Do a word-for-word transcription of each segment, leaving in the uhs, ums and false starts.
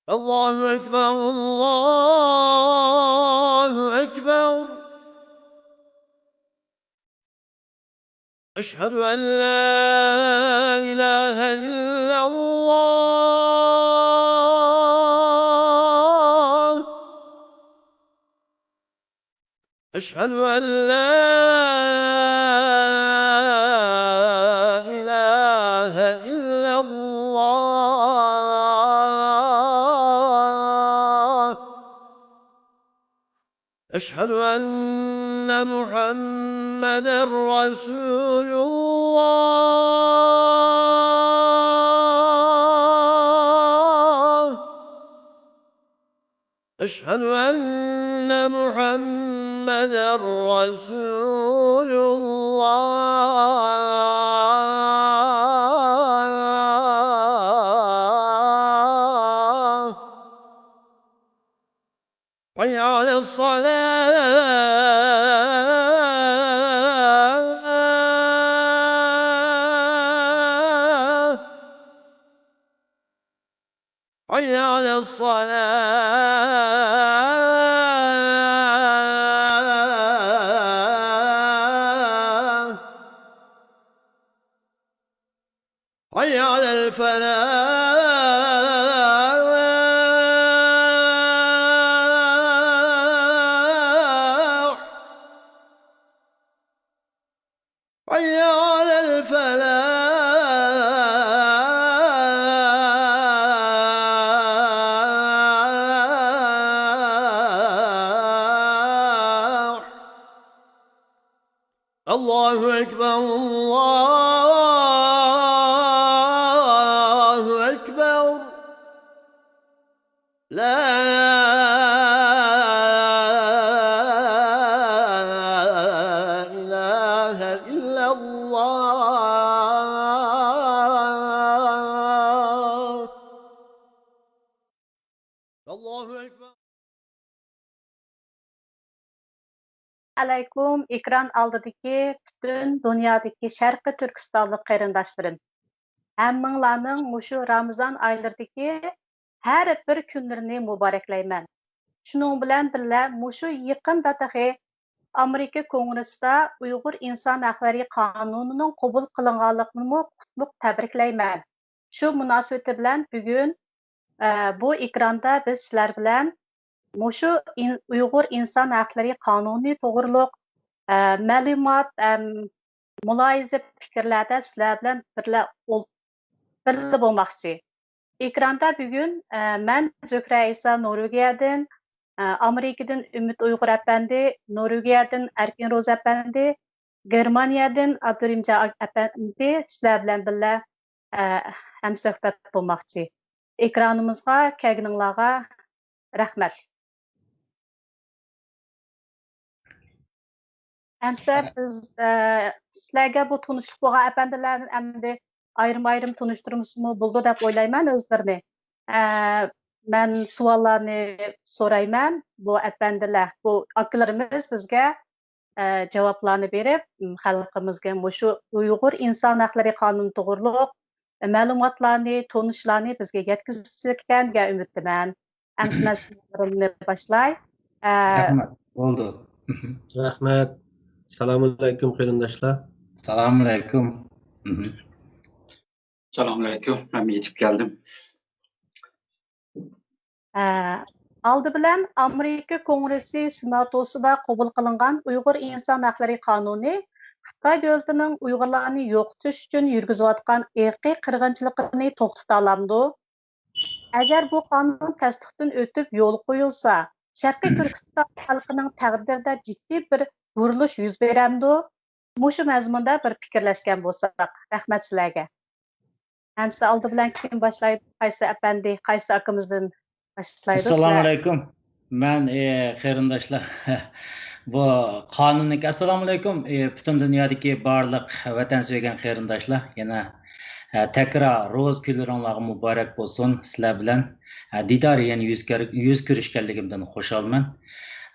الله أكبر، الله أكبر. أشهد أن لا إله إلا الله. أشهد أن لا إله إلا الله. أشهد أن محمدا رسول الله. أشهد أن محمدا رسول الله. حي على الصلاة. حي على الصلاة. حي على الفلاح. حي على الفلاح. الله أكبر، الله أكبر. لا إله إلا الله. الله أكبر. ئەلەيكۇم، ئېكران ئالدىدىكى پۈتۈن دۇنيادىكى شەرقىي تۈركىستانلىق قېرىنداشلىرىم. ھەممىڭلارنىڭ مۇشۇ رامىزان ئايلىرىدىكى ھەر بىر كۈنلىرىنى مۇبارەكلەيمەن. شۇنىڭ بىلەن بىللە، مۇشۇ يېقىندا تېخى ئامېرىكا كونگرېسسىدا ئۇيغۇر ئىنسان ھەقلىرى قانۇنىنىڭ قوبۇل قىلىنغانلىقىنىمۇ قۇتلۇق تەبرىكلەيمەن. شۇ مۇناسىۋىتى بىلەن بۈگۈن، ئە، بۇ ئېكراندا بىز سىلەر بىلەن مۇشۇ ئىن-، ئۇيغۇر ئىنسان ھەقلىرى قانۇنى توغرۇلۇق، ئە، مەلۇمات ھەم مۇلاھىزە پىكىرلەردە سىلەر بىلەن بىرلە ئول-، بىرلە بولماقچى. ئېكراندا بۈگۈن، ئە، مەن زۆھرە ئەيسا نورۋېگىيەدىن، ئە، ئامېرىكىدىن ئۈمىد ئۇيغۇر ئەپەندى، نورۋېگىيەدىن ئەركىن روزا ئەپەندى، گېرمانىيەدىن ئابدۇرېھىمجان ئەپەندى سىلەر بىلەن بىللە، ئە، ھەمسۆھبەت بولماقچى. ئېكرانىمىزغا كەلگىنىڭلارغا رەھمەت. ئەمسە بىز، ئە، سىلەرگە بۇ تونۇشلۇق بولغان ئەپەندىلەرنى ئەمدى ئايرىم-ئايرىم تونۇشتۇرمىسىمۇ بولىدۇ دەپ ئويلايمەن ئۆزلىرىنى. ئە، مەن سوئاللارنى سورايمەن. بۇ ئەپەندىلەر، بۇ ئاكىلىرىمىز بىزگە، ئە، جاۋابلارنى بېرىپ، م، خەلقىمىزگە مۇشۇ ئۇيغۇر ئىنسان ھەقلىرى قانۇنى توغرۇلۇق مەلۇماتلارنى، تونۇشلارنى بىزگە يەتكۈزىدىكەن دېگەن ئۈمىدتىمەن. ئەمسە مەن سوئاللىرىمنى باشلاي. ئە، رەھمەت. بولدى. رەھمەت. سالامۇئەلەيكۇم، قېرىنداشلار. سالامۇئەلەيكۇم. سالامۇئەلەيكۇم. مەن يېتىپ كەلدىم. ئە، ئالدى بىلەن ئامېرىكا كونگرېسسى سېناتوسىدا قوبۇل قىلىنغان ئۇيغۇر ئىنسان ھەقلىرى قانۇنى خىتاي دۆلىتىنىڭ ئۇيغۇرلارنى يوقىتىش ئۈچۈن يۈرگۈزۈۋاتقان ئىرقىي قىرغىنچىلىقىنى توختىتالامدۇ؟ ئەگەر بۇ قانۇن تەستىقتىن ئۆتۈپ يولغا قويۇلسا، شەرقىي تۈركىستان خەلقىنىڭ تەقدىرىدە جىددىي بىر بۇرۇلۇش يۈز بېرەمدۇ؟ مۇشۇ مەزمۇندا بىر پىكىرلەشكەن بولساق. رەھمەت سىلەرگە. ئەمسە ئالدى بىلەن كىم باشلايدۇ؟ قايسى ئەپەندى، قايسى ئاكىمىزدىن باشلايدۇ؟ ئەسسالامۇ ئەلەيكۇم. مەن، ئى، قېرىنداشلار، بۇ قانۇننىڭكى، ئەسسالامۇ ئەلەيكۇم، ئى، پۈتۈن دۇنيادىكى بارلىق ۋەتەن سۆيگەن قېرىنداشلار، يەنە، ئە، تەكرار روزا كۈنلىرىڭلارغا مۇبارەك بولسۇن. سىلەر بىلەن، ئە، دىدار يەنە يۈز كۆر-، يۈز كۆرۈشكەنلىكىمدىن خۇشالمەن.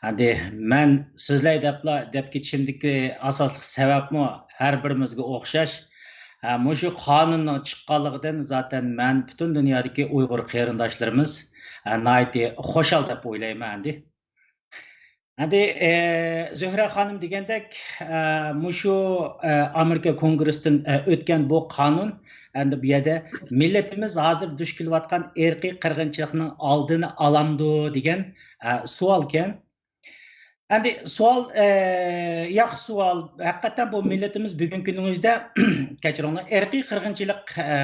ئەمدى مەن سۆزلەي دەپلا دەپ كېتىشىمدىكى ئاساسلىق سەۋەبمۇ ھەر بىرىمىزگە ئوخشاش. ھە، مۇشۇ قانۇننىڭ چىققانلىقىدىن زاتەن مەن پۈتۈن دۇنيادىكى ئۇيغۇر قېرىنداشلىرىمىز، ئە، ناھايىتى خۇشال دەپ ئويلايمەن ئەمدى. ئەمدى، ئە، زۆھرە خانىم دېگەندەك، ئە، مۇشۇ، ئە، ئامېرىكا كونگرېسىدىن، ئە، ئۆتكەن بۇ قانۇن، ئەمدى بۇ يەردە مىللىتىمىز ھازىر دۇچ كېلىۋاتقان ئىرقىي قىرغىنچىلىقنىڭ ئالدىنى ئالامدۇ دېگەن، ئە، سوئالكەن. ئەمدى سوئال، ئە، ياخشى سوئال. ھەقىقەتەن بۇ مىللىتىمىز بۈگۈنكى كۈنىمىزدە، كەچۈرۈڭلار، ئىرقىي قىرغىنچىلىق، ئە،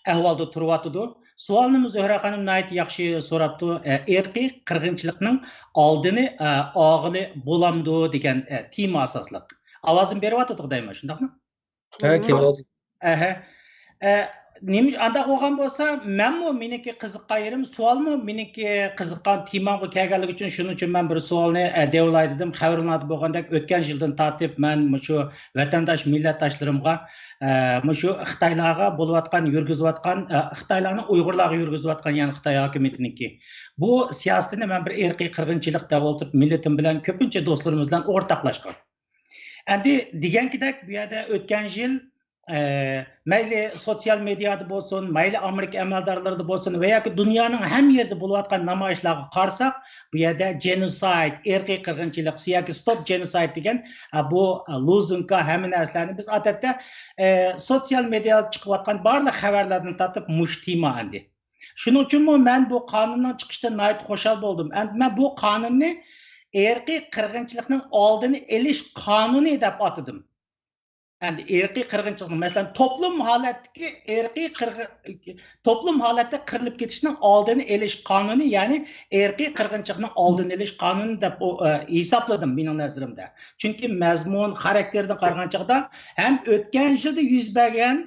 ئەھۋالدا تۇرۇۋاتىدۇ. سوئالنىمۇ زۆھرە خانىم ناھايىتى ياخشى سوراپتۇ. ئە، ئىرقىي قىرغىنچىلىقنىڭ ئالدىنى، ئە، ئالغىلى بولامدۇ دېگەن، ئە، تېما ئاساسلىق. ئاۋازىم بېرىۋاتىدۇ دەيمەن، شۇنداقمۇ؟ ھە، كېلىۋاتىدۇ. ئەھە. ئە، نېمە، ئانداق بولغان بولسا، مەنمۇ مېنىڭكى قىزىققان يېرىم، سوئالمۇ مېنىڭكى قىزىققان تېمامغا كەلگەنلىكى ئۈچۈن، شۇنىڭ ئۈچۈن مەن بىر سوئالنى، ئە، دەۋېلاي دېدىم. خەۋىرىڭلاردا بولغاندەك، ئۆتكەن يىلدىن تارتىپ مەن مۇشۇ ۋەتەنداش مىللەتداشلىرىمغا، ئە، مۇشۇ خىتايلارغا بولۇۋاتقان، يۈرگۈزۈۋاتقان، ئە، خىتايلارنىڭ ئۇيغۇرلارغا يۈرگۈزۈۋاتقان، يەنى خىتاي ھاكىمىيىتىنىڭكى بۇ سىياسىتىنى مەن بىر ئىرقىي قىرغىنچىلىق دەپ ئولتۇرۇپ، مىللىتىم بىلەن، كۆپىنچە دوستلىرىمىز بىلەن ئورتاقلاشقان. ئەمدى دېگەنكىدەك، بۇ يەردە ئۆتكەن يىل، ئە، مەيلى سوتسىيال مېدىيادا بولسۇن، مەيلى ئامېرىكا ئەمەلدارلىرىدا بولسۇن ۋە ياكى دۇنيانىڭ ھەممە يېرىدە بولۇۋاتقان نامايىشلارغا قارىساق، بۇ يەردە جېنوسايد، ئىرقىي قىرغىنچىلىق ياكى ستوپ جېنوسايد دېگەن، ئە، بۇ، ئە، لوزۇنكا، ھەممە نەرسىلەرنى بىز، ئادەتتە، ئە، سوتسىيال مېدىيادا چىقىۋاتقان بارلىق خەۋەرلەردىن تارتىپ مۇشۇ تېما ئەمدى. شۇنىڭ ئۈچۈنمۇ مەن بۇ قانۇننىڭ چىقىشىدىن ناھايىتى خۇشال بولدۇم. ئەمدى مەن بۇ قانۇننى ئىرقىي قىرغىنچىلىقنىڭ ئالدىنى ئېلىش قانۇنى دەپ ئاتىدىم. ئەمدى ئىرقىي قىرغىنچىلىقنىڭ، مەسىلەن، توپلۇم ھالەتتىكى ئىرقىي قىرغ-، توپلۇم ھالەتتە قىرىلىپ كېتىشنىڭ ئالدىنى ئېلىش قانۇنى، يەنى ئىرقىي قىرغىنچىلىقنىڭ ئالدىنى ئېلىش قانۇنى دەپ ئو-، ئە، ھېسابلىدىم مېنىڭ نەزىرىمدە. چۈنكى مەزمۇن، خاراكتېرىدىن قارىغان چاغدا ھەم ئۆتكەن يىلدا يۈز بەرگەن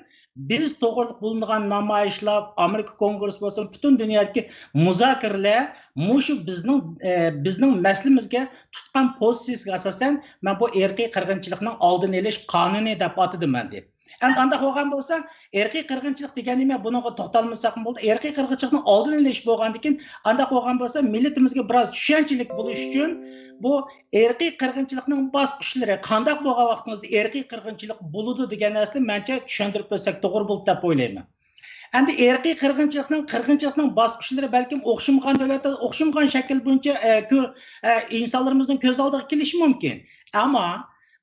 بىز توغرىلىق بولۇنغان نامايىشلار، ئامېرىكا كونگرېسسى بولسۇن، پۈتۈن دۇنيادىكى مۇزاكىرىلەر مۇشۇ بىزنىڭ، ئە، بىزنىڭ مەسىلىمىزگە تۇتقان پوزىتسىيىسىگە ئاساسەن، مەن بۇ ئىرقىي قىرغىنچىلىقنىڭ ئالدىنى ئېلىش قانۇنى دەپ ئاتىدىم مەن دەپ. ئەمدى ئانداق بولغان بولسا، ئىرقىي قىرغىنچىلىق دېگەن نېمە؟ بۇنىڭغا توختالمىساقمۇ بولىدۇ. ئىرقىي قىرغىنچىلىقنىڭ ئالدىنى ئېلىش بولغاندىن كېيىن، ئانداق بولغان بولسا، مىللىتىمىزگە بىراز چۈشەنچىلىك بولۇش ئۈچۈن بۇ ئىرقىي قىرغىنچىلىقنىڭ باسقۇچلىرى، قانداق بولغان ۋاقتىڭىزدا ئىرقىي قىرغىنچىلىق بولىدۇ دېگەن نەرسىنى مەنچە چۈشەندۈرۈپ ئۆتسەك توغرا بولىدۇ دەپ ئويلايمەن. ئەمدى ئىرقىي قىرغىنچىلىقنىڭ، قىرغىنچىلىقنىڭ باسقۇچلىرى بەلكىم ئوخشىمىغان دۆلەتلەردە ئوخشىمىغان شەكىل بويىچە، ئە، كۆ-، ئە، ئىنسانلىرىمىزنىڭ كۆز ئالدىغا كېلىشى مۇمكىن. ئەمما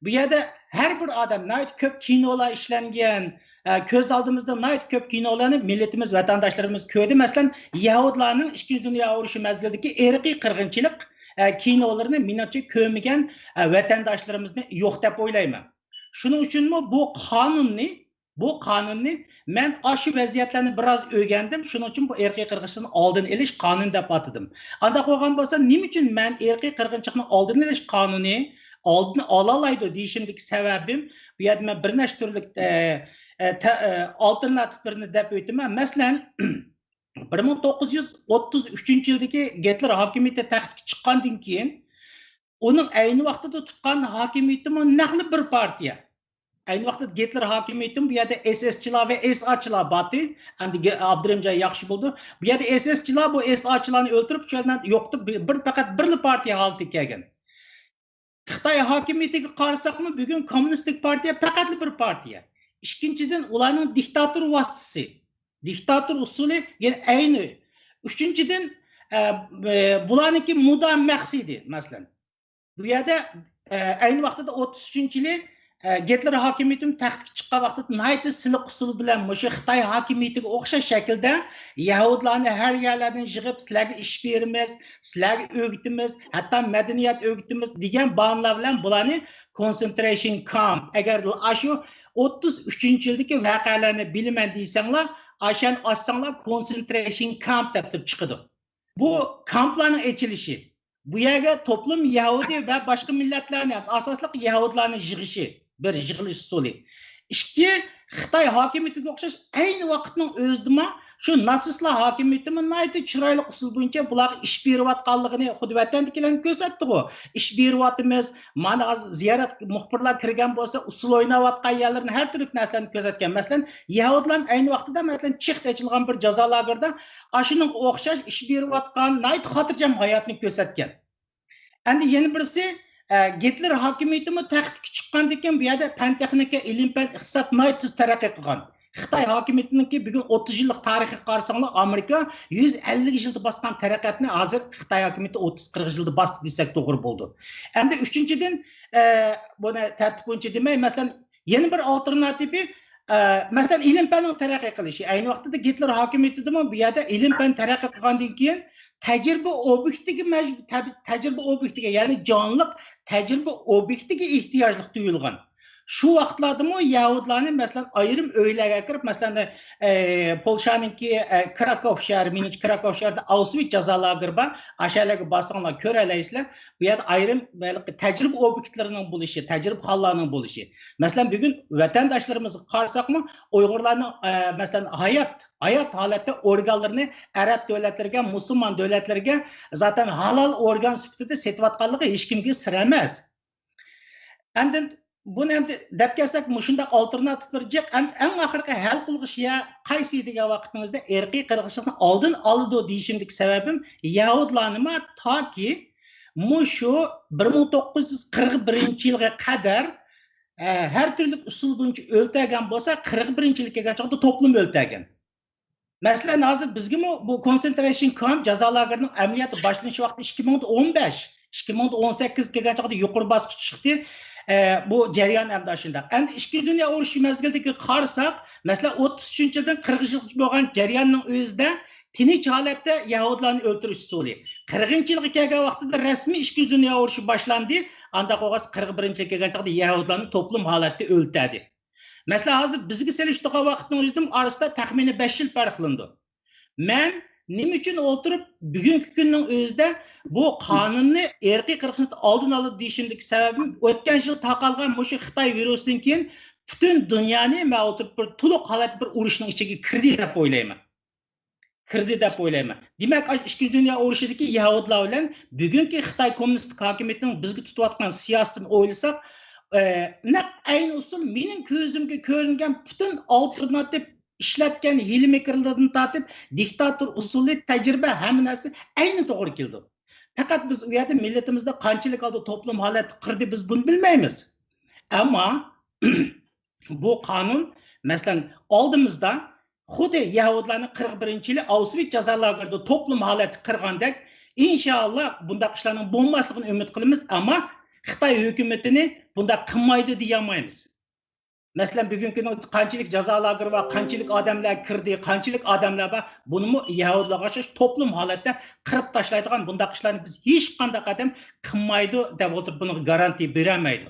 بۇ يەردە ھەر بىر ئادەم، ناھايىتى كۆپ كىنولار ئىشلەنگەن، ئە، كۆز ئالدىمىزدا ناھايىتى كۆپ كىنولارنى مىللىتىمىز، ۋەتەنداشلىرىمىز كۆردى. مەسىلەن، يەھۇدىيلارنىڭ ئىككىنچى دۇنيا ئۇرۇشى مەزگىلىدىكى ئىرقىي قىرغىنچىلىق، ئە، كىنولىرىنى مېنىڭچە كۆرمىگەن، ئە، ۋەتەنداشلىرىمىزنى يوق دەپ ئويلايمەن. شۇنىڭ ئۈچۈنمۇ بۇ قانۇننى، بۇ قانۇننى مەن ئاشۇ ۋەزىيەتلەرنى بىراز ئۆگەندىم. شۇنىڭ ئۈچۈن بۇ ئىرقىي قىرغىنچىلىقنىڭ ئالدىنى ئېلىش قانۇنى دەپ ئاتىدىم. ئانداق بولغان بولسا، نېمە ئۈچۈن مەن ئىرقىي قىرغىنچىلىقنىڭ ئالدىنى ئېلىش قانۇنى ئالدىنى ئالالايدۇ دېيىشىمدىكى سەۋەبىم، بۇ يەردە مەن بىر نەچچە تۈرلۈك، ئە، ئە، تە-، ئە، ئالتېرناتىپلىرىنى دەپ ئۆتىمەن. مەسىلەن، بىر مىڭ توققۇز يۈز ئوتتۇز ئۈچىنچى يىلدىكى گىتلېر ھاكىمىيىتى تەختكە چىققاندىن كېيىن، ئۇنىڭ ئەينى ۋاقتىدا تۇتقان ھاكىمىيىتىمۇ نەقلى بىر پارتىيە. ئەينى ۋاقتىدا گىتلېر ھاكىمىيىتىمۇ بۇ يەردە ئېس ئېسچىلار ۋە ئېس ئاچىلار بارتى. ئەمدى گە-، ئابدۇرېھىمجان ياخشى بولدى. بۇ يەردە ئېس ئېسچىلار بۇ ئېس ئاچىلارنى ئۆلتۈرۈپ، شۇ يەردىن يوقىتىپ، بىر، بىر پەقەت بىرلا پارتىيە ھالىتىگە كەلگەن. خىتاي ھاكىمىيىتىگە قارىساقمۇ، بۈگۈن كوممۇنىستىك پارتىيە پەقەتلا بىر پارتىيە. ئىككىنچىدىن، ئۇلارنىڭ دىكتاتور ۋاسىتىسى، دىكتاتور ئۇسۇلى يەنە ئەينى. ئۈچىنچىدىن، ئە، ئە، بۇلارنىڭكى مۇدام مەقسىتى، مەسىلەن، بۇ يەردە، ئە، ئەينى ۋاقتىدا ئوتتۇز ئۈچىنچى يىلى، ئە، گىتلېر ھاكىمىيىتىمۇ تەختكە چىققان ۋاقتىدا ناھايىتى سىلىق ئۇسۇل بىلەن مۇشۇ خىتاي ھاكىمىيىتىگە ئوخشاش شەكىلدە يەھۇدىيلارنى ھەر يەرلەردىن يىغىپ، سىلەرگە ئىش بېرىمىز، سىلەرگە ئۆگىتىمىز، ھەتتا مەدەنىيەت ئۆگىتىمىز دېگەن باھانىلەر بىلەن بۇلارنى كونسېنترېيشن كامپ، ئەگەر ئاشۇ ئوتتۇز ئۈچىنچى يىلدىكى ۋەقەلەرنى بىلىمەن دېسەڭلار، ئاشۇنى ئاچساڭلار كونسېنترېيشن كامپ دەپ تۇرۇپ چىقىدۇ. بۇ كامپلارنىڭ ئېچىلىشى، بۇ يەرگە توپلۇم يەھۇدىي ۋە باشقا مىللەتلەرنى، ئاساسلىق يەھۇدىيلارنى يىغىشى، بىر يىغىلىش ئۇسۇلى. ئىككى، خىتاي ھاكىمىيىتىگە ئوخشاش ئەينى ۋاقىتنىڭ ئۆزىدىمۇ شۇ ناتسىستلار ھاكىمىيىتىمۇ ناھايىتى چىرايلىق ئۇسۇل بويىچە بۇلارغا ئىش بېرىۋاتقانلىقىنى خۇددى ۋەتەندىكىلەرنى كۆرسەتتىغۇ. ئىش بېرىۋاتىمىز، مانا ھازىر زىيارەت مۇخبىرلار كىرگەن بولسا، ئۇسسۇل ئويناۋاتقان يەرلىرىنى، ھەر تۈرلۈك نەرسىلەرنى كۆرسەتكەن. مەسىلەن، يەھۇدىيلار ئەينى ۋاقتىدا، مەسىلەن، چېختا ئېچىلغان بىر جازا لاگېرىدا ئاشۇنىڭغا ئوخشاش ئىش بېرىۋاتقان ناھايىتى خاتىرجەم ھاياتنى كۆرسەتكەن. ئەمدى يەنە بىرسى، ئە، گىتلېر ھاكىمىيىتىمۇ تەختكە چىققاندىن كېيىن بۇ يەردە پەن-تېخنىكا، ئىلىم-پەن، ئىقتىساد ناھايىتى تېز تەرەققىي قىلغان. خىتاي ھاكىمىيىتىنىڭكى بۈگۈن ئوتتۇز يىللىق تارىخىغا قارىساڭلار، ئامېرىكا يۈز ئەللىك يىلدا باسقان تەرەققىياتنى ھازىر خىتاي ھاكىمىيىتى ئوتتۇز، قىرىق يىلدا باستى دېسەك توغرا بولىدۇ. ئەمدى ئۈچىنچىدىن، ئە، بۇنى تەرتىپ بويىچە دېمەي، مەسىلەن، يەنە بىر ئالتېرناتىپى، ئە، مەسىلەن، ئىلىم-پەننىڭ تەرەققىي قىلىشى. ئەينى ۋاقتىدا گىتلېر ھاكىمىيىتىدىمۇ بۇ يەردە ئىلىم-پەن تەرەققىي قىلغاندىن كېيىن تەجرىبە ئوبيېكتىگە مەج-، تەب-، تەجرىبە ئوبيېكتىگە، يەنى جانلىق تەجرىبە ئوبيېكتىگە ئېھتىياجلىق تۇيۇلغان. شۇ ۋاقىتلاردىمۇ يەھۇدىيلارنى، مەسىلەن، ئايرىم ئۆيلەرگە كىرىپ، مەسىلەن، ئە، پولشانىڭكى، ئە، كراكوف شەھىرى، مېنىڭچە، كراكوف شەھىرىدە ئاۋسۋىتس جازا لاگېرى بار. ئاشۇ يەرلەرگە بارساڭلار كۆرەلەيسىلەر. بۇ يەردە ئايرىم ھېلىقى تەجرىبە ئوبيېكتلىرىنىڭ بولۇشى، تەجرىبىخانىلارنىڭ بولۇشى. مەسىلەن، بۈگۈن ۋەتەنداشلىرىمىزغا قارىساقمۇ، ئۇيغۇرلارنىڭ، ئە، مەسىلەن، ھايات، ھايات ھالەتتە ئورگانلىرىنى ئەرەب دۆلەتلىرىگە، مۇسۇلمان دۆلەتلىرىگە زاتەن ھالال ئورگان سۈپىتىدە سېتىۋاتقانلىقى ھېچكىمگە سىر ئەمەس. ئاندىن بۇنى ئەمدى دەپ كەلسەك، مۇشۇنداق ئالتېرناتىپلىرى جىق. ئەم-، ئەڭ ئاخىرقى ھەل قىلغۇچ يەر قايسى دېگەن ۋاقتىڭىزدا، ئىرقىي قىرغىنچىلىقنىڭ ئالدىنى ئالىدۇ دېيىشىمدىكى سەۋەبىم، يەھۇدىيلارنىمۇ تاكى مۇشۇ بىر مىڭ توققۇز يۈز قىرىق بىرىنچى يىلغا قەدەر، ئە، ھەر تۈرلۈك ئۇسۇل بويىچە ئۆلتۈرگەن بولسا، قىرىق بىرىنچى يىلى كەلگەن چاغدا توپلۇم ئۆلتۈرگەن. مەسىلەن، ھازىر بىزگىمۇ بۇ كونسېنترېيشن كامپ، جازا لاگېرىنىڭ ئەمەلىيەتتە باشلىنىش ۋاقتى ئىككى مىڭ ئون بەش، ئىككى مىڭ ئون سەككىز كەلگەن چاغدا يۇقىرى باسقۇچ چىقتى. ئە، بۇ جەريان ئەمدى ئاشۇنداق. ئەمدى ئىككىنچى دۇنيا ئۇرۇشى مەزگىلىدىكى قارىساق، مەسىلەن، ئوتتۇز ئۈچىنچى يىلدىن قىرىق يىلغىچە بولغان جەرياننىڭ ئۆزىدە تىنچ ھالەتتە يەھۇدىيلارنى ئۆلتۈرۈش ئۇسۇلى. قىرىقىنچى يىلغا كەلگەن ۋاقتىدا رەسمىي ئىككىنچى دۇنيا ئۇرۇشى باشلاندى. ئانداق بولغاچقا، قىرىق بىرىنچى يىلى كەلگەن چاغدا يەھۇدىيلارنى توپلۇم ھالەتتە ئۆلتۈردى. مەسىلەن، ھازىر بىزگە سېلىشتۇرغان ۋاقىتنىڭ ئۆزىدىمۇ ئارىسىدا تەخمىنەن بەش يىل پەرقلىنىدۇ. مەن نېمە ئۈچۈن ئولتۇرۇپ، بۈگۈنكى كۈننىڭ ئۆزىدە بۇ قانۇننى ئىرقىي قىرغىنچىلىقنىڭ ئالدىنى ئالىدۇ دېيىشىمدىكى سەۋەبىم، ئۆتكەن يىل تارقالغان مۇشۇ خىتاي ۋىرۇسىدىن كېيىن پۈتۈن دۇنيانى مەن ئولتۇرۇپ بىر تولۇق ھالەتتە بىر ئۇرۇشنىڭ ئىچىگە كىردى دەپ ئويلايمەن. كىردى دەپ ئويلايمەن. دېمەك، ئاشۇ ئىككىنچى دۇنيا ئۇرۇشىدىكى يەھۇدىيلار بىلەن بۈگۈنكى خىتاي كوممۇنىستىك ھاكىمىيىتىنىڭ بىزگە تۇتۇۋاتقان سىياسىتىنى ئويلىساق، ئە، نەق ئەينى ئۇسۇل مېنىڭ كۆزۈمگە كۆرۈنگەن پۈتۈن ئالتېرناتىپ ئىشلەتكەن ھىيلە-مىكىردىن تارتىپ، دىكتاتور ئۇسۇلى، تەجرىبە، ھەممە نەرسە ئەينى توغرا كېلىدۇ. پەقەت بىز ئۇ يەردە مىللىتىمىزنى قانچىلىك ھالدا توپلۇم ھالەتتە قىردى، بىز بۇنى بىلمەيمىز. ئەمما بۇ قانۇن، مەسىلەن، ئالدىمىزدا خۇددى يەھۇدىيلارنى قىرىق بىرىنچى يىلى ئاۋسۋىتس جازا لاگېرىدا توپلۇم ھالەتتە قىرغاندەك، ئىنشائاللا، بۇنداق ئىشلارنىڭ بولماسلىقىنى ئۈمىد قىلىمىز، ئەمما خىتاي ھۆكۈمىتىنى بۇنداق قىلمايدۇ دېيەلمەيمىز. مەسىلەن، بۈگۈنكى كۈنى قانچىلىك جازا لاگېرى بار، قانچىلىك ئادەملەر كىردى، قانچىلىك ئادەملەر بار، بۇنىمۇ يەھۇدىيلارغا ئوخشاش توپلۇم ھالەتتە قىرىپ تاشلايدىغان بۇنداق ئىشلارنى بىز ھېچقانداق ئادەم قىلمايدۇ دەپ ئولتۇرۇپ، بۇنىڭغا گارانتىيە بېرەلمەيدۇ.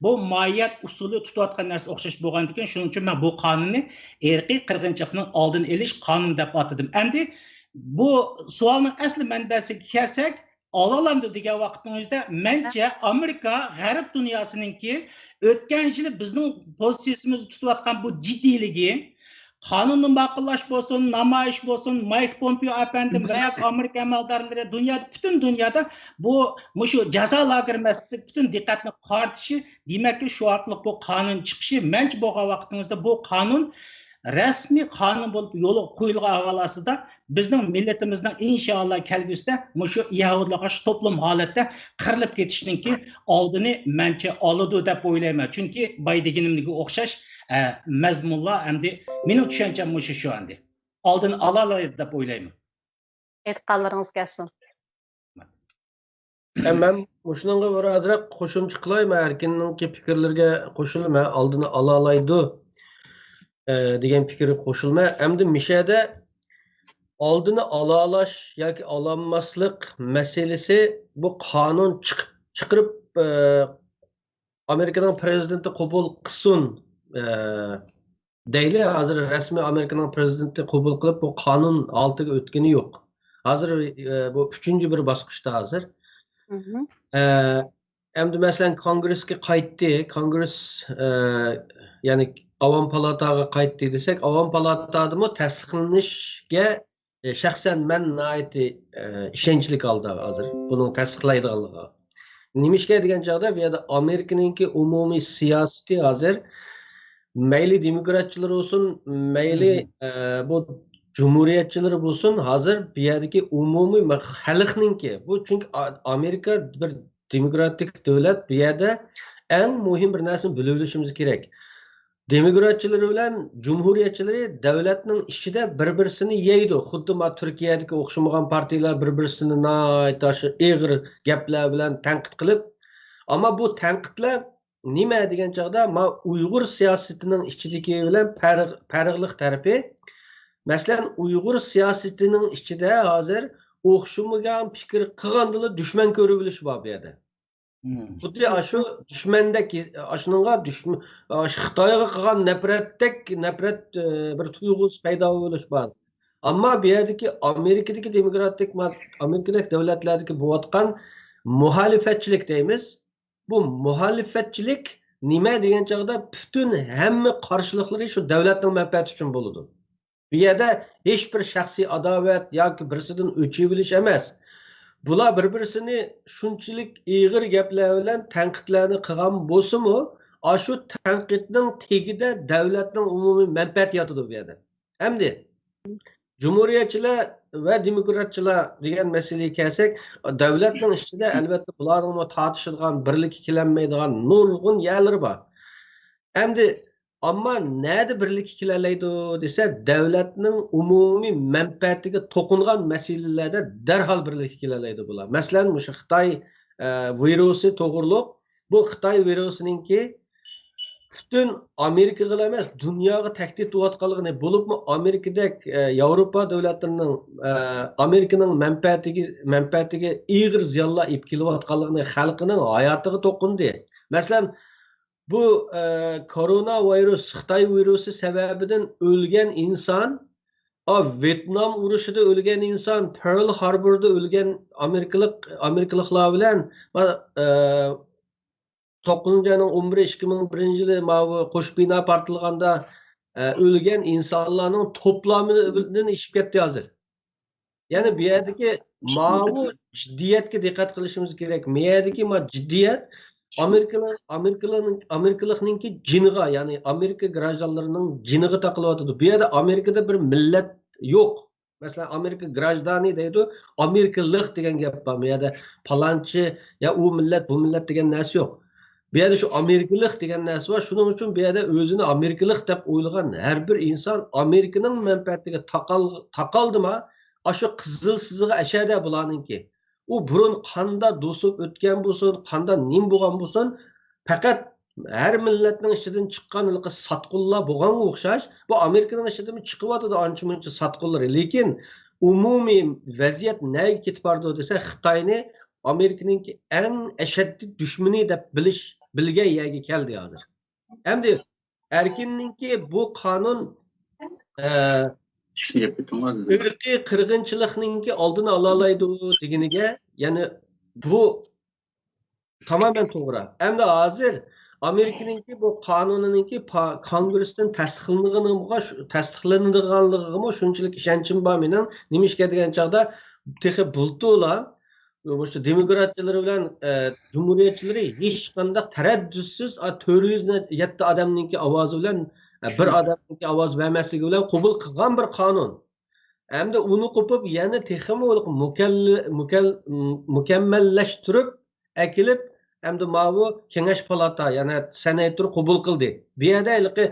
بۇ ماھىيەت ئۇسۇلى تۇتۇۋاتقان نەرسە ئوخشاش بولغاندىكىن، شۇنىڭ ئۈچۈن مەن بۇ قانۇننى ئىرقىي قىرغىنچىلىقنىڭ ئالدىنى ئېلىش قانۇنى دەپ ئاتىدىم. ئەمدى بۇ سوئالنىڭ ئەسلى مەنبەسىگە كەلسەك، ئالالامدۇ دېگەن ۋاقتىڭىزدا، مەنچە ئامېرىكا غەرب دۇنياسىنىڭكى ئۆتكەن يىلى بىزنىڭ پوزىتسىيىمىزدا تۇتۇۋاتقان بۇ جىددىيلىكى، قانۇننى ماقۇللاش بولسۇن، نامايىش بولسۇن، مايك پومپېئو ئەپەندىم ۋە ياكى ئامېرىكا ئەمەلدارلىرى دۇنيادا، پۈتۈن دۇنيادا بۇ، مۇشۇ جازا لاگېرى مەسىلىسىگە پۈتۈن دىققەتنى قارىتىشى، دېمەككى، شۇ ئارقىلىق بۇ قانۇن چىقىشى، مەنچە بولغان ۋاقتىڭىزدا بۇ قانۇن رەسمىي قانۇن بولۇپ يولغا قويۇلغان ھاۋالە ئاستىدا، بىزنىڭ مىللىتىمىزنىڭ ئىنشائاللا كەلگۈسىدە مۇشۇ يەھۇدىيلارغا ئوخشاش توپلۇم ھالەتتە قىرىلىپ كېتىشنىڭكى ئالدىنى مەنچە ئالىدۇ دەپ ئويلايمەن. چۈنكى بايا دېگىنىمگە ئوخشاش، ئە، مەزمۇنلار ئەمدى مېنىڭ چۈشەنچەم مۇشۇ شۇ ئەمدى. ئالدىنى ئالالايدۇ دەپ ئويلايمەن. ئېيتقانلىرىڭىز كەلسۇن. ھەم مەن مۇشۇنىڭغا بىر ئازراق قوشۇمچە قىلاي، مەن ئەركىننىڭكى پىكىرلىرىگە قوشۇلىمەن، ئالدىنى ئالالايدۇ، ئە، دېگەن پىكىرگە قوشۇلىمەن. ئەمدى مىشەدە ئالدىنى ئالالاش ياكى ئالالماسلىق مەسىلىسى، بۇ قانۇن چىقىپ، چىقىرىپ، ئە، ئامېرىكىنىڭ پرېزىدېنتى قوبۇل قىلسۇن، ئە، دەيلى، ھازىر رەسمىي ئامېرىكىنىڭ پرېزىدېنتى قوبۇل قىلىپ، بۇ قانۇن ھالىتىگە ئۆتكىنى يوق. ھازىر، ئە، بۇ ئۈچىنچى بىر باسقۇچتا ھازىر. ئە، ئەمدى مەسىلەن، كونگرېسكە قايتتى، كونگرېس، ئە، يەنى ئاۋام پالاتاغا قايتتى دېسەك، ئاۋام پالاتادىمۇ تەستىقلىنىشكە، ئە، شەخسەن مەن ناھايىتى، ئە، ئىشەنچلىك ھالدا ھازىر بۇنىڭ تەستىقلايدىغانلىقىغا. نېمىشقا دېگەن چاغدا، بۇ يەردە ئامېرىكىنىڭكى ئومۇمىي سىياسىتى ھازىر مەيلى دېموكراتچىلار بولسۇن، مەيلى، ئە، بۇ جۇمھۇرىيەتچىلەر بولسۇن، ھازىر بۇ يەردىكى ئومۇمىي مە-، خەلقنىڭكى، بۇ چۈنكى ئا-، ئامېرىكا بىر دېموكراتىك دۆلەت، بۇ يەردە ئەڭ مۇھىم بىر نەرسىنى بىلىۋېلىشىمىز كېرەك. دېموكراتچىلىرى بىلەن جۇمھۇرىيەتچىلىرى دۆلەتنىڭ ئىچىدە بىر-بىرسىنى يەيدۇ. خۇددى ما تۈركىيەدىكى ئوخشىمىغان پارتىيەلەر بىر-بىرسىنى ناھايىتى ئېغىر گەپلەر بىلەن تەنقىد قىلىپ، ئەمما بۇ تەنقىدلەر نېمە دېگەن چاغدا، ما ئۇيغۇر سىياسىتىنىڭ ئىچىدىكى بىلەن پەرق-، پەرقلىق تەرىپى، مەسىلەن، ئۇيغۇر سىياسىتىنىڭ ئىچىدە ھازىر ئوخشىمىغان پىكىر قىلغاندىلا دۈشمەن كۆرۈۋېلىش بار بۇ يەردە. خۇددى ئاشۇ دۈشمەندەك، ئاشۇنىڭغا دۈشمەن، ئاشۇ خىتايغا قىلغان نەپرەتتەك، نەپرەت، ئە، بىر تۇيغۇسى پەيدا بولۇش بار. ئەمما بۇ يەردىكى ئامېرىكىدىكى دېموكراتىك ما-، ئامېرىكىدەك دۆلەتلەردىكى بولۇۋاتقان مۇھالىپەتچىلىك دەيمىز. بۇ مۇھالىپەتچىلىك نېمە دېگەن چاغدا پۈتۈن ھەممە قارشىلىقلىرى شۇ دۆلەتنىڭ مەنپەئەتى ئۈچۈن بولىدۇ. بۇ يەردە ھېچ بىر شەخسىي ئاداۋەت ياكى بىرسىدىن ئۆچۈۋېلىش ئەمەس. بۇلار بىر-بىرسىنى شۇنچىلىك ئېغىر گەپلەر بىلەن تەنقىدلەرنى قىلغان بولسىمۇ، ئاشۇ تەنقىدنىڭ تېگىدە دۆلەتنىڭ ئومۇمىي مەنپەئەتى ياتىدۇ بۇ يەردە. ئەمدى جۇمھۇرىيەتچىلەر ۋە دېموكراتچىلار دېگەن مەسىلىگە كەلسەك، دۆلەتنىڭ ئىچىدە ئەلۋەتتە بۇلارنىڭمۇ تارتىشىدىغان، بىرلىككە كېلەلمەيدىغان نۇرغۇن يەرلىرى بار. ئەمدى ئەمما نەدە بىرلىككە كېلەلەيدۇ دېسە، دۆلەتنىڭ ئومۇمىي مەنپەئەتىگە توقۇنغان مەسىلىلەردە دەرھال بىرلىككە كېلەلەيدۇ بۇلار. مەسىلەن، مۇشۇ خىتاي، ئە، ۋىرۇسى توغرۇلۇق. بۇ خىتاي ۋىرۇسىنىڭكى پۈتۈن ئامېرىكىغىلا ئەمەس، دۇنياغا تەھدىت بولۇۋاتقانلىقىنى، بولۇپمۇ ئامېرىكىدەك، ئە، ياۋروپا دۆلەتلىرىنىڭ، ئە، ئامېرىكىنىڭ مەنپەئەتىگە، مەنپەئەتىگە ئېغىر زىيانلار ئېلىپ كېلىۋاتقانلىقىنى خەلقىنىڭ ھاياتىغا توقۇندى. مەسىلەن، بۇ، ئە، كورونا ۋىرۇس، خىتاي ۋىرۇسى سەۋەبىدىن ئۆلگەن ئىنسان، ئا، ۋيېتنام ئۇرۇشىدا ئۆلگەن ئىنسان، پېرل ھاربوردا ئۆلگەن ئامېرىكىلىق، ئامېرىكىلىقلار بىلەن، ئا، ئە، توققۇزىنچى ئاينىڭ ئون بىرى، ئىككى مىڭ بىرىنچى يىلى ماۋۇ قوش بىنا پارتلىغاندا، ئە، ئۆلگەن ئىنسانلارنىڭ توپلامىدىن ئېشىپ كەتتى ھازىر. يەنى بۇ يەردىكى ماۋۇ جىددىيەتكە دىققەت قىلىشىمىز كېرەك. بۇ يەردىكى ما جىددىيەت ئامېرىكىلىق، ئامېرىكىلىق، ئامېرىكىلىقنىڭكى جېنىغا، يەنى ئامېرىكا گراژدانلىرىنىڭ جېنىغا تاقىلىۋاتىدۇ. بۇ يەردە ئامېرىكىدا بىر مىللەت يوق. مەسىلەن، ئامېرىكا گراژدانى دەيدۇ، ئامېرىكىلىق دېگەن گەپ بار. بۇ يەردە پالانچى يا ئۇ مىللەت، بۇ مىللەت دېگەن نەرسە يوق. بۇ يەردە شۇ ئامېرىكىلىق دېگەن نەرسە بار. شۇنىڭ ئۈچۈن بۇ يەردە ئۆزىنى ئامېرىكىلىق دەپ ئويلىغان ھەر بىر ئىنسان ئامېرىكىنىڭ مەنپەئەتىگە تاقال-، تاقالدىما، ئاشۇ قىزىل سىزىقى ئەشەدە بۇلارنىڭكى. ئۇ بۇرۇن قاندا توسۇپ ئۆتكەن بولسۇن، قاندا نېمە بولغان بولسۇن، پەقەت ھەر مىللەتنىڭ ئىچىدىن چىققان ھېلىقى ساتقۇنلار بولغانغا ئوخشاش، بۇ ئامېرىكىنىڭ ئىچىدىمۇ چىقىۋاتىدۇ ئانچە-مۇنچە ساتقۇنلىرى. لېكىن ئومۇمىي ۋەزىيەت نەگە كېتىپ بارىدۇ دېسە، خىتاينى ئامېرىكىنىڭكى ئەڭ ئەشەددىي دۈشمىنى دەپ بىلىش، بىلگەن يەرگە كەلدى ھازىر. ئەمدى ئەركىننىڭكى بۇ قانۇن، ئە، ئىرقىي قىرغىنچىلىقنىڭكى ئالدىنى ئالالايدۇ دېگىنىگە، يەنى بۇ تامامەن توغرا. ئەمدى ھازىر ئامېرىكىنىڭكى بۇ قانۇنىنىڭكى پا-، كونگرېستىن تەستىقلىنىدىغىنىغا شۇ-، تەستىقلىنىدىغانلىقىغىمۇ شۇنچىلىك ئىشەنچىم بار مېنىڭ. نېمىشقا دېگەن چاغدا تېخى بۇلتۇرلا مۇشۇ دېموكراتچىلىرى بىلەن، ئە، جۇمھۇرىيەتچىلىرى ھېچقانداق تەرەددۇتسىز، ئا، تۆت يۈز يەتتە ئادەمنىڭكى ئاۋازى بىلەن، ئە، بىر ئادەمنىڭكى ئاۋاز بەرمەسلىكى بىلەن قوبۇل قىلغان بىر قانۇن. ئەمدى ئۇنى قوپۇپ يەنە تېخىمۇ مۇكەللە-، مۇكەل-، مۇكەممەللەشتۈرۈپ ئەكېلىپ، ئەمدى ماۋۇ كېڭەش پالاتا، يەنى سېناتور قوبۇل قىلدى. بۇ يەردە ھېلىقى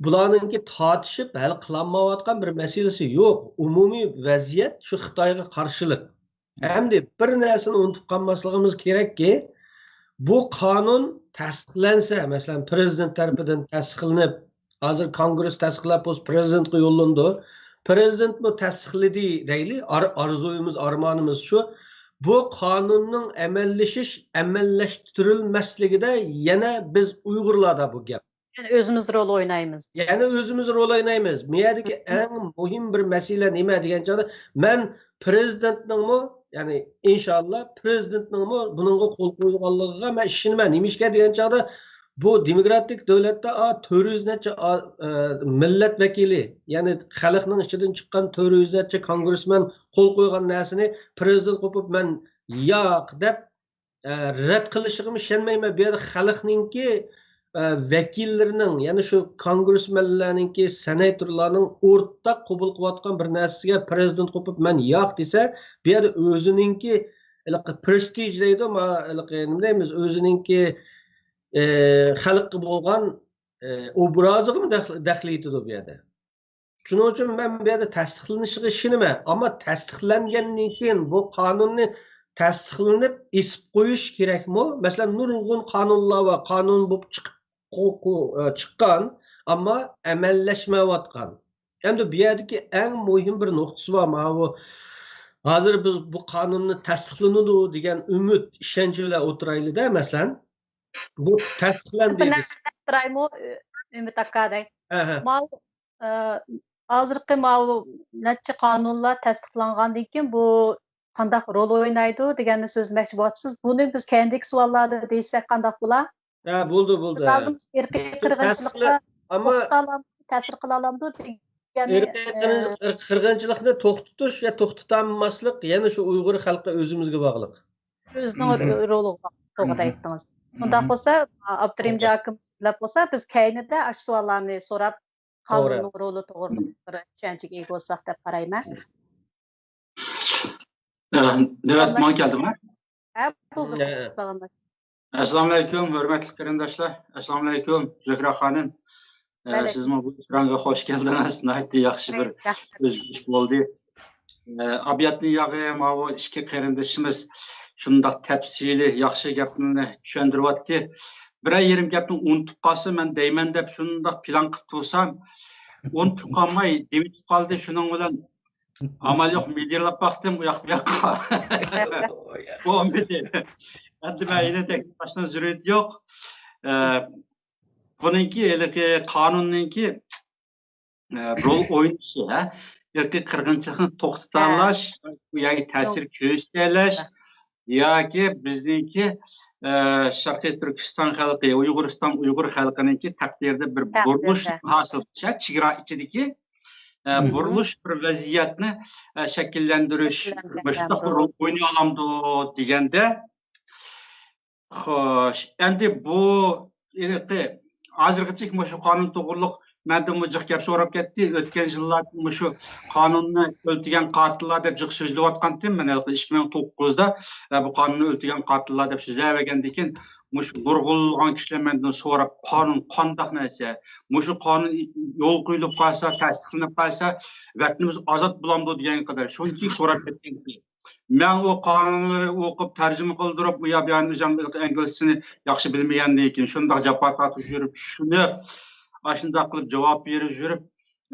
بۇلارنىڭكى تارتىشىپ ھەل قىلالمايۋاتقان بىر مەسىلىسى يوق. ئومۇمىي ۋەزىيەت شۇ خىتايغا قارشىلىق. ئەمدى بىر نەرسىنى ئۇنتۇپ قالماسلىقىمىز كېرەككى، بۇ قانۇن تەستىقلەنسە، مەسىلەن، پىرېزىدېنت تەرىپىدىن تەستىقلىنىپ، ھازىر كونگرېس تەستىقلاپ بولسا پىرېزىدېنتقا يوللىنىدۇ. پىرېزىدېنتمۇ تەستىقلىدى دەيلى، ئار-، ئارزۇيىمىز، ئارمانىمىز شۇ. بۇ قانۇننىڭ ئەمەللىشىش، ئەمەللەشتۈرۈلمەسلىكىدە يەنە بىز ئۇيغۇرلاردا بۇ گەپ. يەنە ئۆزىمىز رول ئوينايمىز. يەنە ئۆزىمىز رول ئوينايمىز. بۇ يەردىكى ئەڭ مۇھىم بىر مەسىلە نېمە دېگەن چاغدا، مەن پىرېزىدېنتنىڭمۇ، يەنى ئىنشاللا پىرېزىدېنتنىڭمۇ بۇنىڭغا قول قويىدىغانلىقىغا مەن ئىشىنىمەن. نېمىشقا دېگەن چاغدا، بۇ دېموكراتىك دۆلەتتە، ئا، تۆت يۈز نەچچە، ئا، ئە، مىللەت ۋەكىلى، يەنى خەلقنىڭ ئىچىدىن چىققان تۆت يۈز نەچچە كونگرېسمېن قول قويغان نەرسىنى پىرېزىدېنت قوپۇپ مەن ياق دەپ، ئە، رەت قىلىشىغىمۇ ئىشەنمەيمەن. بۇ يەردە خەلقنىڭكى، ئە، ۋەكىللىرىنىڭ، يەنى شۇ كونگرېسمېنلەرنىڭكى، سېناتورلارنىڭ ئورتاق قوبۇل قىلىۋاتقان بىر نەرسىگە پىرېزىدېنت قوپۇپ مەن ياق دېسە، بۇ يەردە ئۆزىنىڭكى ھېلىقى پرېستىژ دەيدۇ، ما-، ھېلىقى نېمە دەيمىز، ئۆزىنىڭكى، ئە، خەلققە بولغان ئوبرازىغىمۇ دەخلى يېتىدۇ بۇ يەردە. شۇنىڭ ئۈچۈن مەن بۇ يەردە تەستىقلىنىشىغا ئىشىنىمەن. ئەمما تەستىقلەنگەندىن كېيىن بۇ قانۇننى تەستىقلىنىپ ئېسىپ قويۇش كېرەكمۇ؟ مەسىلەن، نۇرغۇن قانۇنلار بار، قانۇن بولۇپ چىقىپ قو-، قو-، ئە، چىققان، ئەمما ئەمەللەشمەيۋاتقان. ئەمدى بۇ يەردىكى ئەڭ مۇھىم بىر نۇقتىسى بار. ماۋۇ ھازىر بىز بۇ قانۇننى تەستىقلىنىدۇ دېگەن ئۈمىد، ئىشەنچ بىلەن ئولتۇرايلى-دە، مەسىلەن. بۇ تەستىقلاندى بىر دېسە. نەرسە ئۇمىد ئاكا دەي. ھە، ھە. ماۋۇ، ئە، ھازىرقى ماۋۇ نەچچە قانۇنلار تەستىقلانغاندىن كېيىن بۇ قانداق رول ئوينايدۇ دېگەننى سۆزلىمەكچى بولۇۋاتىسىز. بۇنى بىز كەينىدىكى سوئاللاردا دېيىشسەك قانداق بولا؟ ھە، بولىدۇ، بولىدۇ، ھە. بىز ھازىر ئىرقىي قىرغىنچىلىققا توختىتالامدۇ، تەسىر قىلالامدۇ دېگەننى، ئىرقىي قىرغىن-، ئىرقىي قىرغىنچىلىقنى توختىتىش يا توختىتالماسلىق يەنە شۇ ئۇيغۇر خەلقى ئۆزىمىزگە باغلىق. ئۆزىنىڭ رولىغا توغرا ئېيتتىڭىز. ئۇنداق بولسا، ئابدۇرېھىم ئاكىمىز سۆزلەپ بولسا، بىز كەينىدە ئاشۇ سوئاللارنى سوراپ، قانۇننىڭ رولى توغرىلىق بىر چۈشەنچىگە ئىگە بولساق دەپ قارايمەن. ئە، نۆۋەت ماڭا كەلدىمۇ؟ ھە، بولدى. ئەسسالامۇئەلەيكۇم، ھۆرمەتلىك قېرىنداشلار. ئەسسالامۇئەلەيكۇم، زۆھرە خانىم. ئە، سىزمۇ بۇ ئېكرانغا خوش كەلدىڭىز. ناھايىتى ياخشى بىر ئۆزگىرىش بولدى. ئە، ئابىياتنىڭ ياغى ماۋۇ ئىككى قېرىندىشىمىز شۇنداق تەپسىلىي، ياخشى گەپنى چۈشەندۈرۈۋەتتى. بىرەر يېرىم گەپنى ئۇنتۇپ قالسا، مەن دەيمەن دەپ شۇنداق پىلان قىلىپ تۇرسام، ئۇنتۇپ قالماي دېمىتىپ قالدى. شۇنىڭ بىلەن ئامال يوق، مىدىرلاپ باقتىم ئۇ ياق بۇ ياققا. بولمىدى. ئەمدى مەن يەنە تەكلىپ قىلىشنىڭ زۆرۈرىيىتى يوق. ئە، بۇنىڭكى ھېلىقى قانۇننىڭكى، ئە، رول ئوينىشى، ھە، ئىرقىي قىرغىنچىلىقنى توختىتالاش ياكى تەسىر كۆرسىتەلەش ياكى بىزنىڭكى، ئە، شەرقىي تۈركىستان خەلقى، ئۇيغۇرىستان، ئۇيغۇر خەلقىنىڭكى تەقدىرىدە بىر بۇرۇلۇش ھاسىل قىلىش، ھە، چېگرا ئىچىدىكى، ئە، بۇرۇلۇش بىر ۋەزىيەتنى، ئە، شەكىللەندۈرۈش، مۇشۇنداق بىر رول ئوينىيالامدۇ دېگەندە، خوش، ئەمدى بۇ ھېلىقى ھازىرغىچە مۇشۇ قانۇن توغرۇلۇق مەندىن مۇ جىق گەپ سوراپ كەتتى. ئۆتكەن يىللار مۇشۇ قانۇننى ئۆلتۈرگەن قاتىللار دەپ جىق سۆزلەۋاتقانتىم. مەن ھېلىقى ئىككى مىڭ توققۇزدا، ئە، بۇ قانۇننى ئۆلتۈرگەن قاتىللار دەپ سۆزلەۋەرگەندىن كېيىن مۇشۇ نۇرغۇنلىغان كىشىلەر مەندىن سوراپ، قانۇن قانداق نەرسە؟ مۇشۇ قانۇن يولغا قويۇلۇپ قالسا، تەستىقلىنىپ قالسا، ۋەتىنىمىز ئازاد بولامدۇ دېگەنگە قەدەر شۇنچىلىك سوراپ كەتكەنتى. مەن ئۇ قانۇنلىرى ئوقۇپ، تەرجىمە قىلدۇرۇپ، ئۇ يا بۇ يەرنى ئۆزۈم ئىنگلىزچىنى ياخشى بىلمىگەندىن كېيىن، شۇنداق جاپا تارتىپ يۈرۈپ، چۈشىنىپ، ئاشۇنداق قىلىپ جاۋاب بېرىپ يۈرۈپ،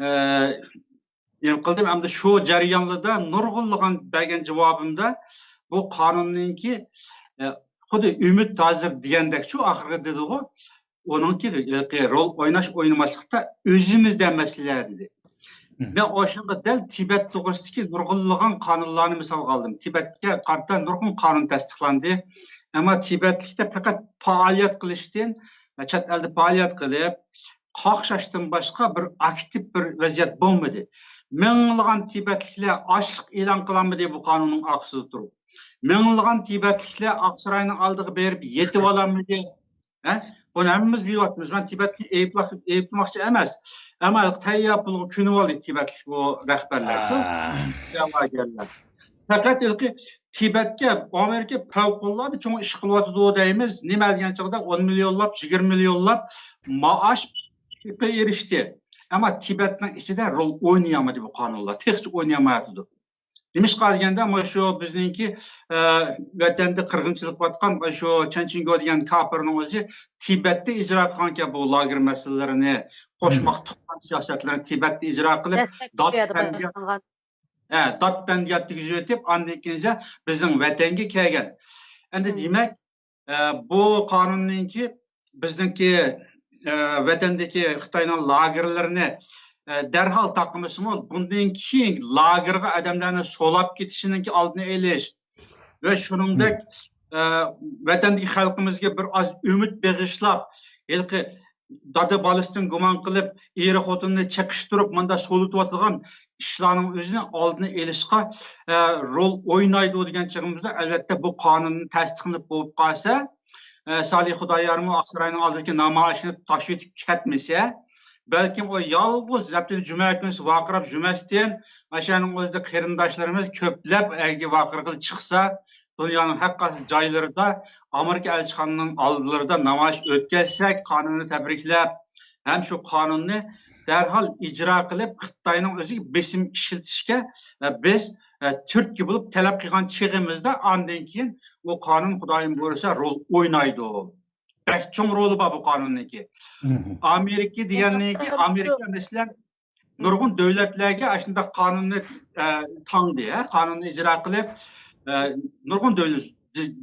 ئە، نېمە قىلدىم. ئەمدى شۇ جەريانلىرىدا نۇرغۇنلىغان بەرگەن جاۋابىمدا بۇ قانۇننىڭكى، ئە، خۇددى ئۈمىد ھازىر دېگەندەكچۇ، ئاخىرىدا دېدىغۇ، ئۇنىڭكى، ئە، رول ئويناش، ئوينىماسلىقتا ئۆزىمىزدە مەسىلە دېدى. مەن ئاشۇنىڭغا دەل تىبەت توغرىسىدىكى نۇرغۇنلىغان قانۇنلارنى مىسالغا ئالدىم. تىبەتكە قارىتا نۇرغۇن قانۇن تەستىقلاندى. ئەمما تىبەتلىكتە پەقەت پائالىيەت قىلىشتىن، چەت ئەلدە پائالىيەت قىلىپ، قاقشاشتىن باشقا بىر ئاكتىپ بىر ۋەزىيەت بولمىدى. مىڭلىغان تىبەتلىكلەر ئاچلىق ئېلان قىلالمىدى بۇ قانۇننىڭ ئارقىسىدا تۇرۇپ. مىڭلىغان تىبەتلىكلەر ئاقساراينىڭ ئالدىغا بېرىپ يېتىۋالالمىدى. ھە؟ بۇنى ھەممىمىز بىلىۋاتىمىز. مەن تىبەتنى ئەيىبلا-، ئەيىبلىمەكچى ئەمەس. ئەمما تەييار پۇلغا كۆنۈۋالدى تىبەتلىك بۇ رەھبەرلەر، شۇ دەۋاگەرلەر. پەقەت ھېلىقى تىبەتكە ئامېرىكا پەۋقۇلئاددە چوڭ ئىش قىلىۋاتىدۇ دەيمىز. نېمە دېگەن چاغدا ئون مىليونلاپ، يىگىرمە مىليونلاپ مائاشقا ئېرىشتى. ئەمما تىبەتنىڭ ئىچىدە رول ئوينىيالمىدى بۇ قانۇنلار. تېخىچە ئوينىيالمايۋاتىدۇ. نېمىشقا دېگەندە، مانا شۇ بىزنىڭكى، ئە، ۋەتەندە قىرغىنچىلىق قىلىۋاتقان مانا شۇ چەن چىڭگو دېگەن كاپىرنىڭ ئۆزى تىبەتتە ئىجرا قىلغانكەن بۇ لاگېر مەسىلىلىرىنى، قوشماق تۇغقان سىياسەتلىرىنى تىبەتتە ئىجرا قىلىپ، دات پەندىيات، ھە، دات پەندىيات تېگىزىۋېتىپ، ئاندىن كېيىن بىزنىڭ ۋەتەنگە كەلگەن. ئەمدى دېمەك، ئە، بۇ قانۇننىڭكى بىزنىڭكى، ئە، ۋەتەندىكى خىتاينىڭ لاگېرلىرىنى، ئە، دەرھال تاقىمىسىمۇ، بۇندىن كېيىن لاگېرغا ئادەملەرنى سولاپ كېتىشىنىڭكى ئالدىنى ئېلىش ۋە شۇنىڭدەك، ئە، ۋەتەندىكى خەلقىمىزگە بىر ئاز ئۈمىد بېغىشلاپ، ھېلىقى دادا بالىسىدىن گۇمان قىلىپ، ئېرى خوتۇنىنى چېقىشتۇرۇپ، مۇنداق سولىتىۋاتىدىغان ئىشلارنىڭ ئۆزىنى ئالدىنى ئېلىشقا، ئە، رول ئوينايدۇ دېگەن چېغىمىزدا، ئەلۋەتتە، بۇ قانۇن تەستىقلىنىپ بولۇپ قالسا، ئە، سالىھ خۇدايارمۇ ئاقساراينىڭ ئالدىدىكى نامايىشىنى تاشلىۋېتىپ كەتمىسە، بەلكىم ئۇ يالغۇز ھەپتىدە جۈمە كۈنى ۋارقىراپ يۈرمەستىن، ئاشۇنىڭ ئۆزىدە قېرىنداشلىرىمىز كۆپلەپ ئەگە ۋارقىرىغىلى چىقسا، دۇنيانىڭ ھەر قايسى جايلىرىدا ئامېرىكا ئەلچىخانىنىڭ ئالدىلىرىدا نامايىش ئۆتكەزسەك، قانۇننى تەبرىكلەپ، ھەم شۇ قانۇننى دەرھال ئىجرا قىلىپ، خىتاينىڭ ئۆزىگە بېسىم ئىشلىتىشكە، ئە، بىز، ئە، تۈرتكە بولۇپ تەلەپ قىلغان چېغىمىزدا، ئاندىن كېيىن ئۇ قانۇن، خۇدايىم بۇيرۇسا، رول ئوينايدۇ. بەك چوڭ رولى بار بۇ قانۇننىڭكى. ئامېرىكا دېگەننىڭكى، ئامېرىكا، مەسىلەن، نۇرغۇن دۆلەتلەرگە ئاشۇنداق قانۇننى، ئە، تاڭدى، ھە، قانۇننى ئىجرا قىلىپ، ئە، نۇرغۇن دۆلەت،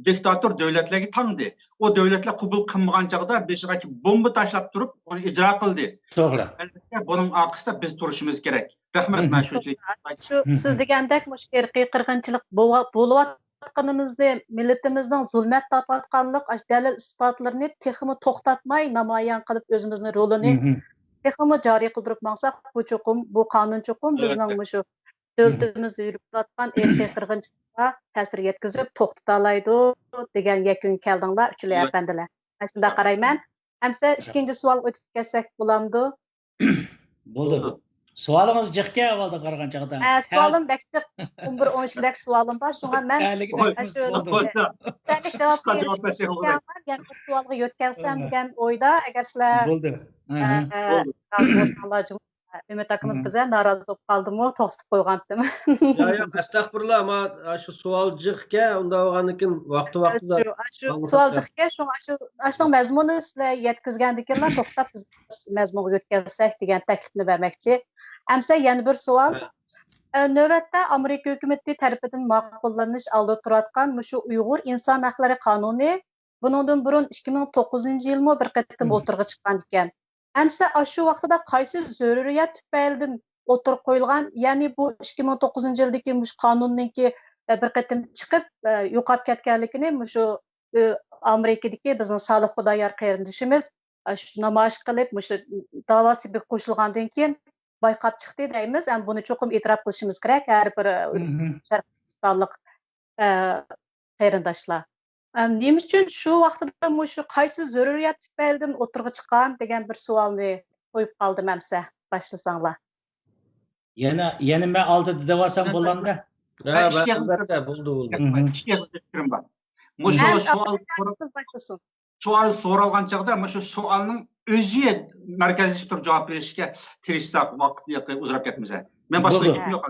دىكتاتور دۆلەتلەرگە تاڭدى. ئۇ دۆلەتلەر قوبۇل قىلمىغان چاغدا بېشىغا بومبا تاشلاپ تۇرۇپ، ئۇنى ئىجرا قىلدى. توغرا. ئەلۋەتتە، بۇنىڭ ئارقىسىدا بىز تۇرۇشىمىز كېرەك. رەھمەت، مەن شۇ شۇ، سىز دېگەندەك، مۇشۇ ئىرقىي قىرغىنچىلىق بولۇۋاتقىنىمىزنى، مىللىتىمىزنىڭ زۇلمەت تارتىۋاتقانلىق، ئاشۇ دەلىل ئىسپاتلىرىنى تېخىمۇ توختاتماي نامايان قىلىپ، ئۆزىمىزنىڭ رولىنى تېخىمۇ جارى قىلدۇرۇپ ماڭساق، بۇ چوقۇم، بۇ قانۇن چوقۇم بىزنىڭ مۇشۇ دۆلىتىمىزدە يۈرۈپ كېلىۋاتقان ئىرقىي قىرغىنچىلىققا تەسىر يەتكۈزۈپ توختىتالايدۇ دېگەن يەكۈنگە كەلدىڭلار، ئۈچىلى ئەپەندىلەر. مەن شۇنداق قارايمەن. ئەمسە ئىككىنچى سوئالغا ئۆتۈپ كەتسەك بولامدۇ؟ بولدى. سوئالىڭىز جىقكەن ئەھۋالدا قارىغان چاغدا. ھە، سوئالىم بەك جىق. ئون بىر، ئون ئۈچ بەك سوئالىم بار. شۇڭا مەن ئەشۇ سەللىك جاۋاب بېرىشكە يەنە بىر سوئالغا يۆتكەلسەم دېگەن ئويدا، ئەگەر سىلەر رازى بولساڭلار، ئۈمىد ئاكىمىز بىزە نارازى بولۇپ قالدىمۇ، توختىتىپ قويغانتىم. ياق، ياق، ئەستەغپۇرۇللا، ئەمما شۇ سوئال جىقكەن، ئۇنداق بولغاندىكىن ۋاقتى ۋاقتىدا. سوئال جىقكەن، شۇڭا ئاشۇ ئاشۇنىڭ مەزمۇنىنى سىلەر يەتكۈزگەندىكىنلا توختاپ بىز مەزمۇنغا يۆتكەلسەك دېگەن تەكلىپنى بەرمەكچى. ئەمسە يەنە بىر سوئال. ئە، نۆۋەتتە ئامېرىكا ھۆكۈمىتى تەرىپىدىن ماقۇللىنىش ئالدىدا تۇرۇۋاتقان مۇشۇ ئۇيغۇر ئىنسان ھەقلىرى قانۇنى بۇنىڭدىن بۇرۇن ئىككى مىڭ توققۇزىنچى يىلمۇ بىر قېتىم ئوتتۇرىغا چىققان ئىكەن. ئەمسە ئاشۇ ۋاقتىدا قايسى زۆرۈرىيەت تۈپەيلىدىن ئوتتۇرىغا قويۇلغان، يەنى بۇ ئىككى مىڭ توققۇزىنچى يىلدىكى مۇشۇ قانۇننىڭكى، ئە، بىر قېتىم چىقىپ، ئە، يوقاپ كەتكەنلىكىنى مۇشۇ، ئە، ئامېرىكىدىكى بىزنىڭ سالىھ خۇدايار قېرىندىشىمىز، ئە، شۇ نامايىش قىلىپ، مۇشۇ داۋا سېپىگە قوشۇلغاندىن كېيىن بايقاپ چىقتى دەيمىز. ئەمما بۇنى چوقۇم ئېتىراپ قىلىشىمىز كېرەك، ھەر بىر، ئە، شەرقىي تۈركىستانلىق، ئە، قېرىنداشلار. ئەم، نېمە ئۈچۈن شۇ ۋاقتىدا مۇشۇ قايسى زۆرۈرىيەت تۈپەيلىدىن ئوتتۇرىغا چىققان دېگەن بىر سوئالنى قويۇپ قالدىم ئەمسە، باشلىساڭلار. يەنە، يەنە مەن ئالدىدا دەۋالسام بولامدۇ؟ ھە، ئەلۋەتتە، بولدى، بولدى. ئىككى ئېغىز پىكرىم بار. مۇشۇ سوئال، سوئال سورالغان چاغدا مۇشۇ سوئالنىڭ ئۆزى مەركەزلىشتۈرۈپ جاۋاب بېرىشكە تىرىشساق، ۋاقىت ئۇزىراپ كەتمىسە. مەن باشقا گېپىم يوق.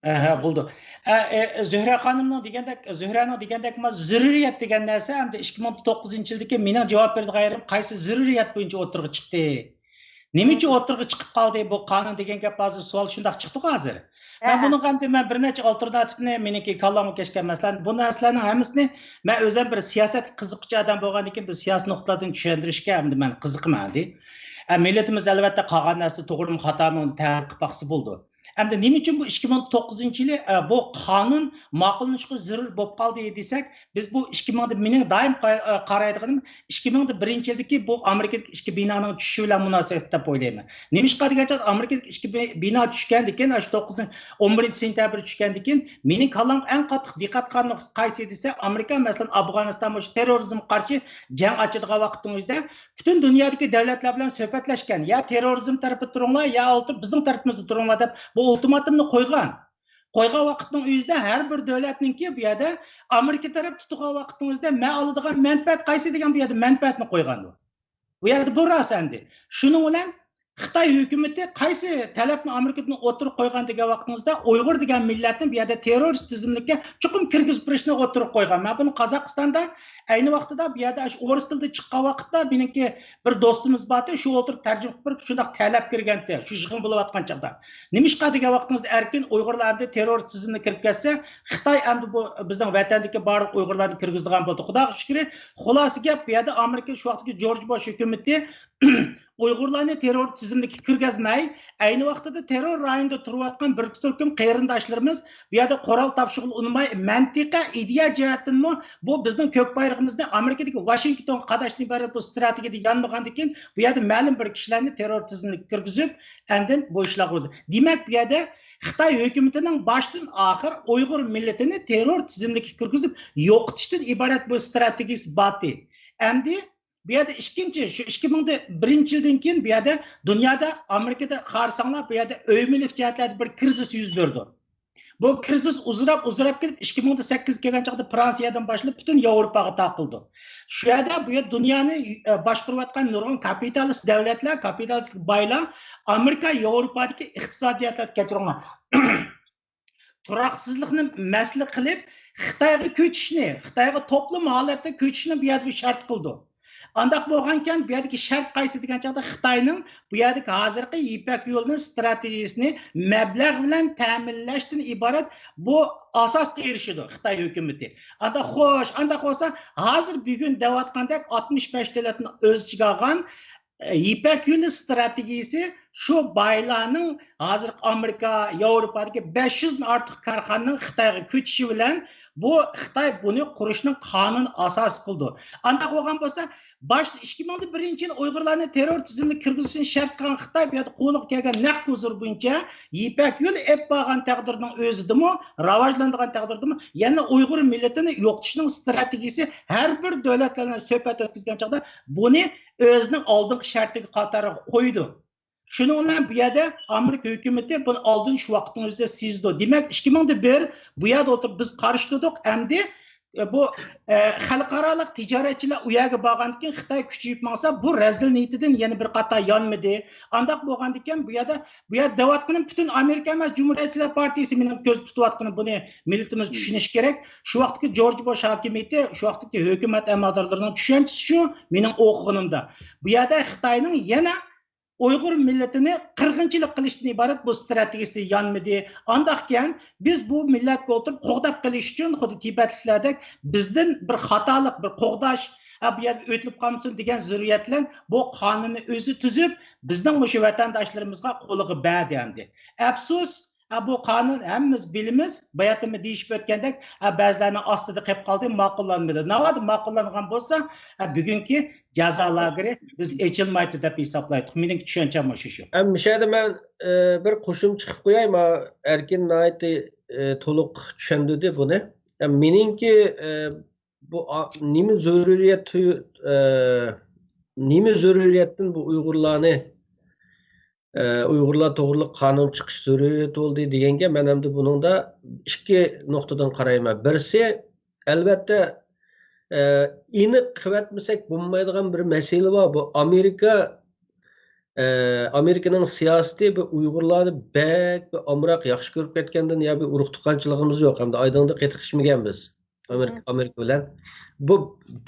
ھە، بولدى. ئە، ئە، زۆھرە خانىمنىڭ دېگەندەك، زۆھرەنىڭ دېگەندەك، ما زۆرۈرىيەت دېگەن نەرسە ئەمدى ئىككى مىڭ توققۇزىنچى يىلدىكى مېنىڭ جاۋاب بېرىدىغان يېرىم قايسى زۆرۈرىيەت بويىچە ئوتتۇرىغا چىقتى؟ نېمە ئۈچۈن ئوتتۇرىغا چىقىپ قالدى بۇ قانۇن دېگەن گەپ ھازىر سوئال شۇنداق چىقتىغۇ ھازىر. مەن بۇنىڭغا ئەمدى مەن بىر نەچچە ئالتېرناتىۋنى مېنىڭكى كاللامغا كەچكەن مەسىلەن، بۇ نەرسىلەرنىڭ ھەممىسىنى مەن ئۆزۈم بىر سىياسەتكە قىزىققۇچى ئادەم بولغاندىن كېيىن بىر سىياسىي نۇقتىلاردىن چۈشەندۈرۈشكە ئەمدى مەن قىزىقىمەن ئەمدى. ئە، مىللىتىمىز ئەلۋەتتە قالغان نەرسە توغرىمۇ خاتامۇ تەھقىق قىلىپ باقسا بولىدۇ. ئەمدى نېمە ئۈچۈن بۇ ئىككى مىڭ توققۇزىنچى يىلى، ئە، بۇ قانۇن ماقۇللىنىشقا زۆرۈر بولۇپ قالدى دېسەك، بىز بۇ ئىككى مىڭدا مېنىڭ دائىم قا-، ئە، قارايدىغىنىم ئىككى مىڭ بىرىنچى يىلدىكى بۇ ئامېرىكىدىكى ئىككى بىنانىڭ چۈشۈشى بىلەن مۇناسىۋەتلىك دەپ ئويلايمەن. نېمىشقا دېگەن چاغدا ئامېرىكىدىكى ئىككى بى-، بىنا چۈشكەندىكىن، ئاشۇ توققۇزىنچى، ئون بىرىنچى سېنتەبىر چۈشكەندىكىن، مېنىڭ كاللامغا ئەڭ قاتتىق دىققەت قىلغان نۇقتا قايسى دېسە، ئامېرىكا، مەسىلەن، ئافغانىستان بويىچە تېررورىزمغا قارشى جەڭ ئاچىدىغان ۋاقىتنىڭ ئۆزىدە پۈتۈن دۇنيادىكى دۆلەتلەر بىلەن سۆھبەتلەشكەن، يا تېررورىزم تەرىپىدە تۇرۇڭلار، يا ئولتۇرۇپ بىزنىڭ تەرىپىمىزدە تۇرۇڭلار دەپ بۇ ئۇلتىماتومنى قويغان. قويغان ۋاقىتنىڭ ئۆزىدە ھەر بىر دۆلەتنىڭكى بۇ يەردە ئامېرىكا تەرەپ تۇتۇۋالغان ۋاقىتنىڭ ئۆزىدە مەن ئالىدىغان مەنپەئەت قايسى دېگەن بۇ يەردە مەنپەئەتنى قويغان بۇ. بۇ يەردە بۇ راست ئەمدى. شۇنىڭ بىلەن خىتاي ھۆكۈمىتى قايسى تەلەپنى ئامېرىكىدىن ئوتتۇرىغا قويغان دېگەن ۋاقتىڭىزدا، ئۇيغۇر دېگەن مىللەتنى بۇ يەردە تېررورىست تىزىملىككە چوقۇم كىرگۈزۈپ بېرىشنى ئوتتۇرىغا قويغان. مەن بۇنى قازاقىستاندا ئەينى ۋاقتىدا بۇ يەردە ئاشۇ ئورۇس تىلىدا چىققان ۋاقىتتا مېنىڭكى بىر دوستىمىز بارتى، شۇ ئولتۇرۇپ تەرجىمە قىلىپ بېرىپ شۇنداق تەلەپ كىرگەنتى، شۇ يىغىن بولۇۋاتقان چاغدا. نېمىشقا دېگەن ۋاقتىڭىزدا ئەركىن ئۇيغۇرلار ئەمدى تېررورىست تىزىملىككە كىرىپ كەتسە، خىتاي ئەمدى بۇ بىزنىڭ ۋەتەندىكى بارلىق ئۇيغۇرلارنى كىرگۈزىدىغان بولدى. خۇداغا شۈكرى، خۇلاسە گەپ، بۇ يەردە ئامېرىكا شۇ ۋاقىتتىكى جورج بۇش ھۆكۈمىتى ئۇيغۇرلارنى تېررور تىزىملىكىگە كىرگۈزمەي، ئەينى ۋاقتىدا تېررور رايونىدا تۇرۇۋاتقان بىر تۈركۈم قېرىنداشلىرىمىز بۇ يەردە قورال تاپشۇرغىلى ئۇنىماي، مەنتىقە، ئىدىيە جەھەتتىنمۇ بۇ بىزنىڭ كۆك بايرىقىمىزنى ئامېرىكىدىكى ۋاشىنگتونغا قاداشتىن ئىبارەت بۇ ئىستراتېگىيەدە يانمىغاندىن كېيىن، بۇ يەردە مەلۇم بىر كىشىلەرنى تېررور تىزىملىكىگە كىرگۈزۈپ، ئاندىن بۇ ئىشلارغا ئۇردى. دېمەك، بۇ يەردە خىتاي ھۆكۈمىتىنىڭ باشتىن ئاخىر ئۇيغۇر مىللىتىنى تېررور تىزىملىكىگە كىرگۈزۈپ يوقىتىشتىن ئىبارەت بۇ ئىستراتېگىيىسى بارتى. ئەمدى بۇ يەردە ئىككىنچى، شۇ ئىككى مىڭ بىرىنچى يىلدىن كېيىن بۇ يەردە دۇنيادا، ئامېرىكىدا قارىساڭلار، بۇ يەردە ئۆي مۈلۈك جەھەتلەردە بىر كىرىزىس يۈز بېرىدۇ. بۇ كىرىزىس ئۇزىراپ، ئۇزىراپ كېلىپ، ئىككى مىڭ سەككىزگە كەلگەن چاغدا فرانسىيەدىن باشلاپ پۈتۈن ياۋروپاغا تارقىلىدۇ. شۇ يەردە بۇ يەر دۇنيانى، ئە، باشقۇرۇۋاتقان نۇرغۇن كاپىتالىست دۆلەتلەر، كاپىتالىست بايلار ئامېرىكا، ياۋروپادىكى ئىقتىسادىياتلارنى كەچۈرۈڭلار. تۇراقسىزلىقنى مەسىلە قىلىپ، خىتايغا كۆچۈشنى، خىتايغا توپلۇم ھالەتتە كۆچۈشنى بۇ يەردە بىر شەرت قىلىدۇ. ئانداق بولغانكەن، بۇ يەردىكى شەرت قايسى دېگەن چاغدا، خىتاينىڭ بۇ يەردىكى ھازىرقى يىپەك يولىنىڭ ستراتېگىيىسىنى مەبلەغ بىلەن تەمىنلەشتىن ئىبارەت بۇ ئاساسقا ئېرىشىدۇ خىتاي ھۆكۈمىتى. ئاندا خوش، ئانداق بولسا، ھازىر بۈگۈن دەۋاتقاندەك ئاتمىش بەش دۆلەتنى ئۆز ئىچىگە ئالغان يىپەك يولى ستراتېگىيىسى شۇ بايلارنىڭ ھازىرقى ئامېرىكا، ياۋروپادىكى بەش يۈزدىن ئارتۇق كارخانىنىڭ خىتايغا كۆچۈشى بىلەن بۇ خىتاي بۇنى قۇرۇشنىڭ قانۇن ئاساسى قىلىدۇ. ئانداق بولغان بولسا، باشتا ئىككى مىڭ بىرىنچى يىل ئۇيغۇرلارنى تېررور تىزىملىكىگە كىرگۈزۈشنى شەرت قىلغان خىتاي بۇ يەردە قولىغا كەلگەن نەق ھۇزۇر بويىچە يىپەك يولى ئېلىپ بارغان تەقدىردىن ئۆزىدىمۇ، راۋاجلاندۇرغان تەقدىردىمۇ يەنە ئۇيغۇر مىللىتىنى يوقىتىشنىڭ ستراتېگىيىسى ھەر بىر دۆلەت بىلەن سۆھبەت ئۆتكۈزگەن چاغدا بۇنى ئۆزىنىڭ ئالدىنقى شەرتىگە قاتارىغا قويىدۇ. شۇنىڭ بىلەن بۇ يەردە ئامېرىكا ھۆكۈمىتى بۇنى ئالدىن شۇ ۋاقىتنىڭ ئۆزىدە سېزىدۇ. دېمەك، ئىككى مىڭ بىر بۇ يەردە ئولتۇرۇپ بىز قارشى تۇردۇق، ئەمدى، ئە، بۇ، ئە، خەلقئارالىق تىجارەتچىلەر ئۇ يەرگە بارغاندىن كېيىن خىتاي كۈچىيىپ ماڭسا، بۇ رەزىل نىيىتىدىن يەنە بىر قاتا يانمىدى. ئانداق بولغاندىكىن بۇ يەردە، بۇ يەردە دەۋاتقىنىم پۈتۈن ئامېرىكا ئەمەس، جۇمھۇرىيەتچىلەر پارتىيىسى مېنىڭ كۆزدە تۇتۇۋاتقىنىم، بۇنى مىللىتىمىز چۈشىنىشى كېرەك. شۇ ۋاقىتتىكى جورج بوش ھاكىمىيىتى، شۇ ۋاقىتتىكى ھۆكۈمەت ئەمەلدارلىرىنىڭ چۈشەنچىسى شۇ، مېنىڭ ئوقۇغىنىمدا. بۇ يەردە خىتاينىڭ يەنە ئۇيغۇر مىللىتىنى قىرغىنچىلىق قىلىشتىن ئىبارەت بۇ ستراتېگىيىسى يانمىدى. ئانداقكەن، بىز بۇ مىللەتكە ئولتۇرۇپ قوغداپ قېلىش ئۈچۈن خۇددى تىبەتلىكلەردەك بىزدىن بىر خاتالىق، بىر قوغداش، ھە، بۇ يەردە ئۆتۈلۈپ قالمىسۇن دېگەن زۆرۈرىيەت بىلەن بۇ قانۇننى ئۆزى تۈزۈپ، بىزنىڭ مۇشۇ ۋەتەنداشلىرىمىزغا قولىغا بەردى ئەمدى. ئەپسۇس، ھە، بۇ قانۇن ھەممىمىز بىلىمىز، باياتىنمۇ دېيىشىپ ئۆتكەندەك، ھە، بەزىلەرنىڭ ئاستىدا قېلىپ قالدى، ماقۇللانمىدى. ناۋادا ماقۇللانغان بولسا، ھە، بۈگۈنكى جازا لاگېرى بىز ئېچىلمايتتى دەپ ھېسابلايتتۇق. مېنىڭ چۈشەنچەم مۇشۇ شۇ. ئەم، مۇشۇ يەردە مەن، ئە، بىر قوشۇمچە قىلىپ قوياي، ما ئەركىن ناھايىتى، ئە، تولۇق چۈشەندۈردى بۇنى. ئەم، مېنىڭكى، ئە، بۇ ئا-، نېمە زۆرۈرىيەت تۇيۇ-، ئە، نېمە زۆرۈرىيەتتىن بۇ ئۇيغۇرلارنى، ئە، ئۇيغۇرلار توغرىلىق قانۇن چىقىش زۆرۈرىيىتى بولدى دېگەنگە، مەن ئەمدى بۇنىڭدا ئىككى نۇقتىدىن قارايمەن. بىرسى، ئەلۋەتتە، ئە، ئېنىق قىلىۋەتمىسەك بولمايدىغان بىر مەسىلە بار. بۇ ئامېرىكا، ئە، ئامېرىكىنىڭ سىياسىتى بۇ ئۇيغۇرلارنى بەك بىر ئامراق ياخشى كۆرۈپ كەتكەندىن يا بىر ئۇرۇق تۇغقانچىلىقىمىز يوق، ھەمدە ئايدىڭدا قېتىقلىشمىگەنبىز. ئامېرىكا، مم. ئامېرىكا بىلەن. بۇ،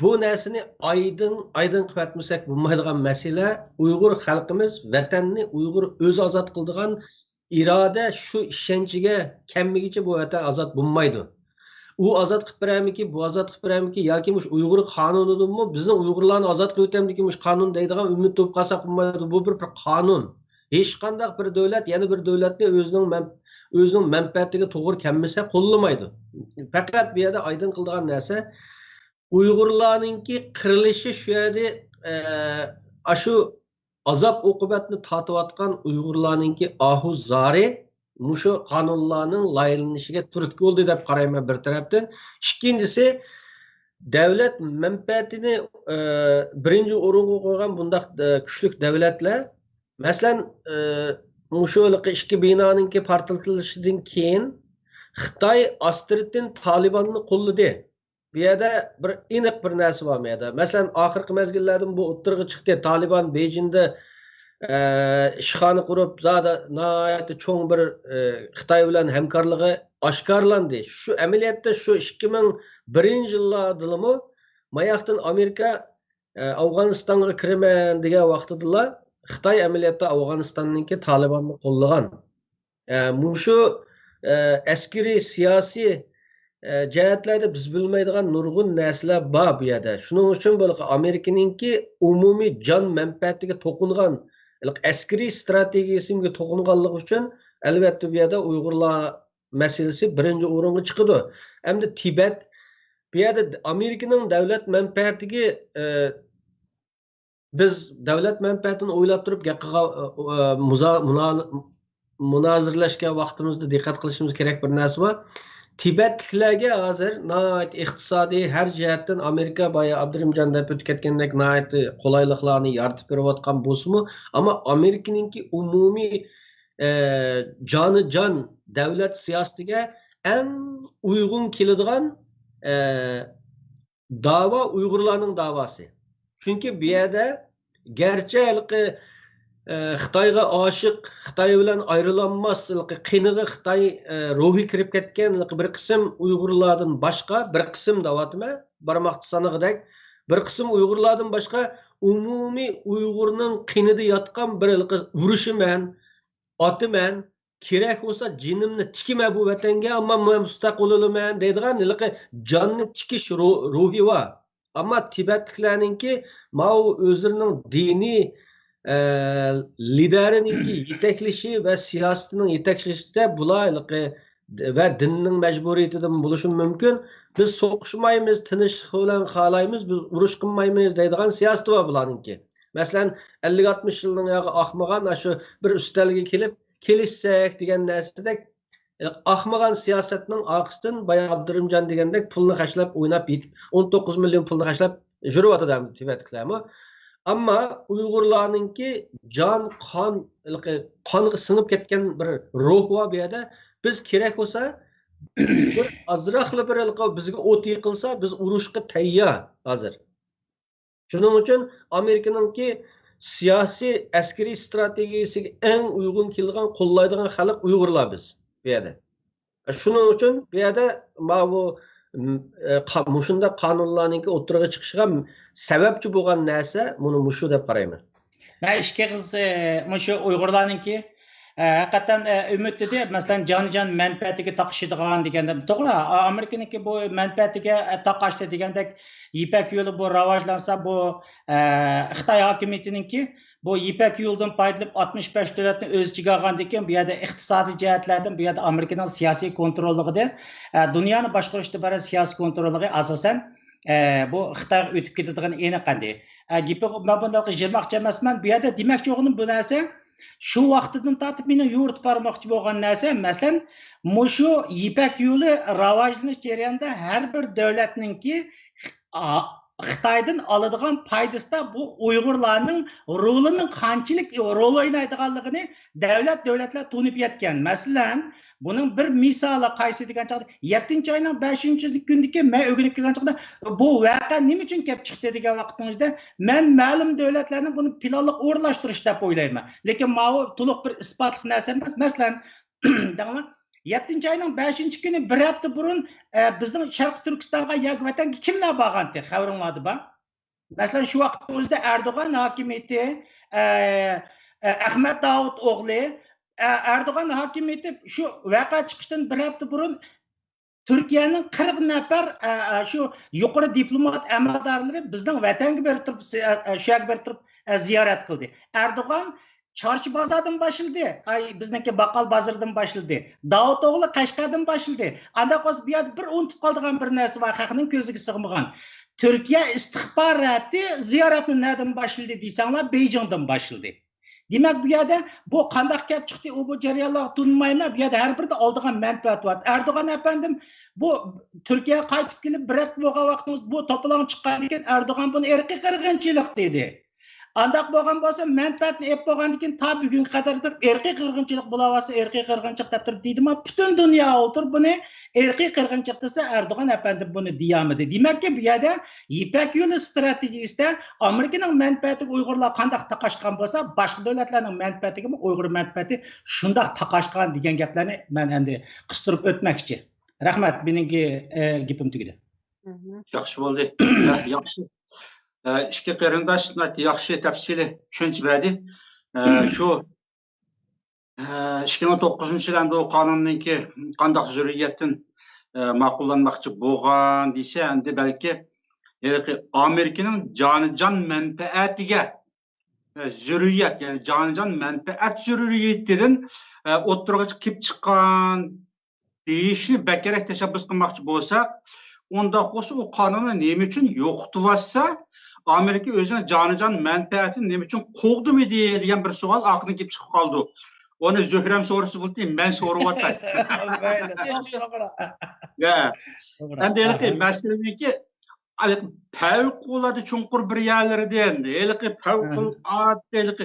بۇ نەرسىنى ئايدىڭ، ئايدىڭ قىلىۋەتمىسەك بولمايدىغان مەسىلە، ئۇيغۇر خەلقىمىز ۋەتەننى ئۇيغۇر ئۆزى ئازاد قىلىدىغان ئىرادە شۇ ئىشەنچىگە كەلمىگىچە بۇ ۋەتەن ئازاد بولمايدۇ. ئۇ ئازاد قىلىپ بېرەرمىكىن، بۇ ئازاد قىلىپ بېرەرمىكىن ياكى مۇشۇ ئۇيغۇر قانۇنىدىنمۇ بىزنىڭ ئۇيغۇرلارنى ئازاد قىلىۋېتەمدىكىن مۇشۇ قانۇن دەيدىغان ئۈمىد تۇرۇپ قالساق بولمايدۇ. بۇ بىر، بىر قانۇن. ھېچقانداق بىر دۆلەت يەنە بىر دۆلەتنى ئۆزىنىڭ مەن-، ئۆزىنىڭ مەنپەئەتىگە توغرا كەلمىسە قوللىمايدۇ. پەقەت بۇ يەردە ئايدىڭ قىلىدىغان نەرسە، ئۇيغۇرلارنىڭكى قىرىلىشى شۇ يەردە، ئە، ئاشۇ ئازاب ئوقۇبەتنى تارتىۋاتقان ئۇيغۇرلارنىڭكى ئاھۇ زارى مۇشۇ قانۇنلارنىڭ لايىھەلىنىشىگە تۈرتكە بولدى دەپ قارايمەن بىر تەرەپتىن. ئىككىنچىسى، دۆلەت مەنپەئەتىنى، ئە، بىرىنچى ئورۇنغا قويغان بۇنداق، ئە، كۈچلۈك دۆلەتلەر، مەسىلەن، ئە، مۇشۇ ھېلىقى ئىككى بىنانىڭكى پارتلىتىلىشىدىن كېيىن خىتاي ئاستىرتىن تالىباننى قوللىدى. بۇ يەردە بىر ئېنىق بىر نەرسە بار بۇ يەردە. مەسىلەن، ئاخىرقى مەزگىللەردىمۇ بۇ ئوتتۇرىغا چىقتى. تالىبان بېيجىڭدا، ئە، ئىشخانا قۇرۇپ، زادى ناھايىتى چوڭ بىر، ئە، خىتاي بىلەن ھەمكارلىقى ئاشكارىلاندى. شۇ ئەمەلىيەتتە شۇ ئىككى مىڭ بىرىنچى يىللاردىلىمۇ ماياقتىن ئامېرىكا، ئە، ئافغانىستانغا كىرىمەن دېگەن ۋاقتىدىلا خىتاي ئەمەلىيەتتە ئافغانىستاننىڭكى تالىباننى قوللىغان. ئە، مۇشۇ، ئە، ئەسكىرىي، سىياسىي، ئە، جەھەتلەردە بىز بىلمەيدىغان نۇرغۇن نەرسىلەر بار بۇ يەردە. شۇنىڭ ئۈچۈن بۇ ئامېرىكىنىڭكى ئومۇمىي جان مەنپەئەتىگە توقۇنغان، ئەسكىرىي ستراتېگىيىسىگە توقۇنغانلىقى ئۈچۈن، ئەلۋەتتە، بۇ يەردە ئۇيغۇرلار مەسىلىسى بىرىنچى ئورۇنغا چىقىدۇ. ئەمدى تىبەت، بۇ يەردە ئامېرىكىنىڭ دۆلەت مەنپەئەتىگە، ئە، بىز دۆلەت مەنپەئەتىنى ئويلاپ تۇرۇپ گەپ قىلغان، ئە، مۇزا-، مۇنا-، مۇنازىرىلەشكەن ۋاقتىمىزدا دىققەت قىلىشىمىز كېرەك بىر نەرسە بار. تىبەتلىكلەرگە ھازىر ناھايىتى ئىقتىسادىي، ھەر جەھەتتىن ئامېرىكا بايا ئابدۇرېھىمجان دەپ ئۆتۈپ كەتكەندەك ناھايىتى قولايلىقلارنى يارىتىپ بېرىۋاتقان بولسىمۇ، ئەمما ئامېرىكىنىڭكى ئومۇمىي، ئە، جانىجان دۆلەت سىياسىتىگە ئەڭ ئۇيغۇن كېلىدىغان، ئە، داۋا ئۇيغۇرلارنىڭ داۋاسى. چۈنكى بۇ يەردە گەرچە ھېلىقى، ئە، خىتايغا ئاشىق، خىتاي بىلەن ئايرىلالماس، ھېلىقى قېنىغا خىتاي، ئە، روھى كىرىپ كەتكەن ھېلىقى بىر قىسىم ئۇيغۇرلاردىن باشقا، بىر قىسىم دەۋاتىمەن، بارماقتا سانىغۇدەك، بىر قىسىم ئۇيغۇرلاردىن باشقا ئومۇمىي ئۇيغۇرنىڭ قېنىدا ياتقان بىر ھېلىقى ئۇرۇشىمەن، ئاتىمەن، كېرەك بولسا جېنىمنى تىكىمەن بۇ ۋەتەنگە، ئەمما مەن مۇستەقىل بولىمەن دەيدىغان ھېلىقى جاننى تىكىش رو-، روھى بار. ئەمما تىبەتلىكلەرنىڭكى ماۋۇ ئۆزلىرىنىڭ دىنىي، ئە، لىدەرىنىڭكى يېتەكلىشى ۋە سىياسىتىنىڭ يېتەكلىشىدە بۇلار ھېلىقى ۋە دىننىڭ مەجبۇرىيىتىدىن بولۇشى مۇمكىن. بىز سوقۇشمايمىز، تىنچلىق بىلەن خالايمىز، بىز ئۇرۇش قىلمايمىز دەيدىغان سىياسىتى بار بۇلارنىڭكى. مەسىلەن، ئەللىك ئاتمىش يىلنىڭ ياغى ئاقمىغان، ئاشۇ بىر ئۈستەلگە كېلىپ، كېلىشسەك دېگەن نەرسىدەك، ئاقمىغان سىياسەتنىڭ ئارقىسىدىن بايا ئابدۇرىمجان دېگەندەك پۇلنى خەجلەپ ئويناپ يېتىپ، ئون توققۇز مىليون پۇلنى خەجلەپ يۈرۈۋاتىدۇ ئەمدى تىبەتلىكلەرمۇ. ئەمما ئۇيغۇرلارنىڭكى جان، قان، ھېلىقى قانغا سىڭىپ كەتكەن بىر روھ بار بۇ يەردە. بىز كېرەك بولسا، بىر ئازراقلا بىر ھېلىقى بىزگە ئوت يېقىلسا، بىز ئۇرۇشقا تەييار ھازىر. شۇنىڭ ئۈچۈن ئامېرىكىنىڭكى سىياسىي، ئەسكىرىي ستراتېگىيىسىگە ئەڭ ئۇيغۇن كېلىدىغان، قوللايدىغان خەلق ئۇيغۇرلار بىز بۇ يەردە. شۇنىڭ ئۈچۈن بۇ يەردە ماۋۇ، م، ئە، قا-، مۇشۇنداق قانۇنلارنىڭكى ئوتتۇرىغا چىقىشىغا سەۋەبچى بولغان نەرسە مۇنۇ مۇشۇ دەپ قارايمەن. مەن ئىككى ئېغىز، ئە، مۇشۇ ئۇيغۇرلارنىڭكى، ئە، ھەقىقەتەن، ئە، ئۈمىد ئىدى. مەسىلەن، جان-جان مەنپەئەتىگە تاقىشىدىغان دېگەندە، توغرا، ئا-، ئامېرىكىنىڭكى بۇ مەنپەئەتىگە، ئە، تاقاشتى دېگەندەك، يىپەك يولى بۇ راۋاجلانسا، بۇ، ئە، خىتاي ھاكىمىيىتىنىڭكى بۇ يىپەك يولىدىن پايدىلىنىپ، ئاتمىش بەش دۆلەتنى ئۆز ئىچىگە ئالغاندىن كېيىن، بۇ يەردە ئىقتىسادىي جەھەتلەردىن، بۇ يەردە ئامېرىكىنىڭ سىياسىي كونتروللۇقىدىن، ئە، دۇنيانى باشقۇرۇشتا بار سىياسىي كونتروللۇقى ئاساسەن، ئە، بۇ خىتايغا ئۆتۈپ كېتىدىغىنى ئېنىق ئەمدى. ئە، گېپى، مەن بۇنداق يىغماقچى ئەمەسمەن. بۇ يەردە دېمەكچى بولغىنىم بۇ نەرسە، شۇ ۋاقىتتىن تارتىپ مېنىڭ يورۇتۇپ بارماقچى بولغان نەرسە، مەسىلەن، مۇشۇ يىپەك يولى راۋاجلىنىش جەريانىدا ھەر بىر دۆلەتنىڭكى، ئا، خىتايدىن ئالىدىغان پايدىسىدا بۇ ئۇيغۇرلارنىڭ رولىنىڭ قانچىلىك رول ئوينايدىغانلىقىنى دەۋلەت، دۆلەتلەر تونۇپ يەتكەن. مەسىلەن، بۇنىڭ بىر مىسالى قايسى دېگەن چاغدا، يەتتىنچى ئاينىڭ بەشىنچى كۈنىدىكى مەن ئۆگىنىپ كەلگەن چاغدا، بۇ ۋەقە نېمە ئۈچۈن كېلىپ چىقتى دېگەن ۋاقتىڭىزدا، مەن مەلۇم دۆلەتلەرنىڭ بۇنى پىلانلىق ئورۇنلاشتۇرۇش دەپ ئويلايمەن. لېكىن ماۋۇ تولۇق بىر ئىسپاتلىق نەرسە ئەمەس. مەسىلەن، دەڭلار، يەتتىنچى ئاينىڭ بەشىنچى كۈنى بىر ھەپتە بۇرۇن، ئە، بىزنىڭ شەرقىي تۈركىستانغا ياكى ۋەتەنگە كىملەر بارغانتى؟ خەۋىرىڭلاردا بار. مەسىلەن، شۇ ۋاقىتنىڭ ئۆزىدە ئەردوغان ھاكىمىيىتى، ئە، ئە، ئەخمەت داۋۇت ئوغلى، ئە، ئەردوغان ھاكىمىيىتى شۇ ۋەقە چىقىشتىن بىر ھەپتە بۇرۇن تۈركىيەنىڭ قىرىق نەپەر، ئە، ئە، شۇ يۇقىرى دىپلومات ئەمەلدارلىرى بىزنىڭ ۋەتەنگە بېرىپ تۇرۇپ، ئە، ئە، شۇ يەرگە بېرىپ تۇرۇپ، ئە، زىيارەت قىلدى. ئەردوغان چارشى بازاردىن باشلىدى. ئاي، بىزنىڭكى باققال بازىرىدىن باشلىدى. داۋۇت ئوغلى قەشقەردىن باشلىدى. ئانداق بولسا، بۇ يەردە بىر ئۇنتۇپ قالىدىغان بىر نەرسە بار، خەقنىڭ كۆزىگە سىغمىغان. تۈركىيە ئىستىخباراتى زىيارەتنى نەدىن باشلىدى دېسەڭلار، بېيجىڭدىن باشلىدى. دېمەك، بۇ يەردە بۇ قانداق كەپ چىقتى، ئۇ بۇ جەريانلارغا تونۇمايمەن. بۇ يەردە ھەر بىرىدە ئالىدىغان مەنپەئەت بار. ئەردوغان ئەپەندىم، بۇ تۈركىيەگە قايتىپ كېلىپ بىر ھەپتە بولغان ۋاقتىمىز، بۇ توپىلاڭ چىققاندىن كېيىن ئەردوغان بۇنى ئىرقىي قىرغىنچىلىق دېدى. ئانداق بولغان بولسا، مەنپەئەتنى ئېلىپ بولغاندىن كېيىن تا بۈگۈنگە قەدەر تۇرۇپ، ئىرقىي قىرغىنچىلىق بولاۋاتسا، ئىرقىي قىرغىنچىلىق دەپ تۇرۇپ دېدىما، پۈتۈن دۇنيا ئولتۇرۇپ بۇنى ئىرقىي قىرغىنچىلىق دېسە، ئەردوغان ئەپەندى بۇنى دېيالمىدى. دېمەككى، بۇ يەردە يىپەك يولى ستراتېگىيىسىدە ئامېرىكىنىڭ مەنپەئەتىگە ئۇيغۇرلار قانداق تاقاشقان بولسا، باشقا دۆلەتلەرنىڭ مەنپەئەتىگىمۇ ئۇيغۇر مەنپەئەتى شۇنداق تاقاشقان دېگەن گەپلەرنى مەن ئەمدى قىستۇرۇپ ئۆتمەكچى. رەھمەت، مېنىڭكى، ئە، گېپىم تۈگىدى. مهم. ياخشى بولدى. ھە، ياخشى. ئە، ئىككى قېرىنداش ناھايىتى ياخشى تەپسىلىي چۈشەنچە بەردى. ئە، شۇ، ئە، ئىككى مىڭ توققۇزىنچى يىل ئەمدى ئۇ قانۇننىڭكى قانداق زۆرۈرىيەتتىن، ئە، ماقۇللانماقچى بولغان دېسە، ئەمدى بەلكى ھېلىقى ئامېرىكىنىڭ جانىجان مەنپەئەتىگە، ئە، زۆرۈرىيەت، يەنى جانىجان مەنپەئەت زۆرۈرىيىتىدىن، ئە، ئوتتۇرىغا كېلىپ چىققان دېيىشنى بەكرەك تەشەببۇس قىلماقچى بولساق، ئۇنداق بولسا ئۇ قانۇننى نېمە ئۈچۈن يوقىتىۋاتسا، ئامېرىكا ئۆزىنىڭ جانىجان مەنپەئەتىنى نېمە ئۈچۈن قوغدىمىدى دېگەن بىر سوئال ئارقىدىن كېلىپ چىقىپ قالىدۇ. ئۇنى زۆھرەم سورىسا بولدى، مەن سورىۋاتاي. مەيلى، توغرا. يا. توغرا. ئەمدى ھېلىقى ئاھا. مەسىلىنىڭكى ھېلىقى پەۋقۇلئاددە چوڭقۇر بىر يەرلىرىدىن، ھېلىقى ئاھا. پەۋقۇلئاددە ھېلىقى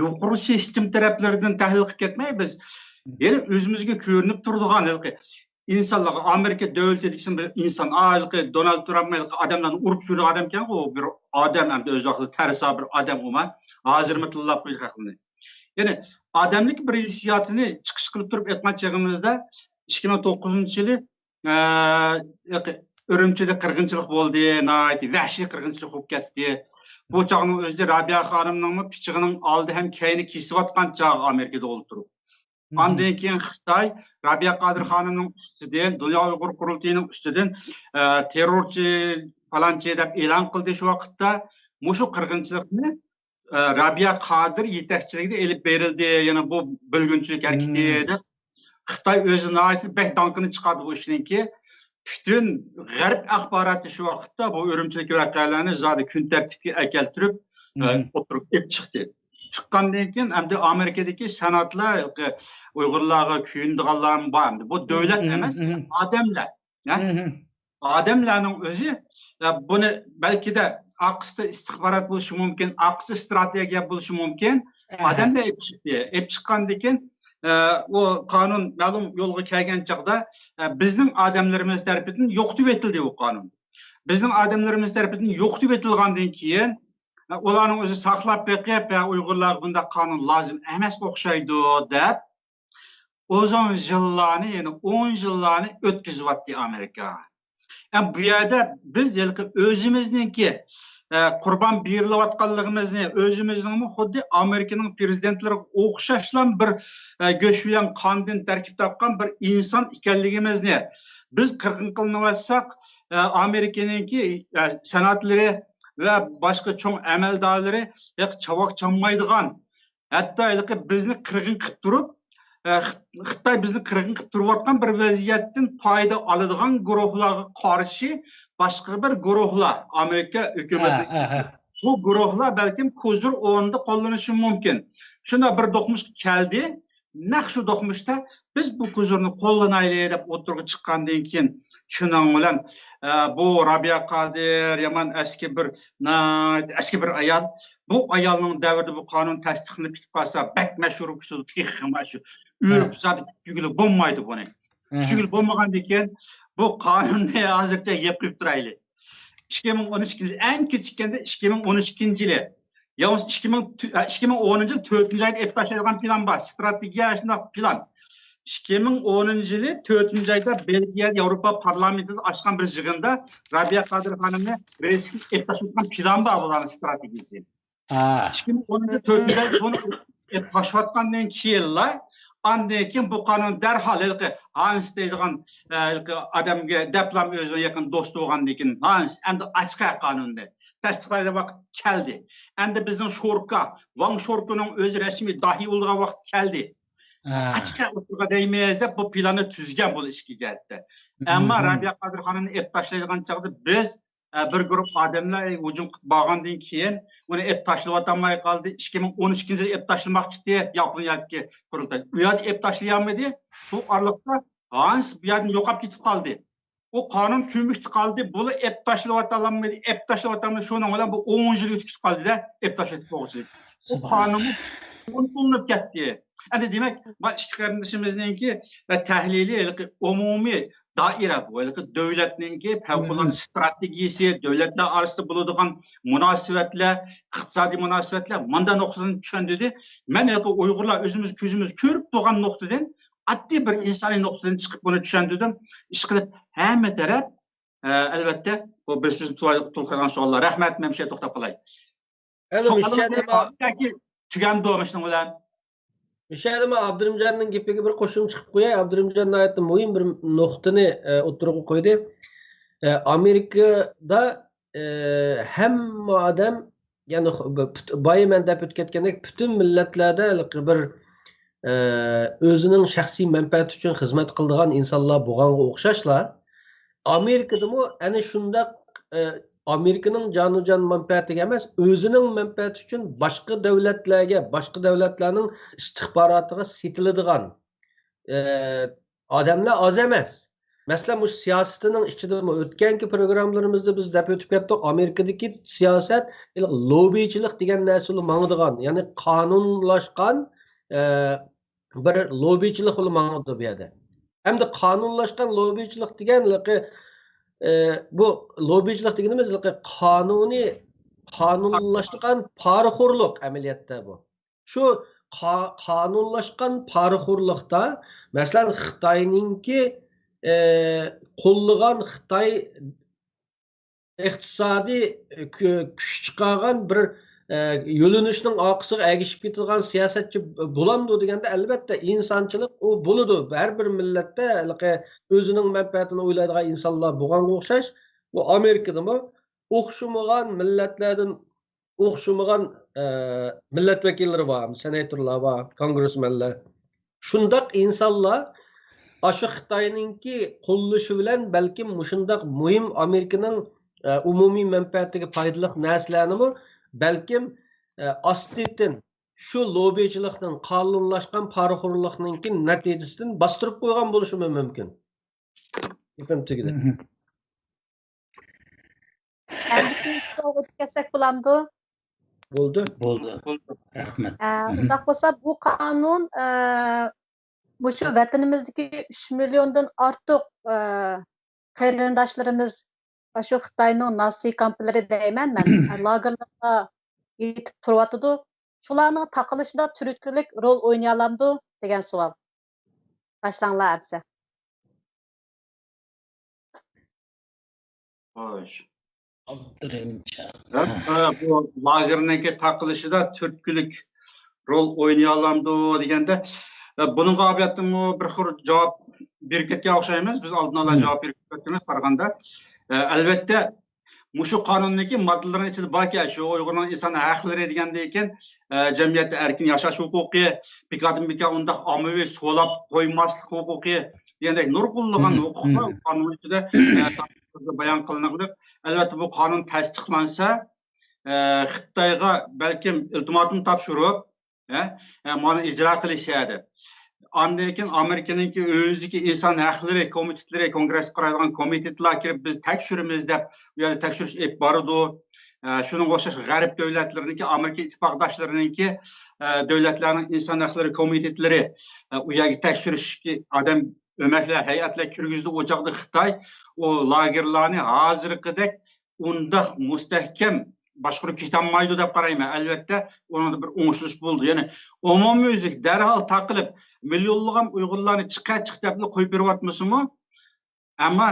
يۇقىرى سىستېما تەرەپلىرىدىن تەھلىل قىلىپ كەتمەي بىز. مم. يەنە ئۆزىمىزگە كۆرۈنۈپ تۇرىدىغان ھېلىقى ئىنسانلارغا، ئامېرىكا دۆلىتى دېسىم بىر ئىنسان، ھېلىقى دونالد ترامپ ھېلىقى ئادەملەرنى ئۇرۇپ چۈشۈرىدىغان ئادەمكەنغۇ، بىر ئادەم، ئەمدى ئۆز ۋاقتىدا تەرسا بىر ئادەم ئومان، ھازىرمۇ تىللاپ قويدى خەقنى. يەنى ئادەملىك بىر ھېسسىياتىنى چىقىش قىلىپ تۇرۇپ ئېيتقان چېغىمىزدا، ئىككى مىڭ توققۇزىنچى يىلى ئە، ئۈرۈمچىدە قىرغىنچىلىق بولدى، ناھايىتى ۋەھشىي قىرغىنچىلىق بولۇپ كەتتى. بۇ چاغنىڭ ئۆزىدە رابىيە خانىمنىڭمۇ پىچىقىنىڭ ئالدى ھەم كەينى كېسىۋاتقان چاغ ئامېرىكىدا ئولتۇرۇپ. ئاندىن كېيىن خىتاي رابىيە قادىر خانىمنىڭ ئۈستىدىن، دۇنيا ئۇيغۇر قۇرۇلتىيىنىڭ ئۈستىدىن، ئە، تېررورچى، پالانچى دەپ ئېلان قىلدى شۇ ۋاقىتتا. مۇشۇ قىرغىنچىلىقنى ئە، رابىيە قادىر يېتەكچىلىكىدە ئېلىپ بېرىلدى، يەنە بۇ بۆلگۈنچىلىك ھەرىكىتى دەپ خىتاي ئۆزى ناھايىتى بەك داڭقىنى چىقاردى بۇ ئىشنىڭكى. پۈتۈن غەرب ئاخباراتى شۇ ۋاقىتتا بۇ ئۈرۈمچىدىكى ۋەقەلەرنى زادى كۈن تەرتىپكە ئەكەلتۈرۈپ، ئە، ئوتتۇرىغا ئېلىپ چىقتى. چىققاندىن كېيىن ئەمدى ئامېرىكىدىكى سېناتلار ئۇيغۇرلارغا كۆيۈنىدىغانلارمۇ بار. ئەمدى بۇ دۆلەت ئەمەس، ئادەملەر. ھە؟ ئادەملەرنىڭ ئۆزى، ئە، بۇنى بەلكىدە ئارقىسىدا ئىستىخبارات بولۇشى مۇمكىن، ئارقىسىدا ئىستراتېگىيە بولۇشى مۇمكىن. ئادەملەر ئېلىپ چىقتى. ئېلىپ چىققاندىن كېيىن، ئە، ئۇ قانۇن مەلۇم يولغا كەلگەن چاغدا، ئە، بىزنىڭ ئادەملىرىمىز تەرىپىدىن يوقىتىۋېتىلدى ئۇ قانۇن. بىزنىڭ ئادەملىرىمىز تەرىپىدىن يوقىتىۋېتىلغاندىن كېيىن، ئە، ئۇلارنىڭ ئۆزى ساقلاپ بېقىپ، ئە، ئۇيغۇرلارغا بۇنداق قانۇن لازىم ئەمەسكە ئوخشايدۇ دەپ، ئۇزۇن يىللارنى، يەنى ئون يىللارنى ئۆتكۈزۈۋاتتى ئامېرىكا. ئە، بۇ يەردە بىز ھېلىقى ئۆزىمىزنىڭكى، ئە، قۇربان بېرىلىۋاتقانلىقىمىزنى، ئۆزىمىزنىڭمۇ خۇددى ئامېرىكىنىڭ پىرېزىدېنتلىرىغا ئوخشاشلا بىر، ئە، گۆش بىلەن قاندىن تەركىب تاپقان بىر ئىنسان ئىكەنلىكىمىزنى، بىز قىرغىن قىلىنىۋاتساق، ئە، ئامېرىكىنىڭكى، ئە، سېناتلىرى ۋە باشقا چوڭ ئەمەلدارلىرى ھېلىقى چاۋاك چالمايدىغان، ھەتتا ھېلىقى بىزنى قىرغىن قىلىپ تۇرۇپ، ئە، خىت-، خىتاي بىزنى قىرغىن قىلىپ تۇرۇۋاتقان بىر ۋەزىيەتتىن پايدا ئالىدىغان گۇرۇھلارغا قارشى باشقا بىر گۇرۇھلار، ئامېرىكا ھۆكۈمىتى، بۇ گۇرۇھلار بەلكىم كوزىر ئورنىدا قوللىنىشى مۇمكىن. شۇنداق بىر دوقمۇشقا كەلدى. نەق شۇ دوقمۇشتا بىز بۇ كوزىرنى قوللىنايلى دەپ ئوتتۇرىغا چىققاندىن كېيىن، شۇنىڭ بىلەن، ئە، بۇ رابىيە قادىر يامان ئەسكى بىر، ناھايىتى ئەسكى بىر ئايال. بۇ ئايالنىڭ دەۋرىدە بۇ قانۇن تەستىقلىنىپ كېتىپ قالسا، بەك مەشھۇر كېتىدۇ، تېخىمۇ مەشھۇر. ئۆلۈپ زادى چۈشۈرگىلى بولمايدۇ بۇنى. چۈشۈرگىلى بولمىغاندىن كېيىن، بۇ قانۇننى ھازىرچە يەپ قويۇپ تۇرايلى. ئىككى مىڭ ئون ئىككىنچى، ئەڭ كېچىككەندە ئىككى مىڭ ئون ئىككىنچى يىلى. يالنىز ئىككى مىڭ، ئىككى مىڭ ئونىنچى يىل تۆتىنچى ئايدا ئېلىپ تاشلايدىغان پىلان بار، ستراتېگىيە شۇنداق پىلان. ئىككى مىڭ ئونىنچى يىلى تۆتىنچى ئايدا بېلگىيەدە ياۋروپا پارلامېنتىدا ئاچقان بىر يىغىندا رابىيە قادىر خانىمنى رەسمىي ئېلىپ تاشلايدىغان پىلان بار بۇلارنىڭ ستراتېگىيىسى. ئىككى مىڭ ئونىنچى يىل تۆتىنچى ئايدا بۇنى ئېلىپ تاشلىۋاتقاندىن كېيىنلا، ئاندىن كېيىن بۇ قانۇن دەرھال ھېلىقى ھانس دەيدىغان، ئە، ھېلىقى ئادەمگە دەپلا ئۆزىنىڭ يېقىن دوستى بولغاندىن كېيىن، ھانس ئەمدى ئاچىقار قانۇننى تەستىقلايدىغان ۋاقىت كەلدى. ئەمدى بىزنىڭ شوركا، ۋاڭ شوركىنىڭ ئۆزى رەسمىي داھىي بولىدىغان ۋاقىت كەلدى. ئاچىقار ئوتتۇرىغا دەيمىز دەپ بۇ پىلاننى تۈزگەن بۇ ئىككى جەھەتتە. ئەمما رابىيە قادىر خانىمنى ئېلىپ تاشلايدىغان چاغدا بىز، ئە، بىر گۇرۇپ ئادەملەر ھۇجۇم قىلىپ بارغاندىن كېيىن ئۇنى ئېلىپ تاشلىۋاتالماي قالدى. ئىككى مىڭ ئون ئىككىنچى يىلى ئېلىپ تاشلىماقچى ئىدى ياپونىيەدىكى قۇرۇلتاي. ئۇ يەردە ئېلىپ تاشلىيالمىدى. بۇ ئارىلىقتا ھانس بۇ يەردىن يوقاپ كېتىپ قالدى. ئۇ قانۇن كۆمۈكتە قالدى. بۇلا ئېلىپ تاشلىۋاتالمىدى، ئېلىپ تاشلىۋاتالمىدى. شۇنىڭ بىلەن بۇ ئون يىل ئۆتۈپ كېتىپ قالدى-دە، ئېلىپ تاشلىۋېتىپ بولغۇچىلىك. ئۇ قانۇنمۇ ئۇنتۇلۇپ كەتتى. ئەمدى دېمەك، ما ئىككى قېرىندىشىمىزنىڭكى، ئە، تەھلىلى ھېلىقى ئومۇمىي دائىرە بۇ. ھېلىقى دۆلەتنىڭكى پەۋقۇلئاددە ستراتېگىيىسى، دۆلەتلەر ئارىسىدا بولىدىغان مۇناسىۋەتلەر، ئىقتىسادىي مۇناسىۋەتلەر مۇنداق نۇقتىدىن چۈشەندۈردى. مەن ھېلىقى ئۇيغۇرلار ئۆزىمىز كۆزىمىز كۆرۈپ تۇرغان نۇقتىدىن، ئاددىي بىر ئىنسانىي نۇقتىدىن چىقىپ بۇنى چۈشەندۈردۈم. ئىشقىلىپ ھەممە تەرەپ، ئە، ئەلۋەتتە، بۇ بىز، بىزنى تولۇقلايدىغان سوئاللار. رەھمەت، مەن مۇشۇ يەردە توختاپ قالاي. ئەنە مۇشۇ يەردە ياكى تۈگەمدۇ مۇشۇنىڭ بىلەن؟ مۇشۇ يەردە مەن ئابدۇرېھىمجاننىڭ گېپىگە بىر قوشۇمچە قىلىپ قوياي. ئابدۇرېھىمجان ناھايىتى مۇھىم بىر نۇقتىنى، ئە، ئوتتۇرىغا قويدى. ئە، ئامېرىكىدا، ئە، ھەممە ئادەم، يەنى خۇ-، بۇ پۈت-، بايا مەن دەپ ئۆتۈپ كەتكەندەك، پۈتۈن مىللەتلەردە ھېلىقى بىر، ئە، ئۆزىنىڭ شەخسىي مەنپەئەتى ئۈچۈن خىزمەت قىلىدىغان ئىنسانلار بولغانغا ئوخشاشلا، ئامېرىكىدىمۇ ئەنە شۇنداق، ئە، ئامېرىكىنىڭ جانۇ جان مەنپەئەتىگە ئەمەس، ئۆزىنىڭ مەنپەئەتى ئۈچۈن باشقا دۆلەتلەرگە، باشقا دۆلەتلەرنىڭ ئىستىخباراتىغا سېتىلىدىغان، ئە، ئادەملەر ئاز ئەمەس. مەسىلەن، مۇشۇ سىياسىتىنىڭ ئىچىدىمۇ ئۆتكەنكى پروگراممىلىرىمىزدا بىز دەپ ئۆتۈپ كەتتۇق، ئامېرىكىدىكى سىياسەت لوببىچىلىق دېگەن نەرسە بىلەن ماڭىدىغان، يەنى قانۇنلاشقان، ئە، بىر لوببىچىلىق بىلەن ماڭىدۇ بۇ يەردە. ئەمدى قانۇنلاشقان لوببىچىلىق دېگەن ھېلىقى، ئە، بۇ لوببىچىلىق دېگىنىمىز ھېلىقى قانۇنىي، قانۇنلاشقان پارىخورلۇق ئەمەلىيەتتە بۇ. شۇ قا-، قانۇنلاشقان پارىخورلۇقتا، مەسىلەن، خىتاينىڭكى، ئە، قوللىغان خىتاي ئىقتىسادىي، ئە، كۈ-، كۈچ چىقارغان بىر، ئە، يۆنىلىشنىڭ ئارقىسىغا ئەگىشىپ كېتىدىغان سىياسەتچى بولامدۇ دېگەندە، ئەلۋەتتە، ئىنسانچىلىق ئۇ بولىدۇ. ھەر بىر مىللەتتە ھېلىقى ئۆزىنىڭ مەنپەئەتىنى ئويلايدىغان ئىنسانلار بولغانغا ئوخشاش، ئۇ ئامېرىكىدىمۇ ئوخشىمىغان مىللەتلەردىن ئوخشىمىغان، ئە، مىللەت ۋەكىللىرى بار، سېناتورلار بار، كونگرېسمېنلار. شۇنداق ئىنسانلار ئاشۇ خىتاينىڭكى قوللىشى بىلەن بەلكىم مۇشۇنداق مۇھىم ئامېرىكىنىڭ، ئە، ئومۇمىي مەنپەئەتىگە پايدىلىق نەرسىلەرنىمۇ بەلكىم، ئە، ئاستىدىن شۇ لوببىچىلىقنىڭ، قانۇنلاشقان پارىخورلۇقنىڭكى نەتىجىسىدىن باستۇرۇپ قويغان بولۇشىمۇ مۇمكىن. گېپىم تۈگىدى. مهم. ئەمدى كېيىنكى سوئالغا ئۆتۈپ كەتسەك بولامدۇ؟ بولدى. بولدى. رەھمەت. ئە، مهم. ئۇنداق بولسا، بۇ قانۇن، ئە، مۇشۇ ۋەتىنىمىزدىكى ئۈچ مىليوندىن ئارتۇق، ئە، قېرىنداشلىرىمىز ئاشۇ خىتاينىڭ نازى كامپلىرى دەيمەن مەن، لاگېرلاردا يېتىپ تۇرۇۋاتىدۇ. شۇلارنىڭ تاقىلىشىدا تۈرتكىلىك رول ئوينىيالامدۇ دېگەن سوئال. باشلاڭلار، ئەبزەل. خوش. ئابدۇرېھىمجان. ھە، بۇ لاگېرنىڭكى تاقىلىشىدا تۈرتكىلىك رول ئوينىيالامدۇ دېگەندە، ئە، بۇنىڭغا ئاۋۋالدىنمۇ بىر خىل جاۋاب بېرىپ كەتكەن ئوخشايمىز. بىز ئالدىن ئالا مم. جاۋاب بېرىپ كەتكەنمىز قارىغاندا. ئە، ئەلۋەتتە، مۇشۇ قانۇننىڭكى ماددىلىرىنىڭ ئىچىدە باركەن، شۇ ئۇيغۇرنىڭ ئىنسان ھەقلىرى دېگەندىن كېيىن، ئە، جەمئىيەتتە ئەركىن ياشاش ھوقۇقى، بىكاردىن بىكار ئۇنداق ئاممىۋى سولاپ قويماسلىق ھوقۇقى دېگەندەك نۇرغۇنلىغان مم. ھوقۇقلار مم. قانۇن ئىچىدە، ئە، بايان قىلىنغان. ئەلۋەتتە، بۇ قانۇن تەستىقلانسا، ئە، خىتايغا بەلكىم ئىلتىماتىم تاپشۇرۇپ، ھە، ھە، مانا ئىجرا قىلىش ھە دەپ. ئاندىن كېيىن ئامېرىكىنىڭكى ئۆزىدىكى ئىنسان ھەقلىرى كومىتېتلىرى، كونگرېسقا قارايدىغان كومىتېتلار كىرىپ، بىز تەكشۈرىمىز دەپ، ئۇ يەردە تەكشۈرۈش ئېلىپ بارىدۇ. ئە، شۇنىڭغا ئوخشاش غەرب دۆلەتلىرىنىڭكى، ئامېرىكا ئىتتىپاقداشلىرىنىڭكى، ئە، دۆلەتلەرنىڭ ئىنسان ھەقلىرى كومىتېتلىرى، ئە، ئۇ يەرگە تەكشۈرۈشكە ئادەم ئۆمەكلەر، ھەيئەتلەر كىرگۈزدى. ئۇ چاغدا خىتاي ئۇ لاگېرلارنى ھازىرقىدەك ئۇنداق مۇستەھكەم باشقۇرۇپ كېتەلمەيدۇ دەپ قارايمەن. ئەلۋەتتە، ئۇنىڭدا بىر ئوڭشىلىش بولدى. يەنى ئومۇميۈزلۈك دەرھال تاقىلىپ، مىليونلىغان ئۇيغۇرلارنى چىقار، چىق دەپلا قويۇپ بېرىۋاتمىسىمۇ، ئەمما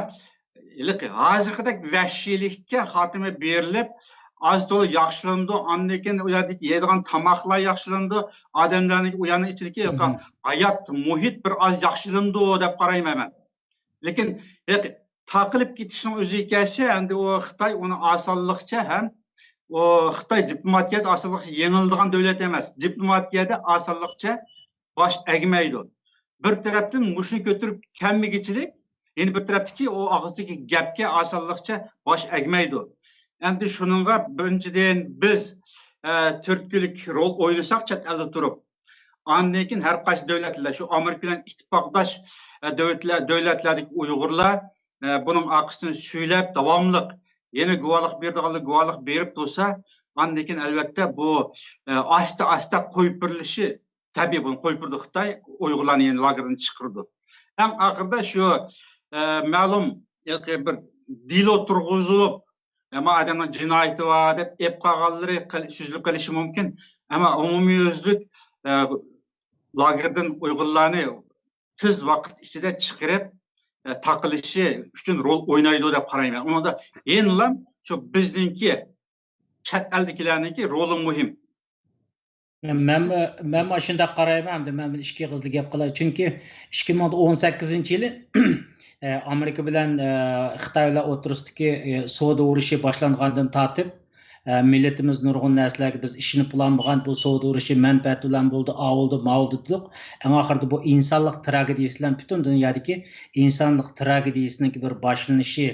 ھېلىقى ھازىرقىدەك ۋەھشىيلىككە خاتىمە بېرىلىپ، ئاز تولا ياخشىلىنىدۇ، ئاندىن كېيىن ئۇ يەردىكى يەيدىغان تاماقلار ياخشىلىنىدۇ، ئادەملەرنىڭ ئۇ يەرنىڭ ئىچىدىكى مم. ھايات مۇھىت بىر ئاز ياخشىلىنىدۇ دەپ قارايمەن مەن. لېكىن ھېلىقى تاقىلىپ كېتىشنىڭ ئۆزىگە كەلسە، ئەمدى ئۇ خىتاي ئۇنى ئاسانلىقچە ھەم ئۇ خىتاي دىپلوماتىيەدە ئاسانلىقچە يېڭىلىدىغان دۆلەت ئەمەس. دىپلوماتىيەدە ئاسانلىقچە باش ئەگمەيدۇ. بىر تەرەپتىن مۇشۇنى كۆتۈرۈپ كەلمىگۈچىلىك، يەنە بىر تەرەپتىكى ئۇ ئاغزىدىكى گەپكە ئاسانلىقچە باش ئەگمەيدۇ. ئەمدى شۇنىڭغا بىرىنچىدىن بىز، ئە، تۈرتكىلىك رول ئوينىساق چەت ئەلدە تۇرۇپ، ئاندىن كېيىن ھەر قايسى دۆلەتلەر، شۇ ئامېرىكا بىلەن ئىتتىپاقداش، ئە، دۆلەتلەر، دۆلەتلەردىكى ئۇيغۇرلار، ئە، بۇنىڭ ئارقىسىدىن سۈيلەپ، داۋاملىق يەنە گۇۋاھلىق بېرىدىغانلار گۇۋاھلىق بېرىپ تۇرسا، ئاندىن كېيىن، ئەلۋەتتە، بۇ، ئە، ئاستا-ئاستا قويۇپ بېرىلىشى تەبىئىي، بۇنى قويۇپ بېرىدۇ خىتاي، ئۇيغۇرلارنى يەنە لاگېردىن چىقىرىدۇ. ئەڭ ئاخىرىدا شۇ، ئە، مەلۇم بىر دېلو تۇرغۇزۇلۇپ، ئەمما ئادەمنىڭ جىنايىتى بار دەپ ئېلىپ قالغانلىرى قىل-، سۈزۈلۈپ قېلىشى مۇمكىن. ئەمما ئومۇميۈزلۈك، ئە، لاگېردىن ئۇيغۇرلارنى تېز ۋاقىت ئىچىدە چىقىرىپ، ئە، تاقىلىشى ئۈچۈن رول ئوينايدۇ دەپ قارايمەن. ئۇنىڭدا يەنىلا شۇ بىزنىڭكى، چەت ئەلدىكىلەرنىڭكى رولى مۇھىم. مەن، مەن شۇنداق قارايمەن، ئەمدى مەن ئىككى ئېغىزدا گەپ قىلاي. چۈنكى ئىككى مىڭ ئون سەككىزىنچى يىلى، ئە، ئامېرىكا بىلەن، ئە، خىتاي بىلەن ئوتتۇرىسىدىكى، ئە، سودا ئۇرۇشى باشلانغاندىن تارتىپ، ئە، مىللىتىمىز نۇرغۇن نەرسىلەرگە بىز ئىشىنىپ بولالمىغان، بۇ سودا ئۇرۇشى مەنپەئەت بىلەن بولدى، ئاۋۇلدى، ماۋۇلدى دېدۇق. ئەڭ ئاخىرىدا بۇ ئىنسانلىق تراگېدىيىسى بىلەن پۈتۈن دۇنيادىكى ئىنسانلىق تراگېدىيىسىنىڭكى بىر باشلىنىشى،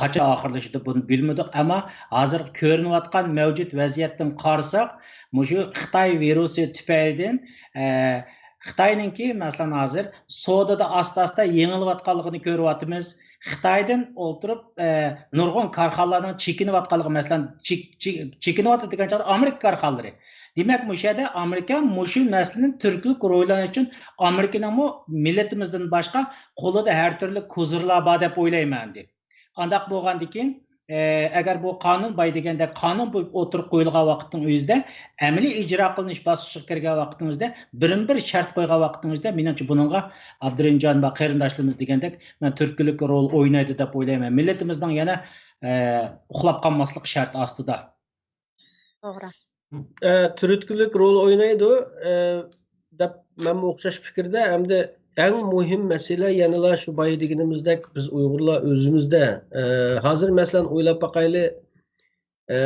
قاچان ئاخىرلىشىدۇ، بۇنى بىلمىدۇق. ئەمما ھازىر كۆرۈنۈۋاتقان مەۋجۇت ۋەزىيەتتىن قارىساق، مۇشۇ خىتاي ۋىرۇسى تۈپەيلىدىن، ئە، خىتاينىڭكى، مەسىلەن، ھازىر سودىدا ئاستا-ئاستا يېڭىلىۋاتقانلىقىنى كۆرۈۋاتىمىز. خىتايدىن ئولتۇرۇپ، ئە، نۇرغۇن كارخانىلارنىڭ چېكىنىۋاتقانلىقى، مەسىلەن، چېك-، چېك-، چېكىنىۋاتىدۇ دېگەن چاغدا ئامېرىكا كارخانىلىرى. دېمەك، مۇشۇ يەردە ئامېرىكا مۇشۇ مەسىلىنى تۈرتكىلىك روھلاندۇرۇش ئۈچۈن ئامېرىكىنىڭمۇ مىللىتىمىزدىن باشقا قولىدا ھەر تۈرلۈك كوزىرلار بار دەپ ئويلايمەن ئەمدى. ئانداق بولغاندىكىن، ئە، ئەگەر بۇ قانۇن باي دېگەندەك قانۇن بولۇپ ئوتتۇرىغا قويۇلغان ۋاقىتنىڭ ئۆزىدە، ئەمەلىي ئىجرا قىلىنىش باسقۇچىغا كىرگەن ۋاقىتنىڭ ئۆزىدە، بىرمۇ بىر شەرت قويغان ۋاقىتنىڭ ئۆزىدە، مېنىڭچە بۇنىڭغا ئابدۇرېھىمجان ۋە قېرىنداشلىرىمىز دېگەندەك، مەن تۈرتكىلىك رول ئوينايدۇ دەپ ئويلايمەن. مىللىتىمىزنىڭ يەنە، ئە، ئۇخلاپ قالماسلىقى شەرت ئاستىدا. توغرا. ئە، تۈرتكىلىك رول ئوينايدۇ، ئە، دەپ مەنمۇ ئوخشاش پىكىردە. ئەمدى ئەڭ مۇھىم مەسىلە يەنىلا شۇ بايا دېگىنىمىزدەك، بىز ئۇيغۇرلار ئۆزىمىزدە. ئە، ھازىر مەسىلەن ئويلاپ باقايلى، ئە،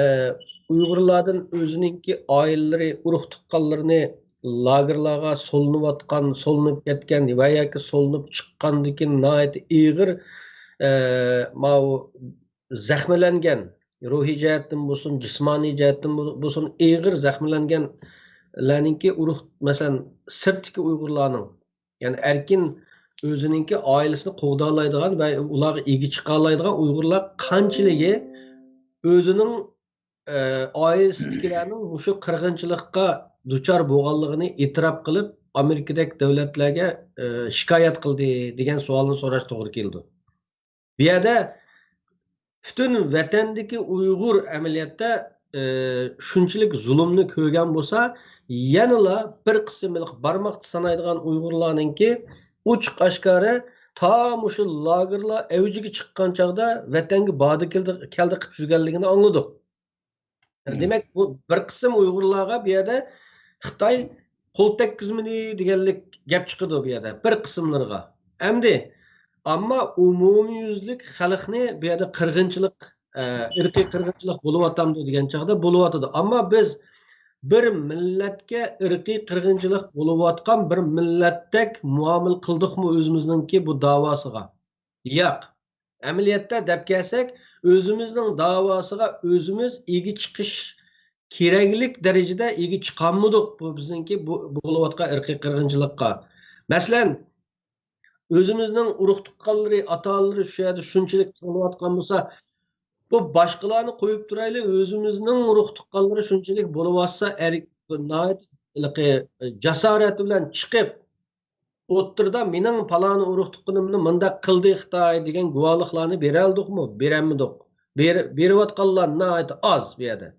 ئۇيغۇرلاردىن ئۆزىنىڭكى ئائىلىلىرى، ئۇرۇق تۇغقانلىرىنى لاگېرلارغا سولىنىۋاتقان، سولىنىپ كەتكەن ۋە ياكى سولىنىپ چىققاندىن كېيىن ناھايىتى ئېغىر، ئە، ماۋۇ زەخىملەنگەن، روھىي جەھەتتىن بولسۇن، جىسمانىي جەھەتتىن بولسۇن، ئېغىر زەخىملەنگەنلەرنىڭكى ئۇرۇق، مەسىلەن، سىرتتىكى ئۇيغۇرلارنىڭ، يەنى ئەركىن ئۆزىنىڭكى ئائىلىسىنى قوغدالايدىغان ۋە ئۇلارغا ئىگە چىقالايدىغان ئۇيغۇرلار قانچىلىكى ئۆزىنىڭ، ئە، ئائىلىسىدىكىلەرنىڭ مۇشۇ قىرغىنچىلىققا دۇچار بولغانلىقىنى ئېتىراپ قىلىپ، ئامېرىكىدەك دۆلەتلەرگە، ئە، شىكايەت قىلدى دېگەن سوئالنى سوراش توغرا كېلىدۇ. بۇ يەردە پۈتۈن ۋەتەندىكى ئۇيغۇر ئەمەلىيەتتە، ئى، شۇنچىلىك زۇلۇمنى كۆرگەن بولسا، يەنىلا بىر قىسىم بارماقتا سانايدىغان ئۇيغۇرلارنىڭكى ئوچۇق ئاشكارا تا مۇشۇ لاگېرلار ئەۋجىگە چىققان چاغدا ۋەتەنگە باردى كەلدى، كەلدى قىلىپ يۈرگەنلىكىنى ئاڭلىدۇق. دېمەك، بۇ بىر قىسىم ئۇيغۇرلارغا بۇ يەردە خىتاي قول تەگكۈزمىدى دېگەنلىك گەپ چىقىدۇ بۇ يەردە بىر قىسىملىرىغا. ئەمدى ئەمما ئومۇميۈزلۈك خەلقنى بۇ يەردە قىرغىنچىلىق، ئە، ئىرقىي قىرغىنچىلىق بولۇۋاتامدۇ دېگەن چاغدا بولۇۋاتىدۇ. ئەمما بىز بىر مىللەتكە ئىرقىي قىرغىنچىلىق بولۇۋاتقان بىر مىللەتتەك مۇئامىلە قىلدۇقمۇ ئۆزىمىزنىڭكى بۇ داۋاسىغا؟ ياق. ئەمەلىيەتتە دەپ كەلسەك، ئۆزىمىزنىڭ داۋاسىغا ئۆزىمىز ئىگە چىقىش كېرەكلىك دەرىجىدە ئىگە چىقالمىدۇق بۇ بىزنىڭكى بۇ بولۇۋاتقان ئىرقىي قىرغىنچىلىققا. مەسىلەن، ئۆزىمىزنىڭ ئۇرۇق تۇغقانلىرى، ئاتا-ئانىلىرى شۇ يەردە شۇنچىلىك قىلىنىۋاتقان بولسا، بۇ باشقىلارنى قويۇپ تۇرايلى، ئۆزىمىزنىڭ ئۇرۇق تۇغقانلىرى شۇنچىلىك بولۇۋاتسا، ئەر-، ناھايىتى جاسارەت بىلەن چىقىپ، ئوتتۇرىدا مېنىڭ پالانى ئۇرۇق تۇغقىنىمنى مۇنداق قىلدى خىتاي دېگەن گۇۋاھلىقلارنى بېرەلدۇقمۇ؟ بېرەلمىدۇق. بېر-، بېرىۋاتقانلار ناھايىتى ئاز بۇ يەردە.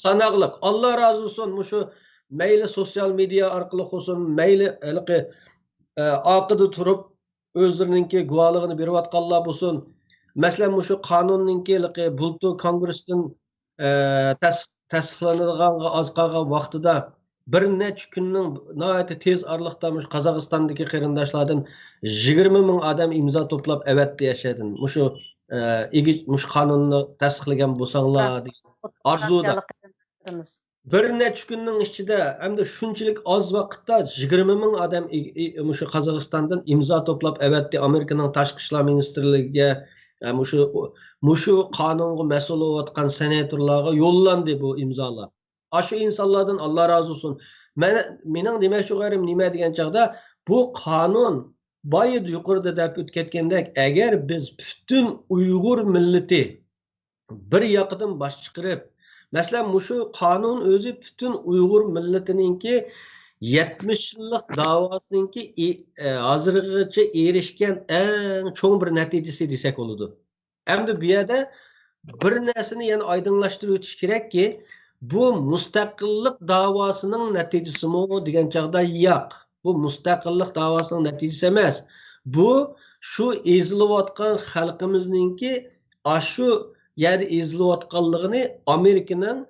ساناقلىق. ئاللا رازى بولسۇن، مۇشۇ مەيلى سوتسىيال مېدىيا ئارقىلىق بولسۇن، مەيلى ھېلىقى، ئە، ئارقىدا تۇرۇپ ئۆزلىرىنىڭكى گۇۋاھلىقىنى بېرىۋاتقانلار بولسۇن. مەسىلەن، مۇشۇ قانۇننىڭكى ھېلىقى بۇلتۇر كونگرېستىن، ئە، تەس-، تەستىقلىنىدىغانغا ئاز قالغان ۋاقتىدا بىر نەچچە كۈننىڭ ناھايىتى تېز ئارىلىقتا مۇشۇ قازاقىستاندىكى قېرىنداشلاردىن يىگىرمە مىڭ ئادەم ئىمزا توپلاپ ئەۋەتتى ئەشەدىن. مۇشۇ، ئە، ئىگە-، مۇشۇ قانۇننى تەستىقلىگەن بولساڭلار دېگەن ئارزۇدا. بىر نەچچە كۈننىڭ ئىچىدە ھەمدە شۇنچىلىك ئاز ۋاقىتتا يىگىرمە مىڭ ئادەم ئى-، ئى-، مۇشۇ قازاقىستاندىن ئىمزا توپلاپ ئەۋەتتى ئامېرىكىنىڭ تاشقى ئىشلار مىنىستىرلىكىگە، ئە، مۇشۇ، مۇشۇ قانۇنغا مەسئۇل بولۇۋاتقان سېناتورلارغا يوللاندى بۇ ئىمزالار. ئاشۇ ئىنسانلاردىن ئاللا رازى بولسۇن. مەن، مېنىڭ دېمەكچىلىكىم نېمە دېگەن چاغدا، بۇ قانۇن بايا يۇقىرىدا دەپ ئۆتۈپ كەتكەندەك، ئەگەر بىز پۈتۈن ئۇيغۇر مىللىتى بىر ياقىدىن باش چىقىرىپ، مەسىلەن، مۇشۇ قانۇن ئۆزى پۈتۈن ئۇيغۇر مىللىتىنىڭكى يەتمىش يىللىق داۋاسىنىڭكى ئى-، ئە، ھازىرغىچە ئېرىشكەن ئەڭ چوڭ بىر نەتىجىسى دېسەك بولىدۇ. ئەمدى بۇ يەردە بىر نەرسىنى يەنە ئايدىڭلاشتۇرۇۋېتىش كېرەككى، بۇ مۇستەقىللىق داۋاسىنىڭ نەتىجىسىمۇ دېگەن چاغدا ياق. بۇ مۇستەقىللىق داۋاسىنىڭ نەتىجىسى ئەمەس. بۇ شۇ ئېزىلىۋاتقان خەلقىمىزنىڭكى ئاشۇ يەردە ئېزىلىۋاتقانلىقىنى ئامېرىكىنىڭ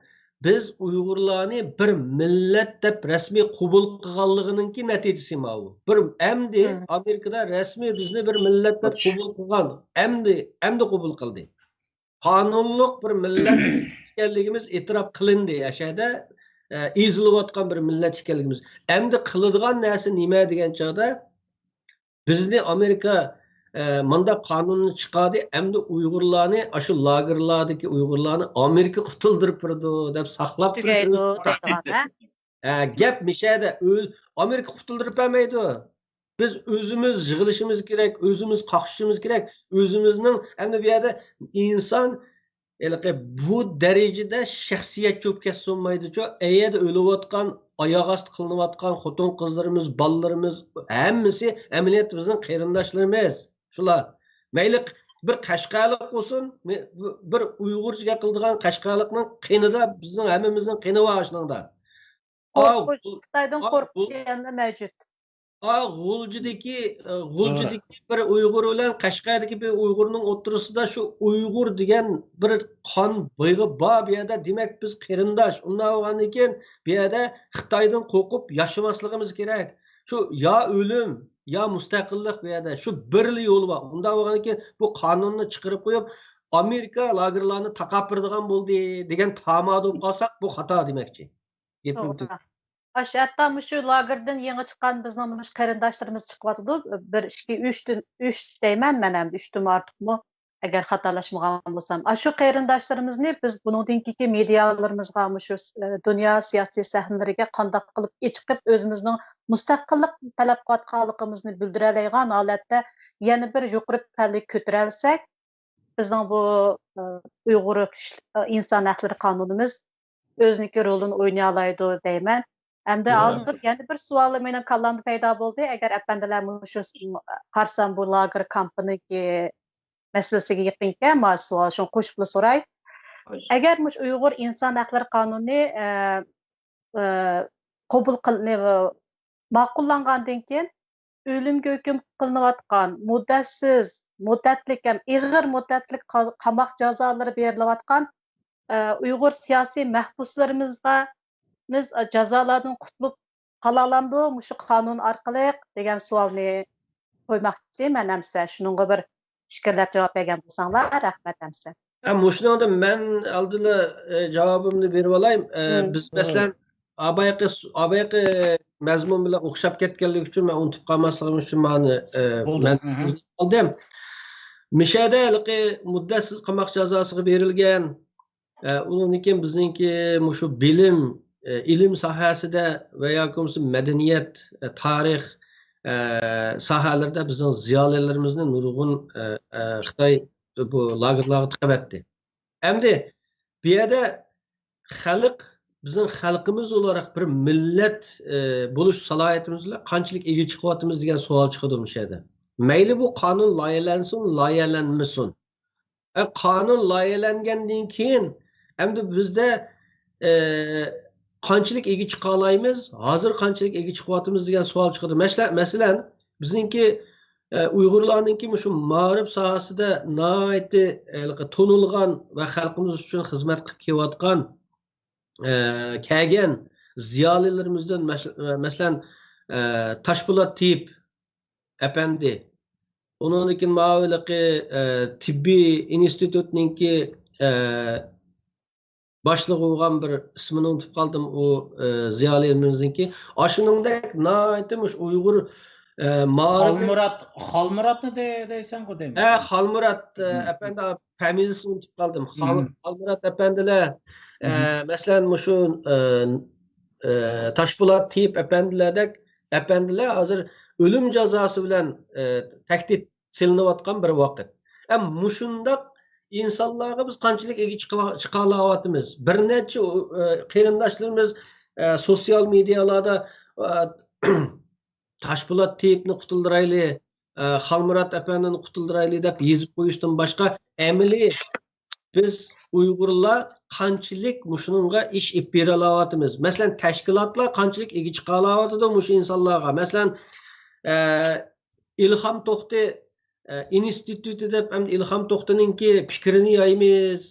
بىز ئۇيغۇرلارنى بىر مىللەت دەپ رەسمىي قوبۇل قىلغانلىقىنىڭكى نەتىجىسى ماۋۇ. بىر ئەمدى ئامېرىكىدا رەسمىي بىزنى بىر مىللەت دەپ قوبۇل قىلغان. ئەمدى، ئەمدى قوبۇل قىلدى. قانۇنلۇق بىر مىللەت ئىكەنلىكىمىز ئېتىراپ قىلىندى. ئەشەدە، ئە، ئېزىلىۋاتقان بىر مىللەت ئىكەنلىكىمىز. ئەمدى قىلىدىغان نەرسە نېمە دېگەن چاغدا، بىزنى ئامېرىكا، ئە، مانداق قانۇننى چىقاردى، ئەمدى ئۇيغۇرلارنى، ئاشۇ لاگېرلاردىكى ئۇيغۇرلارنى ئامېرىكا قۇتۇلدۇرۇپ بېرىدۇ دەپ ساقلاپ تۇرۇپ تۈگەيدۇ دەيدىغان، ھە؟ ھە، گەپ مىشەدە، ئۆز-، ئامېرىكا قۇتۇلدۇرۇپ بەرمەيدۇ. بىز ئۆزىمىز يىغلىشىمىز كېرەك، ئۆزىمىز قاقشىشىمىز كېرەك. ئۆزىمىزنىڭ، ئەمدى بۇ يەردە ئىنسان ھېلىقى بۇ دەرىجىدە شەخسىيەتچى بولۇپ كەتسە بولمايدۇچۇ؟ ئەيەردە ئۆلۈۋاتقان، ئاياغ ئاستى قىلىنىۋاتقان خوتۇن-قىزلىرىمىز، بالىلىرىمىز، ھەممىسى ئەمەلىيەتتە بىزنىڭ قېرىنداشلىرىمىز. شۇلار. مەيلى بىر قەشقەرلىك بولسۇن، بىر ئۇيغۇرچە گەپ قىلىدىغان قەشقەرلىكنىڭ قېنىدا بىزنىڭ ھەممىمىزنىڭ قېنى بار شۇنىڭدا. قورقۇش، خىتايدىن قورقۇش يەنە مەۋجۇت. ئا، غۇلجىدىكى، ئە، غۇلجىدىكى بىر ئۇيغۇر بىلەن قەشقەردىكى بىر ئۇيغۇرنىڭ ئوتتۇرىسىدا شۇ ئۇيغۇر دېگەن بىر قان بېغى بار بۇ يەردە. دېمەك، بىز قېرىنداش. ئۇنداق بولغاندىن كېيىن بۇ يەردە خىتايدىن قورقۇپ ياشىماسلىقىمىز كېرەك. شۇ يا ئۆلۈم، يا مۇستەقىللىق بۇ يەردە. شۇ بىرلا يول بار. ئۇنداق بولغاندىن كېيىن بۇ قانۇننى چىقىرىپ قويۇپ، ئامېرىكا لاگېرلارنى تاقاپ بېرىدىغان بولدى دېگەن تامادا بولۇپ قالساق، بۇ خاتا دېمەكچى. گېپىم توغرا. ئاشۇ ھەتتا مۇشۇ لاگېردىن يېڭى چىققان بىزنىڭ مۇشۇ قېرىنداشلىرىمىز چىقىۋاتىدۇ. بىر، ئىككى، ئۈچتىن، ئۈچ دەيمەن مەن ئەمدى، ئۈچتىن ئارتۇقمۇ، ئەگەر خاتالاشمىغان بولسام. ئاشۇ قېرىنداشلىرىمىزنى بىز بۇنىڭدىن كېيىنكى مېدىيالىرىمىزغا، مۇشۇ، ئە، دۇنيا سىياسىي سەھنىلىرىگە قانداق قىلىپ ئېچىقىپ، ئۆزىمىزنىڭ مۇستەقىللىق تەلەپ قىلىۋاتقانلىقىمىزنى بىلدۈرەلەيدىغان ھالەتتە يەنە بىر يۇقىرى پەللىگە كۆتۈرەلسەك، بىزنىڭ بۇ، ئە، ئۇيغۇر كىشىلىك، ئە، ئىنسان ھەقلىرى قانۇنىمىز ئۆزىنىڭكى رولىنى ئوينىيالايدۇ دەيمەن. ئەمدى ھازىر يەنە بىر سوئال مېنىڭ كاللامدا پەيدا بولدى. ئەگەر ئەپەندىلەر مۇشۇ، قارىسام، بۇ لاگېر كامپىنىڭكى مەسىلىسىگە يېقىنكەن، مانا سوئال، شۇڭا قوشۇپلا سوراي. ئەگەر مۇشۇ ئۇيغۇر ئىنسان ھەقلىرى قانۇنى، ئە، ئە، قوبۇل قىل-، نېمە، ماقۇللانغاندىن كېيىن ئۆلۈمگە ھۆكۈم قىلىنىۋاتقان مۇددەتسىز، مۇددەتلىك ھەم ئېغىر مۇددەتلىك قا-، قاماق جازالىرى بېرىلىۋاتقان، ئە، ئۇيغۇر سىياسىي مەھبۇسلىرىمىزغا، مىز-، جازالاردىن قۇتۇلۇپ قالالامدۇ مۇشۇ قانۇن ئارقىلىق دېگەن سوئالنى قويماقچى مەن ئەمسە. شۇنىڭغا بىر پىكىرلەپ جاۋاب بەرگەن بولساڭلار، رەھمەت ئەمسە. ھە، مۇشۇنىڭدا مەن ئالدىلا، ئە، جاۋابىمنى بېرىۋالاي. ئە، بىز، مەسىلەن، ئابايقى، ئابايقى مەزمۇن بىلەن ئوخشاپ كەتكەنلىكى ئۈچۈن مەن ئۇنتۇپ قالماسلىقىم ئۈچۈن مانا، ئە، مەن ئالدىم. مىشەدە ھېلىقى مۇددەتسىز قاماق جازاسىغا بېرىلگەن، ئە، ئۇنىڭدىن كېيىن بىزنىڭكى مۇشۇ بىلىم، ئە، ئىلىم ساھەسىدە ۋە ياكى بولمىسا مەدەنىيەت، ئە، تارىخ، ئە، ساھەلىرىدە بىزنىڭ زىيالىيلىرىمىزنى نۇرغۇن، ئە، ئە، خىتاي بۇ لاگېرلارغا تىقىۋەتتى. ئەمدى بۇ يەردە خەلق، بىزنىڭ خەلقىمىز ئولاراق بىر مىللەت، ئە، بولۇش سالاھىيىتىمىز بىلەن قانچىلىك ئىگە چىقىۋاتىمىز دېگەن سوئال چىقىدۇ مۇشۇ يەردە. مەيلى بۇ قانۇن لايىھەلەنسۇن، لايىھەلەنمىسۇن. ئە، قانۇن لايىھەلەنگەندىن كېيىن ئەمدى بىزدە، ئە، قانچىلىك ئىگە چىقالايمىز، ھازىر قانچىلىك ئىگە چىقىۋاتىمىز دېگەن سوئال چىقىدۇ. مەسىلەن، مەسىلەن، بىزنىڭكى، ئە، ئۇيغۇرلارنىڭكى مۇشۇ مائارىپ ساھەسىدە ناھايىتى، ھېلىقى تونۇلغان ۋە خەلقىمىز ئۈچۈن خىزمەت قىلىپ كېلىۋاتقان، ئە، كەلگەن زىيالىيلىرىمىزدىن مەس-، مەسىلەن، ئە، تاشپولات تېيىپ ئەپەندى. ئۇنىڭدىن كېيىن ماۋۇ ھېلىقى، ئە، تېببىي ئىنستىتۇتنىڭكى، ئە، باشلىقى بولغان بىر ئىسمىنى ئۇنتۇپ قالدىم، ئۇ، ئە، زىيالىيىمىزنىڭكى. ئاشۇنىڭدەك ناھايىتى مۇشۇ ئۇيغۇر، ئە، مائارىپى خالمۇرات، خالمۇراتنى دەي-، دەيسەنغۇ دەيمەن. ھە، خالمۇرات، ئە، ئەپەندى، فامىلىسىنى ئۇنتۇپ قالدىم. خال-، خالمۇرات ئەپەندىلەر، ئە، مەسىلەن، مۇشۇ، ئە، ئە، تاشپولات تېيىپ ئەپەندىلەردەك ئەپەندىلەر ھازىر ئۆلۈم جازاسى بىلەن، ئە، تەھدىت سېلىنىۋاتقان بىر ۋاقىت. ئە، مۇشۇنداق ئىنسانلارغا بىز قانچىلىك ئىگە چىقىلا-، چىقالاۋاتىمىز؟ بىر نەچچە، ئە، قېرىنداشلىرىمىز، ئە، سوتسىيال مېدىيالاردا، ئە، تاشپولات تېيىپنى قۇتۇلدۇرايلى، ئە، خالمۇرات ئەپەندىنى قۇتۇلدۇرايلى دەپ يېزىپ قويۇشتىن باشقا ئەمەلىي بىز ئۇيغۇرلار قانچىلىك مۇشۇنىڭغا ئىش ئېلىپ بېرەلەۋاتىمىز؟ مەسىلەن، تەشكىلاتلار قانچىلىك ئىگە چىقالاۋاتىدۇ مۇشۇ ئىنسانلارغا؟ مەسىلەن، ئە، ئىلھام توختى، ئە، ئىنستىتۇتى دەپ ئەمدى ئىلھام توختىنىڭكى پىكرىنى يايىمىز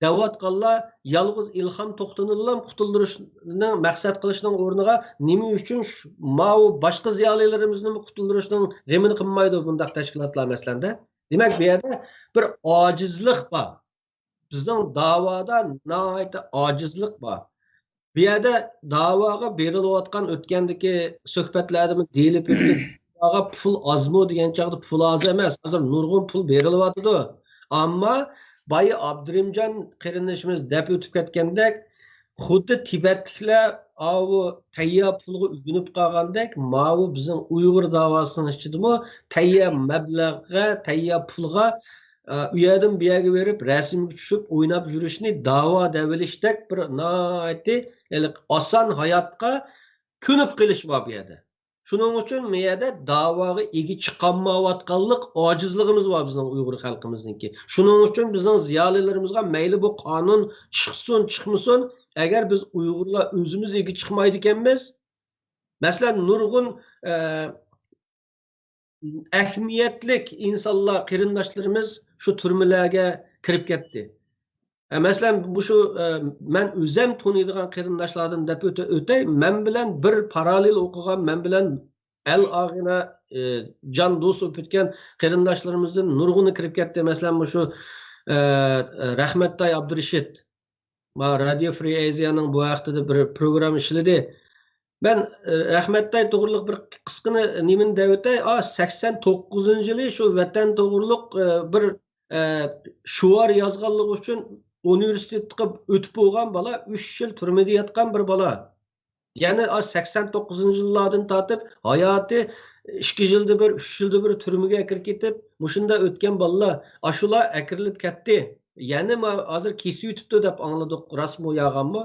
دەۋاتقانلار يالغۇز ئىلھام توختىنىلا قۇتۇلدۇرۇشنىڭ مەقسەت قىلىشنىڭ ئورنىغا نېمە ئۈچۈن ش-، ماۋۇ باشقا زىيالىيلىرىمىزنىمۇ قۇتۇلدۇرۇشنىڭ غېمىنى قىلمايدۇ بۇنداق تەشكىلاتلار مەسىلەندە؟ دېمەك، بۇ يەردە بىر ئاجىزلىق بار. بىزنىڭ داۋادا ناھايىتى ئاجىزلىق بار. بۇ يەردە داۋاغا بېرىلىۋاتقان، ئۆتكەندىكى سۆھبەتلەردىمۇ دېيىلىپ ئۆتتى، داۋاغا پۇل ئازمۇ دېگەن چاغدا پۇل ئاز ئەمەس. ھازىر نۇرغۇن پۇل بېرىلىۋاتىدۇ. ئەمما بايا ئابدۇرېھىمجان قېرىندىشىمىز دەپ ئۆتۈپ كەتكەندەك، خۇددى تىبەتلىكلەر ئاۋۇ تەييار پۇلغا ئۆگىنىپ قالغاندەك، ماۋۇ بىزنىڭ ئۇيغۇر داۋاسىنىڭ ئىچىدىمۇ تەييار مەبلەغگە، تەييار پۇلغا، ئە، ئۇ يەردىن بۇ يەرگە بېرىپ، رەسىمگە چۈشۈپ، ئويناپ يۈرۈشنى داۋا دەۋېلىشتەك بىر ناھايىتى، ھېلىقى، ئاسان ھاياتقا كۆنۈپ قېلىش بار بۇ يەردە. شۇنىڭ ئۈچۈن مۇ يەردە داۋاغا ئىگە چىقالمايۋاتقانلىق ئاجىزلىقىمىز بار بىزنىڭ ئۇيغۇر خەلقىمىزنىڭكى. شۇنىڭ ئۈچۈن بىزنىڭ زىيالىيلىرىمىزغا مەيلى بۇ قانۇن چىقسۇن، چىقمىسۇن، ئەگەر بىز ئۇيغۇرلار ئۆزىمىز ئىگە چىقمايدىكەنمىز، مەسىلەن، نۇرغۇن، ئە، ئەھمىيەتلىك ئىنسانلار، قېرىنداشلىرىمىز شۇ تۈرمىلەرگە كىرىپ كەتتى. ئە، مەسىلەن، مۇشۇ، ئە، مەن ئۆزەم تونۇيدىغان قېرىنداشلاردىن دەپ ئۆتە-، ئۆتەي، مەن بىلەن بىر پاراللېل ئوقۇغان، مەن بىلەن ئەل ئاغىنە، ئە، جان دوست بولۇپ كەتكەن قېرىنداشلىرىمىزدىن نۇرغۇنى كىرىپ كەتتى. مەسىلەن، مۇشۇ، ئە، رەھمەتتاي ئابدۇرېشىت، ما رادىيو فرى ئېزىيانىڭ بۇ ھەقتىدە بىر پروگرامما ئىشلىدى. مەن، ئە، رەھمەتتاي توغرۇلۇق بىر قىسقىنى نېمىنى دەۋېتەي. ئا، سەكسەن توققۇزىنچى يىلى شۇ ۋەتەن توغرۇلۇق، ئە، بىر، ئە، شوئار يازغانلىقى ئۈچۈن ئۇنىۋېرسىتېتقا ئۆتۈپ بولغان بالا، ئۈچ يىل تۈرمىدە ياتقان بىر بالا. يەنى، ئا، سەكسەن توققۇزىنچى يىللاردىن تارتىپ ھاياتى ئىككى يىلدا بىر، ئۈچ يىلدا بىر تۈرمىگە ئەكىرىپ كېتىپ، مۇشۇنداق ئۆتكەن بالىلار، ئاشۇلار ئەكىرىلىپ كەتتى. يەنى ما-، ھازىر كېسىۋېتىپتۇ دەپ ئاڭلىدۇق، راستمۇ، يالغانمۇ؟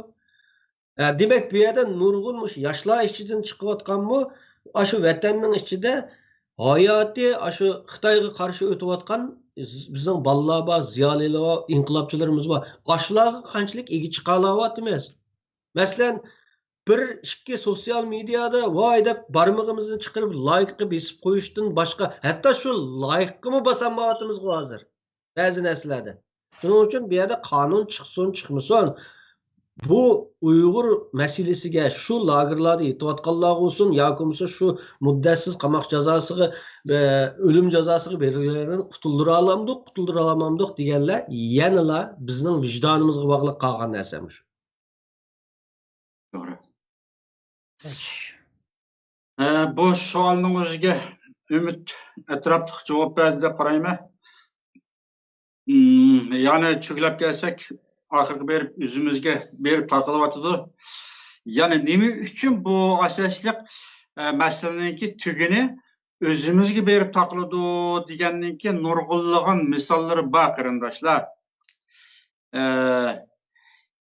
ئە، دېمەك، بۇ يەردە نۇرغۇن مۇشۇ ياشلار ئىچىدىن چىقىۋاتقانمۇ، ئاشۇ ۋەتەننىڭ ئىچىدە ھاياتى ئاشۇ خىتايغا قارشى ئۆتۈۋاتقان بىزنىڭ بالىلار بار، زىيالىيلار بار، ئىنقىلابچىلىرىمىز بار. ئاشۇلارغا قانچىلىك ئىگە چىقالاۋاتىمىز؟ مەسىلەن، بىر ئىككى سوتسىيال مېدىيادا ۋاي دەپ بارمىقىمىزنى چىقىرىپ لايكقا بېسىپ قويۇشتىن باشقا، ھەتتا شۇ لايكقىمۇ باسالمايۋاتىمىزغۇ ھازىر بەزى نەرسىلەردە. شۇنىڭ ئۈچۈن بۇ يەردە قانۇن چىقسۇن، چىقمىسۇن، بۇ ئۇيغۇر مەسىلىسىگە، شۇ لاگېرلاردا يېتىۋاتقانلارغا بولسۇن ياكى بولمىسا شۇ مۇددەتسىز قاماق جازاسىغا، ئە، ئۆلۈم جازاسىغا بېرىلگەنلەرنى قۇتۇلدۇرالامدۇق، قۇتۇلدۇرالمامدۇق دېگەنلەر يەنىلا بىزنىڭ ۋىجدانىمىزغا باغلىق قالغان نەرسە مۇشۇ. توغرا. ئە، بۇ سوئالنىڭ ئۆزىگە ئۈمىد ئەتراپلىق جاۋاب بەردى دەپ قارايمەن. ئىم، يەنى چۆگىلەپ كەلسەك، ئاخىرقى بېرىپ ئۆزىمىزگە بېرىپ تاقىلىۋاتىدۇ. يەنى نېمە ئۈچۈن بۇ ئاساسلىق، ئە، مەسىلىنىڭكى تۈگۈنى ئۆزىمىزگە بېرىپ تاقىلىدۇ دېگەننىڭكى نۇرغۇنلىغان مىساللىرى بار، قېرىنداشلار. ئە،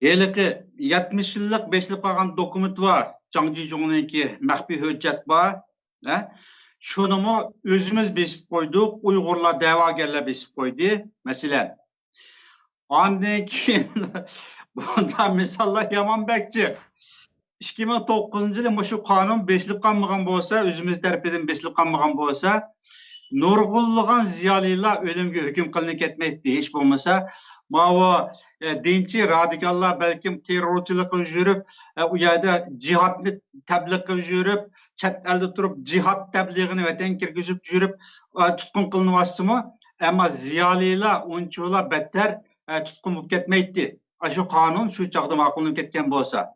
ھېلىقى يەتمىش يىللىق بېسىلىپ قالغان دوكۇمېنت بار، جاڭ جىجۇڭنىڭكى مەخپىي ھۆججەت بار. ھە؟ شۇنىمۇ ئۆزىمىز بېسىپ قويدۇق، ئۇيغۇرلار دەۋاگەرلەر بېسىپ قويدى، مەسىلەن. ئاندىن كېيىن بۇنداق مىساللار يامان بەك جىق. ئىككى مىڭ توققۇزىنچى يىلى مۇشۇ قانۇن بېسىلىپ قالمىغان بولسا، ئۆزىمىز تەرىپىدىن بېسىلىپ قالمىغان بولسا، نۇرغۇنلىغان زىيالىيلار ئۆلۈمگە ھۆكۈم قىلىنىپ كەتمەيتتى. ھېچ بولمىسا، ماۋۇ، ئە، دىنچى رادىكاللار بەلكىم تېررورچىلىق قىلىپ يۈرۈپ، ئە، ئۇ يەردە جىھادنى تەبلىغ قىلىپ يۈرۈپ، چەت ئەلدە تۇرۇپ جىھاد تەبلىغىنى ۋەتەنگە كىرگۈزۈپ يۈرۈپ، ئە، تۇتقۇن قىلىنىۋاتسىمۇ، ئەمما زىيالىيلار ئۇنچىۋالا بەتتەر، ئە، تۇتقۇن بولۇپ كەتمەيتتى. ئاشۇ قانۇن شۇ چاغدا ماقۇللىنىپ كەتكەن بولسا.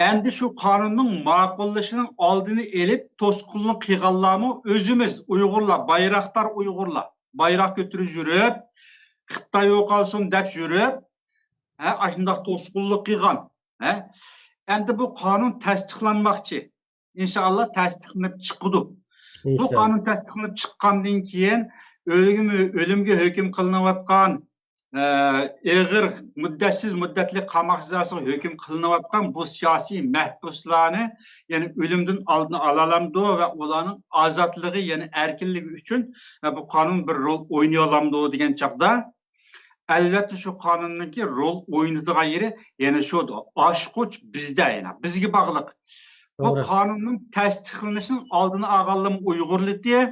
ئەمدى شۇ قانۇننىڭ ماقۇللىشىنىڭ ئالدىنى ئېلىپ، توسقۇنلۇق قىلغانلارمۇ ئۆزىمىز، ئۇيغۇرلار، بايراقدار ئۇيغۇرلار. بايراق كۆتۈرۈپ يۈرۈپ، خىتاي يوقالسۇن دەپ يۈرۈپ، ھە، ئاشۇنداق توسقۇنلۇق قىلغان. ھە؟ ئەمدى بۇ قانۇن تەستىقلانماقچى. ئىنشائاللا تەستىقلىنىپ چىقىدۇ. بۇ ئىنشائاللا. قانۇن تەستىقلىنىپ چىققاندىن كېيىن ئۆلۈم-، ئۆلۈمگە ھۆكۈم قىلىنىۋاتقان، ئە، ئېغىر مۇددەتسىز مۇددەتلىك قاماق جازاسىغا ھۆكۈم قىلىنىۋاتقان بۇ سىياسىي مەھبۇسلارنى، يەنى ئۆلۈمدىن ئالدىنى ئالالامدۇ ۋە ئۇلارنىڭ ئازادلىقى، يەنى ئەركىنلىكى ئۈچۈن، ئە، بۇ قانۇن بىر رول ئوينىيالامدۇ دېگەن چاغدا، ئەلۋەتتە، شۇ قانۇننىڭكى رول ئوينىتىدىغان يېرى يەنە شۇ، ئاچقۇچ بىزدە، يەنە بىزگە باغلىق. بۇ توغرا. قانۇننىڭ تەستىقلىنىشىنىڭ ئالدىنى ئالغانلىمۇ ئۇيغۇرلىتى،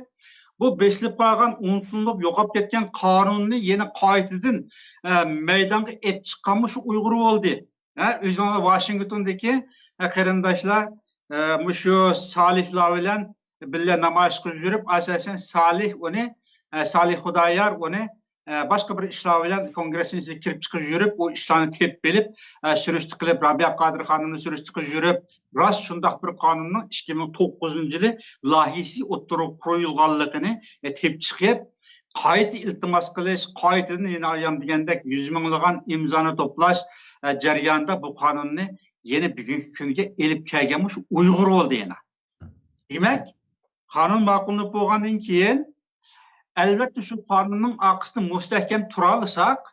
بۇ بېسىلىپ قالغان، ئۇنتۇلۇپ يوقاپ كەتكەن قانۇننى يەنە قايتىدىن، ئە، مەيدانغا ئېلىپ چىققانمۇ شۇ ئۇيغۇر بولدى. ھە، ئۆزۈڭلار ۋاشىنگتوندىكى، ھە، قېرىنداشلار، ھە، مۇشۇ سالىھلار بىلەن بىللە نامايىش قىلىپ يۈرۈپ، ئاساسەن سالىھ ئۇنى، ھە، سالىھ خۇدايار ئۇنى، ھە، باشقا بىر ئىشلار بىلەن كونگرېسنىڭ ئىچىگە كىرىپ چىقىپ يۈرۈپ، ئۇ ئىشلارنى تېپىپ بېلىپ، ھە، سۈرۈشتە قىلىپ، رابىيە قادىر خانىمنى سۈرۈشتە قىلىپ يۈرۈپ، راست شۇنداق بىر قانۇننىڭ ئىككى مىڭ توققۇزىنچى يىلى لايىھىسى ئوتتۇرىغا قويۇلغانلىقىنى، ھە، تېپىپ چىقىپ، قايتا ئىلتىماس قىلىش، قايتىدىن يەنە ئايام دېگەندەك يۈز مىڭلىغان ئىمزانى توپلاش، ئە، جەريانىدا بۇ قانۇننى يەنە بۈگۈنكى كۈنگە ئېلىپ كەلگەن مۇشۇ ئۇيغۇر بولدى يەنە. دېمەك، قانۇن ماقۇللىنىپ بولغاندىن كېيىن، ئەلۋەتتە، شۇ قانۇننىڭ ئارقىسىدا مۇستەھكەم تۇرالىساق،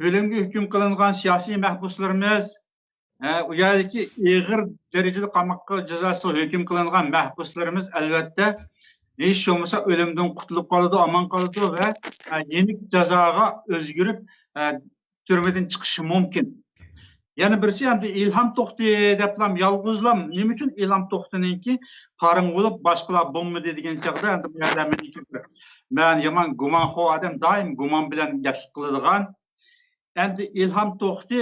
ئۆلۈمگە ھۆكۈم قىلىنغان سىياسىي مەھبۇسلىرىمىز، ھە، ئۇ يەردىكى ئېغىر دەرىجىدە قاماق جازاسىغا ھۆكۈم قىلىنغان مەھبۇسلىرىمىز، ئەلۋەتتە، ھېچ بولمىسا ئۆلۈمدىن قۇتۇلۇپ قالىدۇ، ئامان قالىدۇ ۋە، ھە، يېنىك جازاغا ئۆزگىرىپ، ھە، تۈرمىدىن چىقىشى مۇمكىن. يەنە بىرسى، ئەمدى ئىلھام توختى دەپلا يالغۇزلا، نېمە ئۈچۈن ئىلھام توختىنىڭكى پارىڭ بولۇپ، باشقىلار بولمىدى دېگەن چاغدا، ئەمدى بۇ يەردە مېنىڭكى بىر، مەن يامان گۇمانخور ئادەم، دائىم گۇمان بىلەن گەپ قىلىدىغان. ئەمدى ئىلھام توختى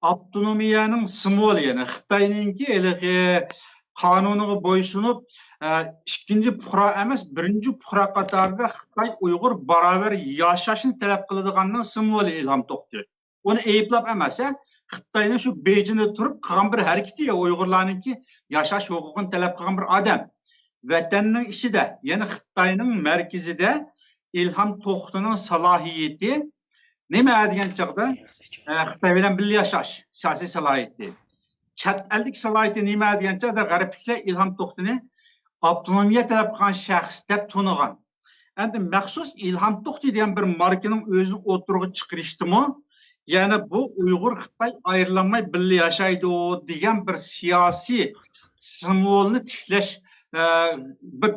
ئاپتونومىيەنىڭ سىمۋولى، يەنى خىتاينىڭكى ھېلىقى قانۇنىغا بويسۇنۇپ، ئە، ئىككىنچى پۇقرا ئەمەس، بىرىنچى پۇقرا قاتارىدا خىتاي ئۇيغۇر باراۋەر ياشاشنى تەلەپ قىلىدىغاننىڭ سىمۋولى ئىلھام توختى. ئۇنى ئەيىبلەپ ئەمەس، ھە، خىتاينىڭ شۇ بېيجىڭدا تۇرۇپ قىلغان بىر ھەرىكىتى، ئۇيغۇرلارنىڭكى ياشاش ھوقۇقىنى تەلەپ قىلغان بىر ئادەم. ۋەتەننىڭ ئىچىدە، يەنى خىتاينىڭ مەركىزىدە ئىلھام توختىنىڭ سالاھىيىتى نېمە دېگەن چاغدا، ئە، خىتاي بىلەن بىللە ياشاش سىياسىي سالاھىيىتى. چەت ئەلدىكى سالاھىيىتى نېمە دېگەن چاغدا، غەربلىكلەر ئىلھام توختىنى ئاپتونومىيە تەلەپ قىلغان شەخس دەپ تونۇغان. ئەمدى مەخسۇس ئىلھام توختى دېگەن بىر ماركىنىڭ ئۆزىنى ئوتتۇرىغا چىقىرىشتىمۇ، يەنى بۇ ئۇيغۇر خىتاي ئايرىلالماي بىللە ياشايدۇ دېگەن بىر سىياسىي سىمۋولنى تىكلەش، ئە، بىر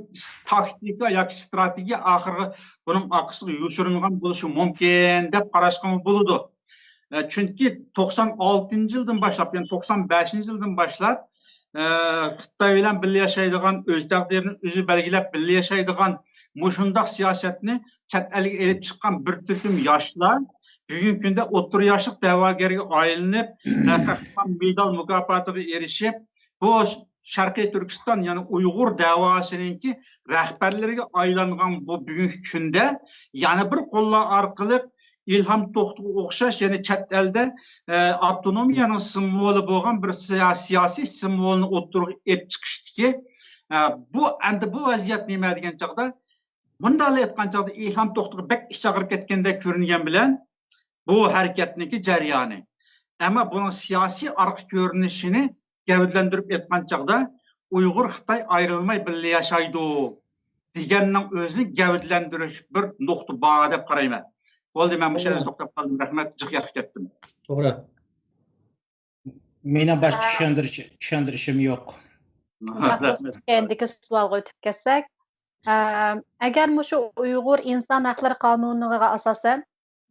تاكتىكا ياكى ئىستراتېگىيە ئاخىرىغا بۇنىڭ ئارقىسىغا يوشۇرۇنغان بولۇشى مۇمكىن دەپ قاراشقىمۇ بولىدۇ. ئە، چۈنكى توقسان ئالتىنچى يىلدىن باشلاپ، يەنى توقسان بەشىنچى يىلدىن باشلاپ، ئە، خىتاي بىلەن بىللە ياشايدىغان، ئۆز تەقدىرىنى ئۆزى بەلگىلەپ بىللە ياشايدىغان مۇشۇنداق سىياسەتنى چەت ئەلگە ئېلىپ چىققان بىر تۈركۈم ياشلار بۈگۈنكى كۈندە ئوتتۇرا ياشلىق دەۋاگەرگە ئايلىنىپ، قەھرىمان مېدال مۇكاپاتىغا ئېرىشىپ، بۇ شەرقىي تۈركىستان، يەنى ئۇيغۇر دەۋاسىنىڭكى رەھبەرلىرىگە ئايلانغان بۇ بۈگۈنكى كۈندە يەنە بىر قوللار ئارقىلىق ئىلھام توختىغا ئوخشاش، يەنى چەت ئەلدە، ئە، ئاپتونومىيەنىڭ سىمۋولى بولغان بىر سىيا-، سىياسىي سىمۋولنى ئوتتۇرىغا ئېلىپ چىقىشتىكى، ئە، بۇ، ئەمدى بۇ ۋەزىيەت نېمە دېگەن چاغدا، مۇنداقلا ئېيتقان چاغدا ئىلھام توختىغا بەك ئىچ ئاغرىپ كەتكەندەك كۆرۈنگەن بىلەن، بۇ ھەرىكەتنىڭكى جەريانى. ئەمما بۇنىڭ سىياسىي ئارقا كۆرۈنۈشىنى گەۋدىلەندۈرۈپ ئېيتقان چاغدا، ئۇيغۇر خىتاي ئايرىلماي بىللە ياشايدۇ دېگەننىڭ ئۆزىنى گەۋدىلەندۈرۈش بىر نۇقتا بار دەپ قارايمەن. بولدى، مەن مۇشۇ يەردە توختاپ قالدىم. رەھمەت، جىق ياققا كەتتىم. توغرا. مېنىڭ باشقا چۈشەندۈرۈش-، چۈشەندۈرۈشۈم يوق. رەھمەت. كەينىدىكى سوئالغا ئۆتۈپ كەتسەك، ئەم، ئەگەر مۇشۇ ئۇيغۇر ئىنسان ھەقلىرى قانۇنىغا ئاساسەن،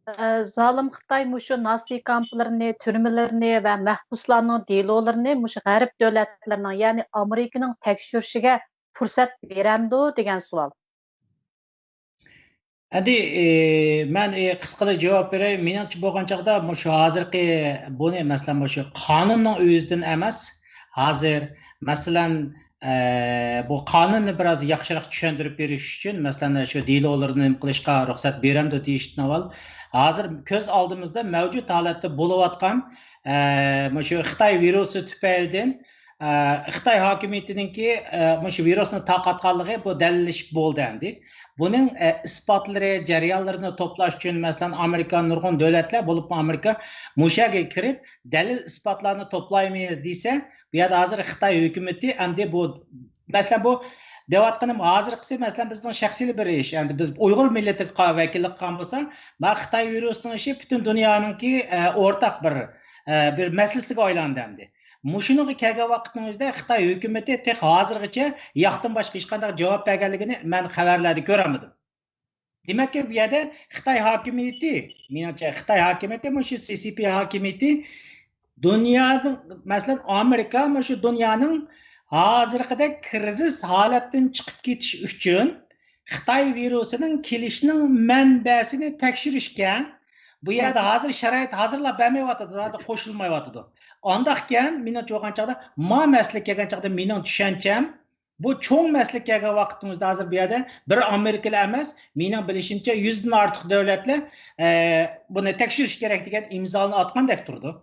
ئە، زالىم خىتاي مۇشۇ نازى كامپلىرىنى، تۈرمىلىرىنى ۋە مەھبۇسلارنىڭ دېلولىرىنى مۇشۇ غەرب دۆلەتلىرىنىڭ، يەنى ئامېرىكىنىڭ تەكشۈرۈشىگە پۇرسەت بېرەمدۇ دېگەن سوئال. ئەمدى، ئى، مەن، ئى، قىسقىلا جاۋاب بېرەي. مېنىڭچە بولغان چاغدا مۇشۇ ھازىرقى بۇنى، مەسىلەن، مۇشۇ قانۇننىڭ ئۆزىدىن ئەمەس، ھازىر، مەسىلەن، ئە، بۇ قانۇننى بىراز ياخشىراق چۈشەندۈرۈپ بېرىش ئۈچۈن، مەسىلەن، شۇ دېلولارنى نېمە قىلىشقا رۇخسەت بېرەمدۇ دېيىشتىن ئاۋۋال، ھازىر كۆز ئالدىمىزدا مەۋجۇت ھالەتتە بولۇۋاتقان، ئە، مۇشۇ خىتاي ۋىرۇسى تۈپەيلىدىن، ئە، خىتاي ھاكىمىيىتىنىڭكى، ئە، مۇشۇ ۋىرۇسنى تارقاتقانلىقى بۇ دەلىللىشىپ بولدى ئەمدى. بۇنىڭ، ئە، ئىسپاتلىرى، جەريانلىرىنى توپلاش ئۈچۈن، مەسىلەن، ئامېرىكا، نۇرغۇن دۆلەتلەر، بولۇپمۇ ئامېرىكا مۇشۇ يەرگە كىرىپ، دەلىل ئىسپاتلارنى توپلايمىز دېسە، بۇ يەردە ھازىر خىتاي ھۆكۈمىتى ئەمدى بۇ، مەسىلەن، بۇ دەۋاتقىنىم ھازىرقىسى، مەسىلەن، بىزنىڭ شەخسىي بىر ئىش. ئەمدى بىز ئۇيغۇر مىللىتىگە ۋەكىللىك قىلغان بولسا، ما خىتاي ۋىرۇسىنىڭ ئىشى پۈتۈن دۇنيانىڭكى، ئە، ئورتاق بىر، ئە، بىر مەسىلىسىگە ئايلاندى ئەمدى. مۇشۇنىڭغا كەلگەن ۋاقىتنىڭ ئۆزىدە خىتاي ھۆكۈمىتى تېخى ھازىرغىچە ياقتىن باشقا ھېچقانداق جاۋاب بەرگەنلىكىنى مەن خەۋەرلەردە كۆرەلمىدىم. دېمەككى، بۇ يەردە خىتاي ھاكىمىيىتى، مېنىڭچە، خىتاي ھاكىمىيىتى، مۇشۇ سى سى پى ھاكىمىيىتى دۇنيانىڭ، مەسىلەن، ئامېرىكا مۇشۇ دۇنيانىڭ ھازىرقىدەك كىرىزىس ھالەتتىن چىقىپ كېتىش ئۈچۈن خىتاي ۋىرۇسىنىڭ كېلىشىنىڭ مەنبەسىنى تەكشۈرۈشكە، بۇ يەردە ھازىر شارائىت ھازىرلاپ بەرمەيۋاتىدۇ، زادى قوشۇلمايۋاتىدۇ. ئانداقكەن، مېنىڭچە بولغان چاغدا، ما مەسىلە كەلگەن چاغدا مېنىڭ چۈشەنچەم، بۇ چوڭ مەسىلە كەلگەن ۋاقتىمىزدا ھازىر بۇ يەردە بىر ئامېرىكىلار ئەمەس، مېنىڭ بىلىشىمچە، يۈزدىن ئارتۇق دۆلەتلەر، ئە، بۇنى تەكشۈرۈش كېرەك دېگەن ئىمزانى ئاتقاندەك تۇرىدۇ.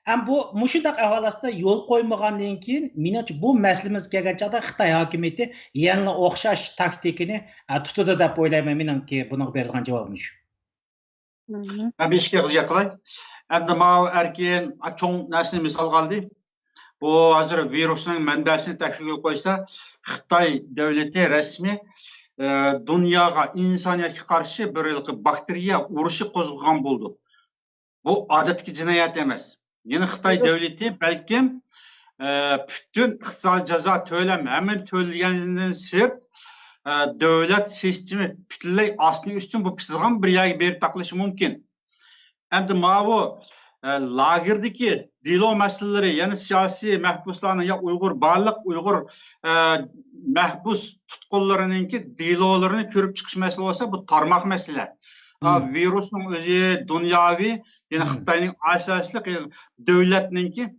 ئەمما بۇ، مۇشۇنداق ئەھۋال ئاستىدا يول قويمىغاندىن كېيىن، مېنىڭچە، بۇ مەسىلىمىز كەلگەن چاغدا خىتاي ھاكىمىيىتى يەنىلا ئوخشاش تاكتىكىنى، ئە، تۇتىدۇ دەپ ئويلايمەن. مېنىڭكى بۇنىڭغا بېرىدىغان جاۋابىم شۇ. مەن بىر ئىككى ئېغىز گەپ قىلاي. ئەمدى ماۋۇ ئەركىن چوڭ نەرسىنى مىسالغا ئالدى. بۇ ھازىر ۋىرۇسنىڭ مەنبەسىنى تەكشۈرگىلى قويسا، خىتاي دۆلىتى رەسمىي، ئە، دۇنياغا، ئىنسانىيەتكە قارشى بىر ھېلىقى باكتېرىيە ئۇرۇشى قوزغىغان بولدى. بۇ ئادەتتىكى جىنايەت ئەمەس. يەنى خىتاي دۆلىتى بەلكىم، ئە، پۈتۈن ئىقتىسادىي جازا تۆلەم، ھەممىنى تۆلىگەندىن سىرت، ئە، دۆلەت سىستېما پۈتۈنلەي ئاستىن ئۈستۈن بولۇپ كېتىدىغان بىر يەرگە بېرىپ تاقىلىشى مۇمكىن. ئەمدى ماۋۇ، ئە، لاگېردىكى دېلو مەسىلىلىرى، يەنى سىياسىي مەھبۇسلارنىڭ يا ئۇيغۇر، بارلىق ئۇيغۇر، ئە، مەھبۇس تۇتقۇنلىرىنىڭكى دېلولىرىنى كۆرۈپ چىقىش مەسىلە بولسا، بۇ تارماق مەسىلە. ئا، ۋىرۇسنىڭ ئۆزى دۇنياۋى، يەنى خىتاينىڭ ئاساسلىق دۆلەتنىڭكى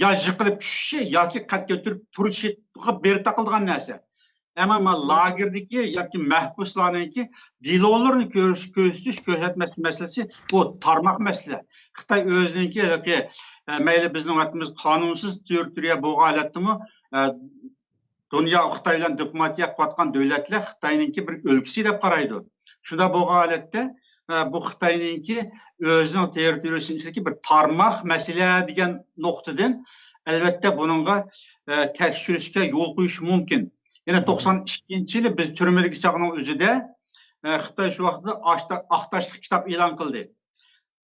يا يىقىلىپ چۈشۈشى ياكى قەد كۆتۈرۈپ تۇرۇشىغا بېرىپ تاقىلىدىغان نەرسە. ئەمما مانا لاگېردىكى ياكى مەھبۇسلارنىڭكى دېلولىرىنى كۆرۈش، كۆرسىتىش، كۆرسەتمەس مەسىلىسى بۇ تارماق مەسىلە. خىتاي ئۆزىنىڭكى ھېلىقى، ئە، مەيلى بىزنىڭ ۋەتىنىمىز قانۇنسىز تېررىتورىيە بولغان ھالەتتىمۇ، ئە، دۇنيا خىتاي بىلەن دىپلوماتىيە قىلىۋاتقان دۆلەتلەر خىتاينىڭكى بىر ئۆلكىسى دەپ قارايدۇ. شۇنداق بولغان ھالەتتە، ئە، بۇ خىتاينىڭكى ئۆزىنىڭ تېررىتورىيىسىنىڭ ئىچىدىكى بىر تارماق مەسىلە دېگەن نۇقتىدىن، ئەلۋەتتە، بۇنىڭغا، ئە، تەكشۈرۈشكە يول قويۇش مۇمكىن. يەنە توقسان ئىككىنچى يىلى بىز تۈرمىدىكى چاغنىڭ ئۆزىدە، ئە، خىتاي شۇ ۋاقىتتا ئاق تا-، ئاق تاشلىق كىتاب ئېلان قىلدى.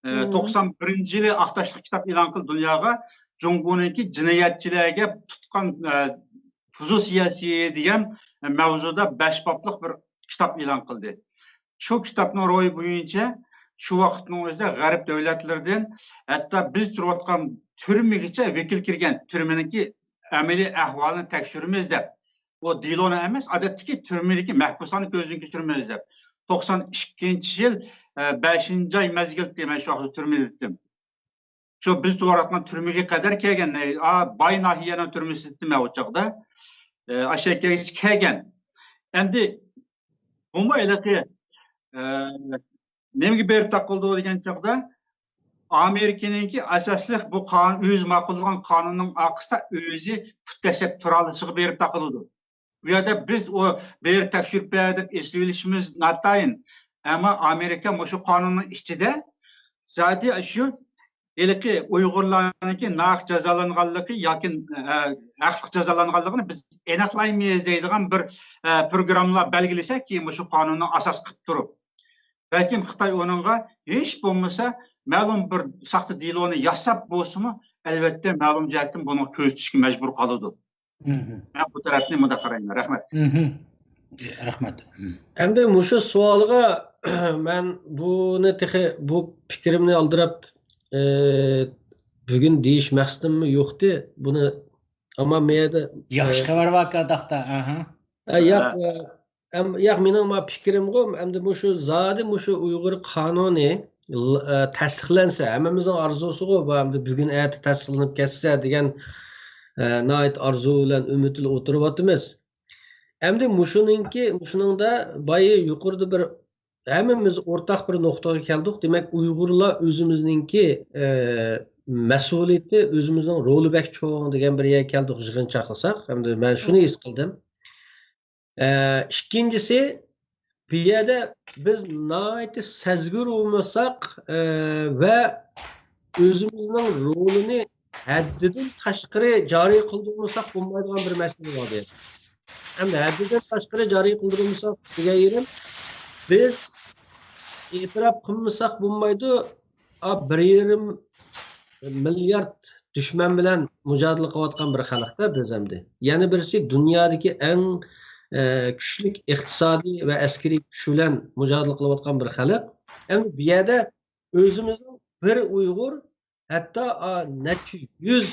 ئە، توقسان بىرىنچى يىلى ئاق تاشلىق كىتاب ئېلان قىلىپ دۇنياغا جۇڭگونىڭكى جىنايەتچىلەرگە تۇتقان، ئە، فۇزۇ سىياسىي دېگەن مەۋزۇدا بەش بابلىق بىر كىتاب ئېلان قىلدى. شۇ كىتابنىڭ روھى بويىچە شۇ ۋاقىتنىڭ ئۆزىدە غەرب دۆلەتلىرىدىن ھەتتا بىز تۇرۇۋاتقان تۈرمىگىچە ۋەكىل كىرگەن، تۈرمىنىڭكى ئەمەلىي ئەھۋالىنى تەكشۈرىمىز دەپ، ئۇ دېلونى ئەمەس، ئادەتتىكى تۈرمىدىكى مەھبۇسلارنى كۆزدىن كەچۈرىمىز دەپ، توقسان ئىككىنچى يىل، ئە، بەشىنچى ئاي مەزگىلدە مەن شۇ ۋاقىتتا تۈرمىدە ئىدىم. شۇ بىز تۇرۇۋاتقان تۈرمىگە قەدەر كەلگەن، ئە، باي ناھىيەنىڭ تۈرمىسىدە ئىدىم ئۇ چاغدا. ئە، ئاشۇ يەرگىچە كەلگەن. ئەمدى بۇمۇ ھېلىقى، ئە، نېمىگە بېرىپ تاقىلىدۇ دېگەن چاغدا، ئامېرىكىنىڭكى ئاساسلىق بۇ قانۇن، ئۆزى ماقۇللىغان قانۇننىڭ ئارقىسىدا ئۆزى پۇت تەشلەپ تۇرالىشىغا بېرىپ تاقىلىدۇ. بۇ يەردە بىز ئۇ بېرىپ تەكشۈرۈپ بەر دەپ ئېسىۋېلىشىمىز ناتايىن. ئەمما ئامېرىكا مۇشۇ قانۇننىڭ ئىچىدە زادى شۇ ھېلىقى ئۇيغۇرلارنىڭكى ناھەق جازالانغانلىقى ياكى، ئە، ھەقلىق جازالانغانلىقىنى بىز ئېنىقلايمىز دەيدىغان بىر، ئە، پروگراممىلار بەلگىلىسەك، كېيىن مۇشۇ قانۇننى ئاساس قىلىپ تۇرۇپ، بەلكىم خىتاي ئۇنىڭغا ھېچ بولمىسا مەلۇم بىر ساختا دېلونى ياساپ بولسىمۇ، ئەلۋەتتە، مەلۇم جەھەتتىن بۇنىڭغا كۆز تىكىشكە مەجبۇر قالىدۇ. مەن بۇ تەرەپنى مۇنداق قارايمەن. رەھمەت. رەھمەت. ئەمدى مۇشۇ سوئالغا مەن بۇنى تېخى، بۇ پىكرىمنى ئالدىراپ، ئە، بۈگۈن دېيىش مەقسىتىممۇ يوقتى. بۇنى، ئەمما مەيەردە، ياخشى ئە، خەۋەر باركەن، تاختا. ئاھا. ئە، ياق، ئە، ئەم-، ياق، مېنىڭ ما پىكرىمغۇ، ئەمدى مۇشۇ زادى مۇشۇ ئۇيغۇر قانۇنى ل-، ئە، تەستىقلەنسە، ھەممىمىزنىڭ ئارزۇسىغۇ، بۇ ئەمدى بۈگۈن ئەتە تەستىقلىنىپ كەتسە دېگەن، ئە، ناھايىتى ئارزۇ بىلەن ئۈمىدلا ئولتۇرۇۋاتىمىز. ئەمدى مۇشۇنىڭكى، مۇشۇنىڭدا بايا يۇقىرىدا بىر ھەممىمىز ئورتاق بىر نۇقتىغا كەلدۇق. دېمەك، ئۇيغۇرلار ئۆزىمىزنىڭكى، ئە، مەسئۇلىيىتى، ئۆزىمىزنىڭ رولى بەك چوڭ دېگەن بىر يەرگە كەلدۇق، يىغىنچاقلىساق. ئەمدى مەن شۇنى ھېس قىلدىم. ئە، ئىككىنچىسى، بۇ يەردە بىز ناھايىتى سەزگۈر بولمىساق، ئە، ۋە ئۆزىمىزنىڭ رولىنى ھەددىدىن تاشقىرى جارى قىلدۇرمىساق بولمايدىغان بىر مەسىلە بار. ئەمدى ھەددىدىن تاشقىرى جارى قىلدۇرمىساق دېگەن يېرىم، بىز ئېتىراپ قىلمىساق بولمايدۇ. ئا، بىر يېرىم مىليارد دۈشمەن بىلەن مۇجادىلە قىلىۋاتقان بىر خەلقتە بىز ئەمدى. يەنە بىرسى دۇنيادىكى ئەڭ، ئە، كۈچلۈك ئىقتىسادىي ۋە ئەسكىرىي كۈچ بىلەن مۇجادىلە قىلىۋاتقان بىر خەلق. ئەمدى بۇ يەردە ئۆزىمىزنىڭ بىر ئۇيغۇر، ھەتتا، ئا، نەچچە يۈز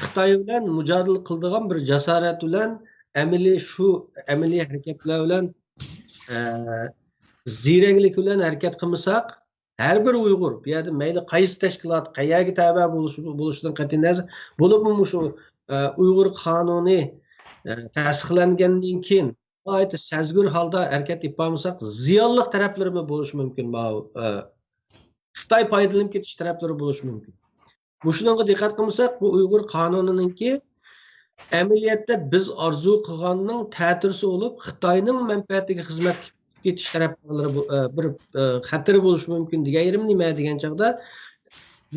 خىتاي بىلەن مۇجادىلە قىلىدىغان بىر جاسارەت بىلەن ئەمەلىي شۇ ئەمەلىي ھەرىكەتلەر بىلەن، ئە، زېرەكلىك بىلەن ھەرىكەت قىلمىساق، ھەر بىر ئۇيغۇر، بۇ يەردە مەيلى قايسى تەشكىلات، قەيەرگە تەۋە بولۇشى، بولۇشىدىن قەتئىينەزەر، بولۇپمۇ مۇشۇ، ئە، ئۇيغۇر قانۇنى، ئە، تەستىقلەنگەندىن كېيىن ناھايىتى سەزگۈر ھالدا ھەرىكەت ئېلىپ بارمىساق، زىيانلىق تەرەپلىرىمۇ بولۇشى مۇمكىن. ماۋۇ، ئە، خىتاي پايدىلىنىپ كېتىش تەرەپلىرى بولۇشى مۇمكىن. مۇشۇنىڭغا دىققەت قىلمىساق، بۇ ئۇيغۇر قانۇنىنىڭكى ئەمەلىيەتتە بىز ئارزۇ قىلغاننىڭ تەتۈرىسى بولۇپ، خىتاينىڭ مەنپەئەتىگە خىزمەت كېتىش تەرەپ بۇ، ئە، بىر، ئە، خەتىرى بولۇشى مۇمكىن دېگەن يېرىم نېمە دېگەن چاغدا،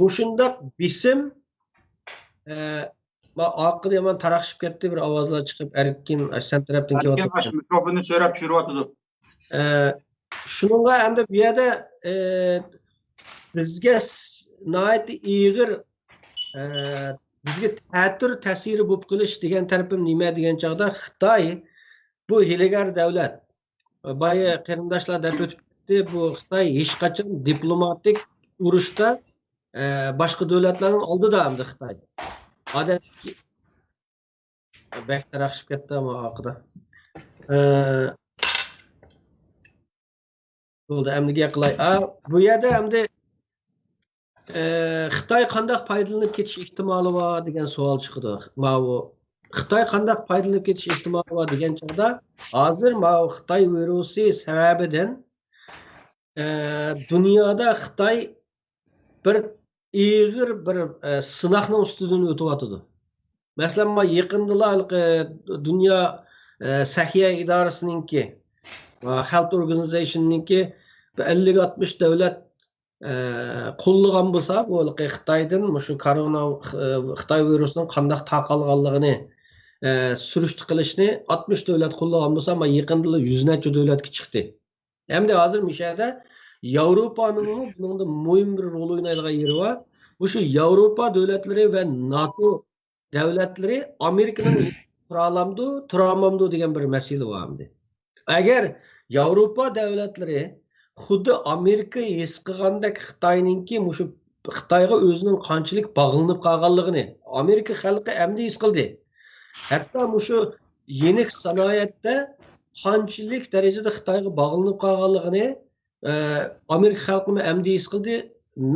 مۇشۇنداق بېسىم، ئە، ما-، ئارقىدا يامان تاراقشىپ كەتتى، بىر ئاۋازلار چىقىپ، ئەركىن، سەن تەرەپتىن ئەركىن كېلىۋاتىدۇ. ئاشۇ مىكروفوننى سۆرەپ چۈشۈرۈۋاتىدۇ. ئە، شۇنىڭغا ئەمدى بۇ يەردە، ئە، بىزگە س-، ناھايىتى ئېغىر، ئە، بىزگە تەتۈر تەسىرى بولۇپ قېلىش دېگەن تەرىپىم نېمە دېگەن چاغدا، خىتاي بۇ ھىيلىگەر دۆلەت. بايا قېرىنداشلار دەپ ئۆتۈپ كەتتى، بۇ خىتاي ھېچقاچان دىپلوماتىك ئۇرۇشتا، ئە، باشقا دۆلەتلەرنىڭ ئالدىدا ئەمدى خىتاي. ئادەتتىكى بەك تەرەققىي كەتتى ئەمما ئارقىدا. ئە، بولدى، ئەمدى گەپ قىلاي. ئا، بۇ يەردە ئەمدى، ئە، خىتاي قانداق پايدىلىنىپ كېتىش ئېھتىمالى بار دېگەن سوئال چىقىدۇ. ماۋۇ خىتاي قانداق پايدىلىنىپ كېتىش ئېھتىمالى بار دېگەن چاغدا، ھازىر ماۋۇ خىتاي ۋىرۇسى سەۋەبىدىن، ئە، دۇنيادا خىتاي بىر ئېغىر بىر، ئە، سىناقنىڭ ئۈستىدىن ئۆتۈۋاتىدۇ. مەسىلەن، ما يېقىندىلا ھېلىقى دۇنيا، ئە، سەھىيە ئىدارىسىنىڭكى، ئە، Health Organization نىڭكى بىر ئەللىك ئاتمىش دۆلەت، ئە، قوللىغان بولسا، بۇ ھېلىقى خىتايدىن مۇشۇ كورونا، ئە، خىتاي ۋىرۇسىنىڭ قانداق تارقالغانلىقىنى، ئە، سۈرۈشتە قىلىشنى ئاتمىش دۆلەت قوللىغان بولسا، ما يېقىندىلا يۈز نەچچە دۆلەتكە چىقتى. ئەمدى ھازىر مۇشۇ يەردە ياۋروپانىڭمۇ بۇنىڭدا مۇھىم بىر رول ئوينايدىغان يېرى بار. مۇشۇ ياۋروپا دۆلەتلىرى ۋە ناتو دۆلەتلىرى ئامېرىكىنىڭ تۇرالامدۇ، تۇرالمامدۇ دېگەن بىر مەسىلە بار ئەمدى. ئەگەر ياۋروپا دۆلەتلىرى خۇددى ئامېرىكا ھېس قىلغاندەك خىتاينىڭكى مۇشۇ خىتايغا ئۆزىنىڭ قانچىلىك باغلىنىپ قالغانلىقىنى ئامېرىكا خەلقى ئەمدى ھېس قىلدى. ھەتتا مۇشۇ يېنىك سانائەتتە قانچىلىك دەرىجىدە خىتايغا باغلىنىپ قالغانلىقىنى، ئە، ئامېرىكا خەلقىمۇ ئەمدى ھېس قىلدى.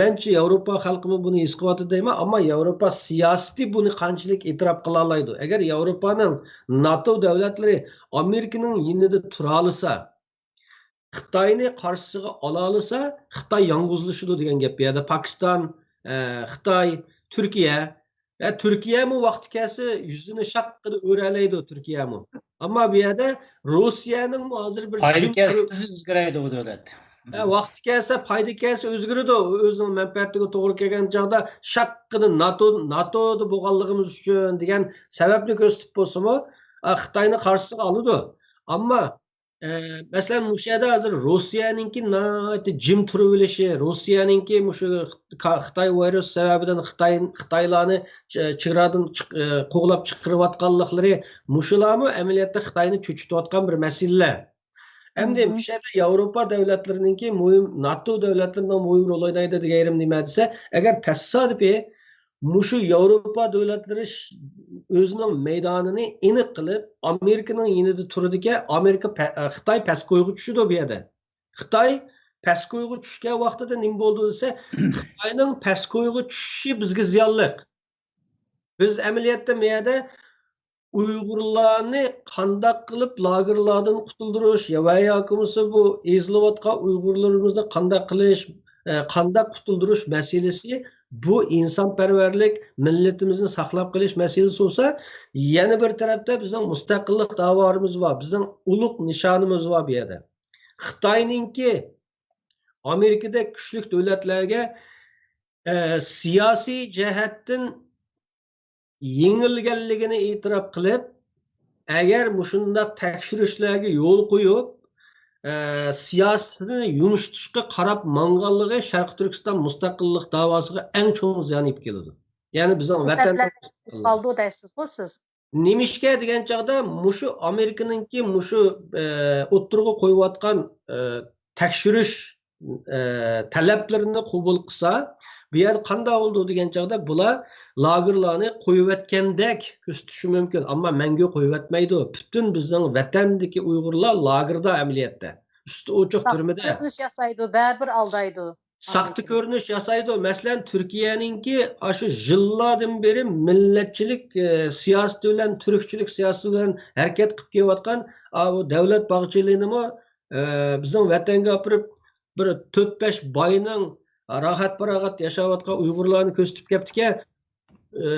مەنچە ياۋروپا خەلقىمۇ بۇنى ھېس قىلىۋاتىدۇ دەيمەن، ئەمما ياۋروپا سىياسىتى بۇنى قانچىلىك ئېتىراپ قىلالايدۇ؟ ئەگەر ياۋروپانىڭ ناتو دۆلەتلىرى ئامېرىكىنىڭ يېنىدا تۇرالىسا، خىتاينى قارشىسىغا ئالالىسا، خىتاي يالغۇزلىشىدۇ دېگەن گەپ. بۇ يەردە پاكىستان، ئە، خىتاي، تۈركىيە. ئە، تۈركىيەمۇ ۋاقتى كەلسە يۈزىنى شاققىدە ئۆرەلەيدۇ تۈركىيەمۇ. ئەمما بۇ يەردە روسىيەنىڭمۇ ھازىر بىر پايدا جىم كەلسە تۈرۈپ ئۆزگىرەيدۇ بۇ دۆلەت. ئە، ۋاقتى كەلسە، پايدا كەلسە ئۆزگىرىدۇ. ئۆزىنىڭ مەنپەئەتىگە توغرا كەلگەن چاغدا شاققىدە ناتو، ناتودا بولغانلىقىمىز ئۈچۈن دېگەن سەۋەبنى كۆرسىتىپ بولسىمۇ، ئە، خىتاينى قارشىسىغا ئالىدۇ. ئەمما ئە، مەسىلەن، مۇشۇ يەردە ھازىر روسىيەنىڭكى ناھايىتى جىم تۇرۇۋېلىشى، روسىيەنىڭكى مۇشۇ خىتا-، خىتاي ۋىرۇس سەۋەبىدىن خىتاي، خىتايلارنى چ-، چېگرادىن چىق-، ئە، قوغلاپ چىقىرىۋاتقانلىقلىرى، مۇشۇلارمۇ ئەمەلىيەتتە خىتاينى چۆچۈتۈۋاتقان بىر مەسىلىلەر. ئەمدى مۇشۇ يەردە ياۋروپا دۆلەتلىرىنىڭكى مۇھىم، ناتو دۆلەتلىرىنىڭ مۇھىم رول ئوينايدۇ دېگەن يېرىم نېمە دېسە، ئەگەر تەسادىپىي مۇشۇ ياۋروپا دۆلەتلىرى ش-، ئۆزىنىڭ مەيدانىنى ئېنىق قىلىپ، ئامېرىكىنىڭ يېنىدا تۇرىدىكەن، ئامېرىكا پە-، خىتاي پەسكويغا چۈشىدۇ بۇ يەردە. خىتاي پەسكويغا چۈشكەن ۋاقتىدا نېمە بولىدۇ دېسە، خىتاينىڭ پەسكويغا چۈشۈشى بىزگە زىيانلىق. بىز ئەمەلىيەتتە بۇ يەردە ئۇيغۇرلارنى قانداق قىلىپ لاگېرلاردىن قۇتۇلدۇرۇش يا ۋە ياكى بولمىسا بۇ ئېزىلىۋاتقان ئۇيغۇرلىرىمىزنى قانداق قىلىش، ئە، قانداق قۇتۇلدۇرۇش مەسىلىسى، بۇ ئىنسانپەرۋەرلىك، مىللىتىمىزنى ساقلاپ قېلىش مەسىلىسى بولسا، يەنە بىر تەرەپتە بىزنىڭ مۇستەقىللىق داۋالىرىمىز بار، بىزنىڭ ئۇلۇغ نىشانىمىز بار بۇ يەردە. خىتاينىڭكى ئامېرىكىدەك كۈچلۈك دۆلەتلەرگە، ئە، سىياسىي جەھەتتىن يېڭىلگەنلىكىنى ئېتىراپ قىلىپ، ئەگەر مۇشۇنداق تەكشۈرۈشلەرگە يول قويۇپ، ئە، سىياسىتىنى يۇمشىتىشقا قاراپ ماڭغانلىقى شەرقىي تۈركىستان مۇستەقىللىق داۋاسىغا ئەڭ چوڭ زىيان ئېلىپ كېلىدۇ. يەنى بىزنىڭ ۋەتەن قالدى دەيسىزغۇ سىز؟ نېمىشقا دېگەن چاغدا مۇشۇ ئامېرىكىنىڭكى مۇشۇ، ئە، ئوتتۇرىغا قويۇۋاتقان، ئە، تەكشۈرۈش، ئە، تەلەپلىرىنى قوبۇل قىلسا، بۇ يەردە قانداق بولىدۇ دېگەن چاغدا بۇلار لاگېرلارنى قويۇۋەتكەندەك كۆرسىتىشى مۇمكىن، ئەمما مەڭگۈ قويۇۋەتمەيدۇ. پۈتۈن بىزنىڭ ۋەتەندىكى ئۇيغۇرلار لاگېردا ئەمەلىيەتتە. ئۈستى ئوچۇق تۈرمىدە. ساختا كۆرۈنۈش ياسايدۇ، بەرىبىر ئالدايدۇ. ساختا كۆرۈنۈش ياسايدۇ. مەسىلەن، تۈركىيەنىڭكى ئاشۇ يىللاردىن بېرى مىللەتچىلىك، ئە، سىياسىتى بىلەن، تۈركچىلىك سىياسىتى بىلەن ھەرىكەت قىلىپ كېلىۋاتقان، ئا، بۇ دەۋلەت باغچىلىنىمۇ، ئە، بىزنىڭ ۋەتەنگە ئاپىرىپ، بىر تۆت-بەش باينىڭ راھەت-پاراغەت ياشاۋاتقان ئۇيغۇرلارنى كۆرسىتىپ كەپتىكەن. ئى،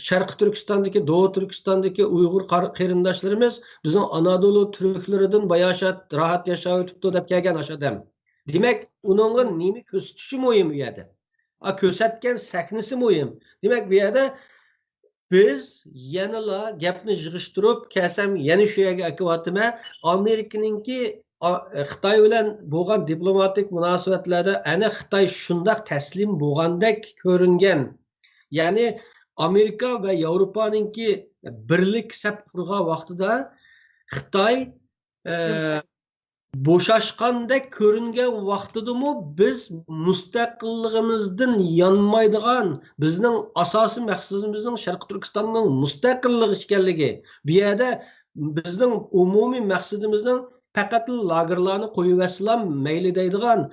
شەرقىي تۈركىستاندىكى، دوغۇ تۈركىستاندىكى ئۇيغۇر قار-، قېرىنداشلىرىمىز بىزنىڭ ئانادولۇ تۈركلىرىدىن باياشات راھەت ياشاۋېتىپتۇ دەپ كەلگەن ئاشۇ ئادەم. دېمەك، ئۇنىڭغا نېمە كۆرسىتىشى مۇھىم بۇ يەردە؟ ئا، كۆرسەتكەن سەھنىسى مۇھىم. دېمەك، بۇ يەردە بىز يەنىلا گەپنى يىغىشتۇرۇپ، كەلسەم يەنە شۇ يەرگە ئەكىۋاتىمەن. ئامېرىكىنىڭكى، ئا، خىتاي بىلەن بولغان دىپلوماتىك مۇناسىۋەتلەردە ئەنە خىتاي شۇنداق تەسلىم بولغاندەك كۆرۈنگەن. يەنى ئامېرىكا ۋە ياۋروپانىڭكى بىرلىك سەپ قۇرغان ۋاقتىدا خىتاي، ئە، بوشاشقاندەك كۆرۈنگەن ۋاقتىدىمۇ بىز مۇستەقىللىقىمىزدىن يانمايدىغان، بىزنىڭ ئاساسىي مەقسىتىمىزنىڭ شەرقىي تۈركىستاننىڭ مۇستەقىللىقى ئىكەنلىكى، بۇ يەردە بىزنىڭ ئومۇمىي مەقسىتىمىزنىڭ پەقەتلا لاگېرلارنى قويۇۋەتسىلا مەيلى دەيدىغان،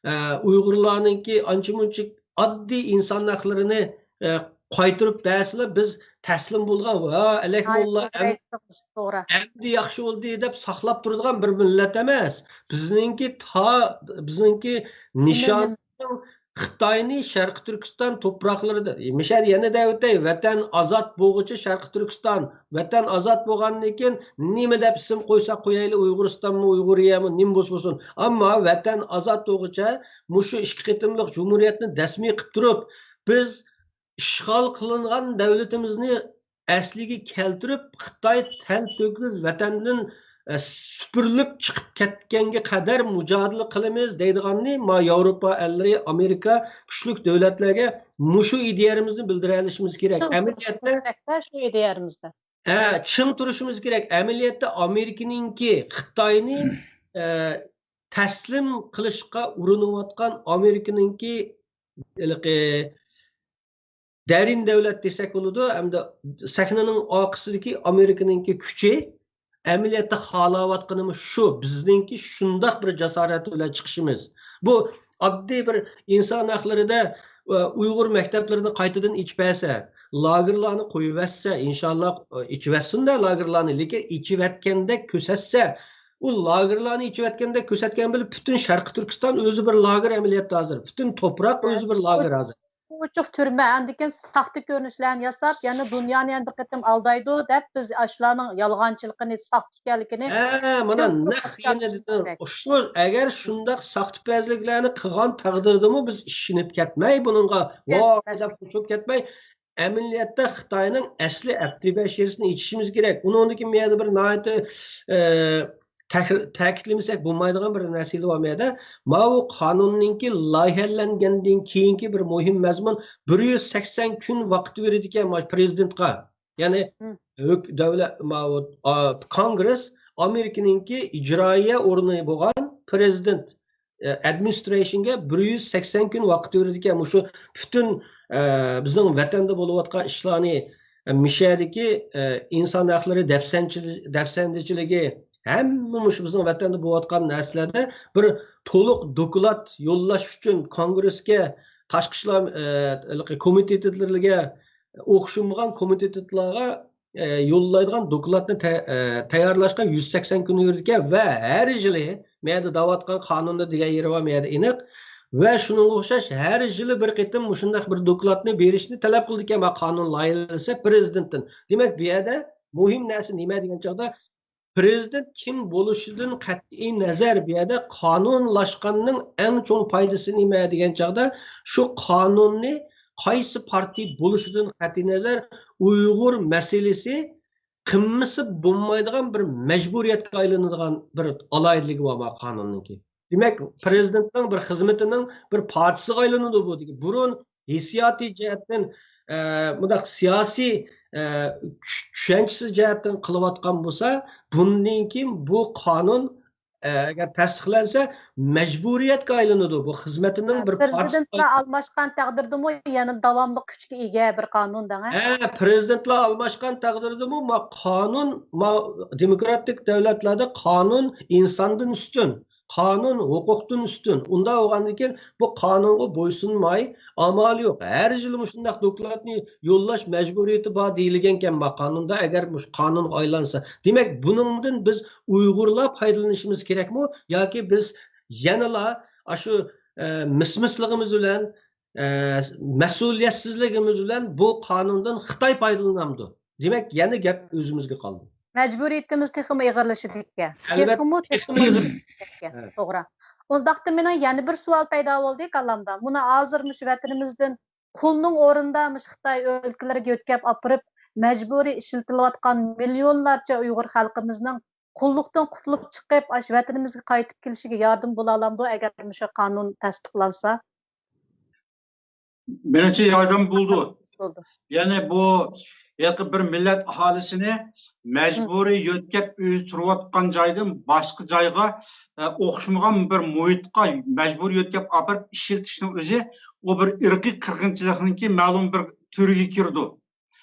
ئە، ئۇيغۇرلارنىڭكى ئانچە-مۇنچە ئاددىي ئىنسان ھەقلىرىنى، ئە، قايتۇرۇپ بەرسىلا بىز تەسلىم بولغان، ۋا ئەلەك موللا، ئەم-، ئەمدى ياخشى بولدى دەپ ساقلاپ تۇرىدىغان بىر مىللەت ئەمەس. بىزنىڭكى تا-، بىزنىڭكى نىشانىمىز خىتاينى شەرقىي تۈركىستان توپراقلىرىدا، مىشەل يەنە دەۋېتەي، ۋەتەن ئازاد بولغۇچە شەرقىي تۈركىستان، ۋەتەن ئازاد بولغاندىن كېيىن نېمە دەپ ئىسىم قويساق قويايلى، ئۇيغۇرىستانمۇ، ئۇيغۇرىيەمۇ، نېمە بولسا بولسۇن. ئەمما ۋەتەن ئازاد بولغۇچە مۇشۇ ئىككى قېتىملىق جۇمھۇرىيەتنى دەسمىي قىلىپ تۇرۇپ، بىز ئىشغال قىلىنغان دۆلىتىمىزنى ئەسلىگە كەلتۈرۈپ، خىتاي تەلتۆكۈس ۋەتەندىن، ئە، سۈپۈرۈلۈپ چىقىپ كەتكەنگە قەدەر مۇجادىلە قىلىمىز دەيدىغاننى ما ياۋروپا ئەللىرى، ئامېرىكا كۈچلۈك دۆلەتلەرگە مۇشۇ ئىدىيەمىزنى بىلدۈرەلىشىمىز كېرەك. چىڭ ئەمەلىيەتتە، تۇرۇشىمىز كېرەكتە شۇ ئىدىيەمىزدە. ھە، چىڭ تۇرۇشىمىز كېرەك. ئەمەلىيەتتە ئامېرىكىنىڭكى خىتاينى، ئە، تەسلىم قىلىشقا ئۇرۇنۇۋاتقان ئامېرىكىنىڭكى ھېلىقى دەرىن دۆلەت دېسەك بولىدۇ، ھەمدە سەھنىنىڭ ئارقىسىدىكى ئامېرىكىنىڭكى كۈچى، ئەمەلىيەتتە خالاۋاتقىنىمىز شۇ، بىزنىڭكى شۇنداق بىر جاسارەت بىلەن چىقىشىمىز. بۇ ئاددىي بىر ئىنسان ھەقلىرىدە، ئۇيغۇر مەكتەپلىرىنى قايتىدىن ئېچىپ بەرسە، لاگېرلارنى قويۇۋەتسە، ئىنشاللا، ئېچىۋەتسۇن-دە لاگېرلارنى، لېكىن ئېچىۋەتكەندەك كۆرسەتسە، ئۇ لاگېرلارنى ئېچىۋەتكەندەك كۆرسەتكەن بىلەن پۈتۈن شەرقىي تۈركىستان ئۆزى بىر لاگېر ئەمەلىيەتتە ھازىر. پۈتۈن توپراق ئۆزى بىر لاگېر ھازىر. ئوچۇق تۈرمە، ئاندىن كېيىن ساختا كۆرۈنۈشلەرنى ياساپ، يەنە دۇنيانى يەنە بىر قېتىم ئالدايدۇ دەپ، بىز ئاشۇلارنىڭ يالغانچىلىقىنى، ساختىكەنلىكىنى ھە، مانا چىڭ نەق تۇرۇپ يەنە دېدىم. كېرەك. شۇ، ئەگەر شۇنداق ساختا پەزلىكلەرنى قىلغان تەقدىردىمۇ بىز ئىشىنىپ كەتمەي بۇنىڭغا، ۋاي دەپ قوشۇلۇپ كەتمەي، ئەمەلىيەتتە خىتاينىڭ ئەسلى ئەپتى بەشىرىسىنى ئېچىشىمىز كېرەك. ئۇنىڭدىن كېيىن مەيەردە بىر ناھايىتى، ئە، تەكىتلىمىسەك بولمايدىغان بىر مەسىلە بار مەيەردە. ماۋۇ قانۇننىڭكى لايىھەلەنگەندىن كېيىنكى بىر مۇھىم مەزمۇن، بىر يۈز سەكسەن كۈن ۋاقىت بېرىدىكەن ماۋۇ پرېزىدېنتقا. يەنى ھۆك-، دۆلەت، ماۋۇ، ئا، كونگرېس ئامېرىكىنىڭكى ئىجرائىيە ئورنى بولغان پرېزىدېنت، ئە، ئەدمىنىسترېيشنگە بىر يۈز سەكسەن كۈن ۋاقىت بېرىدىكەن. مۇشۇ پۈتۈن، ئە، بىزنىڭ ۋەتەندە بولۇۋاتقان ئىشلارنى، ئە، مىشەدىكى، ئە، ئىنسان ھەقلىرى دەپسەندىچىلىكى، دەپسەندىچىلىكى، ھەممە مۇشۇ بىزنىڭ ۋەتەندە بولۇۋاتقان نەرسىلەردە بىر تولۇق دوكلات يوللاش ئۈچۈن كونگرېسكە، تاشقى ئىشلار، ئە، ھېلىقى كومىتېتلىرىگە ئوخشىمىغان كومىتېتلارغا، ئە، يوللايدىغان دوكلاتنى تە-، ئە، تەييارلاشقا يۈز سەكسەن كۈن يۈرىدىكەن ۋە ھەر يىلى مەيەردە دەۋاتقان قانۇندا دېگەن يېرى بار، مەيەردە ئېنىق. ۋە شۇنىڭغا ئوخشاش ھەر يىلى بىر قېتىم مۇشۇنداق بىر دوكلاتنى بېرىشنى تەلەپ قىلىدىكەن، ما قانۇن لايىھەسى پرېزىدېنتتىن. دېمەك، بۇ يەردە مۇھىم نەرسە نېمە دېگەن چاغدا، پرېزىدېنت كىم بولۇشىدىن قەتئىي نەزەر، بۇ يەردە قانۇنلاشقاننىڭ ئەڭ چوڭ پايدىسى نېمە دېگەن چاغدا، شۇ قانۇننى قايسى پارتىيە بولۇشىدىن قەتئىي نەزەر، ئۇيغۇر مەسىلىسى قىلمىسا بولمايدىغان بىر مەجبۇرىيەتكە ئايلىنىدىغان بىر ئالاھىدىلىكى بار ما قانۇننىڭكى. دېمەك، پرېزىدېنتنىڭ بىر خىزمىتىنىڭ بىر پارچىسىغا ئايلىنىدۇ بۇ. بۇرۇن ھېسسىياتىي جەھەتتىن، ئە، مۇنداق سىياسىي، ئە، چۈ-، چۈشەنچىسى جەھەتتىن قىلىۋاتقان بولسا، بۇندىن كېيىن بۇ قانۇن، ئە، ئەگەر تەستىقلەنسە، مەجبۇرىيەتكە ئايلىنىدۇ. بۇ خىزمىتىنىڭ بىر پارچىسىغا. پرېزىدېنتلار ئالماشقان تەقدىردىمۇ يەنە داۋاملىق كۈچكە ئىگە بىر قانۇن دەڭە. ھە، پرېزىدېنتلار ئالماشقان تەقدىردىمۇ ما قانۇن، ما دېموكراتىك دۆلەتلەردە قانۇن ئىنساندىن ئۈستۈن. قانۇن ھوقۇقتىن ئۈستۈن. ئۇنداق بولغاندىن كېيىن بۇ قانۇنغا بويسۇنماي ئامال يوق. ھەر يىلى مۇشۇنداق دوكلاتنى يوللاش مەجبۇرىيىتى بار دېيىلگەنكەن ما قانۇندا، ئەگەر مۇشۇ قانۇنغا ئايلانسا. دېمەك، بۇنىڭدىن بىز ئۇيغۇرلار پايدىلىنىشىمىز كېرەكمۇ ياكى بىز يەنىلا ئاشۇ، ئە، مىس-مىسلىقىمىز بىلەن، ئە، مەسئۇلىيەتسىزلىكىمىز بىلەن بۇ قانۇندىن خىتاي پايدىلىنامدۇ؟ دېمەك، يەنە گەپ ئۆزىمىزگە قالدى. مەجبۇرىيىتىمىز تېخىمۇ ئېغىرلىشىدىكەن. ئەلۋەتتە، تېخىمۇ، تېخىمۇ تېخىمۇ ئېغىرلىشىدىكەن. ھە. توغرا. ئۇنداقتا مېنىڭ يەنە بىر سوئال پەيدا بولدى كاللامدا. مانا ھازىر مۇشۇ ۋەتىنىمىزدىن قۇلنىڭ ئورنىدا مۇشۇ خىتاي ئۆلكىلىرىگە يۆتكەپ ئاپىرىپ، مەجبۇرىي ئىشلىتىلىۋاتقان مىليونلارچە ئۇيغۇر خەلقىمىزنىڭ قۇللۇقتىن قۇتۇلۇپ چىقىپ، ئاشۇ ۋەتىنىمىزگە قايتىپ كېلىشىگە ياردىم بولالامدۇ، ئەگەر مۇشۇ قانۇن تەستىقلانسا؟ مېنىڭچە ياردەم بولىدۇ. بولىدۇ. يەنى بۇ ھېلىقى بىر مىللەت ئاھالىسىنى مەجبۇرىي يۆتكەپ ئۆزى تۇرۇۋاتقان جايدىن باشقا جايغا، ئە، ئوخشىمىغان بىر مۇھىتقا مەجبۇرىي يۆتكەپ ئاپىرىپ ئىشلىتىشنىڭ ئۆزى ئۇ بىر ئىرقىي قىرغىنچىلىقنىڭكى مەلۇم بىر تۈرىگە كىرىدۇ.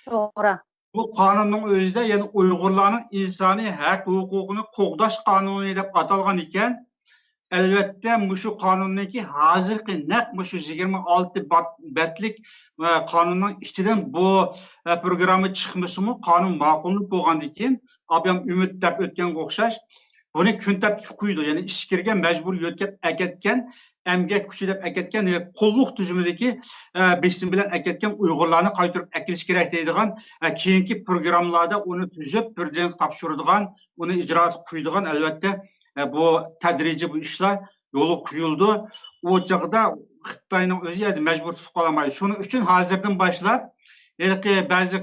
توغرا. بۇ قانۇننىڭ ئۆزىدە يەنە ئۇيغۇرلارنىڭ ئىنسانىي ھەق ھوقۇقىنى قوغداش قانۇنى دەپ ئاتالغان ئىكەن. ئەلۋەتتە، مۇشۇ قانۇننىڭكى ھازىرقى نەق مۇشۇ يىگىرمە ئالتە بات-، بەتلىك، ئە، قانۇننىڭ ئىچىدىن بۇ، ئە، پروگرامما چىقمىسىمۇ، قانۇن ماقۇللىنىپ بولغاندىن كېيىن، ئابايام ئۈمىد دەپ ئۆتكەنگە ئوخشاش، بۇنى كۈن تەرتىپكە قويىدۇ. يەنى ئىچكىرىگە مەجبۇرىي يۆتكەپ ئەكەتكەن، ئەمگەك كۈچى دەپ ئەكەتكەن، قۇللۇق تۈزۈمىدىكى، ئە، بېسىم بىلەن ئەكەتكەن ئۇيغۇرلارنى قايتۇرۇپ ئەكېلىش كېرەك دەيدىغان، ئە، كېيىنكى پروگراممىلاردا ئۇنى تۈزۈپ، پرېزىدېنتقا تاپشۇرىدىغان، ئۇنى ئىجرائاتقا قويىدىغان، ئەلۋەتتە، ئە، بۇ تەدرىجىي بۇ ئىشلار يولغا قويۇلىدۇ. ئۇ چاغدا خىتاينىڭ ئۆزى يەردە مەجبۇر تۇتۇپ قالالمايدۇ. شۇنىڭ ئۈچۈن ھازىردىن باشلاپ، ھېلىقى بەزى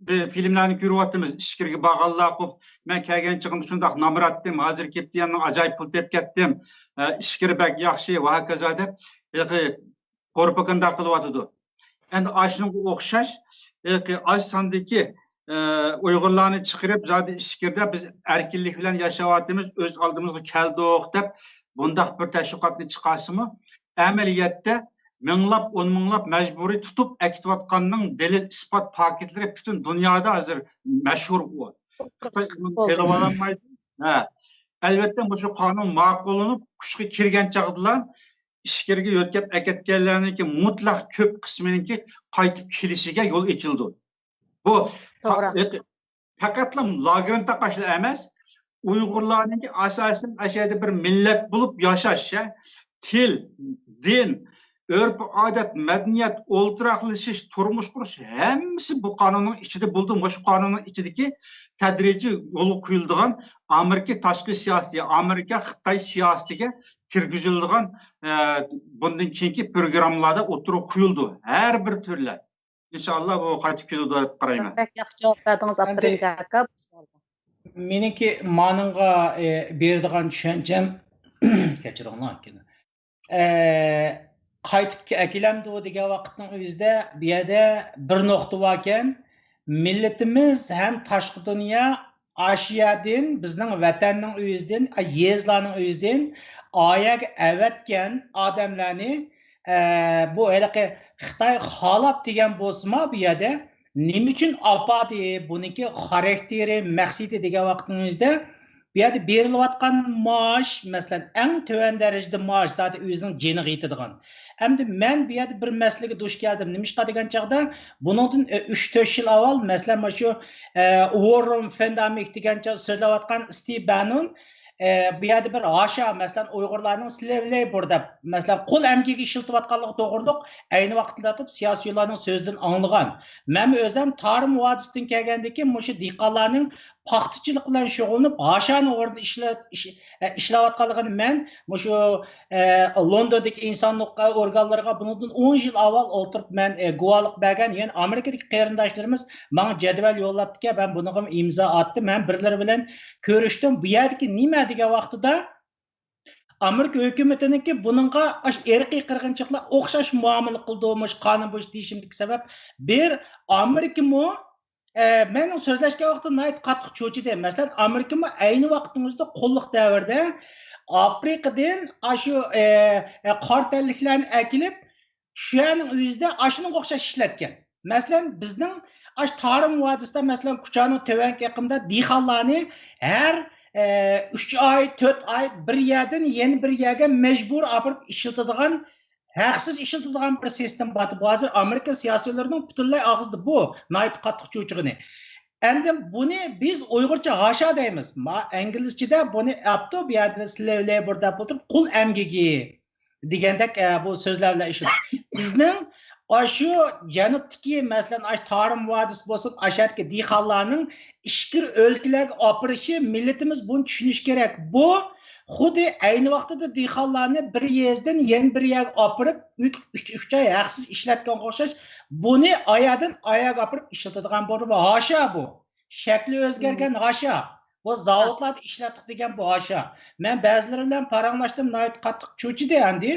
بىر فىلىملارنى كۆرۈۋاتىمىز. ئىچكىرىگە بارغانلار قوپ، مەن كەلگەن چېغىمدا شۇنداق نامراتتىم، ھازىر كېپتىيەننىڭ ئاجايىپ پۇل تېپىپ كەتتىم، ئە، ئىچكىرى بەك ياخشى ۋە ھاكازا دەپ ھېلىقى پروپاگاندا قىلىۋاتىدۇ. ئەمدى ئاشۇنىڭغا ئوخشاش، ھېلىقى ئاز ساندىكى، ئە، ئۇيغۇرلارنى چىقىرىپ، زادى ئىچكىرىدە بىز ئەركىنلىك بىلەن ياشاۋاتىمىز، ئۆز ئالدىمىزغا كەلدۇق دەپ بۇنداق بىر تەشۋىقاتنى چىقارسىمۇ، ئەمەلىيەتتە مىڭلاپ، ئون مىڭلاپ مەجبۇرىي تۇتۇپ ئەكېتىۋاتقاننىڭ دەلىل ئىسپات پاكىتلىرى پۈتۈن دۇنيادا ھازىر مەشھۇر ئۇ. خىتاي ئۇنى تىلىۋالالمايدۇ. ھە. ئەلۋەتتە، مۇشۇ قانۇن ماقۇللىنىپ كۈچكە كىرگەن چاغدىلا ئىچكىرىگە يۆتكەپ ئەكەتكەنلەرنىڭكى مۇتلەق كۆپ قىسمىنىڭكى قايتىپ كېلىشىگە يول ئېچىلىدۇ. بۇ توغرا. پەقەتلا لاگېرنى تاقاشلا ئەمەس، ئۇيغۇرلارنىڭكى ئاساسەن ئەشەدە بىر مىللەت بولۇپ ياشاش، تىل، دىن، ئۆرپ-ئادەت، مەدەنىيەت، ئولتۇراقلىشىش، تۇرمۇش قۇرۇش، ھەممىسى بۇ قانۇننىڭ ئىچىدە بولىدۇ. مۇشۇ قانۇننىڭ ئىچىدىكى تەدرىجىي يولغا قويۇلىدىغان ئامېرىكا تاشقى سىياسىتى، ئامېرىكا خىتاي سىياسىتىگە كىرگۈزۈلىدىغان، ئە، بۇندىن كېيىنكى پروگراممىلاردا ئوتتۇرىغا قويۇلىدۇ. ھەر بىر تۈرلەر. ئىنشائاللا، بۇ قايتىپ كېلىدۇ دەپ قارايمەن. بەك ياخشى جاۋاب بەردىڭىز، ئاپىرىن ئەمدى جاكا. مېنىڭكى مانىڭغا، ئى، بېرىدىغان چۈشەنچەم، كەچۈرۈڭلار، ئى، قايتىپ كە-، ئەكېلەمدۇ دېگەن ۋاقىتنىڭ ئۆزىدە، بۇ يەردە بىر نۇقتا باركەن، مىللىتىمىز ھەم تاشقى دۇنيا ئاشۇ يەردىن، بىزنىڭ ۋەتەننىڭ ئۆزىدىن، ئا، يېزىلارنىڭ ئۆزىدىن ئايەگە ئەۋەتكەن ئادەملەرنى، ئە، بۇ ھېلىقى خىتاي خالاپ دېگەن بولسىمۇ، بۇ يەردە نېمە ئۈچۈن ئاپاردى؟ بۇنىڭكى خاراكتېرى، مەقسىتى دېگەن ۋاقىتنىڭ ئۆزىدە، بۇ يەردە بېرىلىۋاتقان مائاش، مەسىلەن، ئەڭ تۆۋەن دەرىجىدە مائاش زادى ئۆزىنىڭ جېنىغا يېتىدىغان. ئەمدى مەن بۇ يەردە بىر مەسىلىگە دۇچ كەلدىم. نېمىشقا دېگەن چاغدا، بۇنىڭدىن، ئە، ئۈچ تۆت يىل ئاۋۋال، مەسىلەن، مانا شۇ، ئە، ۋوررېن فىندامىك دېگەن چاغ سۆزلەۋاتقان ستىۋ بەنون، ئە، بۇ يەردە بىر ھاشا، مەسىلەن، ئۇيغۇرلارنىڭ سلېۋ لەيبور دەپ، مەسىلەن، قۇل ئەمگىكى ئىشلىتىۋاتقانلىقى توغرۇلۇق ئەينى ۋاقىتتا سىياسىيونلارنىڭ سۆزىدىن ئاڭلىغان. مەنمۇ ئۆزۈم تارىم ۋادىسىدىن كەلگەندىكىن مۇشۇ دېھقانلارنىڭ پاختىچىلىق بىلەن شۇغۇللىنىپ، ھاشانىڭ ئورنىدا ئىشلە-، ئىش-، ئە، ئىشلەۋاتقانلىقىنى مەن مۇشۇ، ئە، لوندوندىكى ئىنسان ھوقۇقى ئورگانلىرىغا بۇنىڭدىن ئون يىل ئاۋۋال ئولتۇرۇپ مەن، ئە، گۇۋاھلىق بەرگەن. يەنە ئامېرىكىدىكى قېرىنداشلىرىمىز ماڭا جەدۋەل يوللاپتىكەن، مەن بۇنىڭغىمۇ ئىمزا ئاتتىم. مەن بىرلىرى بىلەن كۆرۈشتۈم. بۇ يەردىكى نېمە دېگەن ۋاقتىدا، ئامېرىكا ھۆكۈمىتىنىڭكى بۇنىڭغا ئاشۇ ئىرقىي قىرغىنچىلىقلار ئوخشاش مۇئامىلە قىلىدۇ، مۇشۇ قانۇن بويىچە دېيىشىمدىكى سەۋەب، بىر، ئامېرىكىمۇ، ئە، مېنىڭ سۆزلەشكەن ۋاقتىم ناھايىتى قاتتىق چۆچۈدى. مەسىلەن، ئامېرىكىمۇ ئەينى ۋاقتىمىزدا قۇللۇق دەۋرىدە ئافرىقىدىن ئاشۇ، ئە، ئە، قارا تەنلىكلەرنى ئەكېلىپ، شۇ يەرنىڭ ئۆزىدە ئاشۇنىڭغا ئوخشاش ئىشلەتكەن. مەسىلەن، بىزنىڭ ئاشۇ تارىم ۋادىسىدا، مەسىلەن، كۇچانىڭ تۆۋەنكى ئېقىمىدا دېھقانلارنى ھەر، ئە، ئۈچ ئاي، تۆت ئاي بىر يەردىن يەنە بىر يەرگە مەجبۇر ئاپىرىپ ئىشلىتىدىغان، ھەقسىز ئىشلىتىدىغان بىر سىستېما بار. بۇ ھازىر ئامېرىكا سىياسىيونلىرىنىڭ پۈتۈنلەي ئاغزىدا بۇ ناھايىتى قاتتىق چۆچۈگىنى. ئەمدى بۇنى بىز ئۇيغۇرچە ھاشا دەيمىز. ما-، ئىنگلىزچىدە بۇنى ئاپتۇ، بۇ يەردە سلېۋ لەيبور دەپ ئولتۇرۇپ، قۇل ئەمگىكى. دېگەندەك، ئە، بۇ سۆزلەر بىلەن ئىشلىدى. بىزنىڭ ئاشۇ جەنۇبتىكى، مەسىلەن، ئاشۇ تارىم ۋادىسى بولسۇن، ئاشۇ يەردىكى دېھقانلارنىڭ ئىچكىرى ئۆلكىلەرگە ئاپىرىشى، مىللىتىمىز بۇنى چۈشىنىشى كېرەك. بۇ خۇددى ئەينى ۋاقتىدا دېھقانلارنى بىر يېزىدىن يەنە بىر يەرگە ئاپىرىپ، ئۈچ، ئۈچ، ئۈچ ئاي ھەقسىز ئىشلەتكەنگە ئوخشاش. بۇنى ئاياردىن ئاياغا ئاپىرىپ ئىشلىتىدىغان بولدى. بۇ ھاشا بۇ. شەكلى ئۆزگەرگەن ھاشا. بۇ زاۋۇتلاردا ئىشلەتتۇق دېگەن بۇ ھاشا. مەن بەزىلىرى بىلەن پاراڭلاشتىم، ناھايىتى قاتتىق چۆچۈدى ئەمدى.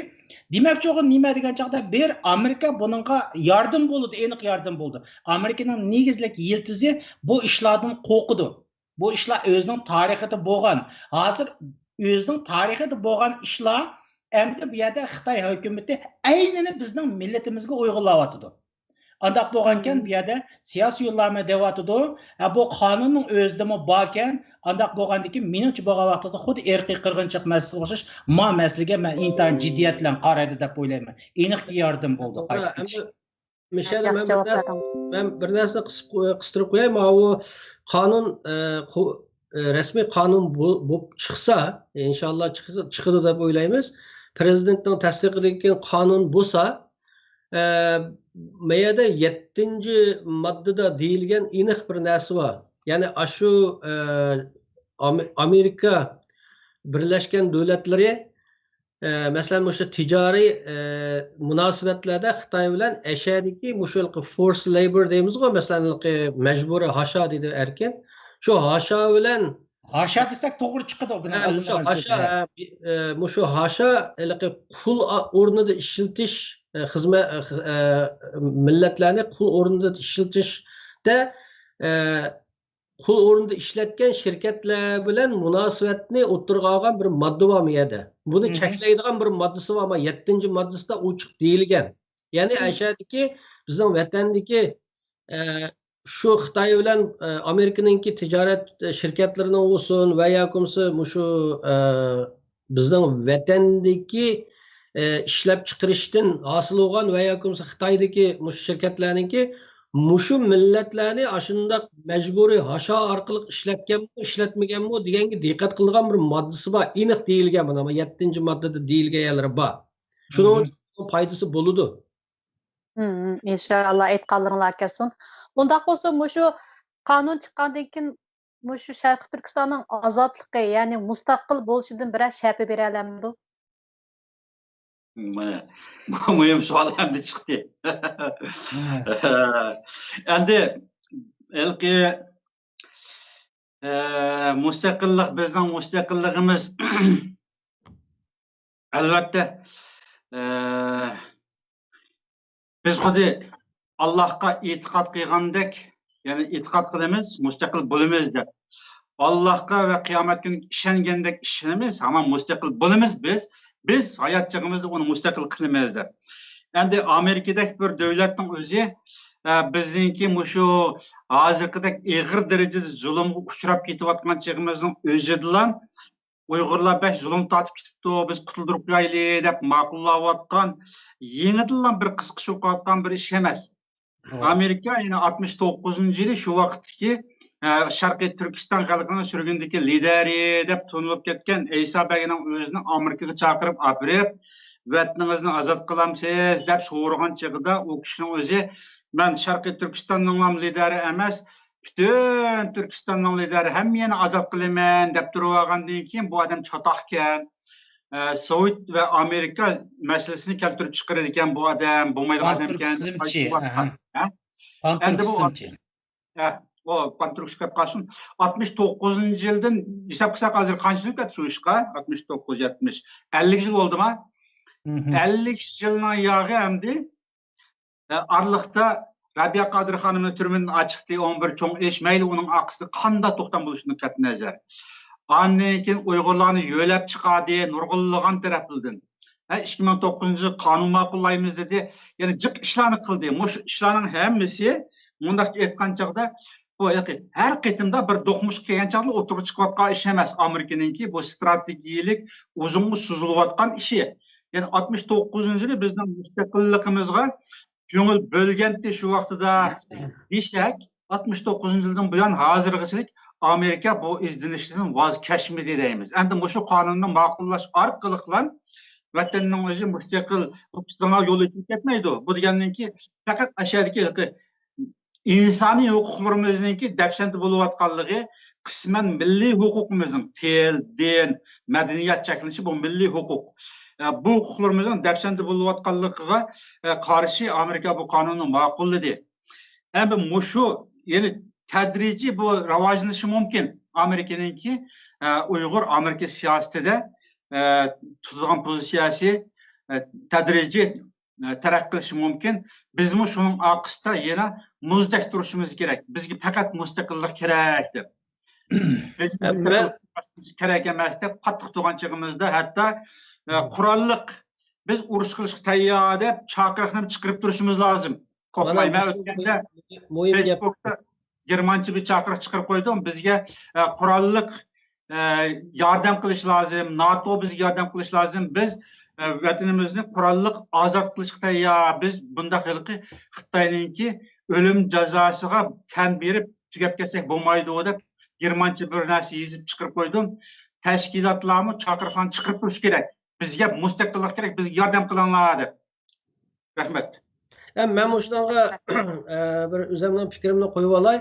دېمەكچى بولغىنىم نېمە دېگەن چاغدا، بىر ئامېرىكا بۇنىڭغا ياردەم بولىدۇ، ئېنىق ياردەم بولىدۇ. ئامېرىكىنىڭ نېگىزلىك يىلتىزى بۇ ئىشلاردىن قورقىدۇ. بۇ ئىشلار ئۆزىنىڭ تارىخىدا بولغان، ھازىر ئۆزىنىڭ تارىخىدا بولغان ئىشلار ئەمدى بۇ يەردە خىتاي ھۆكۈمىتى ئەينىنى بىزنىڭ مىللىتىمىزگە ئۇيغۇنلاۋاتىدۇ. ئانداق بولغانكەن، بۇ يەردە سىياسىي يوللارمۇ دەۋاتىدۇ. ھە، بۇ قانۇننىڭ ئۆزىدىمۇ باركەن، ئانداق بولغاندىكىن، مېنىڭچە، بولغان ۋاقتىدا خۇددى ئىرقىي قىرغىنچىلىق مەسىلىسىگە ئوخشاش، ما مەسىلىگە مەن ئىنتايىن جىددىيەت بىلەن قارايدۇ دەپ ئويلايمەن. ئېنىقكى ياردەم بولدى. توغرا، قايتىپ ئەمدى مىشەل، ياخشى مەن بىر جاۋاب نەرسە، بەردىڭىز. مەن بىر نەرسە قىسىپ قوي-، قىستۇرۇپ قوياي. ماۋۇ قانۇن، ئە، قۇ-، ئە، رەسمىي قانۇن بو-، بولۇپ چىقسا، ئىنشاللا چىقى-، چىقىدۇ دەپ ئويلايمىز. پىرېزىدېنتنىڭ تەستىقىدىن كېيىن قانۇن بولسا، ئە، مەيەدە يەتتىنچى ماددىدا دېيىلگەن ئېنىق بىر نەرسە بار. يەنى ئاشۇ، ئە، ئامې-، ئامېرىكا بىرلەشكەن دۆلەتلىرى ئە، مەسىلەن، مۇشۇ تىجارىي، ئە، مۇناسىۋەتلەردە خىتاي بىلەن ئەشەدىكى مۇشۇ ھېلىقى forced labour دەيمىزغۇ، مەسىلەن، ھېلىقى مەجبۇرىي ھاشا دېدى ئەركىن. شۇ ھاشا بىلەن ھاشا دېسەك توغرا چىقىدۇ، بۇنىڭ ھە، مۇشۇ ئالدىنى ھاشا، ئالىشى. ھە، بى-، ئە، مۇشۇ ھاشا ھېلىقى قۇل ئا-، ئورنىدا ئىشلىتىش، ئە، خىزمەت، ئە، خىز-، ئە، مىللەتلەرنى قۇل ئورنىدا ئىشلىتىشتە، ئە، قۇل ئورنىدا ئىشلەتكەن شىركەتلەر بىلەن مۇناسىۋەتنى ئوتتۇرىغا ئالغان بىر ماددا بار مۇ يەردە. بۇنى چەكلەيدىغان بىر ماددىسى بار، يەتتىنچى ماددىسىدا ئوچۇق دېيىلگەن. يەنى ئەشەدىكى بىزنىڭ ۋەتەندىكى، ئە، شۇ خىتاي بىلەن، ئە، ئامېرىكىنىڭكى تىجارەت شىركەتلىرىنىڭ بولسۇن ۋە ياكى بولمىسا مۇشۇ، ئە، بىزنىڭ ۋەتەندىكى، ئە، ئىشلەپچىقىرىشتىن ھاسىل بولغان ۋە ياكى بولمىسا خىتايدىكى مۇشۇ شىركەتلەرنىڭكى مۇشۇ مىللەتلەرنى ئاشۇنداق مەجبۇرىي ھاشا ئارقىلىق ئىشلەتكەنمۇ، ئىشلەتمىگەنمۇ دېگەنگە دىققەت قىلىدىغان بىر ماددىسى بار. ئېنىق دېيىلگەن، مانا يەتتىنچى ماددىدا دېيىلگەن يەرلىرى بار. شۇنىڭ ئۈچۈن پايدىسى بولىدۇ. ئىنشائاللا، ئېيتقانلىرىڭلار كەلسۇن. ئۇنداق بولسا، مۇشۇ قانۇن چىققاندىن كېيىن مۇشۇ شەرقىي تۈركىستاننىڭ ئازادلىقى، يەنى مۇستەقىل بولۇشىدىن بىرەر شەپە بېرەلەمدۇ؟ مانا، بۇ مۇھىم سوئال ئەمدى چىقتى. ئەمدى ھېلىقى، ئە، مۇستەقىللىق، بىزنىڭ مۇستەقىللىقىمىز، ئەلۋەتتە، ئە، بىز خۇددى ئاللاھقا ئېتىقاد قىلغاندەك، يەنى ئېتىقاد قىلىمىز، مۇستەقىل بولىمىز دەپ. ئاللاھقا ۋە قىيامەت كۈنىگە ئىشەنگەندەك ئىشىنىمىز، ھامان مۇستەقىل بولىمىز بىز. بىز ھايات چېغىمىزدا ئۇنى مۇستەقىل قىلىمىز دەپ. ئەمدى ئامېرىكىدەك بىر دۆلەتنىڭ ئۆزى، ئە، بىزنىڭكى مۇشۇ ھازىرقىدەك ئېغىر دەرىجىدە زۇلۇمغا ئۇچراپ كېتىۋاتقان چېغىمىزنىڭ ئۆزىدىلا ئۇيغۇرلار بەك زۇلۇم تارتىپ كېتىپتۇ، بىز قۇتۇلدۇرۇپ قويايلى دەپ ماقۇللاۋاتقان، يېڭىدىنلا بىر قىزىقىشىپ قېلىۋاتقان بىر ئىش ئەمەس. ئامېرىكا يەنە ئاتمىش توققۇزىنچى يىلى شۇ ۋاقىتتىكى، ئە، شەرقىي تۈركىستان خەلقىنىڭ سۈرگۈندىكى لىدەرى دەپ تونۇلۇپ كەتكەن ئەيسا بەگنىڭ ئۆزىنى ئامېرىكىغا چاقىرىپ ئاپىرىپ، ۋەتىنىڭىزنى ئازاد قىلامسىز دەپ سورىغان چېغىدا، ئۇ كىشىنىڭ ئۆزى، مەن شەرقىي تۈركىستاننىڭلام لىدەرى ئەمەس، پۈتۈن تۈركىستاننىڭ لىدەرى، ھەممىنى ئازاد قىلىمەن دەپ تۇرۇۋالغاندىن كېيىن، بۇ ئادەم چاتاقكەن. ئە، سوۋېت ۋە ئامېرىكا مەسىلىسىنى كەلتۈرۈپ چىقىرىدىكەن بۇ ئادەم، بولمايدىغان ئادەمكەن. پانتۈركىزمچى، ئەھە. ھە؟ ئەمدى بۇ پانتۈركىزمچى. ئە، ئۇ پانتۈركىز كەپ قالسۇن. ئاتمىش توققۇزىنچى يىلدىن ھېساب قىلساق، ھازىر قانچە يىل كەتتى شۇ ئىشقا؟ ئاتمىش توققۇز، يەتمىش، ئەللىك يىل بولدىما؟ ئەللىك يىلنىڭ ياغى ئەمدى ئارىلىقتا رەبىيە قادىر خانىمنى تۈرمىدىن ئاچىقتى، ئون بىر چوڭ ئىش، مەيلى ئۇنىڭ ئارقىسىدا قانداق توختام بولۇشىدىن قەتئىينەزەر. ئاندىن كېيىن ئۇيغۇرلارنى يۆلەپ چىقاردى نۇرغۇنلىغان تەرەپلىرىدىن. ھە، ئىككى مىڭ توققۇزىنچى يىل قانۇن ماقۇللايمىز دېدى. يەنى جىق ئىشلارنى قىلدى. مۇشۇ ئىشلارنىڭ ھەممىسى، مۇنداق ئېيتقان چاغدا، بۇ ھېلىقى ھەر قېتىمدا بىر دوقمۇشقا كەلگەن چاغدا ئوتتۇرىغا چىقىۋاتقان ئىش ئەمەس. ئامېرىكىنىڭكى بۇ ستراتېگىيەلىك ئۇزۇنغا سوزۇلۇۋاتقان ئىشى. يەنى ئاتمىش توققۇزىنچى يىلى بىزنىڭ مۇستەقىللىقىمىزغا كۆڭۈل بۆلگەنتى شۇ ۋاقتىدا دېسەك، ئاتمىش توققۇزىنچى يىلدىن بۇيان ھازىرغىچىلىك ئامېرىكا بۇ ئىزدىنىشتىن ۋاز كەچمىدى دەيمىز. ئەمدى مۇشۇ قانۇننى ماقۇللاش ئارقىلىقلا ۋەتەننىڭ ئۆزى مۇستەقىل ئوفىسلىرىغا يول ئېچىلىپ كەتمەيدۇ. بۇ دېگەننىڭكى پەقەت ئەشەدىكى ئىنسانىي ھوقۇقلىرىمىزنىڭكى دەپسەندە بولۇۋاتقانلىقى، قىسمەن مىللىي ھوقۇقىمىزنىڭ، تىل، دىن، مەدەنىيەت چەكلىنىشى، بۇ مىللىي ھوقۇق. ئە، بۇ ھوقۇقلىرىمىزنىڭ دەپسەندە بولۇۋاتقانلىقىغا، ئە، قارشى ئامېرىكا بۇ قانۇننى ماقۇللىدى. ئەمدى مۇشۇ، يەنى تەدرىجىي بۇ راۋاجلىنىشى مۇمكىن. ئامېرىكىنىڭكى، ئە، ئۇيغۇر ئامېرىكا سىياسىتىدە، ئە، تۇتىدىغان پوزىتسىيەسى، ئە، تەدرىجىي، ئە، تەرەققىي قىلىشى مۇمكىن. بىزمۇ شۇنىڭ ئارقىسىدا يەنە مۇزدەك تۇرۇشىمىز كېرەك. بىزگە پەقەت مۇستەقىللىق كېرەك دەپ. بىز مۇستەقىل كېرەك ئەمەس دەپ قاتتىق تۇرغان چېغىمىزدا، ھەتتا، ئە، قوراللىق، بىز ئۇرۇش قىلىشقا تەييار دەپ چاقىرىقنى چىقىرىپ تۇرۇشىمىز لازىم. قورقماي. مەن ئۆتكەندە فېيسبۇكتا گېرمانچە بىر چاقىرىق چىقىرىپ قويدۇم. بىزگە، ئە، قوراللىق، ئە، ياردەم قىلىش لازىم، ناتو بىزگە ياردەم قىلىش لازىم. بىز، ئە، ۋەتىنىمىزنى قوراللىق ئازاد قىلىشقا تەييار. بىز بۇنداق ھېلىقى خىتاينىڭكى ئۆلۈم جازاسىغا تەن بېرىپ تۈگەپ كەتسەك بولمايدۇ دەپ گېرمانچە بىر نەرسە يېزىپ چىقىرىپ قويدۇم. تەشكىلاتلارمۇ چاقىرىقلارنى چىقىرىپ تۇرۇشى كېرەك. بىزگە مۇستەقىللىق كېرەك، بىزگە ياردەم قىلىڭلار دەپ. رەھمەت. ھە، مەن مۇشۇنىڭغا، ئە، بىر ئۆزۈمنىڭ پىكرىمنى قويۇپ ئالاي.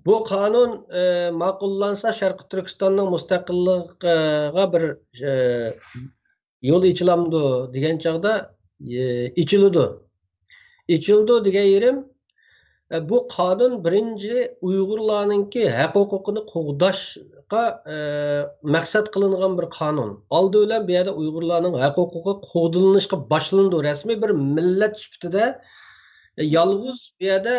بۇ قانۇن، ئە، ماقۇللانسا، شەرقىي تۈركىستاننىڭ مۇستەقىللىقىغا بىر، ئە، يول ئېچىلامدۇ دېگەن چاغدا، ئە، ئېچىلىدۇ. ئېچىلىدۇ دېگەن يېرىم، ئە، بۇ قانۇن بىرىنچى ئۇيغۇرلارنىڭكى ھەق ھوقۇقىنى قوغداشقا، ئە، مەقسەت قىلىنغان بىر قانۇن. ئالدى بىلەن بۇ يەردە ئۇيغۇرلارنىڭ ھەق ھوقۇقى قوغدىلىنىشقا باشلىنىدۇ. رەسمىي بىر مىللەت سۈپىتىدە، ئە، يالغۇز بۇ يەردە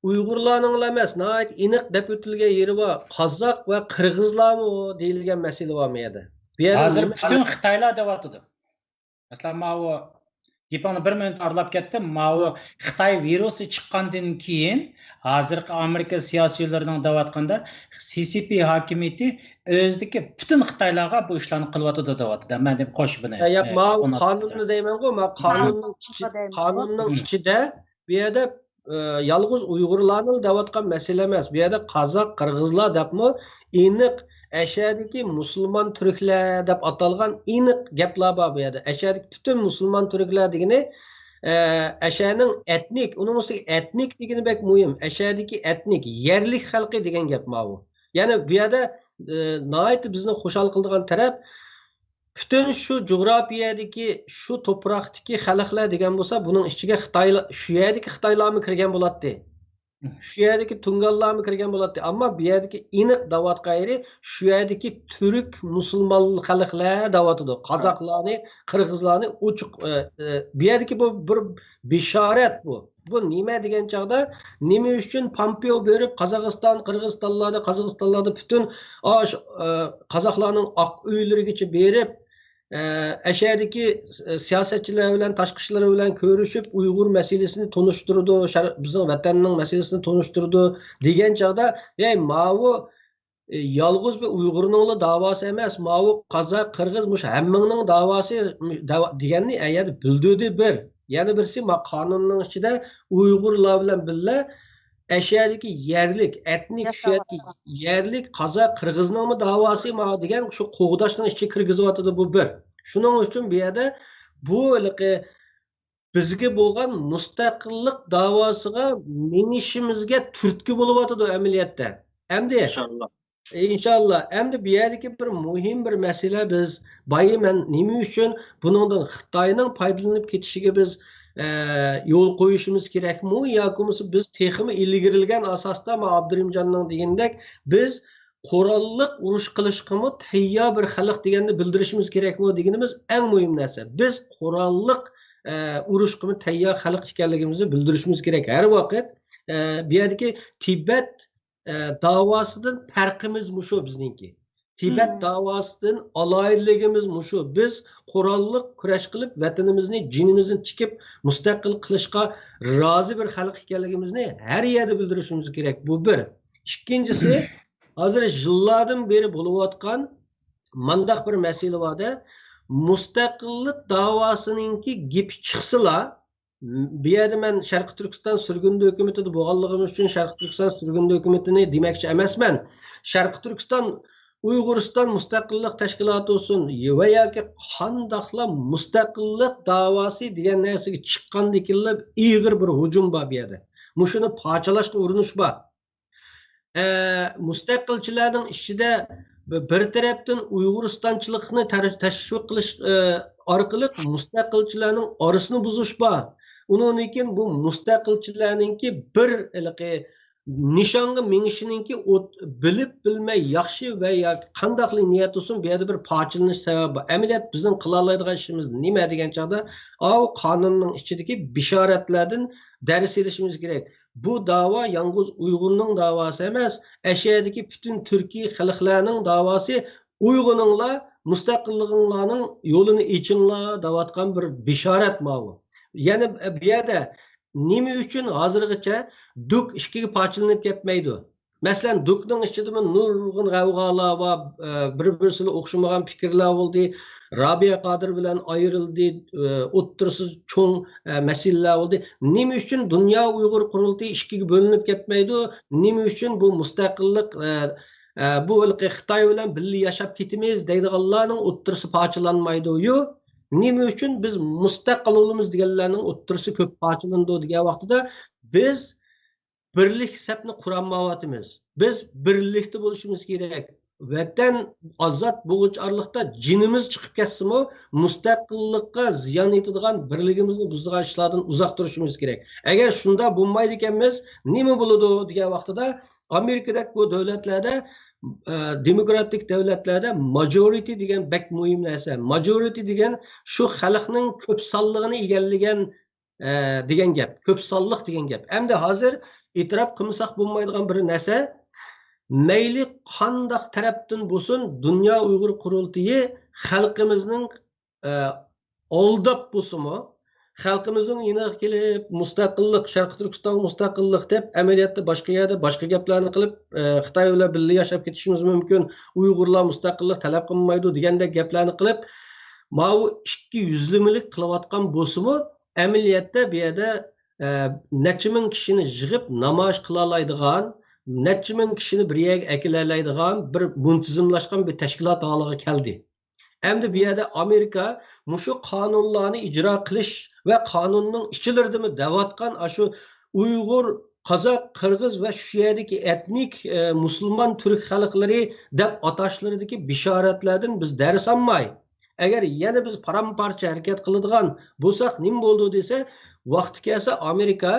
ئۇيغۇرلارنىڭلا ئەمەس، ناھايىتى ئېنىق دەپ ئۆتۈلگەن يېرى بار، قازاق ۋە قىرغىزلارمۇ دېيىلگەن مەسىلە بار بۇ يەردە. بۇ يەردە ھازىر نېمە پۈتۈن خىتايلار دەۋاتىدۇ. مەسىلەن، ماۋۇ گېپىڭنى بىر مىنۇت ئارىلاپ كەتتىم. ماۋۇ خىتاي ۋىرۇسى چىققاندىن كېيىن، ھازىرقى ئامېرىكا سىياسىيونلىرىنىڭ دەۋاتقاندا، سى سى پى ھاكىمىيىتى ئۆزىدىكى پۈتۈن خىتايلارغا بۇ ئىشلارنى قىلىۋاتىدۇ دەۋاتىدۇ. مەن دېمە خوش بۇنى. ياق، ماۋۇ قانۇننى دەيمەنغۇ، ماۋۇ قانۇننىڭ ئىچى، قانۇننىڭ ئىچىدە بۇ يەردە، ئە، يالغۇز ئۇيغۇرلارنى دەۋاتقان مەسىلە ئەمەس. بۇ يەردە قازاق، قىرغىزلار دەپمۇ ئېنىق، ئەشەدىكى مۇسۇلمان تۈركلەر دەپ ئاتالغان ئېنىق گەپلەر بار بۇ يەردە. ئەشەدىكى پۈتۈن مۇسۇلمان تۈركلەر دېگىنى، ئە، ئەشەنىڭ ئەتنىك، ئۇنىڭ ئۈستىگە ئەتنىك دېگىنى بەك مۇھىم. ئەشەدىكى ئەتنىك، يەرلىك خەلقى دېگەن گەپ ماۋۇ. يەنى بۇ يەردە، ئە، ناھايىتى بىزنى خۇشال قىلىدىغان تەرەپ، پۈتۈن شۇ جۇغراپىيەدىكى، شۇ توپراقتىكى خەلقلەر دېگەن بولسا، بۇنىڭ ئىچىگە خىتايلا-، شۇ يەردىكى خىتايلارمۇ كىرگەن بولاتتى. شۇ يەردىكى تۇڭگانلارمۇ كىرگەن بولاتتى. ئەمما بۇ يەردىكى ئېنىق دەۋاتقان يېرى، شۇ يەردىكى تۈرك مۇسۇلمان خەلقلەر دەۋاتىدۇ. قازاقلارنى، قىرغىزلارنى ئوچۇق، ئە، ئە، بۇ يەردىكى بۇ بىر بېشارەت بۇ. بۇ نېمە دېگەن چاغدا، نېمە ئۈچۈن پامپېئو بېرىپ قازاقىستان، قىرغىزىستانلاردا، قازاقىستانلاردا پۈتۈن ئاش-، ئە، قازاقلارنىڭ ئاق ئۆيلىرىگىچە بېرىپ، ئە، ئەشەدىكى، ئە، سىياسەتچىلەر بىلەن، تاشقى ئىشلار بىلەن كۆرۈشۈپ، ئۇيغۇر مەسىلىسىنى تونۇشتۇرىدۇ، شەر-، بىزنىڭ ۋەتەننىڭ مەسىلىسىنى تونۇشتۇرىدۇ دېگەن چاغدا، ھەي، ماۋۇ، ئە، يالغۇز بىر ئۇيغۇرنىڭلا داۋاسى ئەمەس، ماۋۇ قازاق، قىرغىز، مۇشۇ ھەممىڭنىڭ داۋاسى، داۋا-، دېگەننى ئەگەر بىلدۈردى بىر. يەنە بىرسى، ما قانۇننىڭ ئىچىدە ئۇيغۇرلار بىلەن بىللە ئەشەدىكى يەرلىك، ئەتنىك، شۇ يەردىكى ياشاۋاتقان يەرلىك قازاق، قىرغىزنىڭمۇ داۋاسى ما دېگەن شۇ قوغداشنىڭ ئىچىگە كىرگۈزۈۋاتىدۇ بۇ بىر. شۇنىڭ ئۈچۈن بۇ يەردە بۇ ھېلىقى بىزگە بولغان مۇستەقىللىق داۋاسىغا مېڭىشىمىزگە تۈرتكە بولۇۋاتىدۇ ئەمەلىيەتتە. ئەمدى ئىنشاللا. ئىنشاللا. ئەمدى بۇ يەردىكى بىر مۇھىم بىر مەسىلە، بىز بايا مەن نېمە ئۈچۈن بۇنىڭدىن خىتاينىڭ پايدىلىنىپ كېتىشىگە بىز، ئە، يول قويۇشىمىز كېرەكمۇ ياكى بولمىسا بىز تېخىمۇ ئىلگىرىلىگەن ئاساستا، ما ئابدۇرېھىمجاننىڭ دېگىنىدەك، بىز قوراللىق ئۇرۇش قىلىشقىمۇ تەييار بىر خەلق دېگەننى بىلدۈرۈشىمىز كېرەكمۇ دېگىنىمىز ئەڭ مۇھىم نەرسە. بىز قوراللىق، ئە، ئۇرۇشقىمۇ تەييار خەلق ئىكەنلىكىمىزنى بىلدۈرۈشىمىز كېرەك ھەر ۋاقىت. ئە، بۇ يەردىكى تىبەت، ئە، داۋاسىدىن پەرقىمىز مۇشۇ بىزنىڭكى. تىبەت داۋاسىدىن ئالاھىدىلىكىمىز مۇشۇ. بىز قوراللىق كۈرەش قىلىپ، ۋەتىنىمىزنى، جېنىمىزنى تىكىپ، مۇستەقىل قىلىشقا رازى بىر خەلق ئىكەنلىكىمىزنى ھەر يەردە بىلدۈرۈشىمىز كېرەك. بۇ بىر. ئىككىنچىسى، ھازىر يىللاردىن بېرى بولۇۋاتقان مانداق بىر مەسىلە بار-دە، مۇستەقىللىق داۋاسىنىڭكى گېپى چىقسىلا، بۇ يەردە مەن شەرقىي تۈركىستان سۈرگۈندە ھۆكۈمىتىدە بولغانلىقىم ئۈچۈن شەرقىي تۈركىستان سۈرگۈندە ھۆكۈمىتىنى دېمەكچى ئەمەسمەن. شەرقىي تۈركىستان ئۇيغۇرىستان مۇستەقىللىق تەشكىلاتى بولسۇن ۋە ياكى قانداقلا مۇستەقىللىق داۋاسى دېگەن نەرسىگە چىققاندىكىنلا ئېغىر بىر ھۇجۇم بار بۇ يەردە. مۇشۇنى پارچىلاشقا ئۇرۇنۇش بار. ئە، مۇستەقىلچىلەرنىڭ ئىچىدە بىر تەرەپتىن ئۇيغۇرىستانچىلىقنى تەر-، تەشۋىق قىلىش، ئە، ئارقىلىق مۇستەقىلچىلەرنىڭ ئارىسىنى بۇزۇش بار. ئۇنىڭدىن كېيىن بۇ مۇستەقىلچىلەرنىڭكى بىر ھېلىقى نىشانغا مېڭىشىنىڭكى ئوت-، بىلىپ بىلمەي ياخشى ۋە ياكى قانداقلا نىيەت تۇتسۇن، بۇ يەردە بىر پارچىلىنىش سەۋەبى بار. ئەمەلىيەت بىزنىڭ قىلالايدىغان ئىشىمىز نېمە دېگەن چاغدا، ئاۋۇ قانۇننىڭ ئىچىدىكى بېشارەتلەردىن دەرس ئېلىشىمىز كېرەك. بۇ داۋا يالغۇز ئۇيغۇرنىڭ داۋاسى ئەمەس، ئەشەدىكى پۈتۈن تۈركىي خەلقلەرنىڭ داۋاسى. ئويغىنىڭلار، مۇستەقىللىقىڭلارنىڭ يولىنى ئېچىڭلار دەۋاتقان بىر بېشارەت ماۋۇ. يەنە بۇ يەردە نېمە ئۈچۈن ھازىرغىچە دۇك ئىككىگە پارچىلىنىپ كەتمەيدۇ؟ مەسىلەن، دۇكنىڭ ئىچىدىمۇ نۇرغۇن غەۋغالار بار، بىر-بىرسىگە ئوخشىمىغان پىكىرلەر بولدى. رابىيە قادىر بىلەن ئايرىلدى، ئوتتۇرىسى چوڭ مەسىلىلەر بولدى. نېمە ئۈچۈن دۇنيا ئۇيغۇر قۇرۇلتىيى ئىككىگە بۆلۈنۈپ كەتمەيدۇ؟ نېمە ئۈچۈن بۇ مۇستەقىللىق، بۇ ھېلىقى خىتاي بىلەن بىللە ياشاپ كېتىمىز دەيدىغانلارنىڭ ئوتتۇرىسى پارچىلانمايدۇ؟ يو، نېمە ئۈچۈن بىز مۇستەقىل بولىمىز دېگەنلەرنىڭ ئوتتۇرىسى كۆپ پارچىلىنىدۇ دېگەن ۋاقتىدا، بىز بىرلىك سەپنى قۇرالمايۋاتىمىز. بىز بىرلىكتە بولۇشىمىز كېرەك. ۋەتەن ئازاد بولغۇچە ئارىلىقتا جېنىمىز چىقىپ كەتسىمۇ، مۇستەقىللىققا زىيان يېتىدىغان، بىرلىكىمىزنى بۇزىدىغان ئىشلاردىن ئۇزاق تۇرۇشىمىز كېرەك. ئەگەر شۇنداق بولمايدىكەنمىز، نېمە بولىدۇ دېگەن ۋاقتىدا، ئامېرىكىدەك بۇ دۆلەتلەردە، ئە، دېموكراتىك دۆلەتلەردە ماجورىتى دېگەن بەك مۇھىم نەرسە. ماجورىتى دېگەن شۇ خەلقنىڭ كۆپ سانلىقىنى ئىگىلىگەن ئە، دېگەن گەپ، كۆپ سانلىق دېگەن گەپ. ئەمدى ھازىر ئېتىراپ قىلمىساق بولمايدىغان بىر نەرسە، مەيلى قانداق تەرەپتىن بولسۇن، دۇنيا ئۇيغۇر قۇرۇلتىيى خەلقىمىزنىڭ، ئە، ئالداپ بولسىمۇ، خەلقىمىزنىڭ يېنىغا كېلىپ، مۇستەقىللىق، شەرقىي تۈركىستانغا مۇستەقىللىق دەپ، ئەمەلىيەتتە باشقا يەردە باشقا گەپلەرنى قىلىپ، ئە، خىتاي بىلەن بىللە ياشاپ كېتىشىمىز مۇمكىن، ئۇيغۇرلار مۇستەقىللىق تەلەپ قىلمايدۇ دېگەندەك گەپلەرنى قىلىپ، ماۋۇ ئىككى يۈزلىمىلىك قىلىۋاتقان بولسىمۇ، ئەمەلىيەتتە بۇ يەردە، ئە، نەچچە مىڭ كىشىنى يىغىپ نامايىش قىلالايدىغان، نەچچە مىڭ كىشىنى بىر يەرگە ئەكېلەلەيدىغان بىر مۇنتىزىملاشقان بىر تەشكىلات ھالىغا كەلدى. ئەمدى بۇ يەردە ئامېرىكا مۇشۇ قانۇنلارنى ئىجرا قىلىش ۋە قانۇننىڭ ئىچىلىرىدىمۇ دەۋاتقان ئاشۇ ئۇيغۇر، قازاق، قىرغىز ۋە شۇ يەردىكى ئېتنىك، ئە، مۇسۇلمان تۈرك خەلقلىرى دەپ ئاتاشلىرىدىكى بېشارەتلەردىن بىز دەرس ئالماي، ئەگەر يەنە بىز پارام-پارچە ھەرىكەت قىلىدىغان بولساق نېمە بولىدۇ دېسە، ۋاقتى كەلسە ئامېرىكا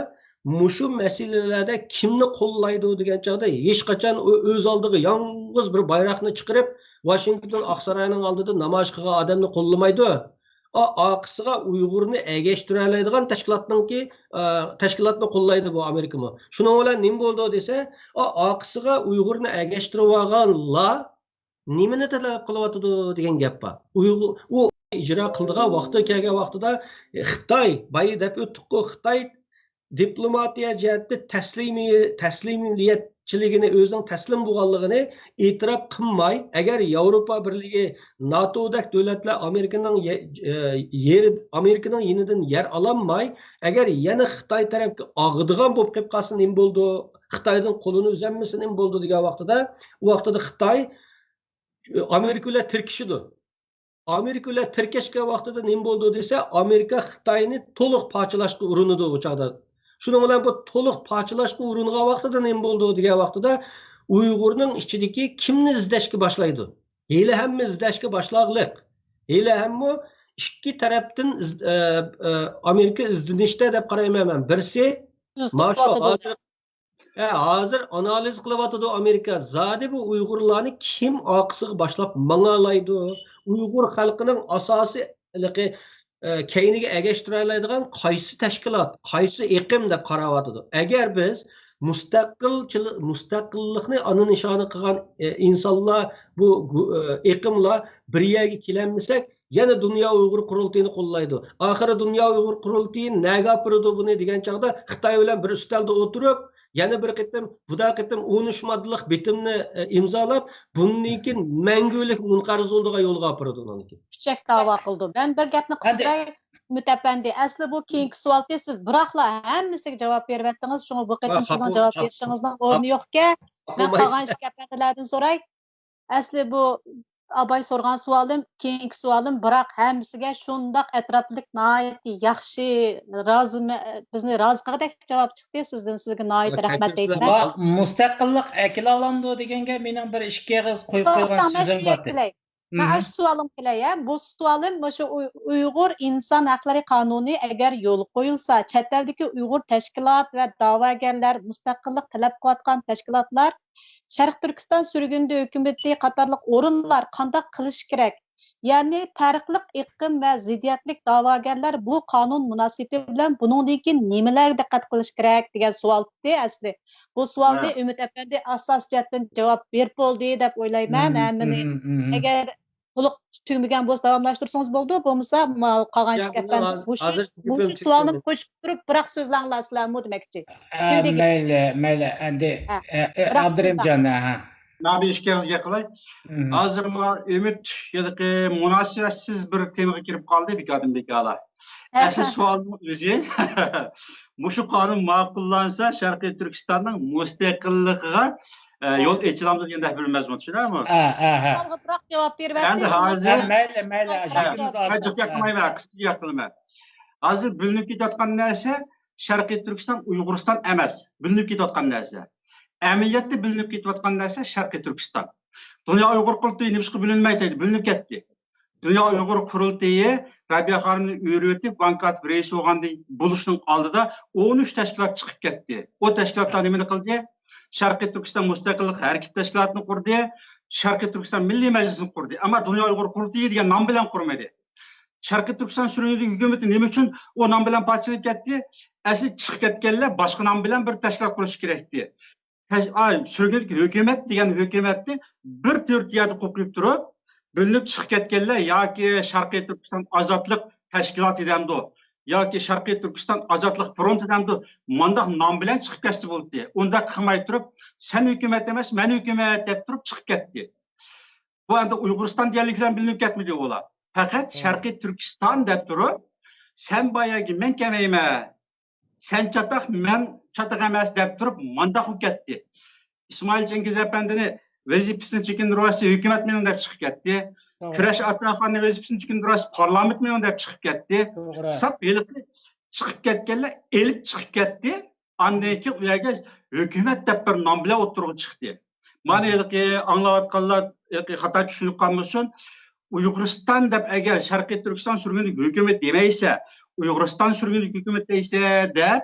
مۇشۇ مەسىلىلەردە كىمنى قوللايدۇ دېگەن چاغدا ھېچقاچان ئۇ ئۆز ئالدىغا يالغۇز بىر بايراقنى چىقىرىپ، ۋاشىنگتون ئاقساراينىڭ ئالدىدا نامايىش قىلغان ئادەمنى قوللىمايدۇ. ئا-، ئارقىسىغا ئۇيغۇرنى ئەگەشتۈرەلەيدىغان تەشكىلاتنىڭكى، ئا، تەشكىلاتنى قوللايدۇ بۇ ئامېرىكىمۇ. شۇنىڭ بىلەن نېمە بولىدۇ دېسە، ئا-، ئارقىسىغا ئۇيغۇرنى ئەگەشتۈرۈۋالغانلار نېمىنى تەلەپ قىلىۋاتىدۇ دېگەن گەپ بار. ئۇيغۇر، ئۇ ئىجرا قىلىدىغان ۋاقتى كەلگەن ۋاقتىدا، ئە، خىتاي، بايا دەپ ئۆتتۇققۇ، خىتاي دىپلوماتىيە جەھەتتە تەسلىمىي-، تەسلىمىيەتچىلىكىنى، ئۆزىنىڭ تەسلىم بولغانلىقىنى ئېتىراپ قىلماي، ئەگەر ياۋروپا بىرلىكى، ناتودەك دۆلەتلەر ئامېرىكىنىڭ يە-، ئە، يېرى، ئامېرىكىنىڭ يېنىدىن يەر ئالالماي، ئەگەر يەنە خىتاي تەرەپكە ئاغىدىغان بولۇپ قېلىپ قالسا نېمە بولىدۇ؟ خىتايدىن قولىنى ئۈزەلمىسە نېمە بولىدۇ دېگەن ۋاقتىدا، ئۇ ۋاقتىدا خىتاي، ئامېرىكا بىلەن تىركىشىدۇ. ئامېرىكا بىلەن تىركەشكەن ۋاقتىدا نېمە بولىدۇ دېسە، ئامېرىكا خىتاينى تولۇق پارچىلاشقا ئۇرۇنىدۇ ئۇ چاغدا. شۇنىڭ بىلەن بۇ تولۇق پارچىلاشقا ئۇرۇنغان ۋاقتىدا نېمە بولىدۇ دېگەن ۋاقتىدا، ئۇيغۇرنىڭ ئىچىدىكى كىمنى ئىزدەشكە باشلايدۇ؟ ھېلىھەممە ئىزدەشكە باشلاغلىق. ھېلىھەممۇ ئىككى تەرەپتىن ئىز-، ئە، ئە، ئامېرىكا ئىزدىنىشتە دەپ قارايمەن مەن. بىرسى، مانا شۇ ھازىر ھە، ھازىر ئانالىز قىلىۋاتىدۇ ئامېرىكا. زادى بۇ ئۇيغۇرلارنى كىم ئارقىسىغا باشلاپ ماڭالايدۇ؟ ئۇيغۇر خەلقىنىڭ ئاساسىي ھېلىقى، ئە، كەينىگە ئەگەشتۈرەلەيدىغان قايسى تەشكىلات، قايسى ئېقىم دەپ قاراۋاتىدۇ. ئەگەر بىز مۇستەقىلچىلىق، مۇستەقىللىقنى ئانا نىشانى قىلغان، ئە، ئىنسانلار بۇ گۇ-، ئە، ئېقىملار بىر يەرگە كېلەلمىسەك، يەنە دۇنيا ئۇيغۇر قۇرۇلتىيىنى قوللايدۇ. ئاخىرى دۇنيا ئۇيغۇر قۇرۇلتىيى نەگە ئاپىرىدۇ بۇنى دېگەن چاغدا خىتاي بىلەن بىر ئۈستەلدە ئولتۇرۇپ، يەنە بىر قېتىم، بۇدا قېتىم ئون ئۈچ ماددىلىق بېتىمنى، ئە، ئىمزالاپ، بۇندىن كېيىن مەڭگۈلۈك مۇنقەرز بولىدىغان يولغا ئاپىرىدۇ ئۇنىڭدىن كېيىن. پىچەك داۋا قىلىدۇ. مەن بىر گەپنى قىستۇراي، ئۈمىد ئەپەندى. ئەسلى بۇ كېيىنكى سوئالتى، سىز بىراقلا ھەممىسىگە جاۋاب بېرىۋەتتىڭىز. شۇڭا بۇ قېتىم سىزنىڭ جاۋاب بېرىشىڭىزنىڭ ئورنى يوقكەن. مەن قالغان ئىككى ئەپەندىلەردىن سوراي. ئەسلى بۇ ئاباي سورىغان سوئالىم، كېيىنكى سوئالىم، بىراق ھەممىسىگە شۇنداق ئەتراپلىق ناھايىتى ياخشى، رازى، بىزنى رازى قىلغۇدەك جاۋاب چىقتى. سىزدىن سىزگە ناھايىتى رەھمەت دەيمەن. مۇستەقىللىق ئەكېلالامدۇ دېگەنگە مېنىڭ بىر ئىككى ئېغىز قويۇپ قويغان سۆزۈم بار ئىدى. مەن ئاشۇ سوئالىمغا كېلەي، ھە. بۇ سوئالىم مۇشۇ ئۇي-، ئۇيغۇر ئىنسان ھەقلىرى قانۇنى ئەگەر يولغا قويۇلسا، چەت ئەلدىكى ئۇيغۇر تەشكىلات ۋە دەۋاگەرلەر، مۇستەقىللىق تەلەپ قىلىۋاتقان تەشكىلاتلار شەرقىي تۈركىستان سۈرگۈندە ھۆكۈمىتى قاتارلىق ئورۇنلار قانداق قىلىشى كېرەك؟ يەنى پەرقلىق ئېقىم ۋە زىددىيەتلىك دەۋاگەرلەر بۇ قانۇن مۇناسىۋىتى بىلەن بۇنىڭدىن كېيىن نېمىلەرگە دىققەت قىلىشى كېرەك دېگەن سوئال ئىدى ئەسلى. بۇ سوئالنى ئۈمىد ئەپەندى ئاساسىي جەھەتتىن جاۋاب بېرىپ بولدى دەپ ئويلايمەن. ھەممىنى ئەگەر تولۇق تۈگىمىگەن بولسا داۋاملاشتۇرسىڭىز بولىدۇ، بولمىسا ما-، قالغان ئىككى ئەپەندى مۇشۇ، مۇشۇ سوئالنى قوشۇپ تۇرۇپ بىراق سۆزلەڭلار سىلەرمۇ دېمەكچى. ھە، مەيلى، مەيلى، ئەندى، ئە، ئە، ئابدۇرېھىمجان، ھە. مەن بىر ئىككى ئېغىز گەپ قىلاي. ھازىر ما ئۈمىد ھېلىقى مۇناسىۋەتسىز بىر تېمىغا كىرىپ قالدى، بىكاردىن بىكارلا. ئەسلى سوئالنىڭ ئۆزى، مۇشۇ قانۇن ماقۇللانسا، شەرقىي تۈركىستاننىڭ مۇستەقىللىقىغا، ئە، يول ئېچىلامدۇ دېگەندەك بىر مەزمۇن، چۈشىنەمۇ؟ ھە، ھە، ھە. سوئالغا بىراق جاۋاب بېرىۋەتسىڭىز. ئەمدى ھازىر، ھە، مەيلى، مەيلى، ھە، گېپىمىز ئازدۇر. جىق گەپ قىلمايمەن، قىسقىچە گەپ قىلىمەن. ھازىر بىلىنىپ كېتىۋاتقان نەرسە شەرقىي تۈركىستان، ئۇيغۇرىستان ئەمەس. بىلىنىپ كېتىۋاتقان نەرسە. ئەمەلىيەتتە بىلىنىپ كېتىۋاتقان نەرسە شەرقىي تۈركىستان. دۇنيا ئۇيغۇر قۇرۇلتىيى نېمىشقا بىلىنمەيدۇ دەيدۇ، بىلىنىپ كەتتى. دۇنيا ئۇيغۇر قۇرۇلتىيى رەبىيە خانىمنى ئۆرۈۋېتىپ، ۋان كاتىپ رەئىس بولغاندىن، بولۇشنىڭ ئالدىدا ئون ئۈچ تەشكىلات چىقىپ كەتتى. ئۇ تەشكىلاتلار نېمىنى قىلدى؟ شەرقىي تۈركىستان مۇستەقىللىق ھەرىكىتى تەشكىلاتىنى قۇردى، شەرقىي تۈركىستان مىللىي مەجلىسىنى قۇردى. ئەمما دۇنيا ئۇيغۇر قۇرۇلتىيى دېگەن نام بىلەن قۇرمىدى. شەرقىي تۈركىستان سۈرگۈندىكى ھۆكۈمىتى نېمە ئۈچۈن ئۇ نام بىلەن پارچىلىنىپ كەتتى؟ ئەسلى چىقىپ كەتكەنلەر باشقا نام بىلەن بىر تەشكىلات قۇرۇشى كېرەكتى. تەش-، ئاي، سۈرگۈندىكى ھۆكۈمەت دېگەن ھۆكۈمەتنى بىر تۈركىيەدە قوپۇپ تۇرۇپ، بۆلۈنۈپ چىقىپ كەتكەنلەر ياكى شەرقىي تۈركىستان ئازادلىق تەشكىلاتى دەمدۇ، ياكى شەرقىي تۈركىستان ئازادلىق فرونتى دەمدۇ، مانداق نام بىلەن چىقىپ كەتسە بولدى. ئۇنداق قىلماي تۇرۇپ، سەن ھۆكۈمەت ئەمەس، مەن ھۆكۈمەت دەپ تۇرۇپ چىقىپ كەتتى. بۇ ئەمدى ئۇيغۇرىستان دېگەنلىك بىلەن بىلىنىپ كەتمىدى ئۇلار. پەقەت شەرقىي تۈركىستان دەپ تۇرۇپ، سەن باياقى مەن كەلمەيمەن، سەن چاتاق، مەن چاتاق ئەمەس دەپ تۇرۇپ، مانداق بولۇپ كەتتى. ئىسمائىل چىڭگىز ئەپەندىنى ۋەزىپىسىدىن چېكىندۈرۈۋەتسە، ھۆكۈمەت مېنىڭ دەپ چىقىپ كەتتى. توغرا. كۈرەش ئاتاخاننى ۋەزىپىسىدىن چېكىندۈرۈۋەتسە، پارلامېنت مېنىڭ دەپ چىقىپ كەتتى. توغرا. ساپ ھېلىقى چىقىپ كەتكەنلەر ئېلىپ چىقىپ كەتتى. ئاندىن كېيىن ئۇ يەرگە ھۆكۈمەت دەپ بىر نام بىلەن ئوتتۇرىغا چىقتى. مانا ھېلىقى ئاڭلاۋاتقانلار ھېلىقى خاتا چۈشىنىپ قالمىسۇن. ئۇيغۇرىستان دەپ ئەگەر شەرقىي تۈركىستان سۈرگۈندىكى ھۆكۈمەت دېمەيسە، ئۇيغۇرىستان سۈرگۈندىكى ھۆكۈمەت دەيسە دەپ،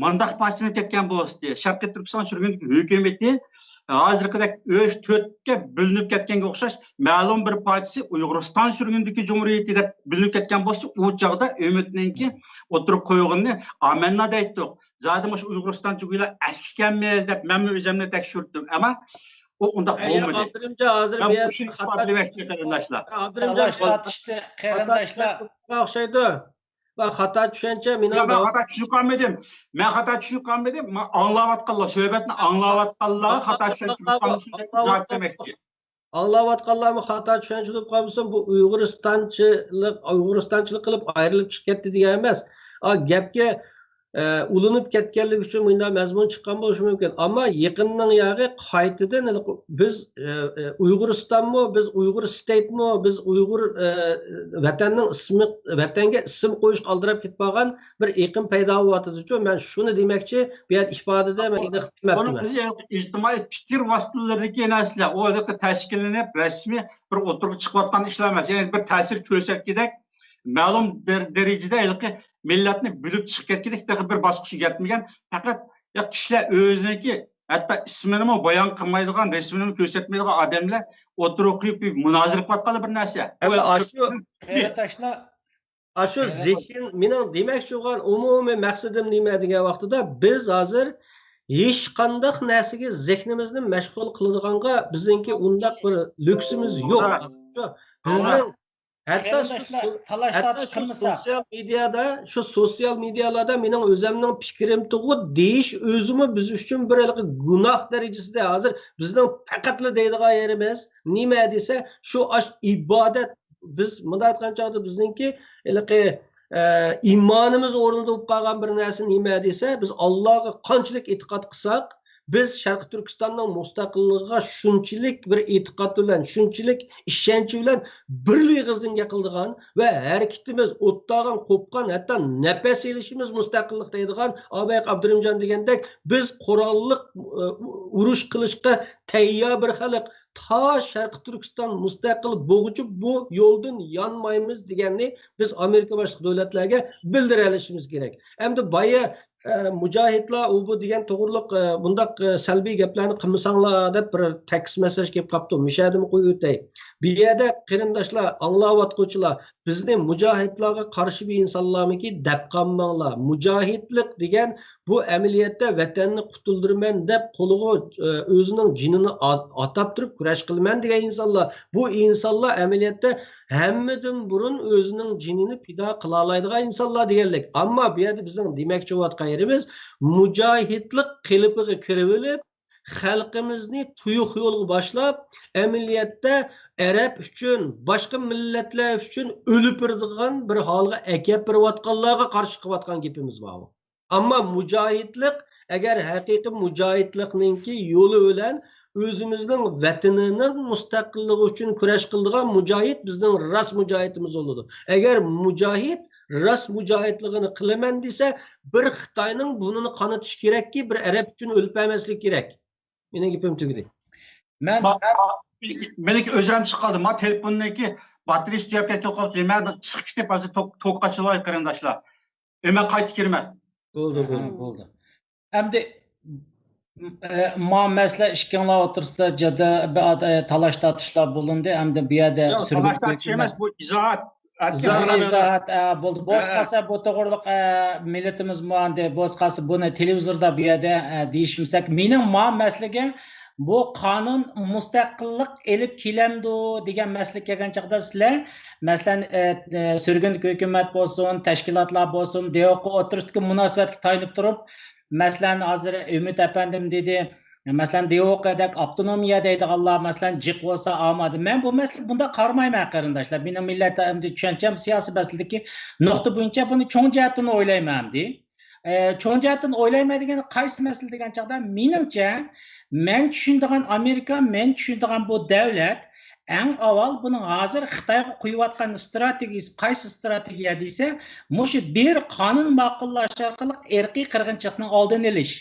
مانداق پارچىلىنىپ كەتكەن بولسىدى. شەرقىي تۈركىستان سۈرگۈندىكى ھۆكۈمىتى ھازىرقىدەك ئۈچ، تۆتكە بۆلۈنۈپ كەتكەنگە ئوخشاش، مەلۇم بىر پارچىسى ئۇيغۇرىستان سۈرگۈندىكى جۇمھۇرىيىتى دەپ بۆلۈنۈپ كەتكەن بولسا، ئۇ چاغدا ئۈمىدنىڭكى ئوتتۇرىغا قويغىنىنى ئامەننا دەيتتۇق. زادى مۇشۇ ئۇيغۇرىستان تۈگۈلە ئەسكىكەنمىز دەپ مەنمۇ ئۆزۈمنى تەكشۈرتتۈم. ئەمما ئۇ ئۇنداق بولمىدى. ئابدۇرېھىمجان، ھازىر مەن بۇ يەردە شۇنى ئىپادىلىمەكچى، قېرىنداشلار. ئابدۇرېھىمجان، تالاش تارتىشتى، قېرىنداشلار. ئوخشايدۇ. مەن خاتا چۈشەنچە، مېنىڭ ياق، مەن خاتا چۈشىنىپ قالمىدىم. مەن خاتا چۈشىنىپ قالمىدىم. مەن ئاڭلاۋاتقانلار، سۆھبەتنى ئاڭلاۋاتقانلارغا خاتا چۈشەنچە قالمىسۇن دەپ ئىزاھ بەرمەكچى. ئاڭلاۋاتقانلارمۇ خاتا چۈشەنچە بولۇپ قالمىسۇن، بۇ ئۇيغۇرىستانچىلىق، ئۇيغۇرىستانچىلىق قىلىپ ئايرىلىپ چىقىپ كەتتى دېگەن ئەمەس. ئا، گەپكە، ئە، ئۇلىنىپ كەتكەنلىكى ئۈچۈن مۇنداق مەزمۇن چىققان بولۇشى مۇمكىن. ئەمما يېقىننىڭ ياغى قايتىدىن ھېلىقى بىز، ئە، ئە، ئۇيغۇرىستانمۇ، بىز ئۇيغۇر ستېيتمۇ، بىز ئۇيغۇر، ئە، ۋەتەننىڭ ئىسمى، ۋەتەنگە ئىسىم قويۇشقا ئالدىراپ كېتىپ قالغان بىر ئېقىم پەيدا بولۇۋاتىدۇ. مەن شۇنى دېمەكچى، بۇ يەردە ئىپادىدە مەن ئېنىق قىلماپتىمەن. ئۇنىڭ ئۆزى ئىجتىمائىي پىكىر ۋاسىتىلىرىدىكى نەرسىلەر. ئۇ ھېلىقى تەشكىللىنىپ، رەسمىي بىر ئوتتۇرىغا چىقىۋاتقان ئىشلار ئەمەس. يەنى بىر تەسىر كۆرسەتكۈدەك، مەلۇم دەر-، دەرىجىدە ھېلىقى مىللەتنى بۆلۈپ چىقىپ كەتكۈدەك تېخى بىر باسقۇچقا يەتمىگەن. پەقەت، يا، كىشىلەر ئۆزىنىڭكى ھەتتا ئىسمىنىمۇ بايان قىلمايدىغان، رەسىمىنىمۇ كۆرسەتمەيدىغان ئادەملەر ئوتتۇرىغا قويۇپ مۇنازىرە قىلىۋاتقانلار بىر نەرسە. ئەمما ئاشۇ قېرىنداشلار، ئاشۇ زېھىن، مېنىڭ دېمەكچى بولغان ئومۇمىي مەقسىتىم نېمە دېگەن ۋاقتىدا، بىز ھازىر ھېچقانداق نەرسىگە زېھنىمىزنى مەشغۇل قىلىدىغانغا بىزنىڭكى ئۇنداق بىر لۈكسىمىز يوق. بىزنىڭ ھەتتا شۇ، ھەتتا شۇ سوسىيال مېدىيادا، شۇ سوسىيال مېدىيالاردا مېنىڭ ئۆزەمنىڭ پىكرىمتىغۇ دېيىش ئۆزىمۇ بىز ئۈچۈن بىر ھېلىقى گۇناھ دەرىجىسىدە. ھازىر بىزنىڭ پەقەتلا دەيدىغان يېرىمىز نېمە دېسە، شۇ ئاش ئىبادەت بىز مۇنداق ئېيتقان چاغدا بىزنىڭكى ھېلىقى، ئە، ئىمانىمىز ئورنىدا بولۇپ قالغان بىر نەرسە نېمە دېسە، بىز ئاللاغا قانچىلىك ئېتىقاد قىلساق، بىز شەرقىي تۈركىستاننىڭ مۇستەقىللىقىغا شۇنچىلىك بىر ئېتىقاد بىلەن، شۇنچىلىك ئىشەنچ بىلەن بىرلا ئېغىزدىن گەپ قىلىدىغان ۋە ھەرىكىتىمىز ئوتتاغان، قوپقان، ھەتتا نەپەس ئېلىشىمىز مۇستەقىللىق دەيدىغان، ئاباياق ئابدۇرېھىمجان دېگەندەك، بىز قوراللىق، ئۇ، ئۇرۇش قىلىشقا تەييار بىر خەلق. تا شەرقىي تۈركىستان مۇستەقىل بولغۇچە بۇ يولدىن يانمايمىز دېگەننى بىز ئامېرىكا باشلىق دۆلەتلەرگە بىلدۈرەلىشىمىز كېرەك. ئەمدى بايا، ئە، مۇجاھىدلار ئۇ بۇ دېگەن توغرۇلۇق، ئە، بۇنداق، ئە، سەلبىي گەپلەرنى قىلمىساڭلار دەپ بىر تېكىست مېسساژ كېلىپ قاپتۇ. مۇشۇ يەردىمۇ قويۇۋېتەي. بۇ يەردە قېرىنداشلار، ئاڭلاۋاتقۇچىلار، بىزنى مۇجاھىدلارغا قارشى بىر ئىنسانلارمىكى دەپ قالماڭلار. مۇجاھىدلىق دېگەن بۇ ئەمەلىيەتتە ۋەتەننى قۇتۇلدۇرىمەن دەپ قولىغا، ئۆ، ئۆزىنىڭ جېنىنى ئا-، ئاتاپ تۇرۇپ كۈرەش قىلىمەن دېگەن ئىنسانلار. بۇ ئىنسانلار ئەمەلىيەتتە ھەممىدىن بۇرۇن ئۆزىنىڭ جېنىنى پىدا قىلالايدىغان ئىنسانلار دېگەنلىك. ئەمما بۇ يەردە بىزنىڭ دېمەكچى بولۇۋاتقان يېرىمىز مۇجاھىدلىق قېلىپىغا كىرىۋېلىپ، خەلقىمىزنى تۇيۇق يولغا باشلاپ، ئەمەلىيەتتە ئەرەب ئۈچۈن، باشقا مىللەتلەر ئۈچۈن ئۆلۈپ بېرىدىغان بىر ھالغا ئەكەپ بېرىۋاتقانلارغا قارشى قىلىۋاتقان گېپىمىز بار. ئەمما مۇجاھىدلىق، ئەگەر ھەقىقىي مۇجاھىدلىقنىڭكى يولى بىلەن ئۆزىمىزنىڭ ۋەتىنىنىڭ مۇستەقىللىقى ئۈچۈن كۈرەش قىلىدىغان مۇجاھىد بىزنىڭ راست مۇجاھىدىمىز بولىدۇ. ئەگەر مۇجاھىد راست مۇجاھىدلىقىنى قىلىمەن دېسە، بىر خىتاينىڭ بۇرنىنى قانىتىشى كېرەككى، بىر ئەرەب ئۈچۈن ئۆلۈپ بەرمەسلىكى كېرەك. مېنىڭ گېپىم تۈگىدى. مەن، ما-، مەن ما-، مېنىڭكى ئۆزۈم چىقىپ قالدى. ما تېلېفوننىڭكى باتىرىيىسى تۈگەپ كەتتى، قوپ، نېمە، چىقىپ كېتىپ، ھازىر توك، توك قاچىلىۋاي، قېرىنداشلار. ئۆمەر قايتا كىرمە. بولدى، ھە، بولدى، بولدى. ئەمدى، ئە، ما مەسىلە ئىككىڭلار ئوتتۇرىسىدا جادا، بە-، ئە، تالاش تارتىشلار بولۇندى. ئەمدى بۇ يەردە ياق، سۈرگۈن تالاش تارتىش ئەمەس، بۇ ئىزاھات. ئىزاھات. ئىزاھات، ئە، بولدى. بولسا قالسا بۇ توغرۇلۇق، ئە، مىللىتىمىزمۇ ئەمدى، بولسا قالسا بۇنى تېلېۋىزوردا بۇ يەردە، ئە، دېيىشمىسەك، مېنىڭ ما مەسىلىگە بۇ قانۇن مۇستەقىللىق ئېلىپ كېلەمدۇ دېگەن مەسىلىگە كەلگەن چاغدا سىلەر، مەسىلەن، ئە، ئە، سۈرگۈندىكى ھۆكۈمەت بولسۇن، تەشكىلاتلار بولسۇن، دېۋوقۇ ئوتتۇرىسىدىكى مۇناسىۋەتكە تايىنىپ تۇرۇپ، مەسىلەن، ھازىر ئۈمىد ئەپەندىم دېدى، مەسىلەن، دېۋوقۇدەك ئاپتونومىيە دەيدىغانلار، مەسىلەن، جىق بولسا ئامادە. مەن بۇ مەسىلىگە بۇنداق قارىمايمەن، قېرىنداشلار. مېنىڭ مىللەت ئەمدى چۈشەنچەم سىياسىي مەسىلىدىكى نۇقتا بويىچە بۇنى چوڭ جەھەتتىن ئويلايمەن ئەمدى. ئە، چوڭ جەھەتتىن ئويلايمەن دېگەن قايسى مەسىلە دېگەن چاغدا، مېنىڭچە، مەن چۈشىنىدىغان ئامېرىكا، مەن چۈشىنىدىغان بۇ دەۋلەت، ئەڭ ئاۋۋال بۇنىڭ ھازىر خىتايغا قويۇۋاتقان ئىستراتېگىيىسى قايسى ئىستراتېگىيە دېسە، مۇشۇ بىر قانۇن ماقۇللاش ئارقىلىق ئىرقىي قىرغىنچىلىقنىڭ ئالدىنى ئېلىش.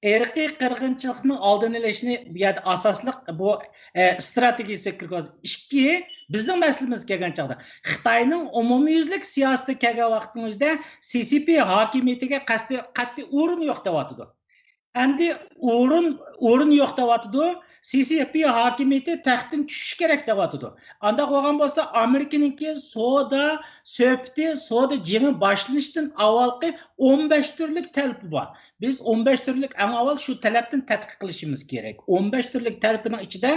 ئىرقىي قىرغىنچىلىقنىڭ ئالدىنى ئېلىشنى بۇ يەردە ئاساسلىق بۇ، ئە، ئىستراتېگىيىسىگە كىرگۈزۈپ، ئىككى، بىزنىڭ مەسىلىمىزگە كەلگەن چاغدا، خىتاينىڭ ئومۇميۈزلۈك سىياسىتىگە كەلگەن ۋاقىتنىڭ ئۆزىدە سى سى پى ھاكىمىيىتىگە قەتئىي، قەتئىي ئورۇن يوق دەۋاتىدۇ. ئەمدى ئورۇن، ئورۇن يوق دەۋاتىدۇ. سى سى پى ھاكىمىيىتى تەختتىن چۈشۈشى كېرەك دەۋاتىدۇ. ئانداق بولغان بولسا، ئامېرىكىنىڭكى سودا سۆھبىتى، سودا جېڭى باشلىنىشتىن ئاۋۋالقى ئون بەش تۈرلۈك تەلىپى بار. بىز ئون بەش تۈرلۈك ئەڭ ئاۋۋال شۇ تەلەپتىن تەتقىق قىلىشىمىز كېرەك. ئون بەش تۈرلۈك تەلىپىنىڭ ئىچىدە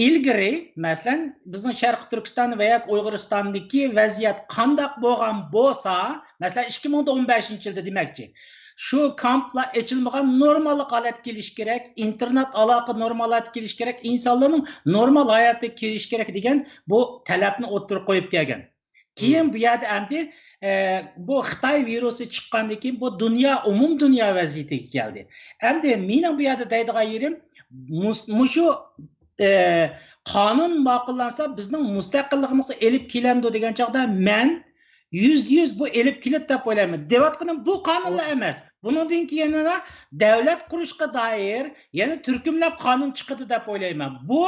ئىلگىرى، مەسىلەن، بىزنىڭ شەرقىي تۈركىستان ۋە ياكى ئۇيغۇرىستاندىكى ۋەزىيەت قانداق بولغان بولسا، مەسىلەن، ئىككى مىڭ ئون بەشىنچى يىلدا دېمەكچى، شۇ كامپلار ئېچىلمىغان نورماللىق ھالەتكە كېلىشى كېرەك، ئىنتېرنېت ئالاقە نورمال ھالەتكە كېلىشى كېرەك، ئىنسانلارنىڭ نورمال ھاياتىغا كېلىشى كېرەك دېگەن بۇ تەلەپنى ئوتتۇرىغا قويۇپ كەلگەن. كېيىن بۇ يەردە ئەمدى، ئە، بۇ خىتاي ۋىرۇسى چىققاندىن كېيىن بۇ دۇنيا، ئومۇمدۇنيا ۋەزىيىتىگە كەلدى. ئەمدى مېنىڭ بۇ يەردە دەيدىغان يېرىم، مۇس-، مۇشۇ، ئە، قانۇن ماقۇللانسا بىزنىڭ مۇستەقىللىقىمىزغا ئېلىپ كېلەمدۇ دېگەن چاغدا مەن يۈزدە يۈز بۇ ئېلىپ كېلىدۇ دەپ ئويلايمەن. دەۋاتقىنىم بۇ قانۇنلا ئەمەس. بۇنىڭدىن كېيىن يەنە دەۋلەت قۇرۇشقا دائىر يەنە تۈركۈملەپ قانۇن چىقىدۇ دەپ ئويلايمەن. بۇ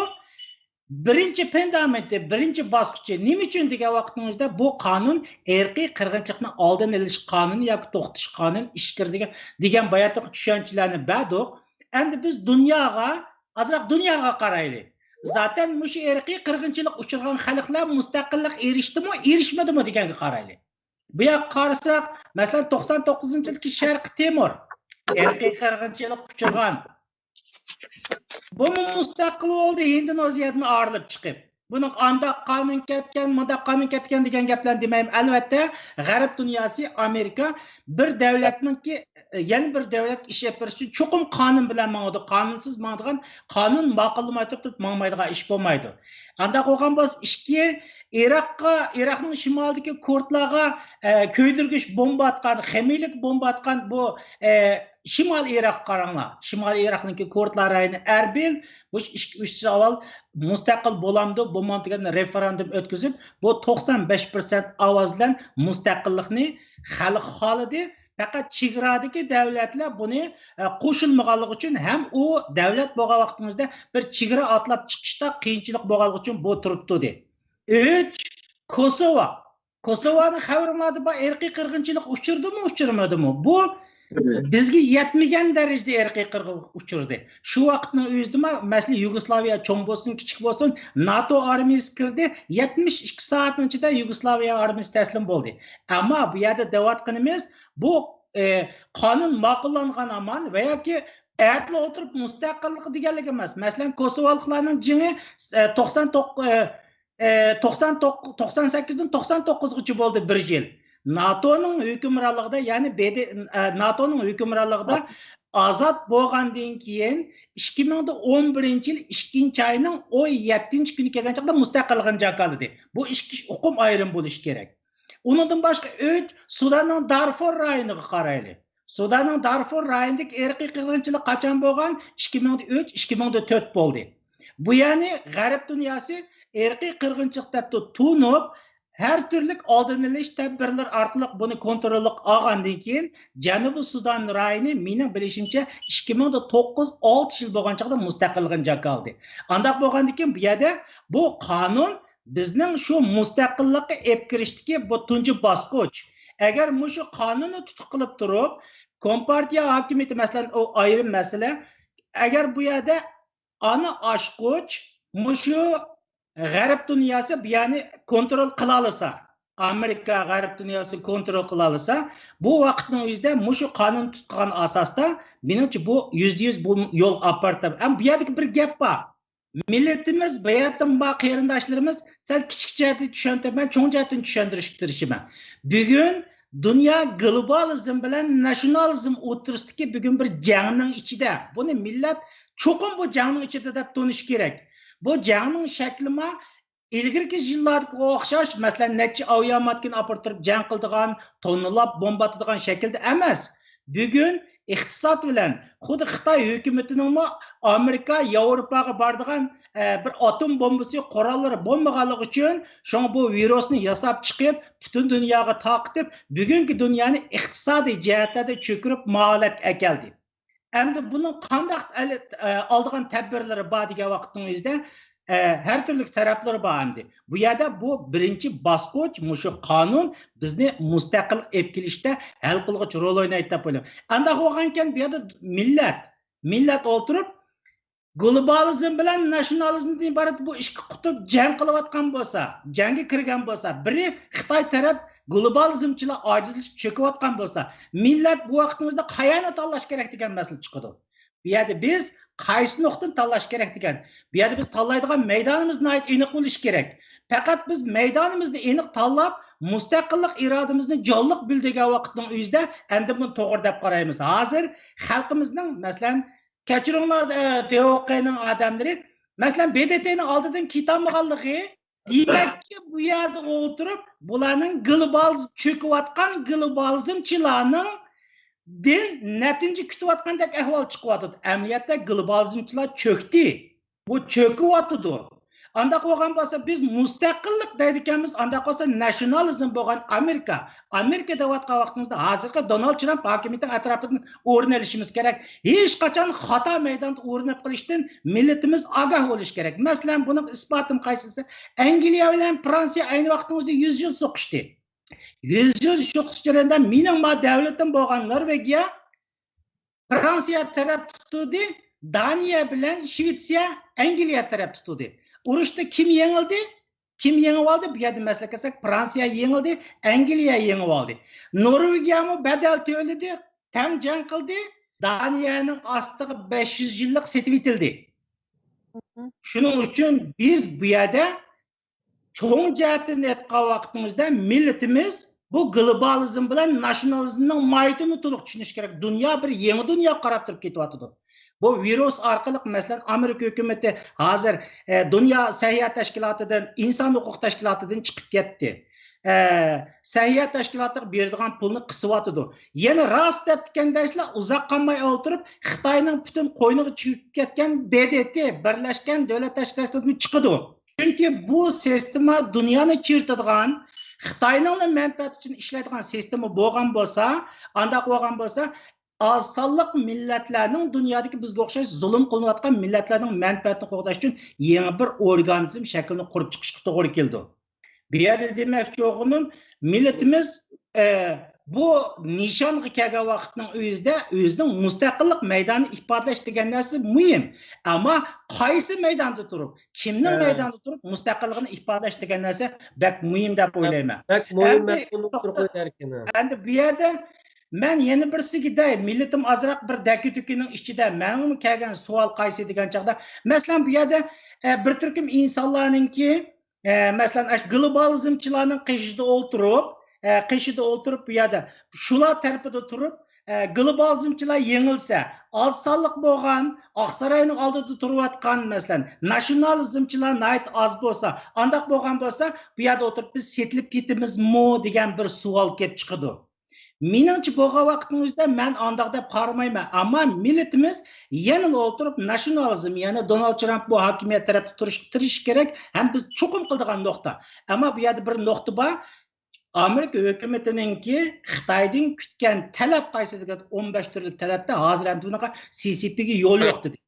بىرىنچى پۇندامېنتى، بىرىنچى باسقۇچى. نېمە ئۈچۈن دېگەن ۋاقىتنىڭ ئۆزىدە بۇ قانۇن ئىرقىي قىرغىنچىلىقنىڭ ئالدىنى ئېلىش قانۇنى ياكى توختىتىش قانۇنى ئىچكىرى دېگەن، دېگەن باياتقى چۈشەنچىلەرنى بەردۇق. ئەمدى بىز دۇنياغا، ئازراق دۇنياغا قارايلى. زاتەن مۇشۇ ئىرقىي قىرغىنچىلىق ئۇچرىغان خەلقلەر مۇستەقىللىققە ئېرىشتىمۇ، ئېرىشمىدىمۇ دېگەنگە قارايلى. بۇ ياققا قارىساق، مەسىلەن، توقسان توققۇزىنچى يىلدىكى شەرقىي تىمۇر ئىرقىي قىرغىنچىلىققا ئۇچرىغان. بۇمۇ مۇستەقىل بولدى، ھىندونېزىيەدىن ئايرىلىپ چىقىپ. بۇنىڭ ئانداق قانۇن كەتكەن، مۇنداق قانۇن كەتكەن دېگەن گەپلەرنى دېمەيمەن. ئەلۋەتتە، غەرب دۇنياسى، ئامېرىكا بىر دەۋلەتنىڭكى، يەنە بىر دەۋلەتكە ئىش ئېلىپ بېرىش ئۈچۈن چوقۇم قانۇن بىلەن ماڭىدۇ. قانۇنسىز ماڭىدىغان، قانۇن ماقۇللىماي تۇرۇپ ماڭمايدىغان ئىش بولمايدۇ. ئانداق بولغان بولسا، ئىككى، ئىراققا، ئىراقنىڭ شىمالىدىكى كۇردلارغا، ئە، كۆيدۈرگۈچ بومبا ئاتقان، خىمىيىلىك بومبا ئاتقان بۇ، ئە، شىمالىي ئىراققا قاراڭلار. شىمالىي ئىراقنىڭكى كۇردلار رايونى ئەربىل، مۇشۇ ئىككى، ئۈچ يىل ئاۋۋال مۇستەقىل بولامدۇ، بولمامدۇ دېگەن رېفېرېندۇم ئۆتكۈزۈپ، بۇ توقسان بەش پىرسەنت ئاۋاز بىلەن مۇستەقىللىقنى خەلق خالىدى. پەقەت چېگرادىكى دەۋلەتلەر بۇنى، ئە، قوشۇلمىغانلىقى ئۈچۈن ھەم ئۇ دەۋلەت بولغان ۋاقتىمىزدا بىر چېگرا ئاتلاپ چىقىشتا قىيىنچىلىق بولغانلىقى ئۈچۈن بۇ تۇرۇپ تۇردى. ئۈچ، كوسوۋو. كوسوۋونىڭ خەۋىرىڭلاردا بار، ئىرقىي قىرغىنچىلىق ئۇچرىدىمۇ، ئۇچرىمىدىمۇ؟ بۇ بىزگە يەتمىگەن دەرىجىدە ئىرقىي قىرغىنچىلىق ئۇچرىدى. شۇ ۋاقىتنىڭ ئۆزىدىمۇ، مەسىلەن، يۇگوسلاۋىيە چوڭ بولسۇن، كىچىك بولسۇن، ناتو ئارمىيىسى كىردى، يەتمىش ئىككى سائەتنىڭ ئىچىدە يۇگوسلاۋىيە ئارمىيىسى تەسلىم بولدى. ئەمما بۇ يەردە دەۋاتقىنىمىز، بۇ، ئە، قانۇن ماقۇللانغان ھامان ۋە ياكى ئەتىلا ئولتۇرۇپ مۇستەقىللىق دېگەنلىك ئەمەس. مەسىلەن، كوسوۋولۇقلارنىڭ جېڭى، ئە، توقسان توققۇز، ئە، ئە، توقسان توققۇز، توقسان سەككىزدىن توقسان توققۇزغىچە بولدى، بىر يىل. ناتونىڭ ھۆكۈمرانلىقىدا، يەنى بې دې، ئە، ناتونىڭ ھۆكۈمرانلىقىدا ئازاد بولغاندىن كېيىن، ئىككى مىڭ ئون بىرىنچى يىل ئىككىنچى ئاينىڭ ئون يەتتىنچى كۈنى كەلگەن چاغدا مۇستەقىللىقىنى جاكارلىدى. بۇ ئىككى ئۇقۇم ئايرىم بولۇشى كېرەك. ئۇنىڭدىن باشقا، ئۈچ، سۇداننىڭ دارفۇر رايونىغا قارايلى. سۇداننىڭ دارفۇر رايونىدىكى ئىرقىي قىرغىنچىلىق قاچان بولغان؟ ئىككى مىڭ ئۈچ، ئىككى مىڭ تۆت بولدى. بۇ يەنى غەرب دۇنياسى ئىرقىي قىرغىنچىلىق دەپ تۇ-، تونۇپ، ھەر تۈرلۈك ئالدىنى ئېلىش تەدبىرلىرى ئارقىلىق بۇنى كونتروللۇققا ئالغاندىن كېيىن، جەنۇبىي سۇدان رايونى، مېنىڭ بىلىشىمچە، ئىككى مىڭ توققۇز، ئالتە يىل بولغان چاغدا مۇستەقىللىقىنى جاكارلىدى. ئانداق بولغاندىن كېيىن، بۇ يەردە بۇ قانۇن بىزنىڭ شۇ مۇستەقىللىققا ئېلىپ كىرىشتىكى بۇ تۇنجى باسقۇچ. ئەگەر مۇشۇ قانۇننى تۇتۇق قىلىپ تۇرۇپ، كومپارتىيە ھاكىمىيىتى، مەسىلەن، ئۇ ئايرىم مەسىلە، ئەگەر بۇ يەردە ئانا ئاچقۇچ مۇشۇ غەرب دۇنياسى بۇ يەرنى كونترول قىلالىسا، ئامېرىكا غەرب دۇنياسى كونترول قىلالىسا، بۇ ۋاقىتنىڭ ئۆزىدە مۇشۇ قانۇن تۇتقان ئاساستا، مېنىڭچە، بۇ يۈزدە يۈز بۇ يولغا ئاپىرىدۇ. ئەمما بۇ يەردىكى بىر گەپ بار. مىللىتىمىز، بۇ يەردىن بار قېرىنداشلىرىمىز، سەل كىچىك جەھەتتىن چۈشەندۈرۈپ، مەن چوڭ جەھەتتىن چۈشەندۈرۈشكە تىرىشىمەن. بۈگۈن دۇنيا گلوبالىزم بىلەن ناتسىيونالىزم ئوتتۇرىسىدىكى بۈگۈن بىر جەڭنىڭ ئىچىدە. بۇنى مىللەت چوقۇم بۇ جەڭنىڭ ئىچىدە دەپ تونۇشى كېرەك. بۇ جەڭنىڭ شەكلىمۇ ئىلگىرىكى يىللاردىكىغا ئوخشاش، مەسىلەن، نەچچە ئاۋىياماتكىنى ئاپىرىپ تۇرۇپ جەڭ قىلىدىغان، توننىلاپ بومبا ئاتىدىغان شەكىلدە ئەمەس. بۈگۈن ئىقتىساد بىلەن خۇددى خىتاي ھۆكۈمىتىنىڭمۇ ئامېرىكا، ياۋروپاغا بارىدىغان، ئە، بىر ئاتوم بومبىسى قوراللىرى بولمىغانلىقى ئۈچۈن، شۇڭا بۇ ۋىرۇسنى ياساپ چىقىپ، پۈتۈن دۇنياغا تارقىتىپ، بۈگۈنكى دۇنيانى ئىقتىسادىي جەھەتلەردە چۆكۈرۈپ، مۇ ھالەتكە ئەكەلدى. ئەمدى بۇنىڭ قانداق ئەل-، ئە، ئالىدىغان تەدبىرلىرى بار دېگەن ۋاقىتنىڭ ئۆزىدە، ئە، ھەر تۈرلۈك تەرەپلىرى بار ئەمدى. بۇ يەردە بۇ بىرىنچى باسقۇچ، مۇشۇ قانۇن بىزنى مۇستەقىل ئېلىپ كېلىشتە ھەل قىلغۇچ رول ئوينايدۇ دەپ ئويلايمەن. ئانداق بولغانىكەن، بۇ يەردە مىللەت، مىللەت ئولتۇرۇپ، گلوبالىزم بىلەن ناتسىيونالىزمدىن ئىبارەت بۇ ئىككى قۇتۇپ جەڭ قىلىۋاتقان بولسا، جەڭگە كىرگەن بولسا، بىرى خىتاي تەرەپ گلوبالىزمچىلار ئاجىزلىشىپ چۆكۈۋاتقان بولسا، مىللەت بۇ ۋاقىتنىڭ ئۆزىدە قايەرنى تاللاش كېرەك دېگەن مەسىلە چىقىدۇ. بۇ يەردە بىز قايسى نۇقتىنى تاللاش كېرەك دېگەن. بۇ يەردە بىز تاللايدىغان مەيدانىمىز ناھايىتى ئېنىق بولۇشى كېرەك. پەقەت بىز مەيدانىمىزنى ئېنىق تاللاپ، مۇستەقىللىق ئىرادىمىزنى جانلىق بىلدۈرگەن ۋاقىتنىڭ ئۆزىدە ئەمدى بۇنى توغرا دەپ قارايمىز. ھازىر خەلقىمىزنىڭ، مەسىلەن، كەچۈرۈڭلار، ئە، تې ئو قېنىڭ ئادەملىرى، مەسىلەن، بې دې تېنىڭ ئالدىدىن كېتەلمىغانلىقى، دېمەككى، بۇ يەردە ئولتۇرۇپ، بۇلارنىڭ گلوبال، چۆكۈۋاتقان گلوبالىزمچىلارنىڭ دىن نەتىجە كۈتۈۋاتقاندەك ئەھۋال چىقىۋاتىدۇ. ئەمەلىيەتتە گلوبالىزمچىلار چۆكتى. بۇ چۆكۈۋاتىدۇ. ئانداق بولغان بولسا، بىز مۇستەقىللىق دەيدىكەنمىز، ئانداق بولسا ناتسىيونالىزم بولغان ئامېرىكا، ئامېرىكا دەۋاتقان ۋاقتىمىزدا، ھازىرقى دونالد ترامپ ھاكىمىيىتىنىڭ ئەتراپىدىن ئورۇن ئېلىشىمىز كېرەك. ھېچقاچان خاتا مەيداندا ئورۇن ئېلىپ قېلىشتىن مىللىتىمىز ئاگاھ بولۇشى كېرەك. مەسىلەن، بۇنىڭ ئىسپاتىم قايسىسى؟ ئەنگلىيە بىلەن فرانسىيە ئەينى ۋاقتىمىزدا يۈز يۈز سوقۇشتى. يۈز يۈز سوقۇش جەريانىدا مېنىڭ ما دەۋلىتىم بولغان نورۋېگىيە فرانسىيە تەرەپ تۇتتى، دانىيە بىلەن شۋېتسىيە ئەنگلىيە تەرەپ تۇتتى. ئۇرۇشتا كىم يېڭىلدى؟ كىم يېڭىۋالدى؟ بۇ يەردە مەسىلە كەلسەك، فرانسىيە يېڭىلدى، ئەنگلىيە يېڭىۋالدى. نورۋېگىيەمۇ بەدەل تۆلىدى، تەڭ جەڭ قىلدى. دانىيەنىڭ ئاستىغا بەش يۈز يىللىق سېتىۋېتىلدى. شۇنىڭ ئۈچۈن بىز بۇ يەردە چوڭ جەھەتتىن ئېيتقان ۋاقتىمىزدا، مىللىتىمىز بۇ گلوبالىزم بىلەن ناتسىيونالىزمنىڭ ماھىيىتىنى تولۇق چۈشىنىشى كېرەك. دۇنيا بىر يېڭى دۇنياغا قاراپ تۇرۇپ كېتىۋاتىدۇ. بۇ ۋىرۇس ئارقىلىق، مەسىلەن، ئامېرىكا ھۆكۈمىتى ھازىر، ئە، دۇنيا سەھىيە تەشكىلاتىدىن، ئىنسان ھوقۇق تەشكىلاتىدىن چىقىپ كەتتى. ئە، سەھىيە تەشكىلاتىغا بېرىدىغان پۇلنى قىسىۋاتىدۇ. يەنە راست دەپتىكەن دەيسىلەر، ئۇزاق قالماي ئولتۇرۇپ خىتاينىڭ پۈتۈن قوينىغا چۆكۈپ كەتكەن ب د ت، بىرلەشكەن دۆلەت تەشكىلاتىدىن چىقىدۇ. چۈنكى بۇ سىستېما دۇنيانى چىرىتىدىغان، خىتاينىڭلا مەنپەئەتى ئۈچۈن ئىشلەيدىغان سىستېما بولغان بولسا، ئانداق بولغان بولسا، ئاز سانلىق مىللەتلەرنىڭ، دۇنيادىكى بىزگە ئوخشاش زۇلۇم قىلىنىۋاتقان مىللەتلەرنىڭ مەنپەئەتىنى قوغداش ئۈچۈن يېڭى بىر ئورگانىزم شەكلىنى قۇرۇپ چىقىشقا توغرا كېلىدۇ. بۇ يەردە دېمەكچى بولغىنىم، مىللىتىمىز، ئە، بۇ نىشانغا كەلگەن ۋاقىتنىڭ ئۆزىدە ئۆزىنىڭ مۇستەقىللىق مەيدانىنى ئىپادىلەش دېگەن نەرسە مۇھىم. ئەمما قايسى مەيداندا تۇرۇپ، كىمنىڭ ھە. مەيداندا تۇرۇپ مۇستەقىللىقىنى ئىپادىلەش دېگەن نەرسە بەك مۇھىم دەپ ئويلايمەن. بەك مۇھىم، ئەمدى مەزمۇن توختاپ، نۇقتىغا قويدى ئەركىن. ئەمدى بۇ يەردە مەن يەنە بىرسىگە دەي، مىللىتىم ئازراق بىر دەككە-دۈككىنىڭ ئىچىدە، مېنىڭمۇ كەلگەن سوئال قايسى دېگەن چاغدا، مەسىلەن، بۇ يەردە، ئە، بىر تۈركۈم ئىنسانلارنىڭكى، ئە، مەسىلەن، ئاشۇ گلوبالىزمچىلارنىڭ قېشىدا ئولتۇرۇپ، ئە، قېشىدا ئولتۇرۇپ، بۇ يەردە شۇلار تەرىپىدە تۇرۇپ، ئە، گلوبالىزمچىلار يېڭىلسە، ئاز سانلىق بولغان، ئاقساراينىڭ ئالدىدا تۇرۇۋاتقان، مەسىلەن، ناتسىيونالىزمچىلار ناھايىتى ئاز بولسا، ئانداق بولغان بولسا، بۇ يەردە ئولتۇرۇپ بىز سېتىلىپ كېتىمىزمۇ دېگەن بىر سوئال كېلىپ چىقىدۇ. مېنىڭچە، بولغان ۋاقىتنىڭ ئۆزىدە مەن ئانداق دەپ قارىمايمەن. ئەمما مىللىتىمىز يەنىلا ئولتۇرۇپ ناتسىيونالىزم، يەنى دونالد ترامپ بۇ ھاكىمىيەت تەرەپتە تۇرۇشقا تىرىشىشى كېرەك ھەم بىز چوقۇم قىلىدىغان نۇقتا. ئەمما بۇ يەردە بىر نۇقتا بار. ئامېرىكا ھۆكۈمىتىنىڭكى خىتايدىن كۈتكەن تەلەپ قايسى دېگەن ئون بەش تۈرلۈك تەلەپتە ھازىر ھەم بۇنىڭغا سى سى پىگە يول يوق دېدى.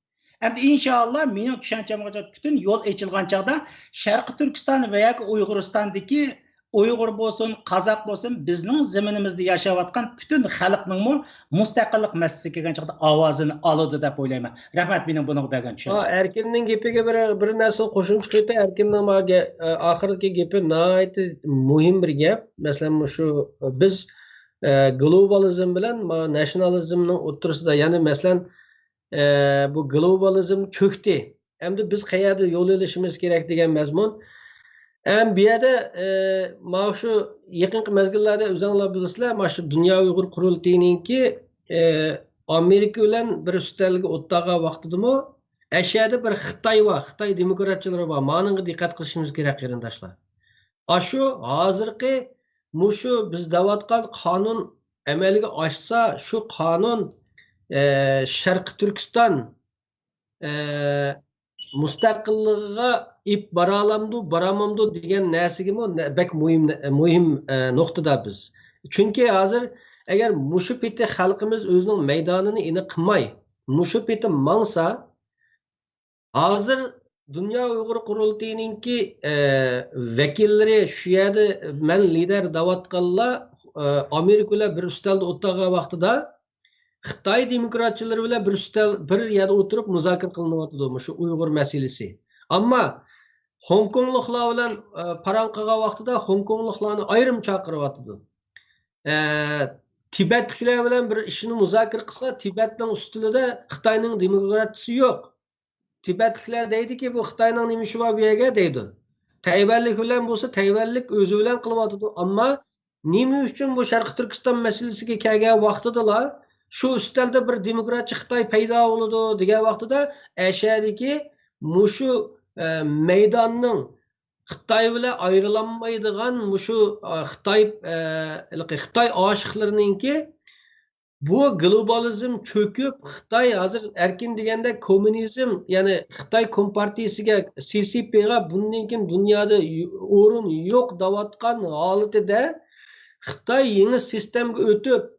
ئەمدى ئىنشائاللا مېنىڭ چۈشەنچەمگە پۈتۈن يول ئېچىلغان چاغدا شەرقىي تۈركىستان ۋە ياكى ئۇيغۇرىستاندىكى ئۇيغۇر بولسۇن، قازاق بولسۇن، بىزنىڭ زېمىنىمىزدە ياشاۋاتقان پۈتۈن خەلقنىڭمۇ مۇستەقىللىق مەسىلىسى كەلگەن چاغدا ئاۋازىنى ئالىدۇ دەپ ئويلايمەن. رەھمەت مېنىڭ بۇنىڭغا بەرگەن چۈشەنچەم. ئەركىننىڭ گېپىگە بىر، بىر نەرسە قوشۇمچە قىلىپ، ئەركىننىڭ ما گە-، ئاخىرقى گېپى ناھايىتى مۇھىم بىر گەپ. مەسىلەن، مۇشۇ بىز، ئە، گلوبالىزم بىلەن ما ناتسىيونالىزمنىڭ ئوتتۇرىسىدا، يەنى مەسىلەن، ئە، بۇ گلوبالىزم چۆكتى. ئەمدى بىز قەيەردە يول ئېلىشىمىز كېرەك دېگەن مەزمۇن. ئەم، بۇ يەردە، ئە، ماۋۇ شۇ يېقىنقى مەزگىللەردە ئۆزۈڭلار بىلىسىلەر، مانا شۇ دۇنيا ئۇيغۇر قۇرۇلتىيىنىڭكى، ئە، ئامېرىكا بىلەن بىر ئۈستەلگە ئولتۇرغان ۋاقتىدىمۇ، ئەشەدە بىر خىتاي بار، خىتاي دېموكراتچىلىرى بار. مانىڭغا دىققەت قىلىشىمىز كېرەك، قېرىنداشلار. ئاشۇ ھازىرقى مۇشۇ بىز دەۋاتقان قانۇن ئەمەلگە ئاشسا، شۇ قانۇن، ئە، شەرقىي تۈركىستان، ئە، مۇستەقىللىقىغا ئېلىپ بارالامدۇ، بارامامدۇ دېگەن نەرسىگىمۇ نە-، بەك مۇھىم، مۇھىم، ئە، نۇقتىدا بىز. چۈنكى ھازىر ئەگەر مۇشۇ پېتى خەلقىمىز ئۆزىنىڭ مەيدانىنى ئېنىق قىلماي، مۇشۇ پېتى ماڭسا، ھازىر دۇنيا ئۇيغۇر قۇرۇلتىيىنىڭكى، ئە، ۋەكىللىرى شۇ يەردە مەن لىدەر دەۋاتقانلار، ئە، ئامېرىكا بىلەن بىر ئۈستەلدە ئولتۇرغان ۋاقتىدا خىتاي دېموكراتچىلىرى بىلەن بىر ئۈستەل، بىر يەردە ئولتۇرۇپ مۇزاكىرە قىلىنىۋاتىدۇ مۇشۇ ئۇيغۇر مەسىلىسى. ئەمما خوڭكوڭلۇقلار بىلەن، ئە، پاراڭ قىلغان ۋاقتىدا خوڭكوڭلۇقلارنى ئايرىم چاقىرىۋاتىدۇ. ئە، تىبەتلىكلەر بىلەن بىر ئىشنى مۇزاكىرە قىلسا، تىبەتنىڭ ئۈستىلىدە خىتاينىڭ دېموكراتچىسى يوق. تىبەتلىكلەر دەيدىكى، بۇ خىتاينىڭ نېمە ئىشى بار بۇ يەرگە دەيدۇ. تەيۋەنلىك بىلەن بولسا، تەيۋەنلىك ئۆزى بىلەن قىلىۋاتىدۇ. ئەمما نېمە ئۈچۈن بۇ شەرقىي تۈركىستان مەسىلىسىگە كەلگەن ۋاقتىدىلا شۇ ئۈستەلدە بىر دېموكراتچى خىتاي پەيدا بولىدۇ دېگەن ۋاقتىدا، ئەشەدىكى مۇشۇ، ئە، مەيداننىڭ خىتاي بىلەن ئايرىلالمايدىغان مۇشۇ، ئە، خىتاي، ئە، ھېلىقى خىتاي ئاشىقلىرىنىڭكى بۇ گلوبالىزم چۆكۈپ، خىتاي ھازىر ئەركىن دېگەندە كوممۇنىزم، يەنى خىتاي كومپارتىيىسىگە، سى سى پىغا بۇندىن كېيىن دۇنيادا يو-، ئورۇن يوق دەۋاتقان ھالىتىدە، خىتاي يېڭى سىستېمىگە ئۆتۈپ،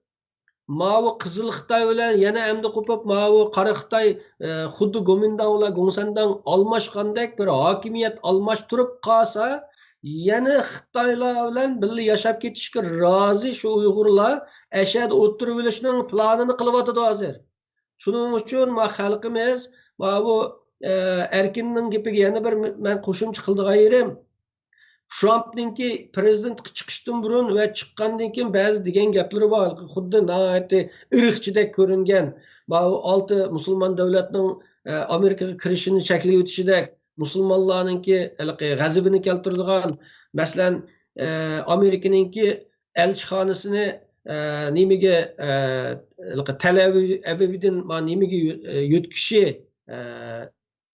ماۋۇ قىزىل خىتاي بىلەن يەنە ئەمدى قوپۇپ، ماۋۇ قارا خىتاي، ئە، خۇددى گومىنداڭ بىلەن گوڭسەنداڭ ئالماشقاندەك بىر ھاكىمىيەت ئالماشتۇرۇپ قالسا، يەنە خىتايلار بىلەن بىللە ياشاپ كېتىشكە رازى شۇ ئۇيغۇرلار ئەشەدە ئولتۇرۇۋېلىشنىڭ پىلانىنى قىلىۋاتىدۇ ھازىر. شۇنىڭ ئۈچۈن ما خەلقىمىز، ماۋۇ، ئە، ئەركىننىڭ گېپىگە يەنە بىر مەن قوشۇمچە قىلىدىغان يېرىم، ترامپنىڭكى پىرېزىدېنتقا چىقىشتىن بۇرۇن ۋە چىققاندىن كېيىن بەزى دېگەن گەپلىرى بار. خۇددى ناھايىتى ئىرقچىدەك كۆرۈنگەن، ماۋۇ ئالتە مۇسۇلمان دۆلەتنىڭ، ئە، ئامېرىكىغا كىرىشىنى چەكلىۋېتىشىدەك، مۇسۇلمانلارنىڭكى ھېلىقى غەزىپىنى كەلتۈرىدىغان، مەسىلەن، ئە، ئامېرىكىنىڭكى ئەلچىخانىسىنى، ئە، نېمىگە، ئە، ھېلىقى تەل ئەۋىۋدىن ما نېمىگە يۆ-، ئە، يۆتكىشى، ئە،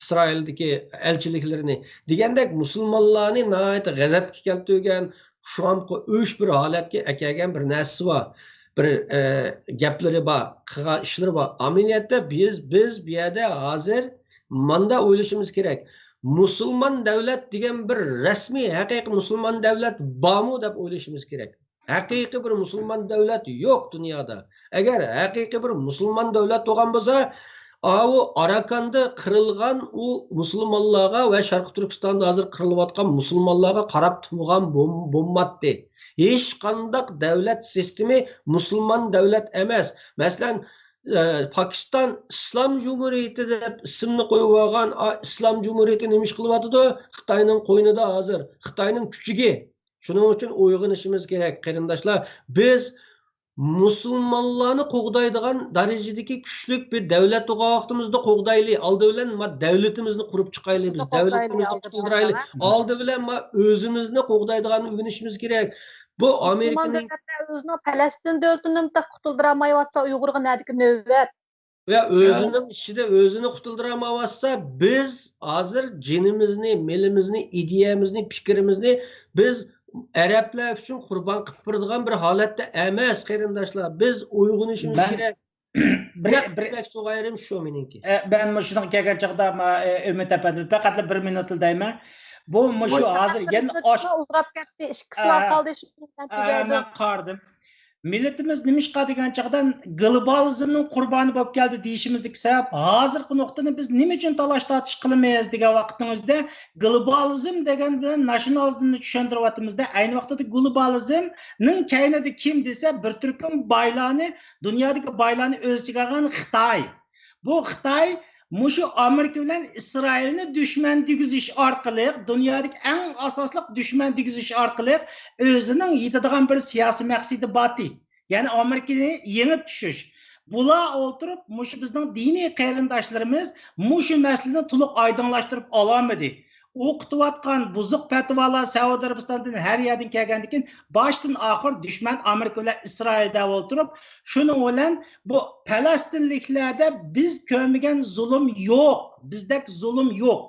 ئىسرائىلدىكى ئەلچىلىكلىرىنى. دېگەندەك، مۇسۇلمانلارنى ناھايىتى غەزەپكە كەلتۈرگەن، شۇ ئۆچ بىر ھالەتكە ئەكەلگەن بىر نەرسىسى بار. بىر، ئە، گەپلىرى بار، قىلغان ئىشلىرى بار. ئەمەلىيەتتە بىز، بىز بۇ يەردە ھازىر ماندا ئويلىشىمىز كېرەك. مۇسۇلمان دەۋلەت دېگەن بىر رەسمىي، ھەقىقىي مۇسۇلمان دەۋلەت بارمۇ دەپ ئويلىشىمىز كېرەك. ھەقىقىي بىر مۇسۇلمان دەۋلەت يوق دۇنيادا. ئەگەر ھەقىقىي بىر مۇسۇلمان دەۋلەت بولغان بولسا، ئاۋۇ ئاراكاندا قىرىلغان ئۇ مۇسۇلمانلارغا ۋە شەرقىي تۈركىستاندا ھازىر قىرىلىۋاتقان مۇسۇلمانلارغا قاراپ تۇرغان بولم-، بولماتتى. ھېچقانداق دەۋلەت سىستېمى مۇسۇلمان دەۋلەت ئەمەس. مەسىلەن، ئە، پاكىستان ئىسلام جۇمھۇرىيىتى دەپ ئىسىمنى قويۇۋالغان، ئا، ئىسلام جۇمھۇرىيىتى نېمە ئىش قىلىۋاتىدۇ؟ خىتاينىڭ قوينىدا ھازىر، خىتاينىڭ كۈچىگە. شۇنىڭ ئۈچۈن ئويغىنىشىمىز كېرەك، قېرىنداشلار. بىز مۇسۇلمانلارنى قوغدايدىغان دەرىجىدىكى كۈچلۈك بىر دەۋلەت بولغان ۋاقتىمىزدا قوغدايلى. ئالدى بىلەن ما دەۋلىتىمىزنى قۇرۇپ چىقايلى، بىز بىزنى قوغدايلى دەۋلىتىمىزنى ئالدى بىلەن، قۇتۇلدۇرايلى. ئەمما ئالدى بىلەن ما ئۆزىمىزنى قوغدايدىغاننى ئۆگىنىشىمىز كېرەك. بۇ مۇسۇلمان ئامېرىكىنىڭ دۆلەتلەر ئۆزىنىڭ پەلەستىن دۆلىتىنى قۇتۇلدۇرالمايۋاتسا، ئۇيغۇرغا نەدىكى نۆۋەت؟ ۋە يا. ئۆزىنىڭ ئىچىدە ئۆزىنى قۇتۇلدۇرالمايۋاتسا، بىز ھازىر جېنىمىزنى، مېلىمىزنى، ئىدىيەمىزنى، پىكرىمىزنى بىز ئەرەبلەر ئۈچۈن قۇربان قىلىپ بېرىدىغان بىر ھالەتتە ئەمەس، قېرىنداشلار. بىز ئويغىنىشىمىز مەن كېرەك. بىر، نەق بىر، دېمەكچى بولغىنىم شۇ مېنىڭكى. ئە، مەن مۇشۇنىڭغا كەلگەن چاغدا، ما، ئە، ئۈمىد ئەپەندىم، پەقەتلا بىر مىنۇتلا دەيمەن. بۇ مۇشۇ ۋاي. ھازىر يەنە ئاش-، ئۇزراپ كەتتى، ئىككى سوئال ئە، قالدى، شۇنى مەن ئە، تۈگەتتىم. مەن قارىدىم. مىللىتىمىز نېمىشقا دېگەن چاغدا گلوبالىزمنىڭ قۇربانى بولۇپ كەلدى دېيىشىمىزدىكى سەۋەب، ھازىرقى نۇقتىنى بىز نېمە ئۈچۈن تالاش-تارتىش قىلىمىز دېگەن ۋاقىتنىڭ ئۆزىدە، گلوبالىزم دېگەن بىلەن ناسيونالىزمنى چۈشەندۈرۈۋاتىمىز-دە، ئەينى ۋاقىتتا گلوبالىزمنىڭ كەينىدە كىم دېسە، بىر تۈركۈم بايلارنى، دۇنيادىكى بايلارنى ئۆز ئىچىگە ئالغان خىتاي. بۇ خىتاي مۇشۇ ئامېرىكا بىلەن ئىسرائىلنى دۈشمەن دېگۈزۈش ئارقىلىق، دۇنيادىكى ئەڭ ئاساسلىق دۈشمەن دېگۈزۈش ئارقىلىق ئۆزىنىڭ يېتىدىغان بىر سىياسىي مەقسىتى بارتى. يەنى ئامېرىكىنى يېڭىپ چۈشۈش. بۇلار ئولتۇرۇپ، مۇشۇ بىزنىڭ دىنىي قېرىنداشلىرىمىز مۇشۇ مەسىلىنى تولۇق ئايدىڭلاشتۇرۇپ ئالالمىدى. ئوقۇتۇۋاتقان بۇزۇق پەتىۋالار سەئۇدى ئەرەبىستاندىن ھەر يەردىن كەلگەندىكىن باشتىن ئاخىر دۈشمەن ئامېرىكا بىلەن ئىسرائىل دەپ ئولتۇرۇپ، شۇنىڭ بىلەن بۇ پەلەستىنلىكلەردە بىز كۆرمىگەن زۇلۇم يوق، بىزدەك زۇلۇم يوق.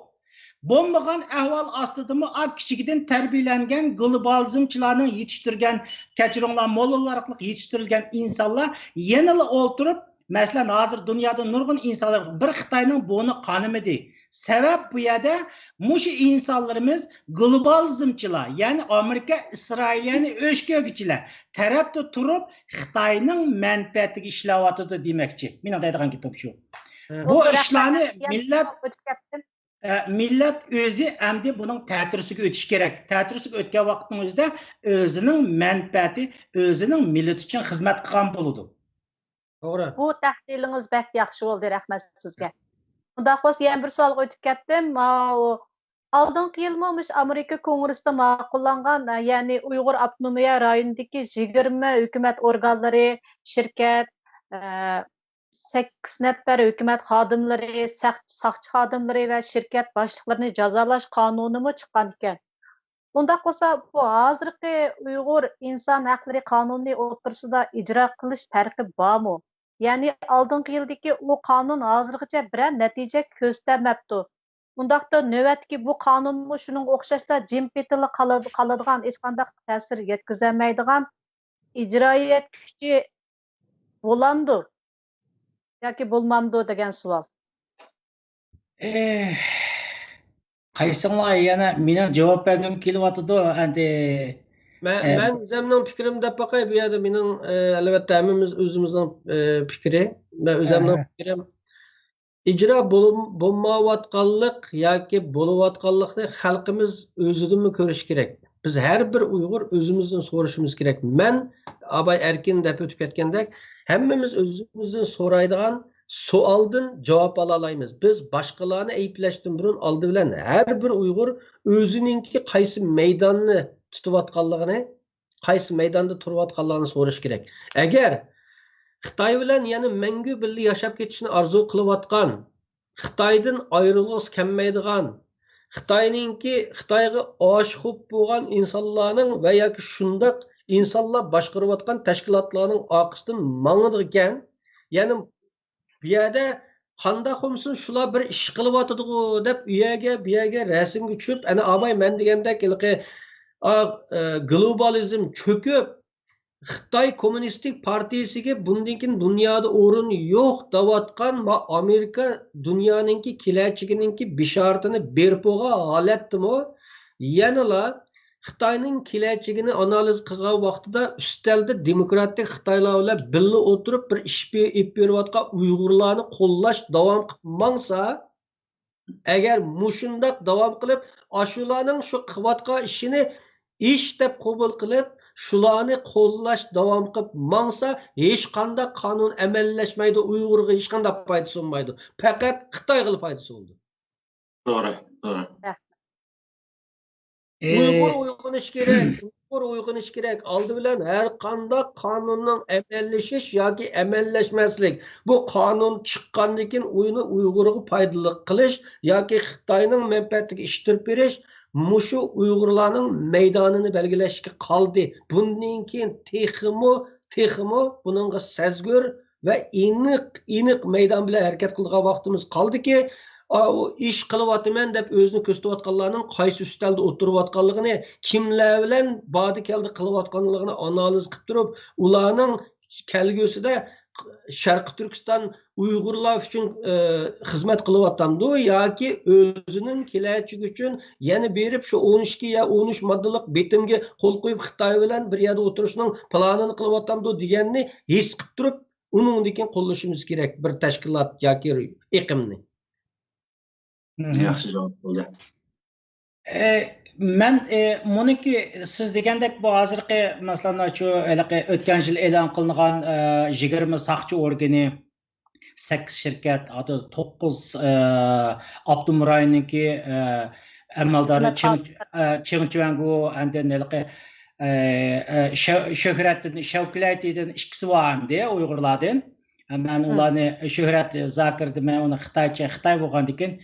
بولمىغان ئەھۋال ئاستىدىمۇ ئا كىچىكىدىن تەربىيەلەنگەن گلوبالىزمچىلارنىڭ يېتىشتۈرگەن، كەچۈرۈڭلار، موللىلار ئارقىلىق يېتىشتۈرۈلگەن ئىنسانلار يەنىلا ئولتۇرۇپ، مەسىلەن، ھازىر دۇنيادا نۇرغۇن ئىنسانلار بىر خىتاينىڭ بوينى قانىمىدى. سەۋەب بۇ يەردە مۇشۇ ئىنسانلىرىمىز گلوبالىزمچىلار، يەنى ئامېرىكا، ئىسرائىلىيەنى ئۆچ كۆرگۈچىلەر تەرەپتە تۇرۇپ، خىتاينىڭ مەنپەئەتىگە ئىشلەۋاتىدۇ دېمەكچى. مېنىڭ دەيدىغان گېپىم شۇ. بۇ بۇ ئىشلارنى رەھمەت، مىللەت، ئۆتۈپ كەتتىم. ئە، مىللەت ئۆزى ئەمدى بۇنىڭ تەتۈرىسىگە ئۆتۈشى كېرەك. تەتۈرىسىگە ئۆتكەن ۋاقىتنىڭ ئۆزىدە ئۆزىنىڭ مەنپەئەتى، ئۆزىنىڭ مىللىتى ئۈچۈن خىزمەت قىلغان بولىدۇ. توغرا. بۇ تەھلىلىڭىز بەك ياخشى بولدى، رەھمەت سىزگە. مۇنداق بولسا يەنە بىر سوئالغا ئۆتۈپ كەتتىم. ماۋۇ ئالدىنقى يىلمۇ مۇشۇ ئامېرىكا كونگرېسىدا ماقۇللانغان، يەنى ئۇيغۇر ئاپتونومىيە رايونىدىكى يىگىرمە ھۆكۈمەت ئورگانلىرى، شىركەت، ئە، سەككىز نەپەر ھۆكۈمەت خادىملىرى، ساق-، ساقچى خادىملىرى ۋە شىركەت باشلىقلىرىنى جازالاش قانۇنىمۇ چىققان ئىكەن. ئۇنداق بولسا، بۇ ھازىرقى ئۇيغۇر ئىنسان ھەقلىرى قانۇنى ئوتتۇرىسىدا ئىجرا قىلىش پەرقى بارمۇ؟ يەنى ئالدىنقى يىلدىكى ئۇ قانۇن ھازىرغىچە بىرەر نەتىجە كۆرسىتەلمەپتۇ. ئۇنداقتا نۆۋەتتىكى بۇ قانۇنمۇ شۇنىڭغا ئوخشاشلا جىم پېتىلا قالىدىغان، ھېچقانداق تەسىر يەتكۈزەلمەيدىغان ئىجرائىيەت كۈچى بولامدۇ ياكى بولمامدۇ دېگەن سوئال. ئېھ، قايسىڭلار يەنە مېنىڭ جاۋاب بەرگۈم كېلىۋاتىدۇ، ئەمدى. مەن، ئە، مەن ئۆزۈمنىڭ پىكرىمنى دەپ باقاي، بۇ يەردە مېنىڭ، ئە، ئەلۋەتتە، ھەممىمىز ئۆزىمىزنىڭ، ئە، پىكرى. مەن ئۆزۈمنىڭ ئەھە. پىكرىم، ئىجرا بولۇم-، بولمايۋاتقانلىق ياكى بولۇۋاتقانلىقنى خەلقىمىز ئۆزىدىنمۇ كۆرۈشى كېرەك. بىز ھەر بىر ئۇيغۇر ئۆزىمىزدىن سورىشىمىز كېرەك. مەن ئاباي ئەركىن دەپ ئۆتۈپ كەتكەندەك، ھەممىمىز ئۆزىمىزدىن سورايدىغان سوئالدىن جاۋاب ئالالايمىز. بىز باشقىلارنى ئەيىبلەشتىن بۇرۇن، ئالدى بىلەن ھەر بىر ئۇيغۇر ئۆزىنىڭكى قايسى مەيداننى تۇتۇۋاتقانلىقىنى، قايسى مەيداندا تۇرۇۋاتقانلىقىنى سورىشى كېرەك. ئەگەر خىتاي بىلەن يەنە مەڭگۈ بىللە ياشاپ كېتىشنى ئارزۇ قىلىۋاتقان، خىتايدىن ئايرىلغۇسى كەلمەيدىغان، خىتاينىڭكى، خىتايغا ئاشىق بولغان ئىنسانلارنىڭ ۋە ياكى شۇنداق ئىنسانلار باشقۇرۇۋاتقان تەشكىلاتلارنىڭ ئارقىسىدىن ماڭىدىكەن، يەنى بۇ يەردە قانداق بولمىسۇن، شۇلار بىر ئىش قىلىۋاتىدىغۇ دەپ، ئۇ يەرگە، بۇ يەرگە رەسىمگە چۈشۈپ، ئەنە ئاماي مەن دېگەندەك ھېلىقى، ئا، ئە، گلوبالىزم چۆكۈپ، خىتاي كوممۇنىستىك پارتىيىسىگە بۇندىن كېيىن دۇنيادا ئورۇن يوق دەۋاتقان ما-، ئامېرىكا دۇنيانىڭكى كېلەچىكىنىڭكى بېشارىتىنى بېرىپ بولغان ھالەتتىمۇ يەنىلا خىتاينىڭ كېلەچىكىنى ئانالىز قىلغان ۋاقتىدا ئۈستەلدە دېموكراتىك خىتايلار بىلەن بىللە ئولتۇرۇپ بىر ئىش بې-، ئېلىپ بېرىۋاتقان ئۇيغۇرلارنى قوللاش داۋام قىلىپ ماڭسا، ئەگەر مۇشۇنداق داۋام قىلىپ، ئاشۇلارنىڭ شۇ قىلىۋاتقان ئىشىنى ئىش دەپ قوبۇل قىلىپ، شۇلارنى قوللاش داۋام قىلىپ ماڭسا، ھېچقانداق قانۇن ئەمەلىيلەشمەيدۇ، ئۇيغۇرغا ھېچقانداق پايدىسى بولمايدۇ. پەقەت خىتايغىلا پايدىسى بولىدۇ. توغرا، توغرا. ئۇيغۇر ئويغىنىش كېرەك، ئۇيغۇر ئويغىنىش كېرەك. ئالدى بىلەن ھەر قانداق قانۇننىڭ ئەمەللىشىش ياكى ئەمەللەشمەسلىك. بۇ قانۇن چىققاندىن كېيىن ئۇنى ئۇيغۇرغا پايدىلىق قىلىش ياكى خىتاينىڭ مەنپەئەتىگە ئىشتىرىپ بېرىش مۇشۇ ئۇيغۇرلارنىڭ مەيدانىنى بەلگىلەشكە قالدى. بۇندىن كېيىن تېخىمۇ، تېخىمۇ بۇنىڭغا سەزگۈر ۋە ئېنىق، ئېنىق مەيدان بىلەن ھەرىكەت قىلىدىغان ۋاقتىمىز قالدىكى، ئا، ئۇ ئىش قىلىۋاتىمەن دەپ ئۆزىنى كۆرسىتىۋاتقانلارنىڭ قايسى ئۈستەلدە ئولتۇرۇۋاتقانلىقىنى، كىملەر بىلەن باردى كەلدى قىلىۋاتقانلىقىنى ئانالىز قىلىپ تۇرۇپ، ئۇلارنىڭ كەلگۈسىدە شەرقىي تۈركىستان ئۇيغۇرلار ئۈچۈن، ئە، خىزمەت قىلىۋاتامدۇ ياكى ئۆزىنىڭ كېلەچىكى ئۈچۈن يەنە بېرىپ شۇ ئون ئىككى يا ئون ئۈچ ماددىلىق بېتىمگە قول قويۇپ خىتاي بىلەن بىر يەردە ئولتۇرۇشنىڭ پىلانىنى قىلىۋاتامدۇ دېگەننى ھېس قىلىپ تۇرۇپ، ئۇنىڭدىن كېيىن قوللىشىمىز كېرەك بىر تەشكىلات ياكى ئېقىمنى. مم. ياخشى جاۋاب بولدى. ئە، مەن، ئە، مۇنىكى سىز دېگەندەك بۇ ھازىرقى، مەسىلەن، شۇ ھېلىقى ئۆتكەن يىل ئېلان قىلىنغان، ئە، يىگىرمە ساقچى ئورگىنى، سەككىز شىركەت، ھازىر توققۇز، ئە، ئاپتونوم رايوننىڭكى، ئە، ئەمەلدارى خىزمەت چېڭ، ئە، چېڭ چۈەنگو، ئاندىن ھېلىقى، ئە، ئە، شۆ-، شۆھرەتتىن، شەۋكىلەيتىدىن ئىككىسى بار ئەمدى ئۇيغۇرلاردىن. مەن ئۇلارنى شۆھرەت زاكىر دېمەي، ئۇنى خىتايچە، خىتاي بولغاندىكىن،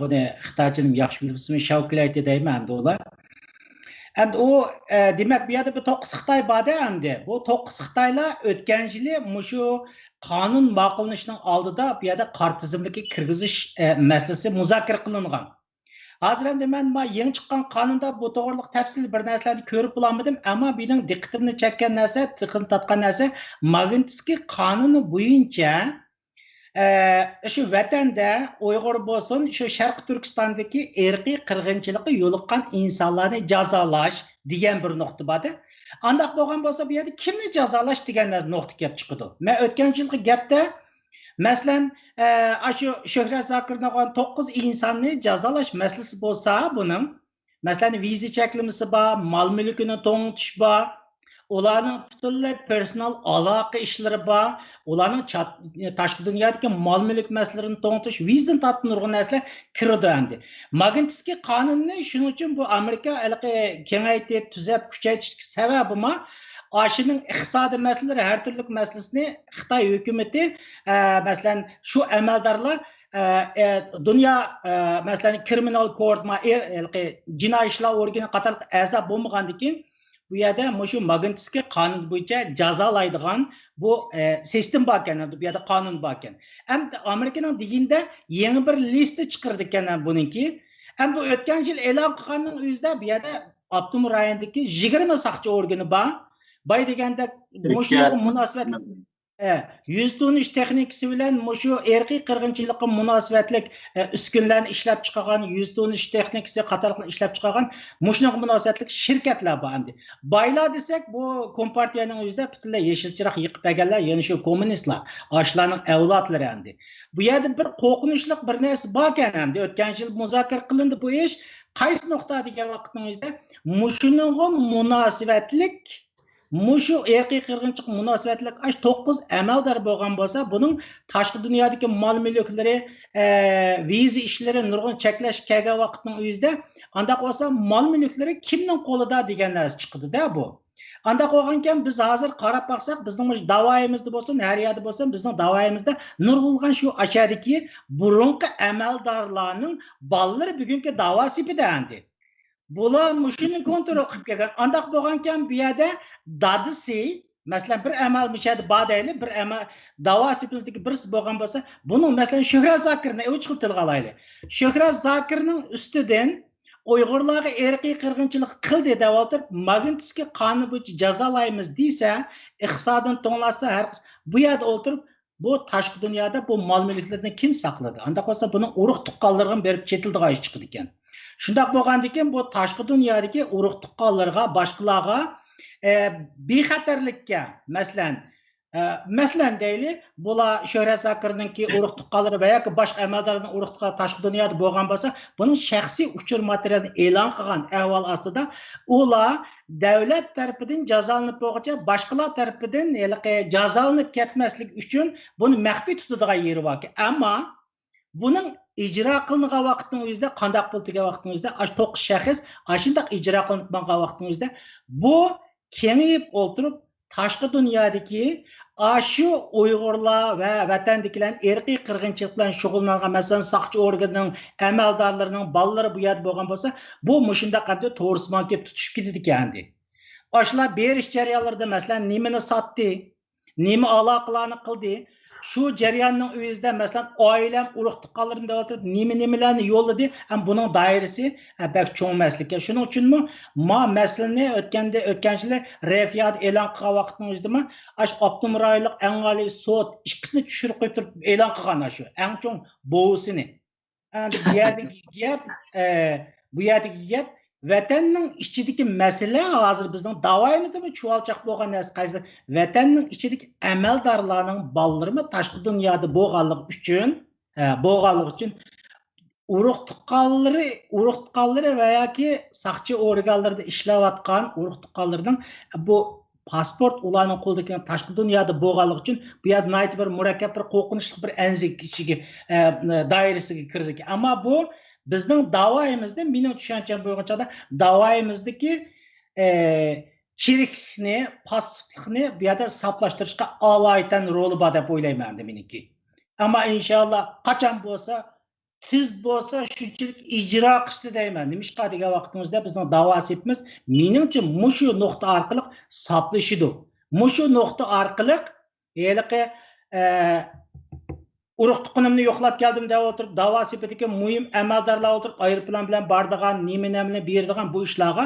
بۇنى خىتايچىنى ياخشى بىلىپ، ئىسمى شاۋكىلەيتى دەيمەن ئەمدى ئۇلار. ئەمدى ئۇ، ئە، دېمەك، بۇ يەردە بىر توققۇز خىتاي بار-دە ئەمدى. بۇ توققۇز خىتايلار ئۆتكەن يىلى مۇشۇ قانۇن ماقۇللىنىشنىڭ ئالدىدا بۇ يەردە قارا تىزىملىككە كىرگۈزۈش، ئە، مەسىلىسى مۇزاكىرە قىلىنغان. ھازىر ئەمدى مەن ما يېڭى چىققان قانۇندا بۇ توغرىلىق تەپسىلىي بىر نەرسىلەرنى كۆرۈپ بولالمىدىم، ئەمما مېنىڭ دىققىتىمنى چەككەن نەرسە، دىققىتىمنى تارتقان نەرسە، ماگنىتسكىي قانۇنى بويىچە، ئە، شۇ ۋەتەندە ئۇيغۇر بولسۇن، شۇ شەرقىي تۈركىستاندىكى ئىرقىي قىرغىنچىلىققا يولۇققان ئىنسانلارنى جازالاش دېگەن بىر نۇقتا بار-دە. ئانداق بولغان بولسا، بۇ يەردە كىمنى جازالاش دېگەن نۇقتا كېلىپ چىقىدۇ. مەن ئۆتكەن يىلقى گەپتە، مەسىلەن، ئە، ئاشۇ شۆھرەت زاكىرنى ئالغان توققۇز ئىنساننى جازالاش مەسىلىسى بولسا بۇنىڭ، مەسىلەن، ۋىزا چەكلىمىسى بار، مال-مۈلكىنى توڭلىتىش بار، ئۇلارنىڭ پۈتۈنلەي پېرسونال ئالاقە ئىشلىرى بار، ئۇلارنىڭ چات-، تاشقى دۇنيادىكى مال-مۈلۈك مەسىلىلىرىنى توڭلىتىش، ۋىزىدىن تارتىپ نۇرغۇن نەرسىلەر كىرىدۇ ئەمدى. ماگنىتسكىي قانۇنىنى شۇنىڭ ئۈچۈن بۇ ئامېرىكا ھېلىقى كېڭەيتىپ، تۈزەپ، كۈچەيتىشتىكى سەۋەبىمۇ، ئاشۇنىڭ ئىقتىسادىي مەسىلىلىرى، ھەر تۈرلۈك مەسىلىسىنى خىتاي ھۆكۈمىتى، ئە، مەسىلەن، شۇ ئەمەلدارلار، ئە، ئە، دۇنيا، ئە، مەسىلەن، كرىمىنال كورت، ما-، ئېر-، ھېلىقى جىنايى ئىشلار ئورگىنى قاتارلىق ئەزا بولمىغاندىكىن، بۇ يەردە مۇشۇ ماگنىتسكىي قانۇن بويىچە جازالايدىغان بۇ، ئە، سىستېما باركەن، بۇ يەردە قانۇن باركەن. ئەمدى ئامېرىكىنىڭ دېگىنىدە يېڭى بىر لىستە چىقىرىدىكەن بۇنىڭكى. ئەمدى بۇ ئۆتكەن يىل ئېلان قىلغاننىڭ ئۆزىدە بۇ يەردە ئاپتونوم رايوندىكى يىگىرمە ساقچى ئورگىنى بار. باي دېگەندەك مۇشۇنىڭغا مۇناسىۋەتلىك، ئە، يۈز تونۇش تېخنىكىسى بىلەن مۇشۇ ئىرقىي قىرغىنچىلىققا مۇناسىۋەتلىك، ئە، ئۈسكۈنىلەرنى ئىشلەپ چىقارغان، يۈز تونۇش تېخنىكىسى قاتارلىقلارنى ئىشلەپ چىقارغان، مۇشۇنىڭغا مۇناسىۋەتلىك شىركەتلەر بار ئەمدى. بايلار دېسەك، بۇ كومپارتىيەنىڭ ئۆزىدە پۈتۈنلەي يېشىل چىراغ يېقىپ بەرگەنلەر، يەنە شۇ كوممۇنىستلار، ئاشۇلارنىڭ ئەۋلادلىرى ئەمدى. بۇ يەردە بىر قورقۇنچلۇق بىر نەرسە باركەن ئەمدى. ئۆتكەن يىل مۇزاكىرە قىلىندى بۇ ئىش. قايسى نۇقتا دېگەن ۋاقىتنىڭ ئۆزىدە مۇشۇنىڭغا مۇناسىۋەتلىك، مۇشۇ ئىرقىي قىرغىنچىلىققا مۇناسىۋەتلىك ئاش توققۇز ئەمەلدار بولغان بولسا، بۇنىڭ تاشقى دۇنيادىكى مال-مۈلۈكلىرى، ئە، ۋىزا ئىشلىرى نۇرغۇن چەكلەش كەلگەن ۋاقىتنىڭ ئۆزىدە، ئانداق بولسا مال-مۈلۈكلىرى كىمنىڭ قولىدا دېگەن نەرسە چىقىدۇ-دە بۇ. ئانداق بولغانكەن، بىز ھازىر قاراپ باقساق، بىزنىڭ مۇشۇ داۋايىمىزدا بولسۇن، ھەر يەردە بولسۇن، بىزنىڭ داۋايىمىزدا نۇرغۇنلىغان شۇ ئاشەدىكى بۇرۇنقى ئەمەلدارلارنىڭ بالىلىرى بۈگۈنكى داۋا سېپىدە ئەمدى. بۇلار مۇشۇنى كونترول قىلىپ كەلگەن. ئانداق بولغانكەن، بۇ يەردە دادىسى، مەسىلەن، بىر ئەمەل مۇشۇ يەردە بار دەيلى، بىر ئەمەل داۋا سېپىمىزدىكى بىرسى بولغان بولسا، بۇنىڭ، مەسىلەن، شۆھرەت زاكىرنى ئۇچ خىل تىلغا ئالايلى. شۆھرەت زاكىرنىڭ ئۈستىدىن ئۇيغۇرلارغا ئىرقىي قىرغىنچىلىق قىلدى دەۋاتىپ، ماگنىتسكىي قانۇنى بويىچە جازالايمىز دېسە، ئىقتىسادىنى توڭلاتسا، ھەر قىس-، بۇ يەردە ئولتۇرۇپ، بۇ تاشقى دۇنيادا بۇ مال-مۈلۈكلىرىنى كىم ساقلىدى؟ ئانداق بولسا، بۇنىڭ ئۇرۇق-تۇغقانلىرىغا بېرىپ چېتىلىدىغان ئىش چىقىدىكەن. شۇنداق بولغاندىكىن، بۇ تاشقى دۇنيادىكى ئۇرۇق-تۇغقانلىرىغا، باشقىلارغا، ئە، بىخەتەرلىككە، مەسىلەن، ئە، مەسىلەن دەيلى، بۇلار شۆھرەت زاكىرنىڭكى ئۇرۇق-تۇغقانلىرى ۋە ياكى باشقا ئەمەلدارلارنىڭ ئۇرۇق-تۇغقانلىرى تاشقى دۇنيادا بولغان بولسا، بۇنىڭ شەخسىي ئۇچۇر ماتېرىيالىنى ئېلان قىلغان ئەھۋال ئاستىدا، ئۇلار دۆلەت تەرىپىدىن جازالىنىپ بولغۇچە، باشقىلار تەرىپىدىن ھېلىقى جازالىنىپ كەتمەسلىك ئۈچۈن بۇنى مەخپىي تۇتىدىغان يېرى باركەن. ئەمما بۇنىڭ ئىجرا قىلىنغان ۋاقىتنىڭ ئۆزىدە، قانداق پۇل دېگەن ۋاقىتنىڭ ئۆزىدە، ئاشۇ توققۇز شەخس ئاشۇنداق ئىجرا قىلىنىپ ماڭغان ۋاقىتنىڭ ئۆزىدە، بۇ كېڭىيىپ ئولتۇرۇپ، تاشقى دۇنيادىكى ئاشۇ ئۇيغۇرلار ۋە ۋەتەندىكىلەرنى ئىرقىي قىرغىنچىلىق بىلەن شۇغۇللانغان، مەسىلەن، ساقچى ئورگىنىنىڭ ئەمەلدارلىرىنىڭ بالىلىرى بۇ يەردە بولغان بولسا، بۇ مۇشۇنداق ئەمدى توغرىسىمان كېلىپ تۇتۇشۇپ كېتىدىكەن ئەمدى. ئاشۇلار بېرىش جەريانلىرىدا، مەسىلەن، نېمىنى ساتتى؟ نېمە ئالاقىلارنى قىلدى؟ شۇ جەرياننىڭ ئۆزىدە، مەسىلەن، ئائىلەم، ئۇرۇق-تۇغقانلىرىم دەۋاتىدۇ، نېمە-نېمىلەرنى يوللىدى؟ ھەم بۇنىڭ دائىرىسى، ھە، بەك چوڭ مەسىلىكەن. شۇنىڭ ئۈچۈنمۇ ما مەسىلىنى ئۆتكەندە، ئۆتكەن يىلى رەفىئادا ئېلان قىلغان ۋاقىتنىڭ ئۆزىدىمۇ ئاشۇ ئاپتونوم رايونلۇق ئەڭ ئالىي سوت ئىككىسىنى چۈشۈرۈپ قويۇپ تۇرۇپ ئېلان قىلغان ئاشۇ ئەڭ چوڭ بوۋىسىنى. ئەمدى بۇ يەردىكى گەپ، ئە، بۇ يەردىكى گەپ، ۋەتەننىڭ ئىچىدىكى مەسىلە ھازىر بىزنىڭ داۋايىمىزدىمۇ چۇۋالچاق بولغان نەرسە قايسى؟ ۋەتەننىڭ ئىچىدىكى ئەمەلدارلارنىڭ بالىلىرىمۇ تاشقى دۇنيادا بولغانلىقى ئۈچۈن، ئە، بولغانلىقى ئۈچۈن ئۇرۇق-تۇغقانلىرى، ئۇرۇق-تۇغقانلىرى ۋە ياكى ساقچى ئورگانلىرىدا ئىشلەۋاتقان ئۇرۇق-تۇغقانلىرىنىڭ بۇ پاسپورت ئۇلارنىڭ قولىدىكى تاشقى دۇنيادا بولغانلىقى ئۈچۈن بۇ يەردە ناھايىتى بىر مۇرەككەپ، بىر قورقۇنچلۇق بىر ئەنزىكە ئىچىگە، ئە، دائىرىسىگە كىرىدىكەن. ئەمما بۇ بىزنىڭ داۋايىمىزدا، مېنىڭ چۈشەنچەم بويىچە داۋايىمىزدىكى، ئە، چىرىكلىكنى، پاسسىپلىقنى بۇ يەردە ساپلاشتۇرۇشقا ئالايىتەن رولى بار دەپ ئويلايمەن ئەمدى مېنىڭكى. ئەمما ئىنشاللا قاچان بولسا تېز بولسا شۇنچىلىك ئىجرا قىلسا دەيمەن. نېمىشقا دېگەن ۋاقتىڭىزدا بىزنىڭ داۋا سېپىمىز، مېنىڭچە، مۇشۇ نۇقتا ئارقىلىق ساپلىشىدۇ. مۇشۇ نۇقتا ئارقىلىق ھېلىقى، ئە، ئۇرۇق-تۇغقىنىمنى يوقلاپ كەلدىم دەپ ئولتۇرۇپ، داۋا سېپىدىكى مۇھىم ئەمەلدارلار ئولتۇرۇپ، ئايروپىلان بىلەن بارىدىغان، نېمە-نېمىنى بېرىدىغان بۇ ئىشلارغا،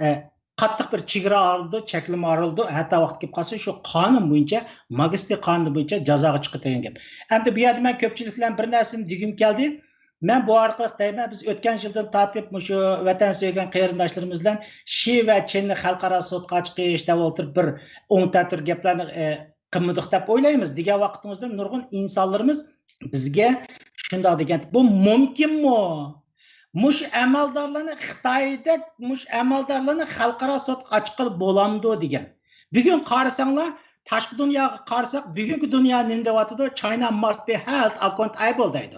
ئە، قاتتىق بىر چېگرا ئارىلىدۇ، چەكلىمە ئارىلىدۇ. ھەتتا ۋاقتى كېلىپ قالسا، شۇ قانۇن بويىچە، ماگنىتسكىي قانۇنى بويىچە جازاغا چىقىدۇ دېگەن گەپ. ئەمدى بۇ يەردە مەن كۆپچىلىك بىلەن بىر نەرسىنى دېگۈم كەلدى. مەن بۇ ئارقىلىق دەيمەن، بىز ئۆتكەن يىلدىن تارتىپ مۇشۇ ۋەتەن سۆيگەن قېرىنداشلىرىمىز بىلەن شى ۋە چىننى خەلقئارا سوتقا چىقىش دەپ ئولتۇرۇپ، بىر ئوڭ تەتۈر گەپلەرنى، ئە، قىلمىدۇق دەپ ئويلايمىز دېگەن ۋاقتىمىزدا نۇرغۇن ئىنسانلىرىمىز بىزگە شۇنداق دېگەن، بۇ مۇمكىنمۇ؟ مۇشۇ ئەمەلدارلارنى خىتايدەك، مۇشۇ ئەمەلدارلارنى خەلقئارا سوتقا ئاچىققىلى بولامدۇ دېگەن. بۈگۈن قارىساڭلار، تاشقى دۇنياغا قارىساق، بۈگۈنكى دۇنيا نېمە دەۋاتىدۇ؟ China must be held accountable دەيدۇ.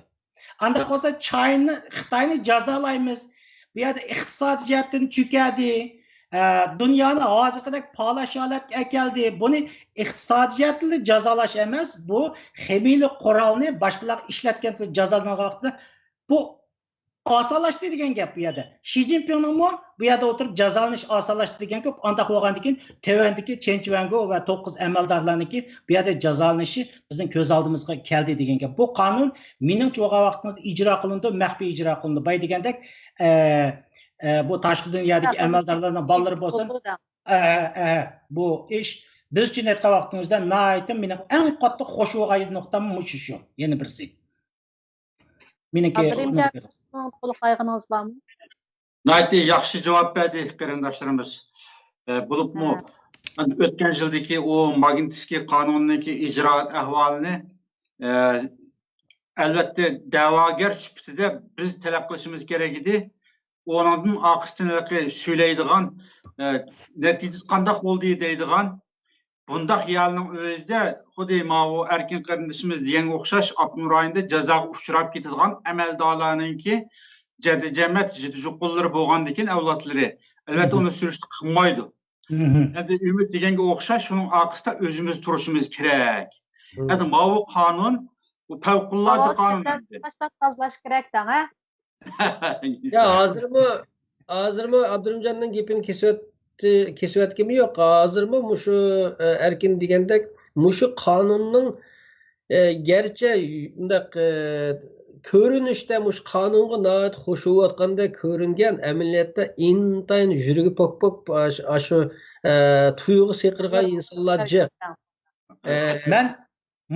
ئانداق بولسا، چاينى، خىتاينى جازالايمىز. بۇ يەردە ئىقتىسادىي جەھەتتىن چۆكەدى. ئە، دۇنيانى ھازىرقىدەك پالاش ھالەتكە ئەكەلدى. بۇنى ئىقتىسادىي جەھەتتىن جازالاش ئەمەس، بۇ خىمىيىلىك قورالنى باشقىلارغا ئىشلەتكەن جازالانغان ۋاقىتتا بۇ ئاسانلاشتى دېگەن گەپ بۇ يەردە. شى جىنپىڭنىڭمۇ بۇ يەردە ئولتۇرۇپ جازالىنىش ئاسانلاشتى دېگەن گەپ. ئانداق بولغاندىن كېيىن تۆۋەندىكى چېن چۈەنگو ۋە توققۇز ئەمەلدارلارنىڭكى بۇ يەردە جازالىنىشى بىزنىڭ كۆز ئالدىمىزغا كەلدى دېگەن گەپ. بۇ قانۇن مېنىڭچە بولغان ۋاقتىڭىزدا ئىجرا قىلىنىدۇ، مەخپىي ئىجرا قىلىنىدۇ. بايا دېگەندەك، ئە، ئە، بۇ تاشقى دۇنيادىكى ئەمەلدارلارنىڭ بالىلىرى بولسۇن، ئە، ئە، بۇ ئىش بىز ئۈچۈن ئېيتقان ۋاقتىڭىزدا ناھايىتى مېنىڭ ئەڭ قاتتىق خوش بولغان نۇقتام مۇشۇ شۇ. يەنە بىرسى. مېنىڭكى ئابدۇرېھىمجان، سىزنىڭ تولۇق قايغىنىڭىز بارمۇ؟ ناھايىتى ياخشى جاۋاب بەردى قېرىنداشلىرىمىز. ئە، بولۇپمۇ ھە. ئۆتكەن يىلدىكى ئۇ ماگنىتسكىي قانۇنىنىڭكى ئىجرائات ئەھۋالىنى، ئە، ئەلۋەتتە، دەۋاگەر سۈپىتىدە بىز تەلەپ قىلىشىمىز كېرەك ئىدى. ئۇنىڭدىن ئارقىسىدىن ھېلىقى سۆيلەيدىغان، ئە، نەتىجىسى قانداق بولدى دەيدىغان بۇنداق يەرنىڭ ئۆزىدە خۇددى ماۋۇ ئەركىن قېرىندىشىمىز دېگەنگە ئوخشاش ئاپتونوم رايوندا جازاغا ئۇچراپ كېتىدىغان ئەمەلدارلارنىڭكى جەددىجەمەت، جىددىي جۇقۇنلىرى بولغاندىكىن ئەۋلادلىرى، ئەلۋەتتە، ئۇنى سۈرۈشتە قىلمايدۇ. ئەمدى ئۈمىد دېگەنگە ئوخشاش شۇنىڭ ئارقىسىدا ئۆزىمىز تۇرۇشىمىز كېرەك. ئەمدى ماۋۇ قانۇن، بۇ پەۋقۇلئاددە قانۇن ئەمدى. باشلاپ تازىلاش كېرەك دەڭ، ھە؟ يا، ھازىرمۇ، ھازىرمۇ ئابدۇرېھىمجاننىڭ گېپىنى كېسىۋەت-، كېسىۋەتكىنىمۇ يوق. ھازىرمۇ مۇشۇ، ئە، ئەركىن دېگەندەك، مۇشۇ قانۇننىڭ، ئە، گەرچە مۇنداق، ئە، كۆرۈنۈشتە مۇشۇ قانۇنغا ناھايىتى خوش بولۇۋاتقاندەك كۆرۈنگەن، ئەمەلىيەتتە ئىنتايىن يۈرىكى پوك-پوك، ئاش-، ئاشۇ، ئە، تۇيغۇ سېقىرغان ئىنسانلار جىق. ئە، مەن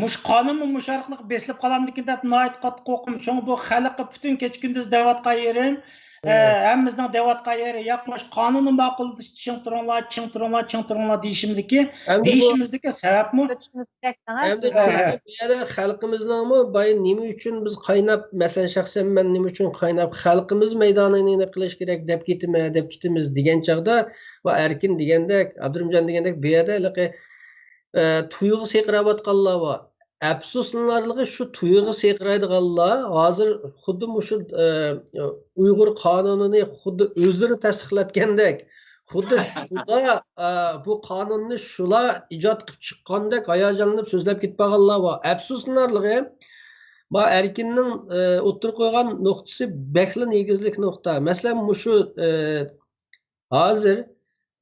مۇشۇ قانۇنمۇ مۇشۇ ئارقىلىق بېسىلىپ قالامدىكىن دەپ ناھايىتى قاتتىق قورقۇم. شۇڭا بۇ خەلققە پۈتۈن كېچە-كۈندۈز دەۋاتقان يېرىم، ئە، ھەممىمىزنىڭ دەۋاتقان يېرى، ياق، مۇشۇ قانۇننى ماقۇللىتىش، چىڭ تۇرۇڭلار، چىڭ تۇرۇڭلار، چىڭ تۇرۇڭلار دېيىشىمدىكى، ئەمدى بۇ دېيىشىمىزدىكى سەۋەبمۇ. ئەمدى بۇ يەردە خەلقىمىزنىڭمۇ بايا نېمە ئۈچۈن بىز قايناپ، مەسىلەن، شەخسەن مەن نېمە ئۈچۈن قايناپ، خەلقىمىز مەيدانىنى نېمە قىلىش كېرەك دەپ كېتىمەن، دەپ كېتىمىز دېگەن چاغدا، ۋە ئەركىن دېگەندەك، ئابدۇرېھىمجان دېگەندەك، بۇ يەردە ھېلىقى، ئە، تۇيغۇ سېقىراۋاتقانلار بار. ئەپسۇسلىنارلىقى، شۇ تۇيغۇ سېقىرايدىغانلار ھازىر خۇددى مۇشۇ، ئە، ئۇيغۇر قانۇنىنى خۇددى ئۆزلىرى تەستىقلەتكەندەك، خۇددى شۇلار، ئە، بۇ قانۇننى شۇلار ئىجاد قىلىپ چىققاندەك ھاياجانلىنىپ سۆزلەپ كېتىپ قالغانلار بار. ئەپسۇسلىنارلىقى، ما ئەركىننىڭ، ئە، ئوتتۇرىغا قويغان نۇقتىسى بەكلا نېگىزلىك نۇقتا. مەسىلەن، مۇشۇ، ئە، ھازىر،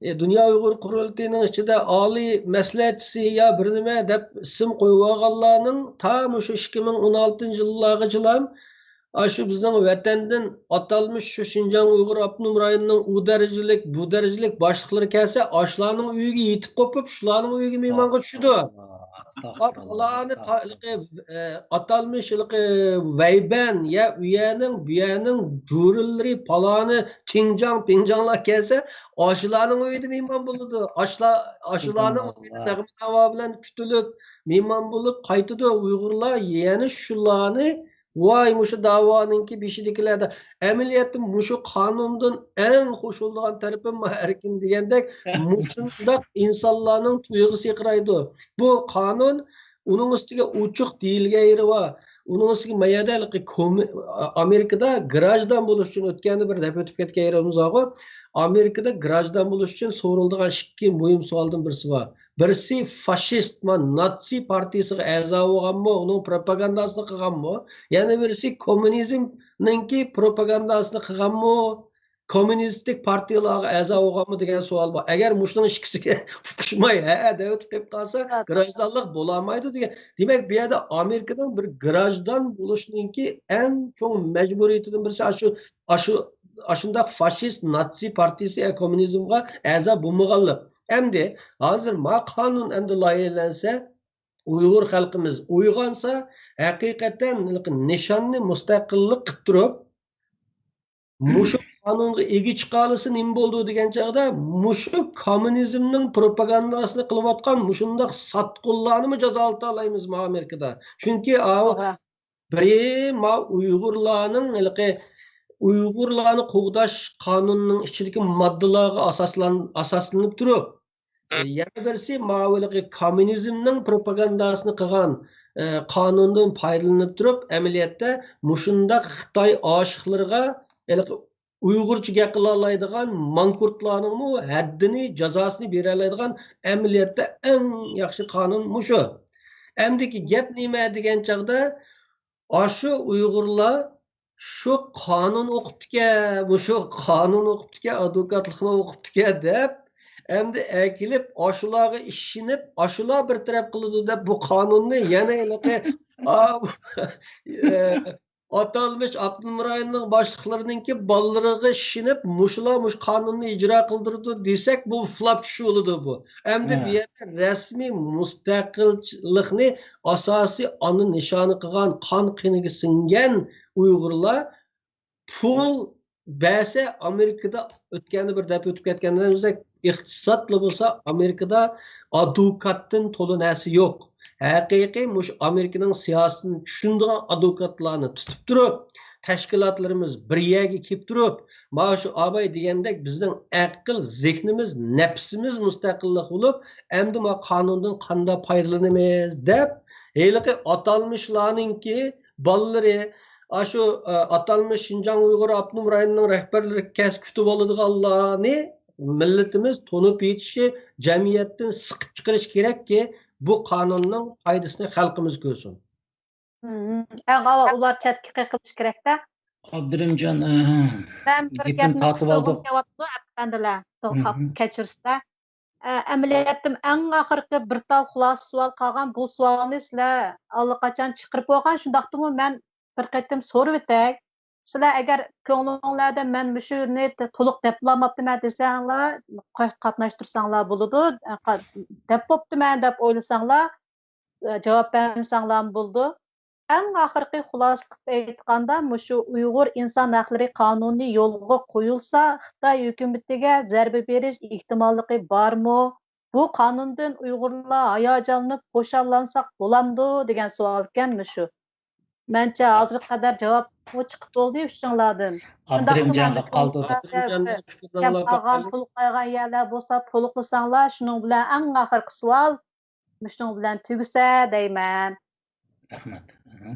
ئە، دۇنيا ئۇيغۇر قۇرۇلتىيىنىڭ ئىچىدە ئالىي مەسلىھەتچىسى يا بىر نېمە دەپ ئىسىم قويۇۋالغانلارنىڭ تا مۇشۇ ئىككى مىڭ ئون ئالتىنچى يىللارغىچىلا ئاشۇ بىزنىڭ ۋەتەندىن ئاتالمىش شۇ شىنجاڭ ئۇيغۇر ئاپتونوم رايونىنىڭ ئۇ دەرىجىلىك، بۇ دەرىجىلىك باشلىقلىرى كەلسە، ئاشۇلارنىڭ ئۆيىگە يېتىپ قوپۇپ، شۇلارنىڭ ئۆيىگە مېھمانغا چۈشىدۇ. ئاپالارنى، ئاتالمىش ھېلىقى ۋەيبەن يا ئۇيەنىڭ، بۇيەنىڭ جۇرۇلىرى، پالانى، چىڭجاڭ، پىڭجاڭلار كەلسە، ئاشۇلارنىڭ ئۆيىدە مېھمان بولىدۇ. ئاشۇلار، ئاشۇلارنىڭ ئۆيىدە نەغمە ناۋا بىلەن كۈتۈلۈپ مېھمان بولۇپ قايتىدۇ. ئۇيغۇرلار يەنە شۇلارنى، ۋاي، مۇشۇ داۋانىڭكى بېشىدىكىلەر دەپ. ئەمەلىيەتتە مۇشۇ قانۇندىن ئەڭ خوش بولىدىغان تەرىپىم، ما ئەركىن دېگەندەك، مۇشۇنداق ئىنسانلارنىڭ تۇيغۇسى سېقىرايدۇ. بۇ قانۇن، ئۇنىڭ ئۈستىگە ئوچۇق دېيىلگەن يېرى بار. ئۇنىڭ ئۈستىگە ما يەردە ھېلىقى كومى-، ئامېرىكىدا گراژدان بولۇش ئۈچۈن، ئۆتكەندە بىر دەپ ئۆتۈپ كەتكەن يېرىمىز بارغۇ، ئامېرىكىدا گراژدان بولۇش ئۈچۈن سورىلىدىغان ئىككى مۇھىم سوئالدىن بىرسى بار. بىرسى فاشىست، ما ناتسى پارتىيىسىغا ئەزا بولغانمۇ، ئۇنىڭ پروپاگانداسىنى قىلغانمۇ؟ يەنە بىرسى كوممۇنىزمنىڭكى پروپاگانداسىنى قىلغانمۇ؟ كوممۇنىستىك پارتىيىلارغا ئەزا بولغانمۇ دېگەن سوئال بار. ئەگەر مۇشۇنىڭ ئىككىسىگە ئۇقۇشماي، ھەئە دەۋېتىپ قېلىپ قالسا، گراژدانلىق بولالمايدۇ دېگەن. دېمەك، بۇ يەردە ئامېرىكىنىڭ بىر گراژدان بولۇشنىڭكى ئەڭ چوڭ مەجبۇرىيىتىدىن بىرسى ئاشۇ، ئاشۇ، ئاشۇنداق فاشىست، ناتسى پارتىيىسى، يا كوممۇنىزمغا ئەزا بولمىغانلىق. ئەمدى ھازىر ما قانۇن ئەمدى لايىھەلەنسە، ئۇيغۇر خەلقىمىز ئويغانسا، ھەقىقەتەن نىشاننى مۇستەقىللىق قىلىپ تۇرۇپ، مۇشۇ قانۇنغا ئىگە چىقالىسا نېمە بولىدۇ دېگەن چاغدا، مۇشۇ كوممۇنىزمنىڭ پروپاگانداسىنى قىلىۋاتقان مۇشۇنداق ساتقۇنلارنىمۇ جازالىتالايمىز ما ئامېرىكىدا. چۈنكى ئاۋۇ بىرى ما ئۇيغۇرلارنىڭ ھېلىقى ئۇيغۇرلارنى قوغداش قانۇنىنىڭ ئىچىدىكى ماددىلارغا ئاساسلان-، ئاساسلىنىپ تۇرۇپ، يەنە بىرسى ماۋۇلىقى كوممۇنىزمنىڭ پروپاگانداسىنى قىلغان، ئە، قانۇندىن پايدىلىنىپ تۇرۇپ، ئەمەلىيەتتە مۇشۇنداق خىتاي ئاشىقلىرىغا ھېلىقى ئۇيغۇرچە گەپ قىلالايدىغان ماڭقۇرتلارنىڭمۇ ھەددىنى، جازاسىنى بېرەلەيدىغان ئەمەلىيەتتە ئەڭ ياخشى قانۇن مۇشۇ. ئەمدىكى گەپ نېمە دېگەن چاغدا، ئاشۇ ئۇيغۇرلار شۇ قانۇن ئوقۇپتىكەن، مۇشۇ قانۇن ئوقۇپتىكەن، ئادۋوكاتلىقنى ئوقۇپتىكەن دەپ، ئەمدى ئەكېلىپ ئاشۇلارغا ئىشىنىپ، ئاشۇلار بىر تەرەپ قىلىدۇ دەپ بۇ قانۇننى يەنە ھېلىقى، ئا، ئە، ئاتالمىش ئاپتونوم رايوننىڭ باشلىقلىرىنىڭكى بالىلىرىغا ئىشىنىپ، مۇشۇلار مۇشۇ قانۇننى ئىجرا قىلدۇرىدۇ دېسەك، بۇ ئۇفلاپ چۈشۈۋالىدۇ بۇ. ئەمدى بۇ يەردە رەسمىي مۇستەقىللىقنى ئاساسىي ئانا نىشانى قىلغان، قان قېنىگە سىڭگەن ئۇيغۇرلار پۇل بەرسە، ئامېرىكىدا ئۆتكەندە بىر دەپ ئۆتۈپ كەتكەندەك، ئىقتىسادلا بولسا ئامېرىكىدا ئادۋوكاتتىن تولا نەرسە يوق. ھەقىقىي مۇشۇ ئامېرىكىنىڭ سىياسىتىنى چۈشىنىدىغان ئادۋوكاتلارنى تۇتۇپ تۇرۇپ، تەشكىلاتلىرىمىز بىر يەرگە كېلىپ تۇرۇپ، مانا شۇ ئاباي دېگەندەك بىزنىڭ ئەقىل، زېھنىمىز، نەپسىمىز مۇستەقىللىق بولۇپ، ئەمدى ما قانۇندىن قانداق پايدىلىنىمىز دەپ، ھېلىقى ئاتالمىشلارنىڭكى بالىلىرى، ئاشۇ، ئە، ئاتالمىش شىنجاڭ ئۇيغۇر ئاپتونوم رايونىنىڭ رەھبەرلىرى كەس كۈتۈۋالىدىغانلارنى مىللىتىمىز تونۇپ يېتىشى، جەمئىيەتتىن سىقىپ چىقىرىش كېرەككى، بۇ قانۇننىڭ پايدىسىنى خەلقىمىز كۆرسۇن. ئەڭ ئاۋۋال ئۇلار چەتكە قېقىلىشى كېرەكتە. ئابدۇرېھىمجان، مەن بىر گەپنى قىستۇرغۇم كېلىۋاتىدۇ. ئەپەندىلەر، توختاپ كەچۈرسىلەر. ئە، ئەمەلىيەتتە ئەڭ ئاخىرقى بىر تال خۇلاسە سوئال قالغان. بۇ سوئالنى سىلەر ئاللىقاچان چىقىرىپ بولغان، شۇنداقتىمۇ مەن بىر قېتىم سورىۋېتەي. سىلەر ئەگەر كۆڭلۈڭلەردە مەن مۇشۇنى تولۇق دەپلاماپتىمەن دېسەڭلار، قا-، قاتناشتۇرساڭلار بولىدۇ. ئە، قا-، دەپ بوپتىمەن دەپ ئويلىساڭلار، ئە، جاۋاب بەرمىسەڭلارمۇ بولىدۇ. ئەڭ ئاخىرقى خۇلاسە قىلىپ ئېيتقاندا، مۇشۇ ئۇيغۇر ئىنسان ھەقلىرى قانۇنى يولغا قويۇلسا، خىتاي ھۆكۈمىتىگە زەربە بېرىش ئېھتىماللىقى بارمۇ؟ بۇ قانۇندىن ئۇيغۇرلار ھاياجانلىنىپ خۇشاللانساق بولامدۇ دېگەن سوئالكەن مۇشۇ. مەنچە ھازىرغا قەدەر جاۋابمۇ چىقىپ بولدى ئۈچىڭلاردىن. شۇنداقتىمۇ ئابدۇرېھىمجانغا قالدۇردۇق. كەم قالغان، تولۇقلايدىغان يەرلەر بولسا تولۇقلىساڭلار، شۇنىڭ بىلەن ئەڭ ئاخىرقى سوئال، مۇشۇنىڭ بىلەن تۈگىسە دەيمەن. رەھمەت. ئەھە.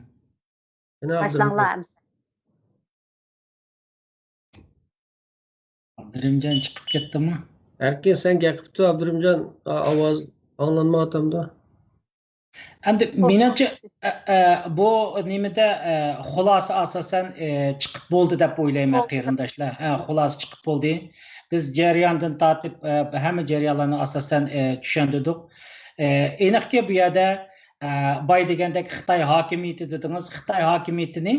باشلاڭلار ئەمسە. ئابدۇرېھىمجان چىقىپ كەتتىمۇ؟ ئەركىن، سەن گەپ قىپتۇ، ئابدۇرېھىمجان، ئا-، ئاۋاز ئاڭلانمايۋاتامدۇ؟ ئەمدى مېنىڭچە، ئە، ئە، بۇ نېمىدە، ئە، خۇلاسە ئاساسەن، ئە، چىقىپ بولدى دەپ ئويلايمەن، قېرىنداشلار. ھە، خۇلاسە چىقىپ بولدى. بىز جەرياندىن تارتىپ، ئە، ھەممە جەريانلارنى ئاساسەن، ئە، چۈشەندۈردۇق. ئە، ئېنىقكى، بۇ يەردە، ئە، باي دېگەندەك خىتاي ھاكىمىيىتى دېدىڭىز. خىتاي ھاكىمىيىتىنى،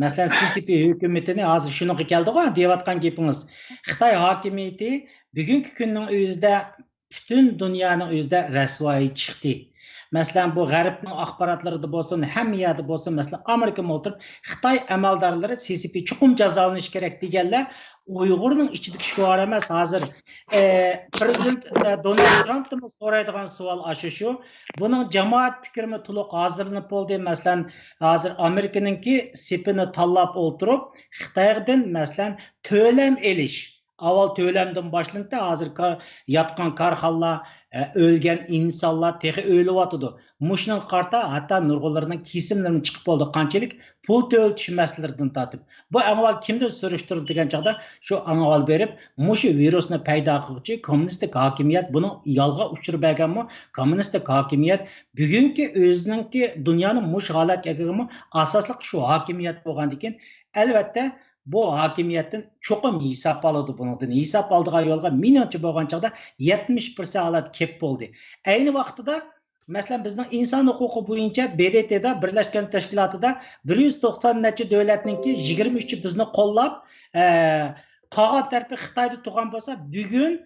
مەسىلەن، سى سى پى ھۆكۈمىتىنى، ھازىر شۇنىڭغا كەلدىغۇ دەۋاتقان گېپىڭىز. خىتاي ھاكىمىيىتى بۈگۈنكى كۈننىڭ ئۆزىدە پۈتۈن دۇنيانىڭ ئۆزىدە رەسۋايى چىقتى. مەسىلەن، بۇ غەربنىڭ ئاخباراتلىرىدا بولسۇن، ھەممە يەردە بولسۇن، مەسىلەن، ئامېرىكىمۇ ئولتۇرۇپ، خىتاي ئەمەلدارلىرى سى سى پى چوقۇم جازالىنىشى كېرەك دېگەنلەر ئۇيغۇرنىڭ ئىچىدىكى شوئار ئەمەس. ھازىر، ئە، پىرېزىدېنت، ئە، دونالد ترامپتىنمۇ سورايدىغان سوئال ئاشۇ شۇ. بۇنىڭ جامائەت پىكرىمۇ تولۇق ھازىرلىنىپ بولدى. مەسىلەن، ھازىر ئامېرىكىنىڭكى سېپىنى تاللاپ ئولتۇرۇپ، خىتايدىن، مەسىلەن، تۆلەم ئېلىش. ئاۋۋال تۆلەمدىن باشلىنىپتۇ، ھازىر كار-، ياتقان كارخانىلار، ئە، ئۆلگەن ئىنسانلار تېخى ئۆلۈۋاتىدۇ. مۇشۇنىڭغا قارىتا ھەتتا نۇرغۇنلىرىنىڭ كېسىملىرىمۇ چىقىپ بولدى. قانچىلىك پۇل تۆلىتىش مەسىلىلىرىدىن تارتىپ. بۇ ئەڭ ئاۋۋال كىمدىن سۈرۈشتۈرۈلدى دېگەن چاغدا، شۇ ئەڭ ئاۋۋال بېرىپ، مۇشۇ ۋىرۇسنى پەيدا قىلغۇچى كوممۇنىستىك ھاكىمىيەت، بۇنىڭ يالغا ئۇچۇر بەرگەنمۇ كوممۇنىستىك ھاكىمىيەت. بۈگۈنكى ئۆزىنىڭكى دۇنيانى مۇشۇ ھالەتكە ئەكەلگەنمۇ ئاساسلىق شۇ ھاكىمىيەت بولغاندىكىن، ئەلۋەتتە، بۇ ھاكىمىيەتتىن چوقۇم ھېساب ئالىدۇ. بۇنىڭدىن ھېساب ئالىدىغان يولغا مېنىڭچە بولغان چاغدا يەتمىش پىرسەنت ھالەت كەپ بولدى. ئەينى ۋاقتىدا، مەسىلەن، بىزنىڭ ئىنسان ھوقۇقى بويىچە ب د ت دا، بىرلەشكەن تەشكىلاتىدا بىر يۈز توقسان نەچچە دۆلەتنىڭكى يىگىرمە ئۈچى بىزنى قوللاپ، ئە، قالغان تەرىپى خىتايدا تۇرغان بولسا، بۈگۈن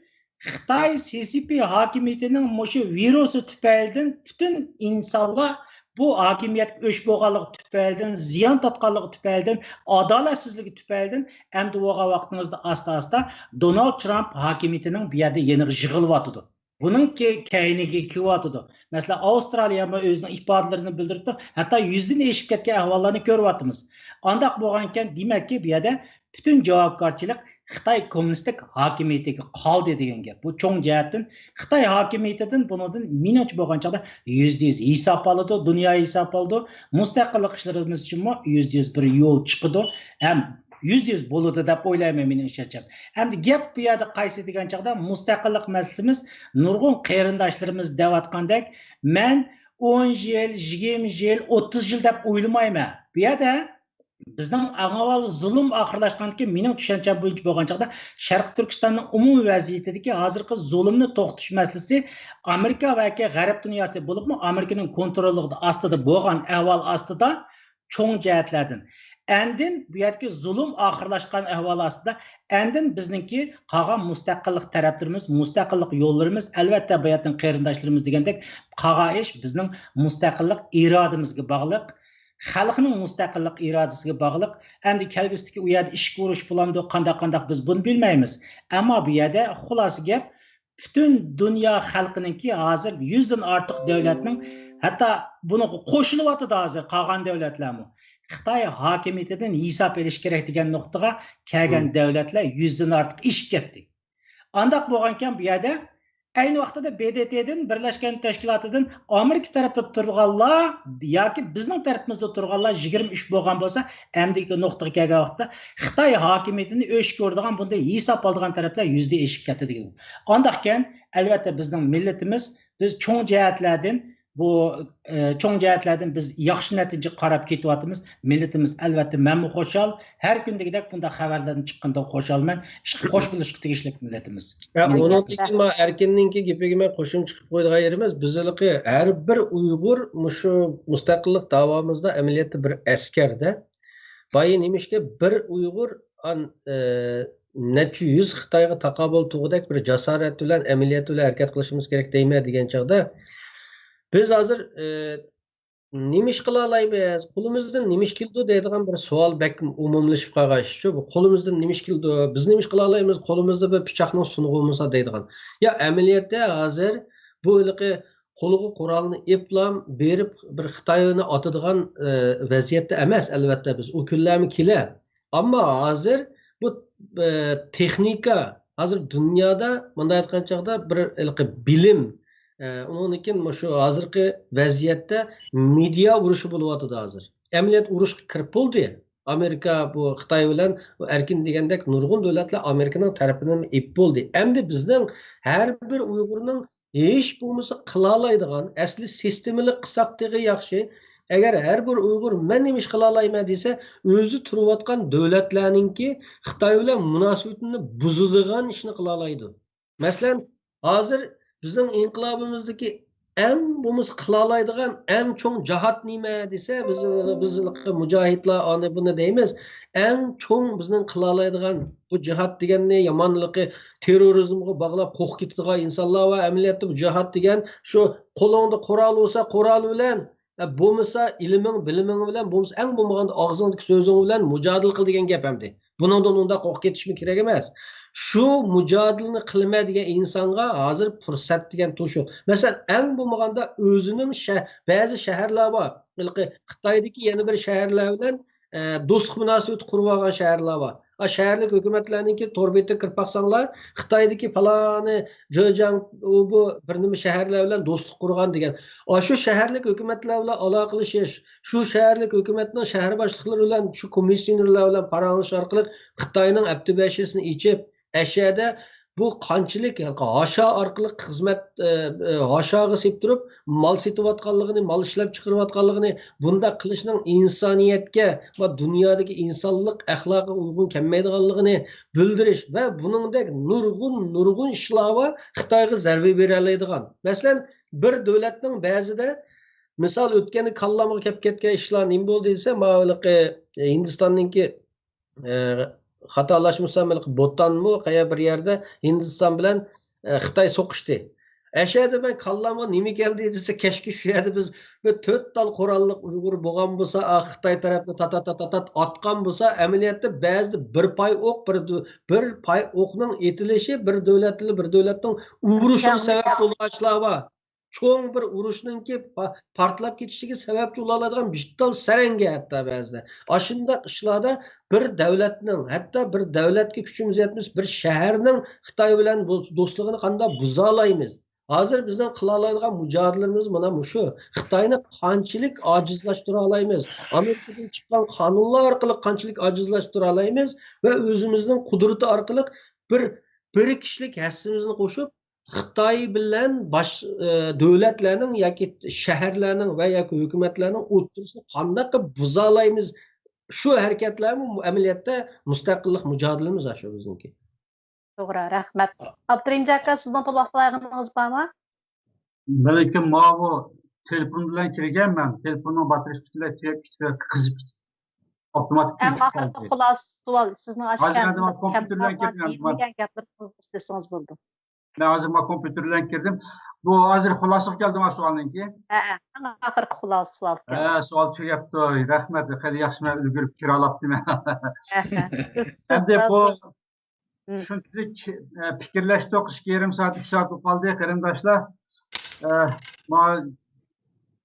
خىتاي سى سى پى ھاكىمىيىتىنىڭ مۇشۇ ۋىرۇسى تۈپەيلىدىن پۈتۈن ئىنسانلار بۇ ھاكىمىيەتكە ئۆچ بولغانلىقى تۈپەيلىدىن، زىيان تارتقانلىقى تۈپەيلىدىن، ئادالەتسىزلىكى تۈپەيلىدىن، ئەمدى بولغان ۋاقتىڭىزدا ئاستا-ئاستا دونالد ترامپ ھاكىمىيىتىنىڭ بۇ يەردە يېنىغا يىغىلىۋاتىدۇ. بۇنىڭ كەينىگە كېلىۋاتىدۇ. مەسىلەن، ئاۋسترالىيەمۇ ئۆزىنىڭ ئىپادىلىرىنى بىلدۈرۈپتۇ. ھەتتا يۈزدىن ئېشىپ كەتكەن ئەھۋاللارنى كۆرۈۋاتىمىز. ئانداق بولغانىكەن، دېمەككى، بۇ يەردە پۈتۈن جاۋابكارچىلىق خىتاي كوممۇنىستىك ھاكىمىيىتىگە قالدى دېگەن گەپ. بۇ چوڭ جەھەتتىن خىتاي ھاكىمىيىتىدىن، بۇنىڭدىن مېنىڭچە بولغان چاغدا يۈزدە يۈز ھېساب ئالىدۇ، دۇنيا ھېساب ئالىدۇ. مۇستەقىللىق ئىشلىرىمىز ئۈچۈنمۇ يۈزدە يۈز بىر يول چىقىدۇ. ھەم يۈزدە يۈز بولىدۇ دەپ ئويلايمەن مېنىڭ ئىشەنچىم. ئەمدى گەپ بۇ يەردە قايسى دېگەن چاغدا، مۇستەقىللىق مەسىلىسىمىز، نۇرغۇن قېرىنداشلىرىمىز دەۋاتقاندەك، مەن ئون يىل، يىگىرمە يىل، ئوتتۇز يىل دەپ ئويلىمايمەن. بۇ يەردە بىزنىڭ ئەڭ ئاۋۋال زۇلۇم ئاخىرلاشقاندىكىن، مېنىڭ چۈشەنچەم بويىچە بولغان چاغدا، شەرقىي تۈركىستاننىڭ ئومۇمىي ۋەزىيىتىدىكى ھازىرقى زۇلۇمنى توختىتىش مەسىلىسى ئامېرىكا ۋەكى غەرب دۇنياسى بولۇپمۇ ئامېرىكىنىڭ كونتروللۇقى ئاستىدا بولغان ئەھۋال ئاستىدا، چوڭ جەھەتلەردىن. ئاندىن بۇ يەردىكى زۇلۇم ئاخىرلاشقان ئەھۋال ئاستىدا، ئاندىن بىزنىڭكى قالغان مۇستەقىللىق تەرەپلىرىمىز، مۇستەقىللىق يوللىرىمىز، ئەلۋەتتە، بۇ يەردىن قېرىنداشلىرىمىز دېگەندەك، قالغان ئىش بىزنىڭ مۇستەقىللىق ئىرادىمىزگە باغلىق، خەلقنىڭ مۇستەقىللىق ئىرادىسىگە باغلىق. ئەمدى كەلگۈسىدىكى ئۇ يەردە ئىش قۇرۇش بولامدۇ، قانداق، قانداق، بىز بۇنى بىلمەيمىز. ئەمما بۇ يەردە خۇلاسە گەپ، پۈتۈن دۇنيا خەلقىنىڭكى ھازىر يۈزدىن ئارتۇق دۆلەتنىڭ، ھەتتا بۇنىڭغا قوشۇلۇۋاتىدۇ ھازىر قالغان دۆلەتلەرمۇ. خىتاي ھاكىمىيىتىدىن ھېساب ئېلىش كېرەك دېگەن نۇقتىغا كەلگەن دۆلەتلەر يۈزدىن ئارتۇق ئېشىپ كەتتى. ئانداق بولغانكەن، بۇ يەردە ئەينى ۋاقتىدا ب د ت دىن، بىرلەشكەن تەشكىلاتىدىن ئامېرىكا تەرىپىدە تۇرغانلار ياكى بىزنىڭ تەرىپىمىزدە تۇرغانلار يىگىرمە ئۈچ بولغان بولسا، ئەمدىكى نۇقتىغا كەلگەن ۋاقىتتا خىتاي ھاكىمىيىتىنى ئۆچ كۆرىدىغان، بۇنداق ھېساب ئالىدىغان تەرەپلەر يۈزدە ئېشىپ كەتتى دېگەن. ئانداقكەن، ئەلۋەتتە، بىزنىڭ مىللىتىمىز، بىز چوڭ جەھەتلەردىن بۇ، ئە، چوڭ جەھەتلەردىن بىز ياخشى نەتىجىگە قاراپ كېتىۋاتىمىز. مىللىتىمىز، ئەلۋەتتە، مەنمۇ خۇشال. ھەر كۈندىكىدەك بۇنداق خەۋەرلەردىن چىققىنىدىن خۇشالمەن. ئىشقا قوش بولۇشقا تېگىشلىك مىللىتىمىز. يا، مېنىڭ ئۇنىڭدىن كېيىن ما ئەركىننىڭكى گېپىگە مەن قوشۇمچە قىلىپ قويىدىغان يېرىمىز، بىز ھېلىقى ھەر بىر ئۇيغۇر مۇشۇ مۇستەقىللىق داۋامىزدا ئەمەلىيەتتە بىر ئەسكەردە. بايا نېمىشقا بىر ئۇيغۇر ئان-، ئە، نەچچە يۈز خىتايغا تاقابىل تۇرغۇدەك بىر جاسارەت بىلەن، ئەمەلىيەت بىلەن ھەرىكەت قىلىشىمىز كېرەك دەيمەن دېگەن چاغدا، بىز ھازىر، ئە، نېمە ئىش قىلالايمىز، قولىمىزدىن نېمە ئىش كېلىدۇ دەيدىغان بىر سوئال بەك ئومۇملىشىپ قالغان ئىشچۇ بۇ. قولىمىزدىن نېمە ئىش كېلىدۇ؟ بىز نېمە ئىش قىلالايمىز؟ قولىمىزدا بىر پىچاقنىڭ سۇنۇقى بولمىسا دەيدىغان. يا، ئەمەلىيەتتە ھازىر بۇ ھېلىقى قولىغا قورالنى ئېپلام بېرىپ بىر خىتاينى ئاتىدىغان، ئە، ۋەزىيەتتە ئەمەس، ئەلۋەتتە، بىز ئۇ كۈنلەرمۇ كېلە. ئەمما ھازىر بۇ، ئە، تېخنىكا، ھازىر دۇنيادا مۇنداق ئېيتقان چاغدا بىر ھېلىقى بىلىم، ئە، ئۇنىڭدىن كېيىن مۇشۇ ھازىرقى ۋەزىيەتتە مېدىيا ئۇرۇشى بولۇۋاتىدۇ ھازىر. ئەمەلىيەت ئۇرۇشقا كىرىپ بولدى. ئامېرىكا بۇ خىتاي بىلەن ئەركىن دېگەندەك نۇرغۇن دۆلەتلەر ئامېرىكىنىڭ تەرىپىنى ئېلىپ بولدى. ئەمدى بىزنىڭ ھەر بىر ئۇيغۇرنىڭ ھېچ بولمىسا قىلالايدىغان، ئەسلى سىستېمىلىق قىلساق تېخى ياخشى. ئەگەر ھەر بىر ئۇيغۇر مەن نېمە ئىش قىلالايمەن دېسە، ئۆزى تۇرۇۋاتقان دۆلەتلەرنىڭكى خىتاي بىلەن مۇناسىۋىتىنى بۇزىدىغان ئىشنى قىلالايدۇ. مەسىلەن، ھازىر بىزنىڭ ئىنقىلابىمىزدىكى ئەڭ بولمىسا قىلالايدىغان ئەڭ چوڭ جىھاد نېمە دېسە، بىز، بىز مۇجاھىدلار ئانى بۇنى دەيمىز. ئەڭ چوڭ بىزنىڭ قىلالايدىغان بۇ جىھاد دېگەننى يامانلىقى تېررورىزمغا باغلاپ قورقۇپ كېتىدىغان ئىنسانلار ۋە ئەمەلىيەتتە بۇ جىھاد دېگەن شۇ قولۇڭدا قورال بولسا، قورال بىلەن، ئە، بولمىسا ئىلمىڭ، بىلىمىڭ بىلەن، بولمىسا ئەڭ بولمىغاندا ئاغزىڭدىكى سۆزۈڭ بىلەن مۇجادىلە قىل دېگەن گەپ ئەمدى. بۇنىڭدىن ئۇنداق قورقۇپ كېتىشمۇ كېرەك ئەمەس. شۇ مۇجادىلىنى قىلىمەن دېگەن ئىنسانغا ھازىر پۇرسەت دېگەن تۇشۇق. مەسىلەن، ئەڭ بولمىغاندا ئۆزىنىڭ شە-، بەزى شەھەرلەر بار. ھېلىقى خىتايدىكى يەنە بىر شەھەرلەر بىلەن، ئە، دوستلۇق مۇناسىۋىتى قۇرۇپ ئالغان شەھەرلەر بار. ئا، شەھەرلىك ھۆكۈمەتلەرنىڭكى تور بېتىگە كىرىپ باقساڭلار، خىتايدىكى پالانى، جېجياڭ، ئۇ بۇ بىر نېمە شەھەرلەر بىلەن دوستلۇق قۇرغان دېگەن. ئاشۇ شەھەرلىك ھۆكۈمەتلەر بىلەن ئالاقىلىشىش، شۇ شەھەرلىك ھۆكۈمەتنىڭ شەھەر باشلىقلىرى بىلەن، شۇ كومىسسىيونېرلار بىلەن پاراڭلىشىش ئارقىلىق خىتاينىڭ ئەپتى بەشىسىنى ئېچىپ، ئەشەدە بۇ قانچىلىك ھاشا ئارقىلىق خىزمەت، ئە، ئە، ھاشاغا سېلىپ تۇرۇپ، مال سېتىۋاتقانلىقىنى، مال ئىشلەپ چىقىرىۋاتقانلىقىنى، بۇنداق قىلىشنىڭ ئىنسانىيەتكە ۋە دۇنيادىكى ئىنسانلىق ئەخلاقىغا ئۇيغۇن كەلمەيدىغانلىقىنى بىلدۈرۈش ۋە بۇنىڭدەك نۇرغۇن، نۇرغۇن ئىشلار بار خىتايغا زەربە بېرەلەيدىغان. مەسىلەن، بىر دۆلەتنىڭ بەزىدە، مىسال، ئۆتكەندە كاللامغا كەپ كەتكەن ئىشلار نېمە بولدى دېسە، ماۋۇ ھېلىقى ھىندىستاننىڭكى، ئە، خاتالاشمىسام، ھېلىقى بوتانمۇ، قەيەر بىر يەردە ھىندىستان بىلەن، ئە، خىتاي سوقۇشتى. ئەشەدە مەن كاللامغا نېمە كەلدى دېسە، كەچكە شۇ يەردە بىز بىر تۆت تال قوراللىق ئۇيغۇر بولغان بولسا، ئا، خىتاي تەرەپنى تاتات تاتات ئاتقان بولسا، ئەمەلىيەتتە بەزىدە بىر پاي ئوق، بىر، بىر پاي ئوقنىڭ ئېتىلىشى بىر دۆلەت بىلەن بىر دۆلەتنىڭ ئۇرۇشىغا سەۋەب بولىدىغان ئىشلار بار. چوڭ بىر ئۇرۇشنىڭكى پا-، پارتلاپ كېتىشىگە سەۋەبچى بولالايدىغان بىر تال سەرەڭگە ھەتتا بەزىدە. ئاشۇنداق ئىشلاردا بىر دۆلەتنىڭ، ھەتتا بىر دۆلەتكە كۈچىمىز يەتمىسە، بىر شەھەرنىڭ خىتاي بىلەن بۇ دوستلۇقىنى قانداق بۇزالايمىز؟ ھازىر بىزنىڭ قىلالايدىغان مۇجادىلىمىز مانا مۇشۇ. خىتاينى قانچىلىك ئاجىزلاشتۇرالايمىز؟ ئامېرىكىدىن چىققان قانۇنلار ئارقىلىق قانچىلىك ئاجىزلاشتۇرالايمىز؟ ۋە ئۆزىمىزنىڭ قۇدرىتى ئارقىلىق بىر، بىر كىشىلىك ھەسسىمىزنى قوشۇپ، خىتاي بىلەن باش-، ئە، دۆلەتلەرنىڭ ياكى شەھەرلەرنىڭ ۋە ياكى ھۆكۈمەتلەرنىڭ ئوتتۇرىسىنى قانداق قىلىپ بۇزالايمىز؟ شۇ ھەرىكەتلەرمۇ ئەمەلىيەتتە مۇستەقىللىق مۇجادىلىمىز شۇ بىزنىڭكى. توغرا، رەھمەت. ئابدۇرېھىم ئاكا، سىزنىڭ تولا قىلايدىغىنىڭىز بارمۇ؟ بەلكىم ماۋۇ تېلېفون بىلەن كىرگەنمەن، تېلېفوننىڭ باتىرىيىسى پۈتۈنلەي تۈگەپ كېتىپ، قىزىپ كېتىپ، ئاپتوماتىك ئەڭ ئاخىرقى خۇلاسە سوئال، سىزنىڭ ئاشۇ ھازىر ئەمدى كەمپۇتتىن كومپيۇتېر بىلەن كىرگەن. دېيىلمىگەن گەپلىرىڭىز بولسا دېسىڭىز بولىدۇ. مەن ھازىر ما كومپيۇتېر بىلەن كىردىم. بۇ ھازىر خۇلاسىغا كەلدىم ھە سوئالنىڭكى. ھە، ھە، ئەڭ ئاخىرقى خۇلاسە سوئال. ھە، سوئال تۈگەپتۇ. رەھمەت، خېلى ياخشى مەن ئۈلگۈرۈپ كىرەلەپتىمەن. ھە، ھە. ئەمدى بۇ شۇنچىلىك، ئە، پىكىرلەشتۇق، ئىككى يېرىم سائەت، ئىككى سائەت بولۇپ قالدى، قېرىنداشلار. ئە، ما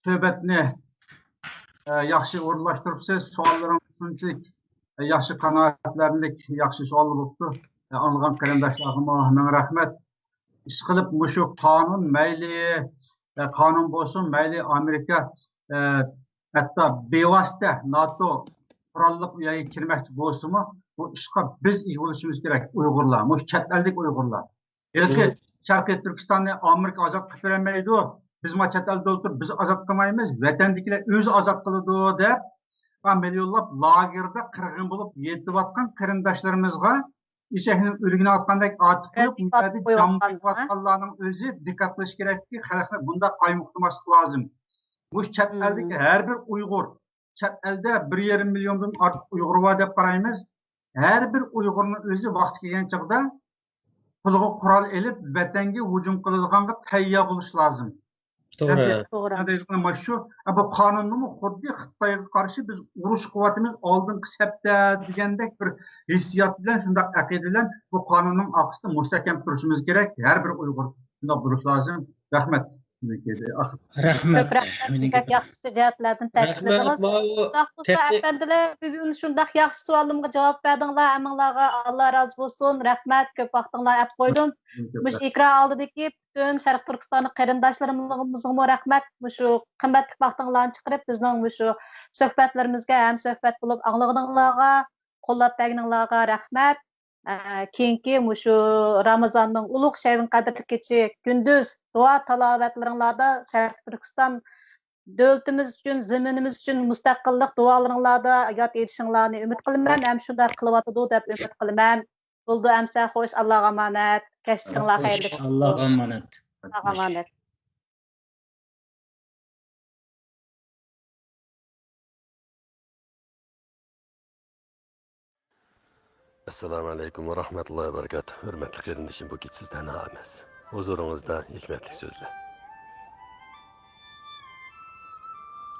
سۆھبەتنى، ئە، ياخشى ئورۇنلاشتۇرۇپسىز، سوئاللىرىڭىز شۇنچىلىك، ئە، ياخشى قانائەتلەنمىلىك، ياخشى سوئاللار بوپتۇ. ئە، ئاڭلىغان قېرىنداشلارغىمۇ مىڭ رەھمەت. ئىشقىلىپ مۇشۇ قانۇن مەيلى، ئە، قانۇن بولسۇن، مەيلى ئامېرىكا، ئە، ھەتتا بىۋاسىتە ناتو قوراللىق ئۇ يەرگە كىرمەكچى بولسىمۇ، بۇ ئىشقا بىز ئىگە بولۇشىمىز كېرەك، ئۇيغۇرلار، مۇشۇ چەت ئەلدىكى ئۇيغۇرلار. ھېلىقى شەرقىي تۈركىستاننى ئامېرىكا ئازاد قىلىپ بېرەلمەيدۇ. بىزمۇ چەت ئەلدە ئولتۇرۇپ بىز ئازاد قىلمايمىز، ۋەتەندىكىلەر ئۆزى ئازاد قىلىدۇ دەپ، مىليونلاپ لاگېردا قىرغىن بولۇپ يېتىۋاتقان قېرىنداشلىرىمىزغا، ئېشەكنىڭ ئۆلۈكىنى ئاتقاندەك ئاتىپ قويۇپ، بۇ يەردە جان قويۇۋاتقانلىقى، قويۇۋاتقانلارنىڭ ئۆزى دىققەت قىلىش كېرەككى، خەلقنى بۇنداق قايمۇقتۇرماسلىق لازىم. مۇشۇ چەت ئەلدىكى ھەر بىر ئۇيغۇر، چەت ئەلدە بىر يېرىم مىليوندىن ئارتۇق ئۇيغۇر بار دەپ قارايمىز. ھەر بىر ئۇيغۇرنىڭ ئۆزى ۋاقتى كەلگەن چاغدا قولىغا قورال ئېلىپ، ۋەتەنگە ھۇجۇم قىلىدىغانغا تەييار بولۇش لازىم. توغرا. ئەمدى توغرا. مانا شۇ، بۇ قانۇننىمۇ خۇددى خىتايغا قارشى بىز ئۇرۇش قىلىۋاتىمىز، ئالدىنقى سەپتە دېگەندەك بىر ھېسسىيات بىلەن، شۇنداق ئەقىدە بىلەن بۇ قانۇننىڭ ئارقىسىدا مۇستەھكەم تۇرۇشىمىز كېرەك. ھەر بىر ئۇيغۇر شۇنداق بولۇش لازىم. رەھمەت. رەھمەت. كۆپ رەھمەت. سىز بەك ياخشى جەھەتلەردىن تەكىتلىدىڭىز. شۇنداق بولسا، ئەپەندىلەر، بۈگۈن شۇنداق ياخشى سوئالىمغا جاۋاب بەردىڭلار. ھەممىڭلارغا ئاللا رازى بولسۇن. رەھمەت، كۆپ ۋاقتىڭلارنى ئەپ قويدۇم. مۇشۇ ئېكران ئالدىدىكى پۈتۈن شەرقىي تۈركىستانلىق قېرىنداشلىرىمىزغىمۇ رەھمەت. مۇشۇ قىممەتلىك ۋاقتىڭلارنى چىقىرىپ، بىزنىڭ مۇشۇ سۆھبەتلىرىمىزگە ھەمسۆھبەت بولۇپ ئاڭلىغىنىڭلارغا، قوللاپ بەرگىنىڭلارغا رەھمەت. ئە، كېيىنكى مۇشۇ رامىزاننىڭ ئۇلۇغ شەۋىنىڭ قەدرى كېچە كۈندۈز دۇئا تالاۋەتلىرىڭلاردا شەرقىي تۈركىستان دۆلىتىمىز ئۈچۈن، زېمىنىمىز ئۈچۈن مۇستەقىللىق دۇئالىرىڭلاردا ياد ئېتىشىڭلارنى ئۈمىد قىلىمەن، ھەم شۇنداق قىلىۋاتىدۇ دەپ ئۈمىد قىلىمەن. بولدى ئەمىسە، خوش، ئاللاغا ئامانەت. كەچلىكىڭلار خەيرلىك بولسۇن. ئاللاغا ئامانەت. ئاللاغا ئامانەت. ئەسسالامۇ ئەلەيكۇم ۋە رەھمەتۇللاھى ۋە بەرىكاتۇھ. ھۆرمەتلىك قېرىندىشىم، بۇ كېچە سىز تەنھا ئەمەس. ھۇزۇرىڭىزدا ھېكمەتلىك سۆزلەر.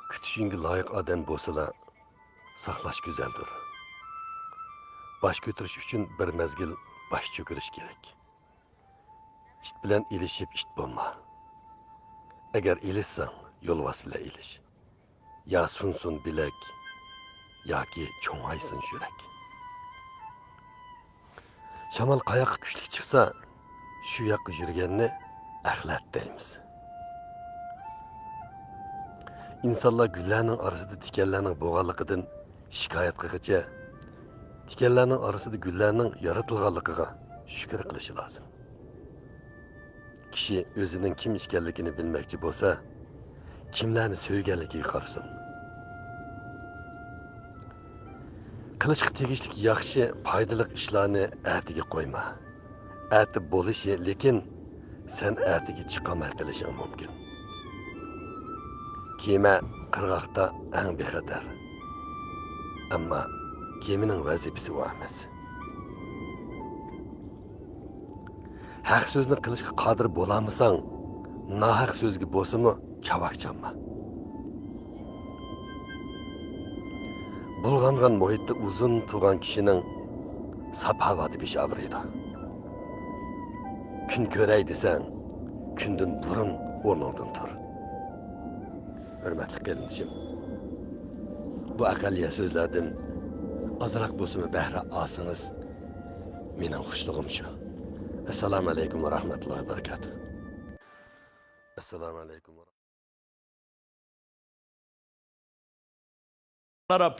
كۈتۈشۈڭگە لايىق ئادەم بولسىلا، ساقلاش گۈزەلدۇر. باش كۆتۈرۈش ئۈچۈن بىر مەزگىل باش چۆكۈرۈش كېرەك. ئىت بىلەن ئېلىشىپ ئىت بولما. ئەگەر ئېلىشساڭ، يولۋاس بىلەن ئېلىش. يا سۇنسۇن بىلەك، ياكى چوڭايسۇن يۈرەك. شامال قاياققا كۈچلۈك چىقسا، شۇ ياققا يۈرگەننى ئەخلەت دەيمىز. ئىنسانلار گۈللەرنىڭ ئارىسىدا تىكەنلەرنىڭ بولغانلىقىدىن شىكايەت قىلغىچە، تىكەنلەرنىڭ ئارىسىدا گۈللەرنىڭ يارىتىلغانلىقىغا شۈكۈر قىلىشى لازىم. كىشى ئۆزىنىڭ كىم ئىكەنلىكىنى بىلمەكچى بولسا، كىملەرنى سۆيگەنلىكىگە قارىسۇن. قىلىشقا تېگىشلىك ياخشى، پايدىلىق ئىشلارنى ئەتىگە قويما. ئەتە بولۇشى، لېكىن سەن ئەتىگە چىقالماي قېلىشىڭ مۇمكىن. كېمە قىرغاقتا ئەڭ بىخەتەر، ئەمما كېمىنىڭ ۋەزىپىسى ئۇ ئەمەس. ھەق سۆزنى قىلىشقا قادىر بولالمىساڭ، ناھەق سۆزگە بولسىمۇ چاۋاك چالما. بۇلغانغان مۇھىتتا ئۇزۇن تۇرغان كىشىنىڭ ساپ ھاۋادا بېشى ئاغرىيدۇ. كۈن كۆرەي دېسەڭ، كۈندىن بۇرۇن ئورنۇڭدىن تۇر. ھۆرمەتلىك قېرىندىشىم، بۇ ئەقەللىيە سۆزلەردىن ئازراق بولسىمۇ بەھرە ئالسىڭىز، مېنىڭ خۇشلۇقۇم شۇ. ئەسسالامۇ ئەلەيكۇم ۋە رەھمەتۇللاھى ۋە بەرىكاتۇھ. ئەسسالامۇ ئەلەيكۇم.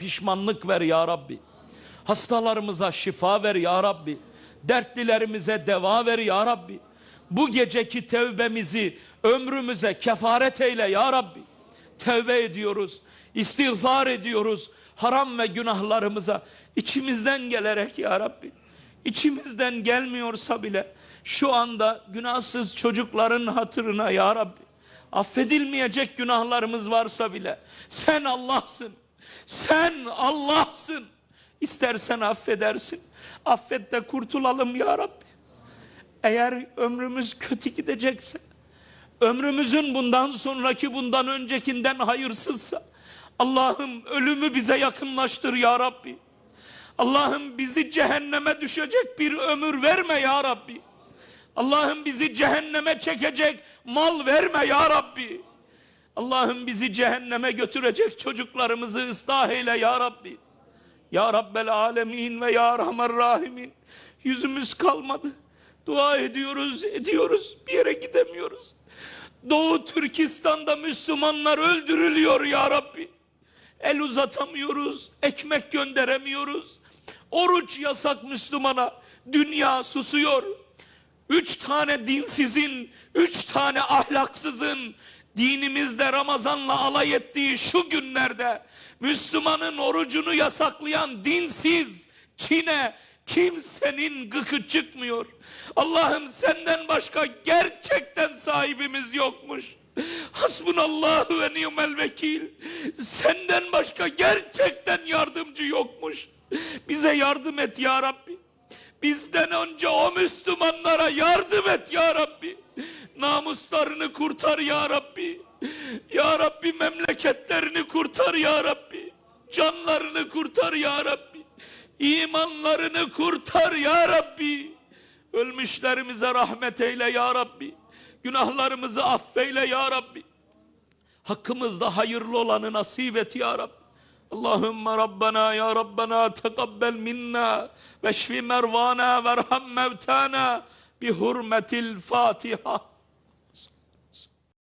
پىشمانلىق بەر يا رەببى. ھاستالارىمىزغا شىفا بەر يا رەببى. دەردلىرىمىزگە دەۋا بەر يا رەببى. بۇ گېچىكى تەۋبىمىزنى ئۆمرىمىزگە كەفارەت ئەيلە يا رەببى. تەۋبە ئېتىيوروز، ئىستىغفار ئېتىيوروز. ھارام ۋە گۇناھلىرىمىزغا ئىچىمىزدىن گېلەرەك يا رەببى. ئىچىمىزدىن گەلمىيورسا بىلە، شۇ ئاندا گۇناھسىز چوجۇقلارنىڭ خاتىرىنا يا رەببى. ئاففېدىلمىيەجەك گۇناھلىرىمىز بارسا بىلە، سەن ئاللاھسىن. سەن ئاللاھسىن. ئىستەرسەن ئاففېدەرسىن. ئاففېت دە قۇرتۇلالىم يا رەببى. ئەگەر ئۆمرىمىز كۆتى گىدەجەكسە، ئۆمرىمىزنىڭ بۇندان سونراكى، بۇندان ئۆنجىكىدىن ھايىرسىزسا، ئاللاھىم، ئۆلۈمنى بىزگە يېقىنلاشتۇر يا رەببى. ئاللاھىم، بىزنى جەھەننەمگە چۈشۈرەجەك بىر ئۆمۈر بەرمە يا رەببى. ئاللاھىم، بىزنى جەھەننەمگە چېكىدىجەك مال بەرمە يا رەببى. ئاللاھىم، بىزنى جەھەننەمگە كۆتۈرەجەك چوجۇقلىرىمىزنى ئىسلاھ ئەيلە يا رەببى. يا رەببەل ئالەمىن ۋە يا ئەرھەمەر راھىمىن. يۈزىمىز قالمىدى. دۇئا ئېتىيوروز، ئېتىيوروز، بىر يەرگە گىدەلمەيمىز. دوغۇ تۈركىستاندا مۇسۇلمانلار ئۆلدۈرۈلۈيور يا رەببى. ئەل ئۇزاتامىيوروز، ئەكمەك گۆندەرەمىيوروز. ئوروچ ياساق مۇسۇلمانا، دۇنيا سۇسۇيور. Üç tane dinsizin, üç tane ahlaksızın Dinimizde Ramazan'la alay ettiği şu günlerde Müslümanın orucunu yasaklayan dinsiz, çine, kimsenin gıkı çıkmıyor. Allah'ım, senden başka gerçekten sahibimiz yokmuş. Hasbunallahu ve ni'mel vekil. Senden başka gerçekten yardımcı yokmuş. Bize yardım et ya Rabbi. Bizden önce o Müslümanlara yardım et ya Rabbi. Namuslarını kurtar ya Rabbi. Ya Rabbi, memleketlerini kurtar ya Rabbi. Canlarını kurtar ya Rabbi. İmanlarını kurtar ya Rabbi. Ölmüşlerimize rahmet eyle ya Rabbi. Günahlarımızı affeyle ya Rabbi. Hakkımızda hayırlı olanı nasip et ya Rabbi. اللهم ربنا يا ربنا تقبل منا واشف مرضانا وارحم موتانا بحرمة الفاتحة.